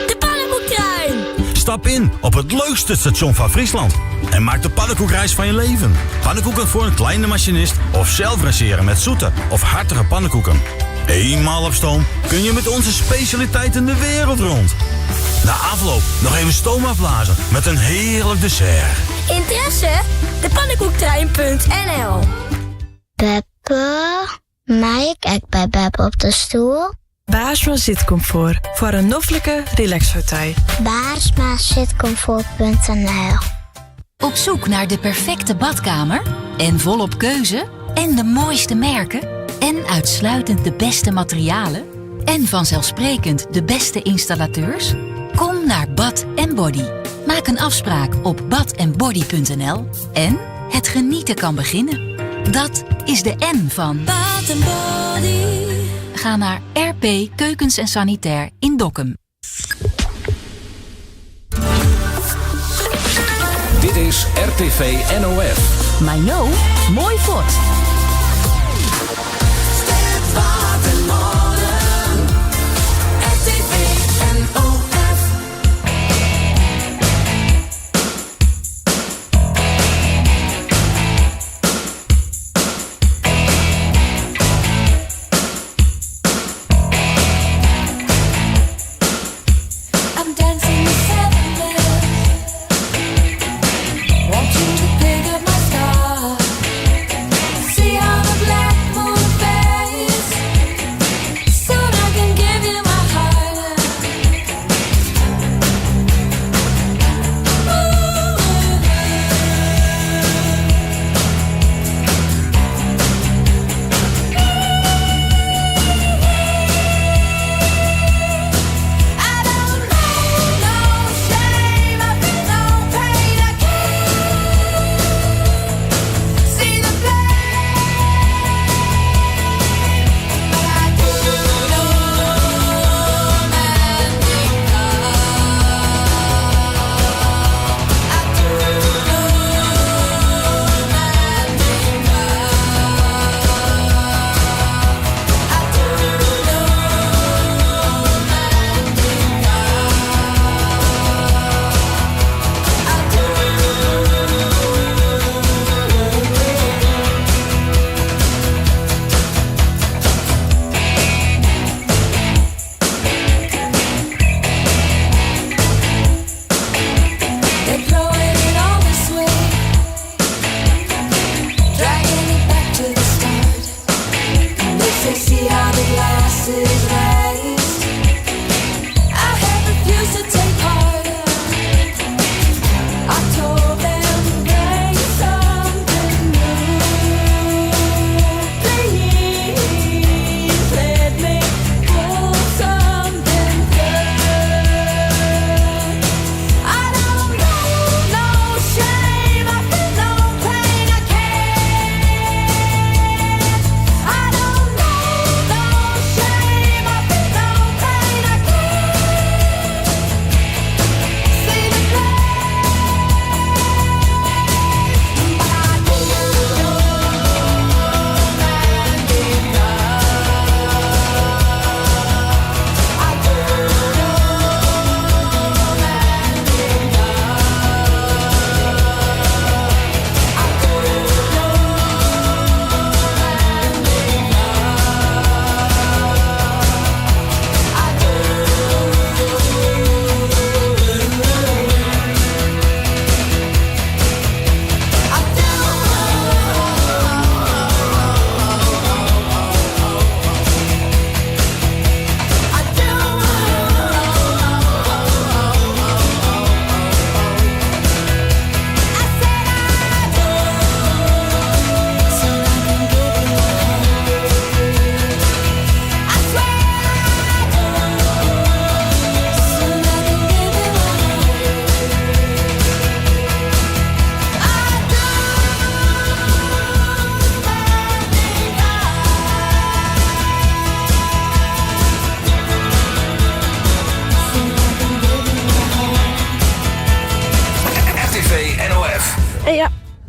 De pannenkoektrein! Stap in op het leukste station van Friesland en maak de pannenkoekreis van je leven. Pannenkoeken voor een kleine machinist of zelf raceren met zoete of hartige pannenkoeken. Eenmaal op stoom kun je met onze specialiteiten de wereld rond. Na afloop nog even stoom afblazen met een heerlijk dessert. Interesse? De pannenkoektrein.nl Beppe, mag ik ek bij Beppe op de stoel? Baarsma zitcomfort voor een noffelijke relaxpartij. Baarsmazitcomfort.nl Op zoek naar de perfecte badkamer? En volop keuze? En de mooiste merken? En uitsluitend de beste materialen? En vanzelfsprekend de beste installateurs? Kom naar Bad Body. Maak een afspraak op badenbody.nl en het genieten kan beginnen. Dat is de N van Bad Body. Ga naar RP Keukens en Sanitair in Dokkum. Dit is RTV NOF. Maar no, mooi fort. RTV NOF.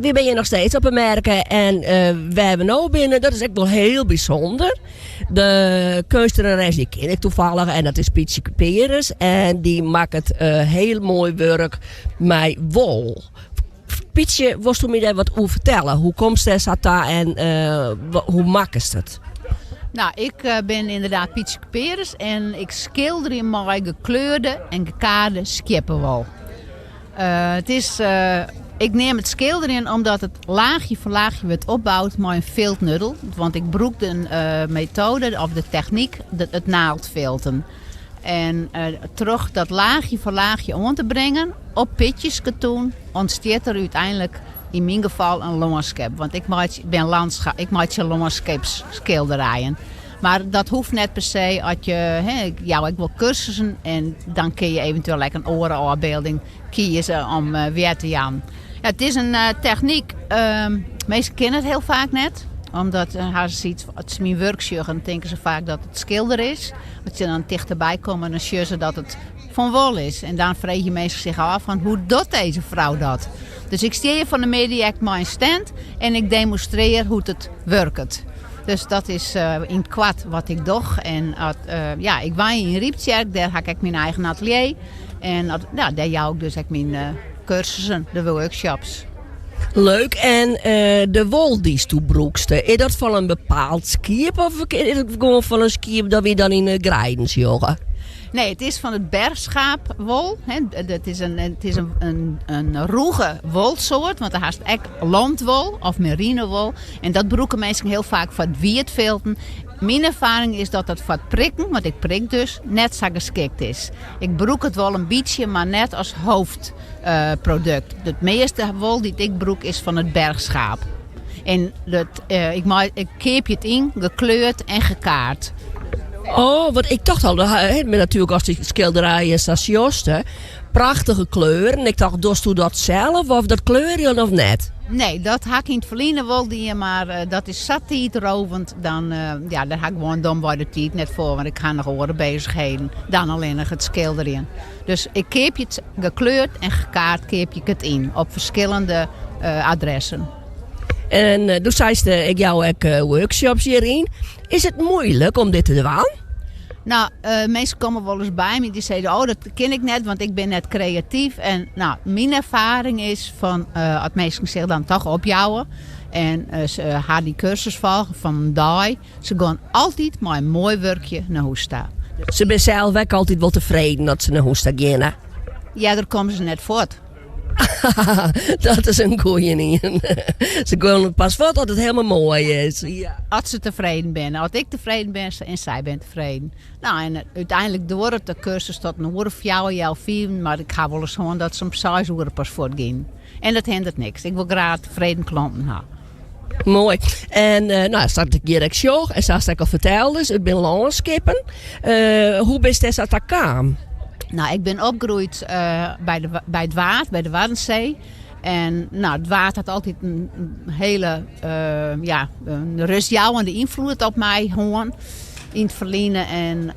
Wy binne hjir noch steeds op de merke en wêr we no binne, dat is ek wol hiel bysûnder. De keunstneres dy kin ik toevallig en dat is Pietsje Cuperus en dy makket hiel moai wurk mei wol. Pietsje, wolsto my dêr wat oer fertelle? Hoe komst dêr sa ta en hoe makkest it? Nou, ik bin ynderdaad Pietsje Cuperus en ik skilderje mei gekleurde en gekaarde skieppewol. It is, ik neam it skilderjen omdat it laachje foar laachje wurdt opboud mei in filtnuddel. Want ik brûk de metoade of de technyk, it naaldfilten. En troch dat laachje foar laachje oan te bringen op pitjes katoen ûntstiet der úteinlik yn myn gefal in lânskip. Want ik meitsje, bin lânscha, ik meitsje lânskipsskilderijen. Mar dat hoecht net per se as je, hè, ik jou ek wol kursussen en dan kinne je eventueel ek in oare ôfbylding kieze om wer te jaan. Ja, it is in technyk, minsken kenne it hiel faak net, omdat ha se sayts, as se myn wurk sjogge, dan tinke se faak dat it skilder is. As se dan tichterby komme, dan sjogge se dat it fan wol is. En dan freegje minsken sich ôf fan hoe docht dizze frou dat? Dus ik stean hjir fan 'e middei ek mei in stand en ik demonstrear hoe't it wurket. Dus dat is yn it koart wat ik doch. En at, ja, ik wenje yn Ryptsjerk, dêr ha ik ek myn eigen atelier. En at, ja, dêr jou ik dus ek myn kursussen, de workshops. Leuk, en de wol dy'tsto brûkst, is dat fan in bepaald skiep of is it gewoan fan in skiep dat wy dan yn de greiden sjogge? Nee, it is fan it berchschaapwol. Dat is in, it is in, in rûge wolsoart, want do hast ek landwol of merinowol. En dat brûke minsken hiel faak foar it wietfilten. Myn erfaring is dat dat foar it prikken, want ik prik dus, net sa geskikt is. Ik brûk it wol in bytsje, mar net as hoofdprodukt. It measte wol dy't ik brûk is fan it berchschaap. En dat, ik, mei, ik keapje it yn, gekleurd en gekaard. Oh, want ik tocht al, hè, natuerlik as dy skilderijen sa sjochst, prachtige kleuren. Ik tocht, dochsto dat sels of dat kleurjen of net? Nee, dat ha ik yn it ferline wol dien, mar eh, dat is sa tiidrovend. Dan, eh, ja, dêr ha ik gewoan domwei de tiid net foar, want ik ha noch oare beuzichheden dan allinnich it skilderjen. Dus ik keapje it gekleurd en gekaard keapje ik it yn op ferskillende eh, adressen. En do seist, ik jou ek workshops hjiryn. Is it muoilik om dit te dwaan? Nou, minsken komme wolris by my dy sizze, oh dat kin ik net, want ik bin net kreatyf. En nou, myn erfaring is fan as minsken sich dan toch opjouwe en se ha dy kursus folge fan in dei, se gean altyd mei in moai wurkje nei hûs ta. Se binne sels ek altyd wol tefreden as se nei hûs ta geane. Earder komme se net fuort. Dat is in goeie ien. Se gean pas fuort as it helemaal moai is. Ja. As se tefreden binne. As ik tefreden bin en sy binne tefreden. Nou, en úteinlik duorret de kursus tot in oere of fjouwer, heal fiven. Mar ik ha wolris hân dat se om seis oere pas fuortgienen. En dat hinderet niks. Ik wol graach tefreden klanten ha. Moai. En nou, sa't ik hjir ek sjoch en sa'tst ek al ferteldest, it binne lânskippen. Hoe bist dêr sa ta kaam? Nou, ik bin opgroeid by, de, by it Waad, by de Waddenzee. En nou, it Waad hat altyd in hiele ja, in rêstjouwende ynfloed op my hân yn it ferline. En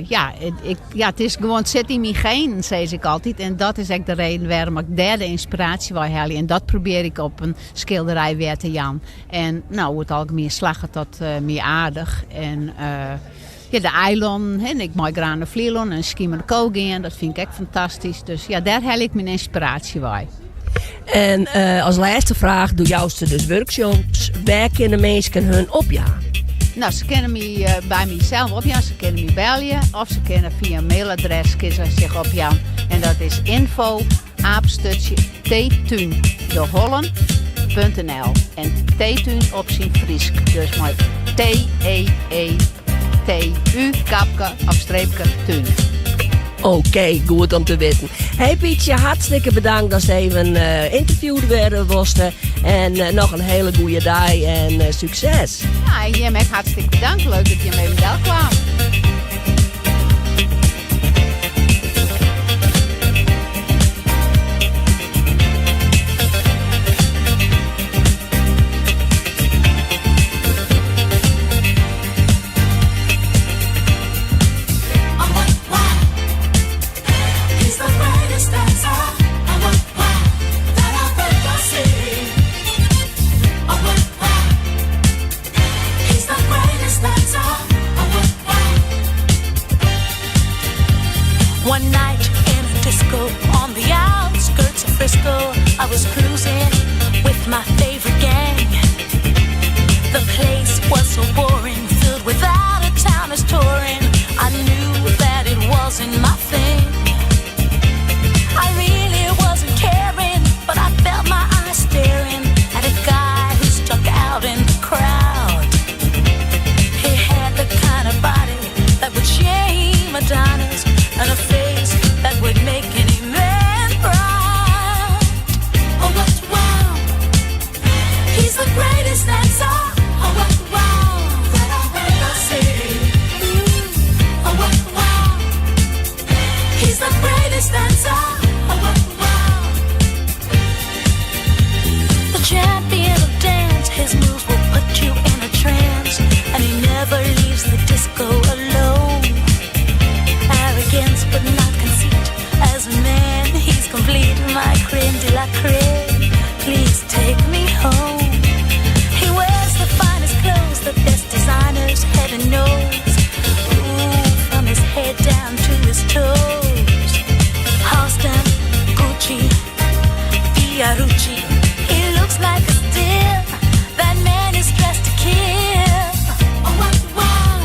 ja, ik, ja, it is gewoan, it sit yn myn genen, sis ik altyd. En dat is ek de reden wêrom ik dêr de ynspiraasje wei helje. En dat probearje ik op in skilderij wer te jaan. En nou, oer it algemien slagget dat my aardich. En ja, de eilannen, hè, ik mei graach nei Flylân en Schiermonnikoog gean, dat fyn ik ek fantastysk. Dus ja, dêr helje ik myn ynspiraasje wei. En as lêste fraach, do joust dus workshops. Wêr kinne minsken hun opjaan? Nou, se kinne my by mysels opjaan, se kinne my belje of se kinne fia in mailadres kinne se sich opjaan. En dat is info apenstaartje theetuundehollen.nl En theetuun op syn Frysk, dus mei T-E-E-T-U kapke of streepke tuun. Oké, goed om te witten. Hey Pietsje, hartstikke bedankt datst even ynterviewd wurde wolst. En noch in hiele goede dei en sukses. Ja, en jim ek hartstikke bedankt. Leuk dat jim even delkamen. disco alone. Arrogance, but not conceit. As a man, he's complete. My creme de la creme. Please take me home. He wears the finest clothes, the best designers, heaven knows. Ooh, from his head down to his toes. Halston, Gucci, Fiorucci. He looks like a steal. That man is dressed to kill. Oh, wow, wow.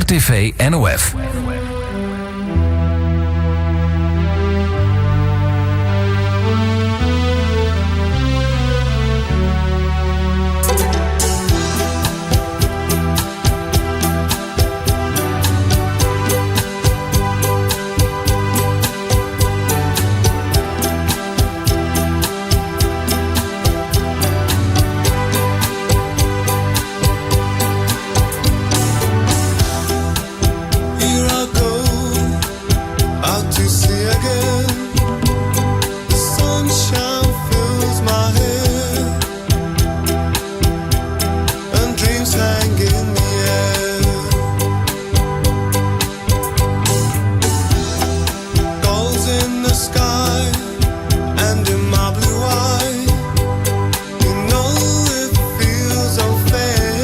RTV NOF. Here I go out to sea again. The sunshine fills my hair, and dreams hang in the air. Gulls in the sky and in my blue eye. You know it feels unfair.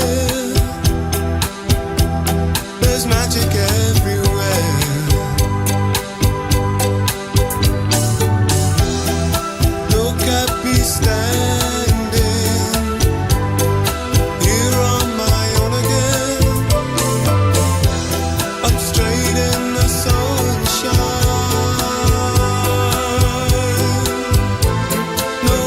There's magic everywhere. Look at me standing here on my own again. Up straight in the sunshine. No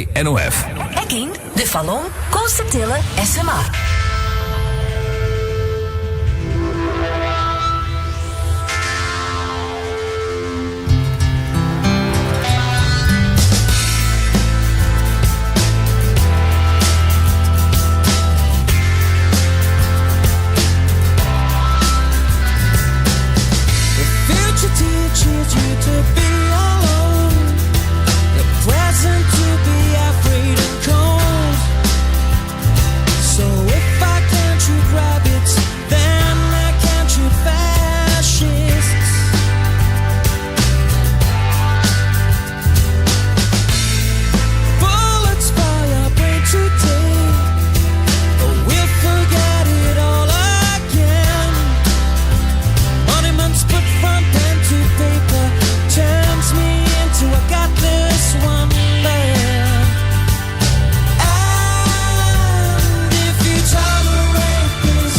RTV NOF. Ek yn De Falom, Koatstertille en Simmer. The future teaches you to be alone. The present to be afraid and cold. So if I can't shoot rabbits, then I can't shoot fascists. Bullets fire brain today, but we'll forget it all again. Monuments put from pen to paper turns me into a godless wonder. And if you tolerate this,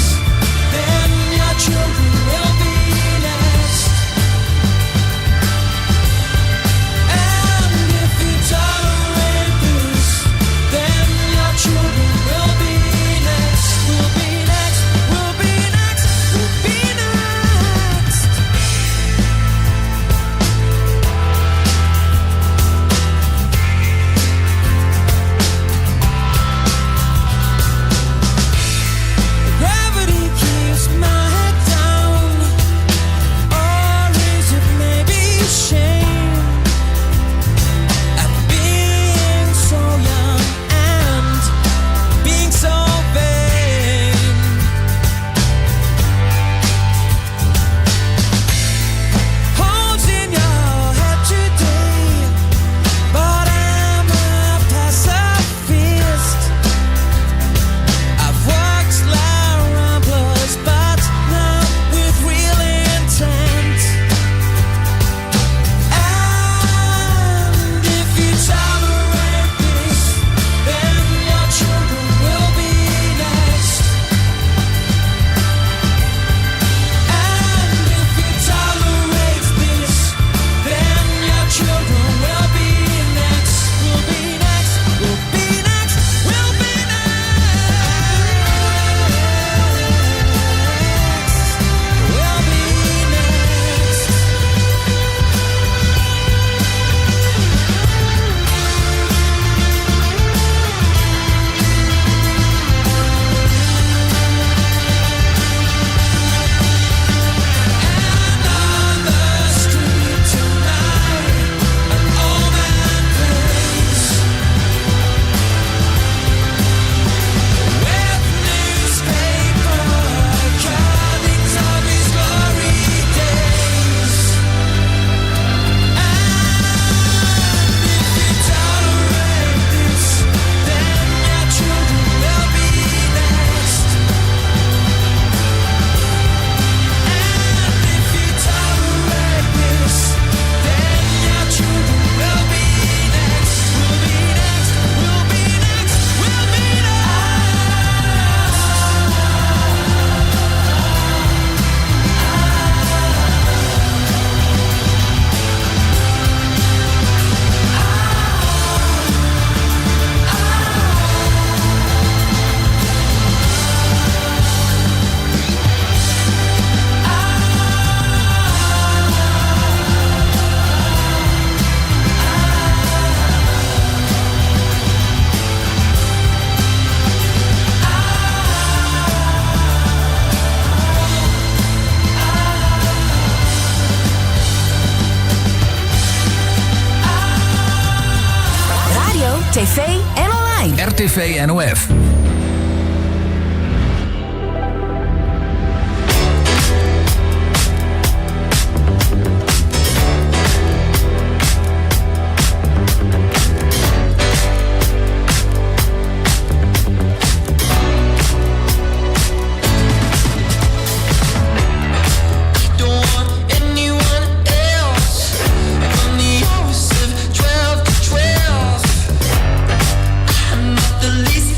then your children will be next. And if you tolerate this, then your children will be next. Will be next. Will be next. Will be next. Gravity keeps my head down, or is it maybe shame at being so young and being so vain? Holes in your head today, but I'm a pacifist. I've worked like ramblers, but not with real intent. And if you tolerate this, then your children will be next. And if you tolerate this, then your children will be next. Will be next. Will be next. Will be next. Will be next. On the street tonight, an old man plays with newspaper cuttings of his glory days. And if you tolerate this, then your children will be next. And if you tolerate this, then your children will be next. Will be next. Will be next. Will be Radio, tv en online. RTV NOF. Don't want anyone else. From the hours of 12 to 12, I'm not the least.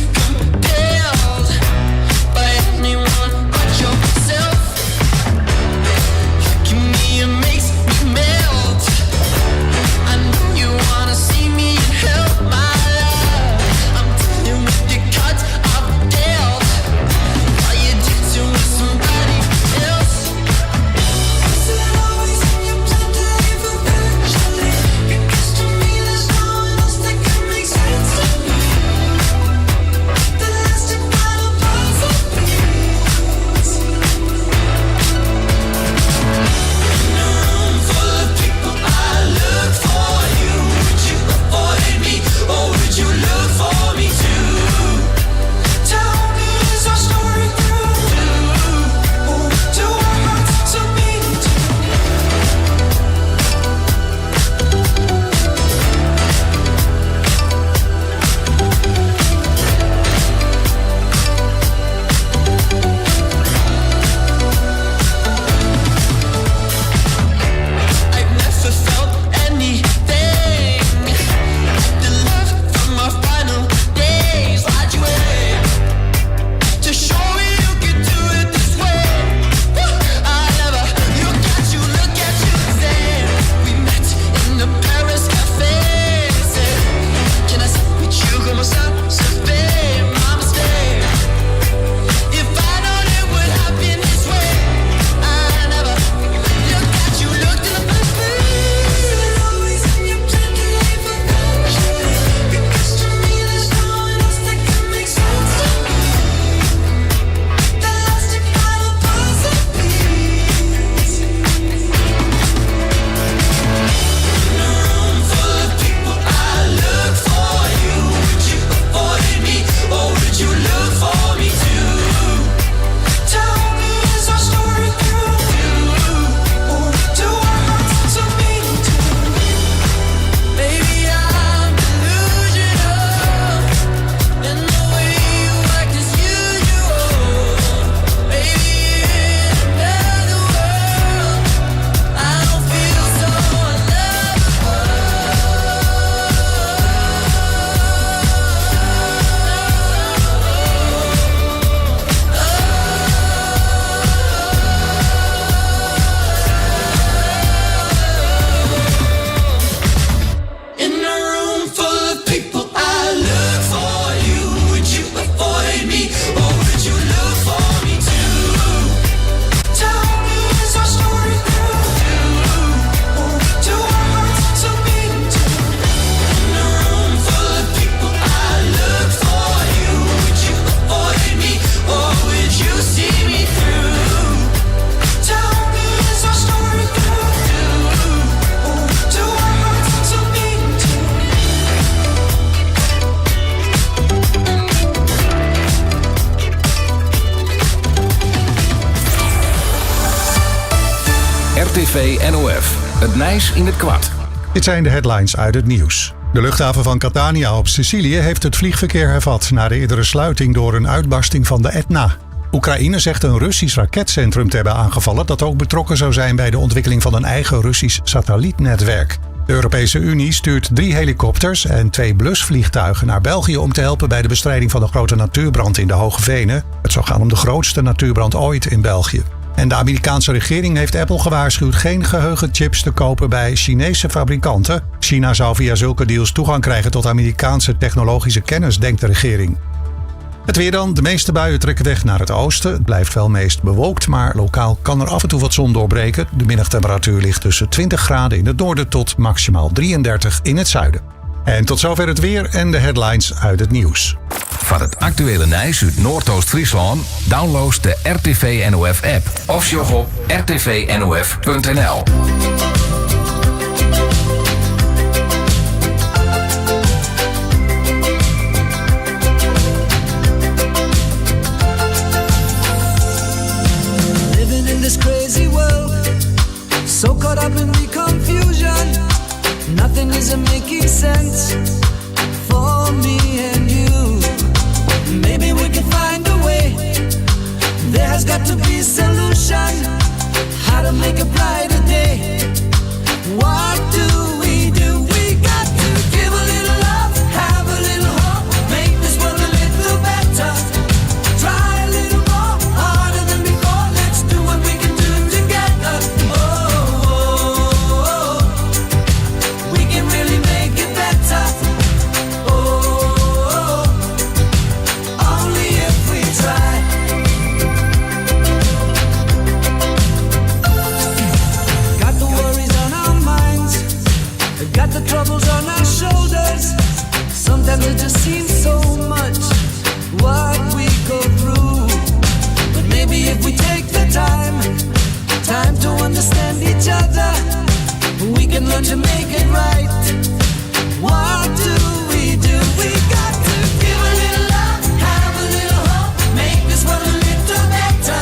It nijs yn it koart. Dit zijn de headlines uit het nieuws. De luchthaven van Catania op Sicilië heeft het vliegverkeer hervat na de eerdere sluiting door een uitbarsting van de Etna. Oekraïne zegt een Russisch raketcentrum te hebben aangevallen dat ook betrokken zou zijn bij de ontwikkeling van een eigen Russisch satellietnetwerk. De Europese Unie stuurt drie helikopters en twee blusvliegtuigen naar België om te helpen bij de bestrijding van de grote natuurbrand in de Hoge Venen. Het zou gaan om de grootste natuurbrand ooit in België. En de Amerikaanse regering heeft Apple gewaarschuwd geen geheugenchips te kopen bij Chinese fabrikanten. China zou via zulke deals toegang krijgen tot Amerikaanse technologische kennis, denkt de regering. Het weer dan. De meeste buien trekken weg naar het oosten. Het blijft wel meest bewolkt, maar lokaal kan er af en toe wat zon doorbreken. De middagtemperatuur ligt tussen 20 graden in het noorden tot maximaal 33 in het zuiden. En tot zover het weer en de headlines uit het nieuws. Foar it aktuele nijs út Noardoost-Fryslân, download de RTV NOF app of sjoch op rtvnof.nl. Living in this crazy world, so caught up in the confusion. Nothing is making sense for me and you. Maybe we can find a way. There has got to be a solution. How to make a brighter day. What do we do? We got to give a little love, have a little hope, make this world a little better. Try a little more harder than before. Let's do what we can do together. Oh, oh, oh. we can really make it better. Oh, oh, only if we try. Got the worries on our minds, got the troubles on our shoulders. Sometimes it just seems so much what we go through. But maybe if we take the time, time to understand each other, we can learn to make it right. What do we do? We got to give a little love, have a little hope, make this world a little better.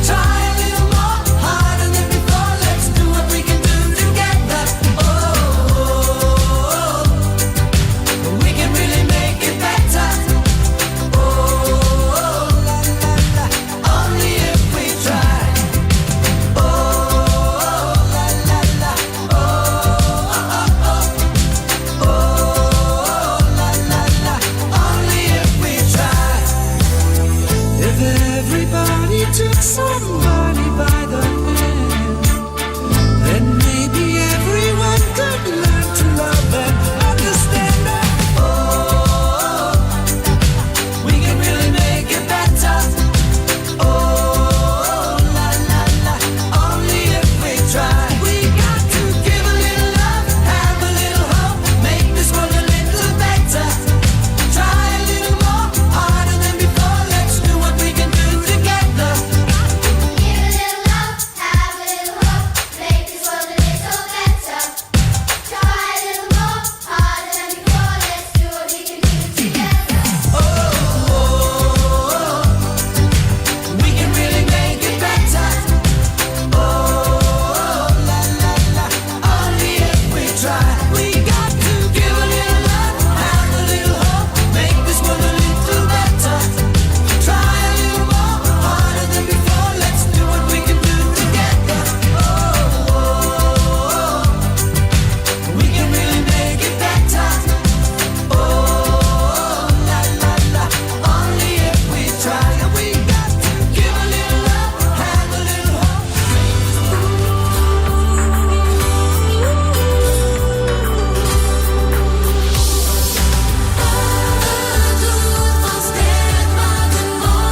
Try a little more harder than before. Let's do what we can do together. Oh, oh, oh. we can really make it better. Oh, oh, la, la, la. only if we try. Oh, oh, la, la, la. Oh, oh, oh, oh. Oh, la, la, la. Only if we try. If everybody took somebody by the hand, then maybe everyone could learn to love and understand that. Oh, we can really make it better. Oh, la la la, only if we try. We got to give a little love, have a little hope, make this world a little better. Try a little more harder than before. Let's do what we can do together. Give a little love, have a little hope, make this world a little better. Try a little more harder than before. Let's do what we can do together. Oh, we can really make it better. Oh, la la la, only if we try. We got to give a little love, have a little hope, make this world a little better. Try a little more harder than before. Let's do what we can do together. Oh, we can really make it better. Oh, la la la, only if we try. We got to give a little love, have a little hope. Het doet ons sterk maken worden.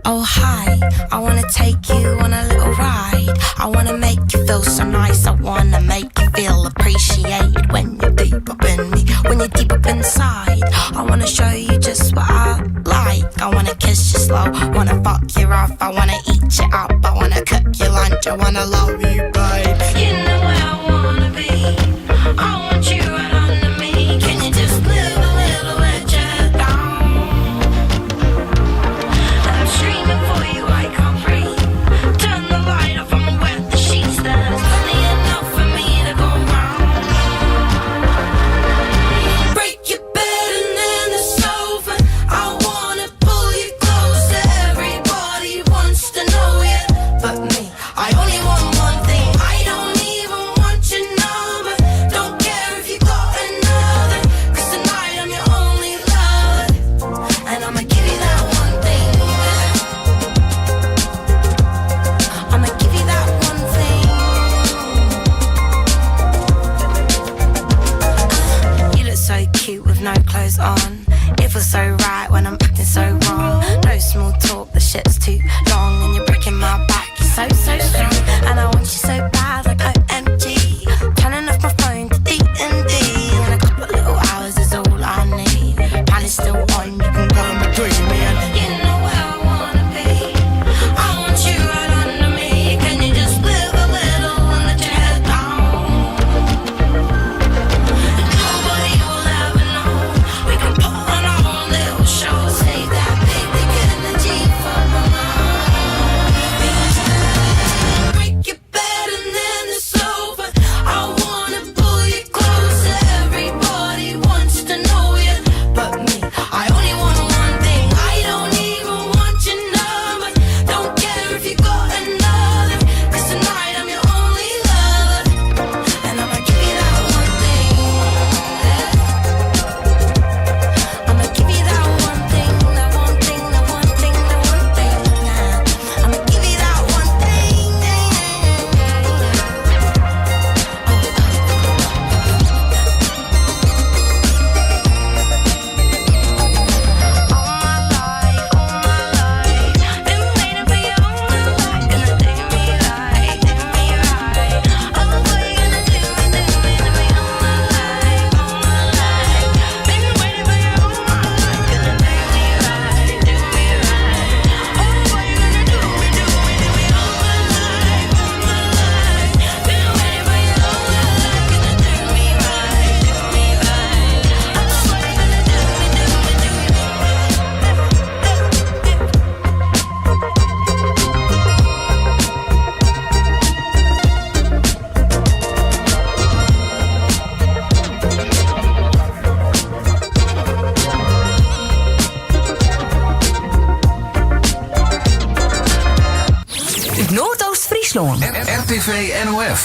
Oh, hi, I wanna take you on a little ride. I wanna make you feel so nice. I wanna make you feel appreciated when you're deep up in me, when you're deep up inside. I wanna show you just what I like. I wanna kiss you slow, wanna fuck you rough. I wanna eat you up, I wanna cook your lunch. I wanna love you, babe. You know where I wanna be. with no clothes on. It feels so right when I'm acting so wrong. No small talk, the shit's too long, and you're breaking my back. You're so, so strong, and I want you so bad, like OMG. Turning off my phone to D&D, and a couple little hours is all I need. Pan is still on, you can call me dreamy, and you know where I wanna be. I want you right under me. Can you just live a little and let your head down? Nobody will ever know. We can put on our own little show. Save that big dick energy for my mom. Break your bed and then it's over. I wanna pull you close. Everybody wants to know you, but me. I only want one thing. I don't even want your number. Don't care if you got another. 'Cause tonight I'm your only lover, and I'ma give you that one thing. I'ma give you that one thing, that one thing, that one thing, that one thing. I'ma give you that one thing. Been waiting for you all my life. Gonna do me right, do me right. Oh, boy, you gonna do me, do me, do me all my life, all my life. Been waiting for you all my life. Gonna do me right, do me right. Oh, boy, you gonna do me, do me, do me all my life, all my life. Been waiting for you all my life. Gonna do me right, do me right. Oh, boy, you gonna do me, do me, do me. Út Noardoost-Fryslân. RTV NOF.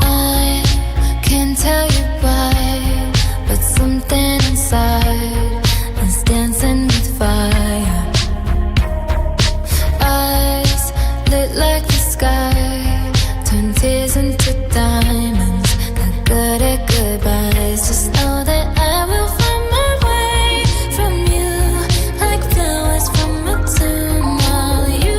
I can't tell you why, but something inside is dancing with fire. Eyes lit like the sky, turn tears into diamonds. Not good at goodbyes. Just know that I will find my way from you, like flowers from a tomb. While you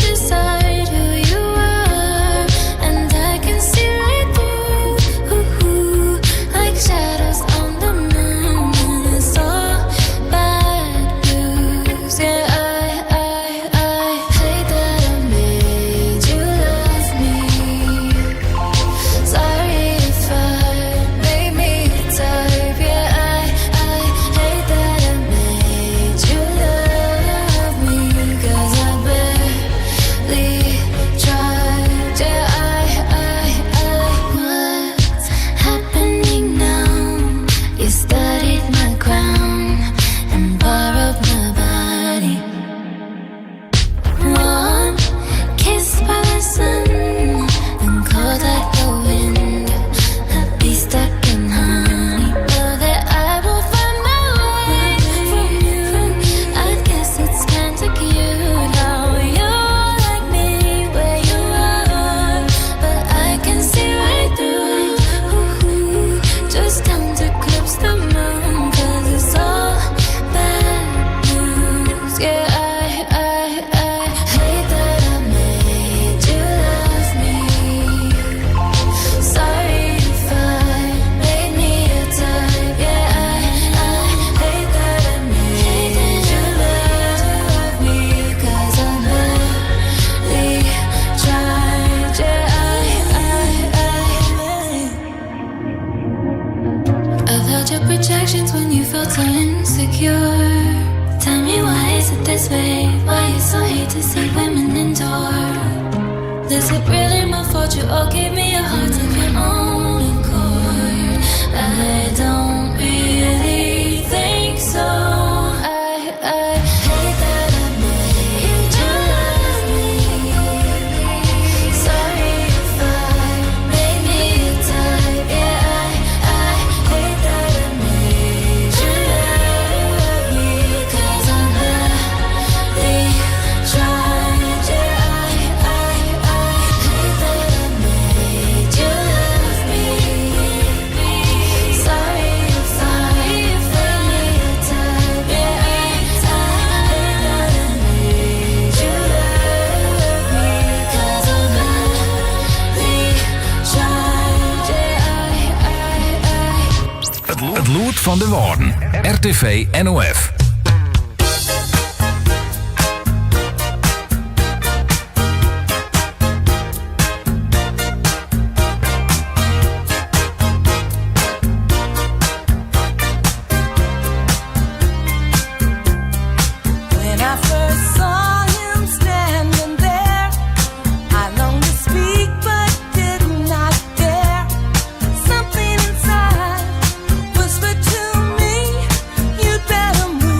decide who you are, and I can see right through, like shadows on the moon. And it's all bad news. Yeah, I hate that I made you love me. Sorry if I made me a type. Yeah, I hate that I made you love me. 'Cause I barely tried. Yeah, I, what's happening now? You studied my crown and borrowed my body. Warm, kissed by the sun and cold like the wind. I'd be stuck in honey. Know that I will find my way from you. I guess it's kinda cute how you like me where you are, but I can see right through. Just time to eclipse the moon, 'cause it's all bad news. Yeah, I hate that I made you love me. Sorry if I made me a type. Yeah, I hate that I made you love me. 'Cause I barely tried. Yeah, I. I've held your projections when you felt so insecure. Tell me why is it this way? Why you so hate to see women endure? Is it really my fault you all gave me a heart of your own accord? I don't really think so. I hate that I made you love me. Sorry if I made me a type. Yeah, I hate that I made you love me. 'Cause I barely tried. fan de Wâlden. RTV NOF. When I first saw him standing there, I longed to speak but did not dare. Something inside whispered to me, "You'd better move."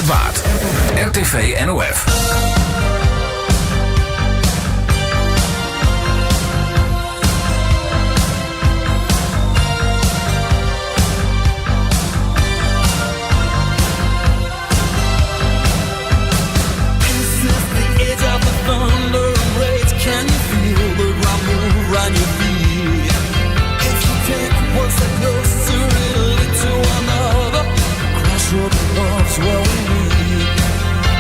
it Waad. RTV NOF. This is the age of the thunder and rage. Can you feel the ground move round your feet? If you take one step closer, it'll lead to another. Crossroad of love's where we meet.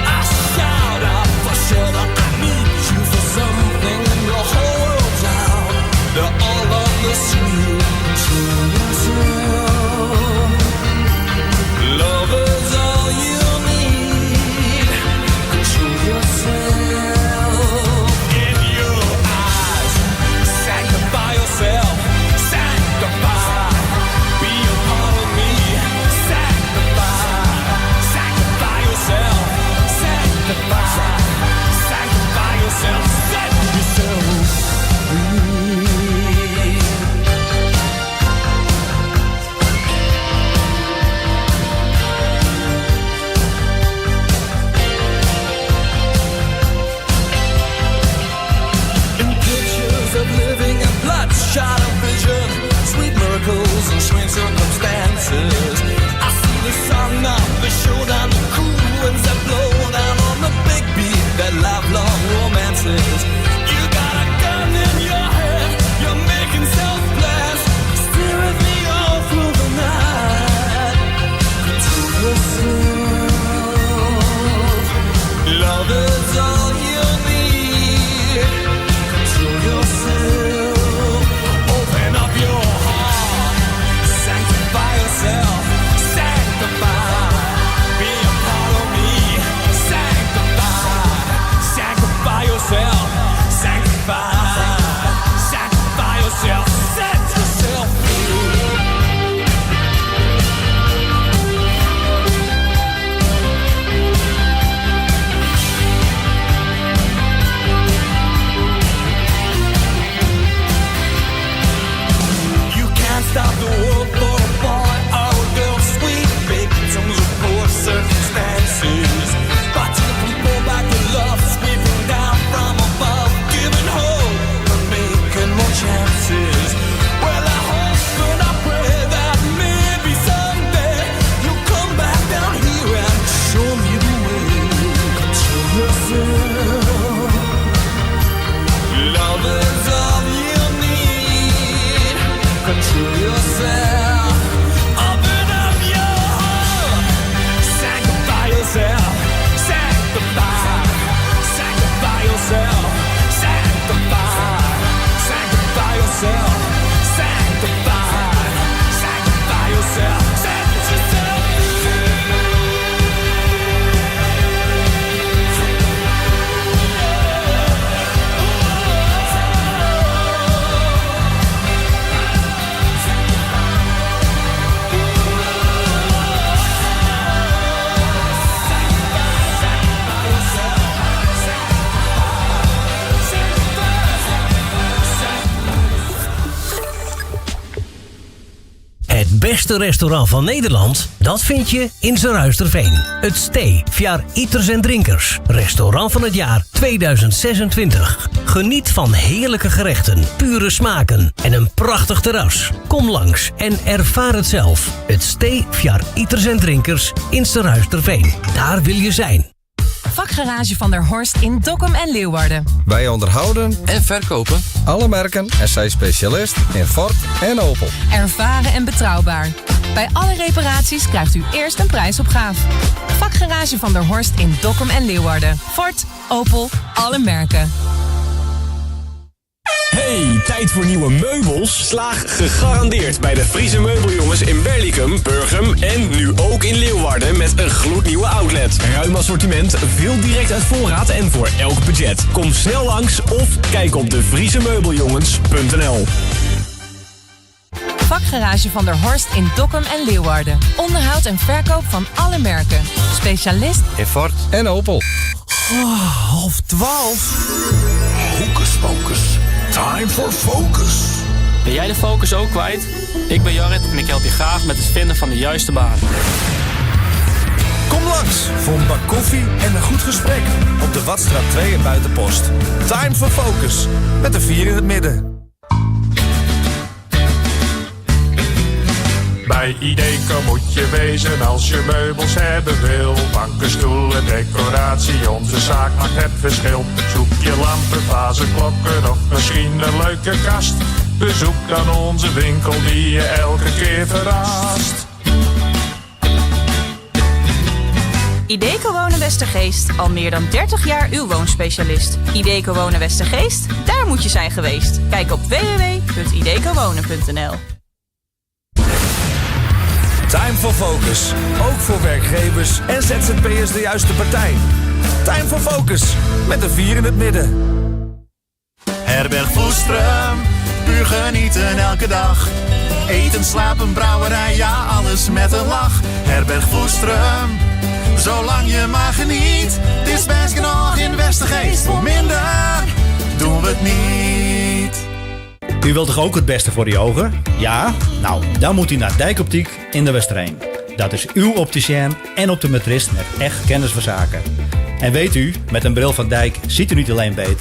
I shout out for shelter. I need you for something. Your whole world's out. They're all on the sea. Control yourself. Love is all you need. Control yourself. In your eyes, sanctify yourself. Sanctify. Be a part of me. Sanctify. Sanctify yourself. Sanctify. Sanctify yourself. Set yourself free. In pictures of living and bloodshot of vision, sweet miracles and strange circumstances. I see the sun of the showdown, the cool winds that blow down on the big beat that lifelong romances. You got a gun in your head, you're making self plans. Stay with me all through the night. Control yourself. Love is all you need. Control yourself. Open up your heart. Sanctify yourself. Sanctify. Be a part of me. Sanctify. Sanctify yourself. Sanctify. Sanctify yourself. Set yourself free. You can't stop the world for a boy or a girl. Sweet victims of poor circumstances. But you can pull back the love sweeping down from above, giving hope and making more chances. Well, I hope and I pray that maybe someday you'll come back down here and show me the way. Control yourself. Love is all you need. Control yourself. Open up your heart. Sanctify yourself. Sanctify. Sanctify yourself. Sanctify. Sanctify yourself. Sanctify. Sanctify yourself. Set yourself Het beste restaurant van Nederland, dat vind je in Zeruisterveen. Het Stee, Fjaar Iters en Drinkers. Restaurant van het jaar 2026. Geniet van heerlijke gerechten, pure smaken en een prachtig terras. Kom langs en ervaar het zelf. Het Stee, Fjaar Iters en Drinkers in Zeruisterveen. Daar wil je zijn. Vakgarage van der Horst in Dokkum en Leeuwarden. Wij onderhouden en verkopen alle merken en zijn specialist in Ford en Opel. Ervaren en betrouwbaar. Bij alle reparaties krijgt u eerst een prijsopgave. Vakgarage van der Horst in Dokkum en Leeuwarden. Ford, Opel, alle merken. Hey, tijd voor nieuwe meubels? Slaag gegarandeerd bij de Friese Meubeljongens in Berlicum, Burgum en nu ook in Leeuwarden met een gloednieuwe outlet. Ruim assortiment, veel direct uit voorraad en voor elk budget. Kom snel langs of kijk op devriezemeubeljongens.nl. Vakgarage van der Horst in Dokkum en Leeuwarden. Onderhoud en verkoop van alle merken. Specialist In Ford en Opel. Oh, 11:30. Hocus pocus. Time for focus. Ben jij de focus ook kwijt? Ik ben Jorrit en ik help je graag met het vinden van de juiste baan. Kom langs voor een bak koffie en een goed gesprek op de Watstraat 2 in Buitenpost. Time for Focus met de vier in het midden. Bij Ideco moet je wezen als je meubels hebben wil. Banken, stoelen, decoratie, onze zaak maakt het verschil. Zoek je lampen, vazen, klokken of misschien een leuke kast. Bezoek dan onze winkel die je elke keer verrast. Ideco Wonen Westergeest, al meer dan 30 jaar uw woonspecialist. Ideco Wonen Westergeest, daar moet je zijn geweest. Kijk op www.idecowonen.nl Time for Focus. Ook voor werkgevers en ZZP'ers de juiste partij. Time for Focus met de vier in het midden. Herberg Voestrum, puur genieten elke dag. Eten, slapen, brouwerij, ja alles met een lach. Herberg Voestrum, zolang je maar geniet. Het is best genoeg in Westergeest, voor minder doen we het niet. U wilt toch ook het beste voor uw ogen? Ja? Nou, dan moet u naar Dijkoptiek in de Westereen. Dat is uw opticien en optometrist met echt kennis van zaken. En weet u, met een bril van Dijk ziet u niet alleen beter...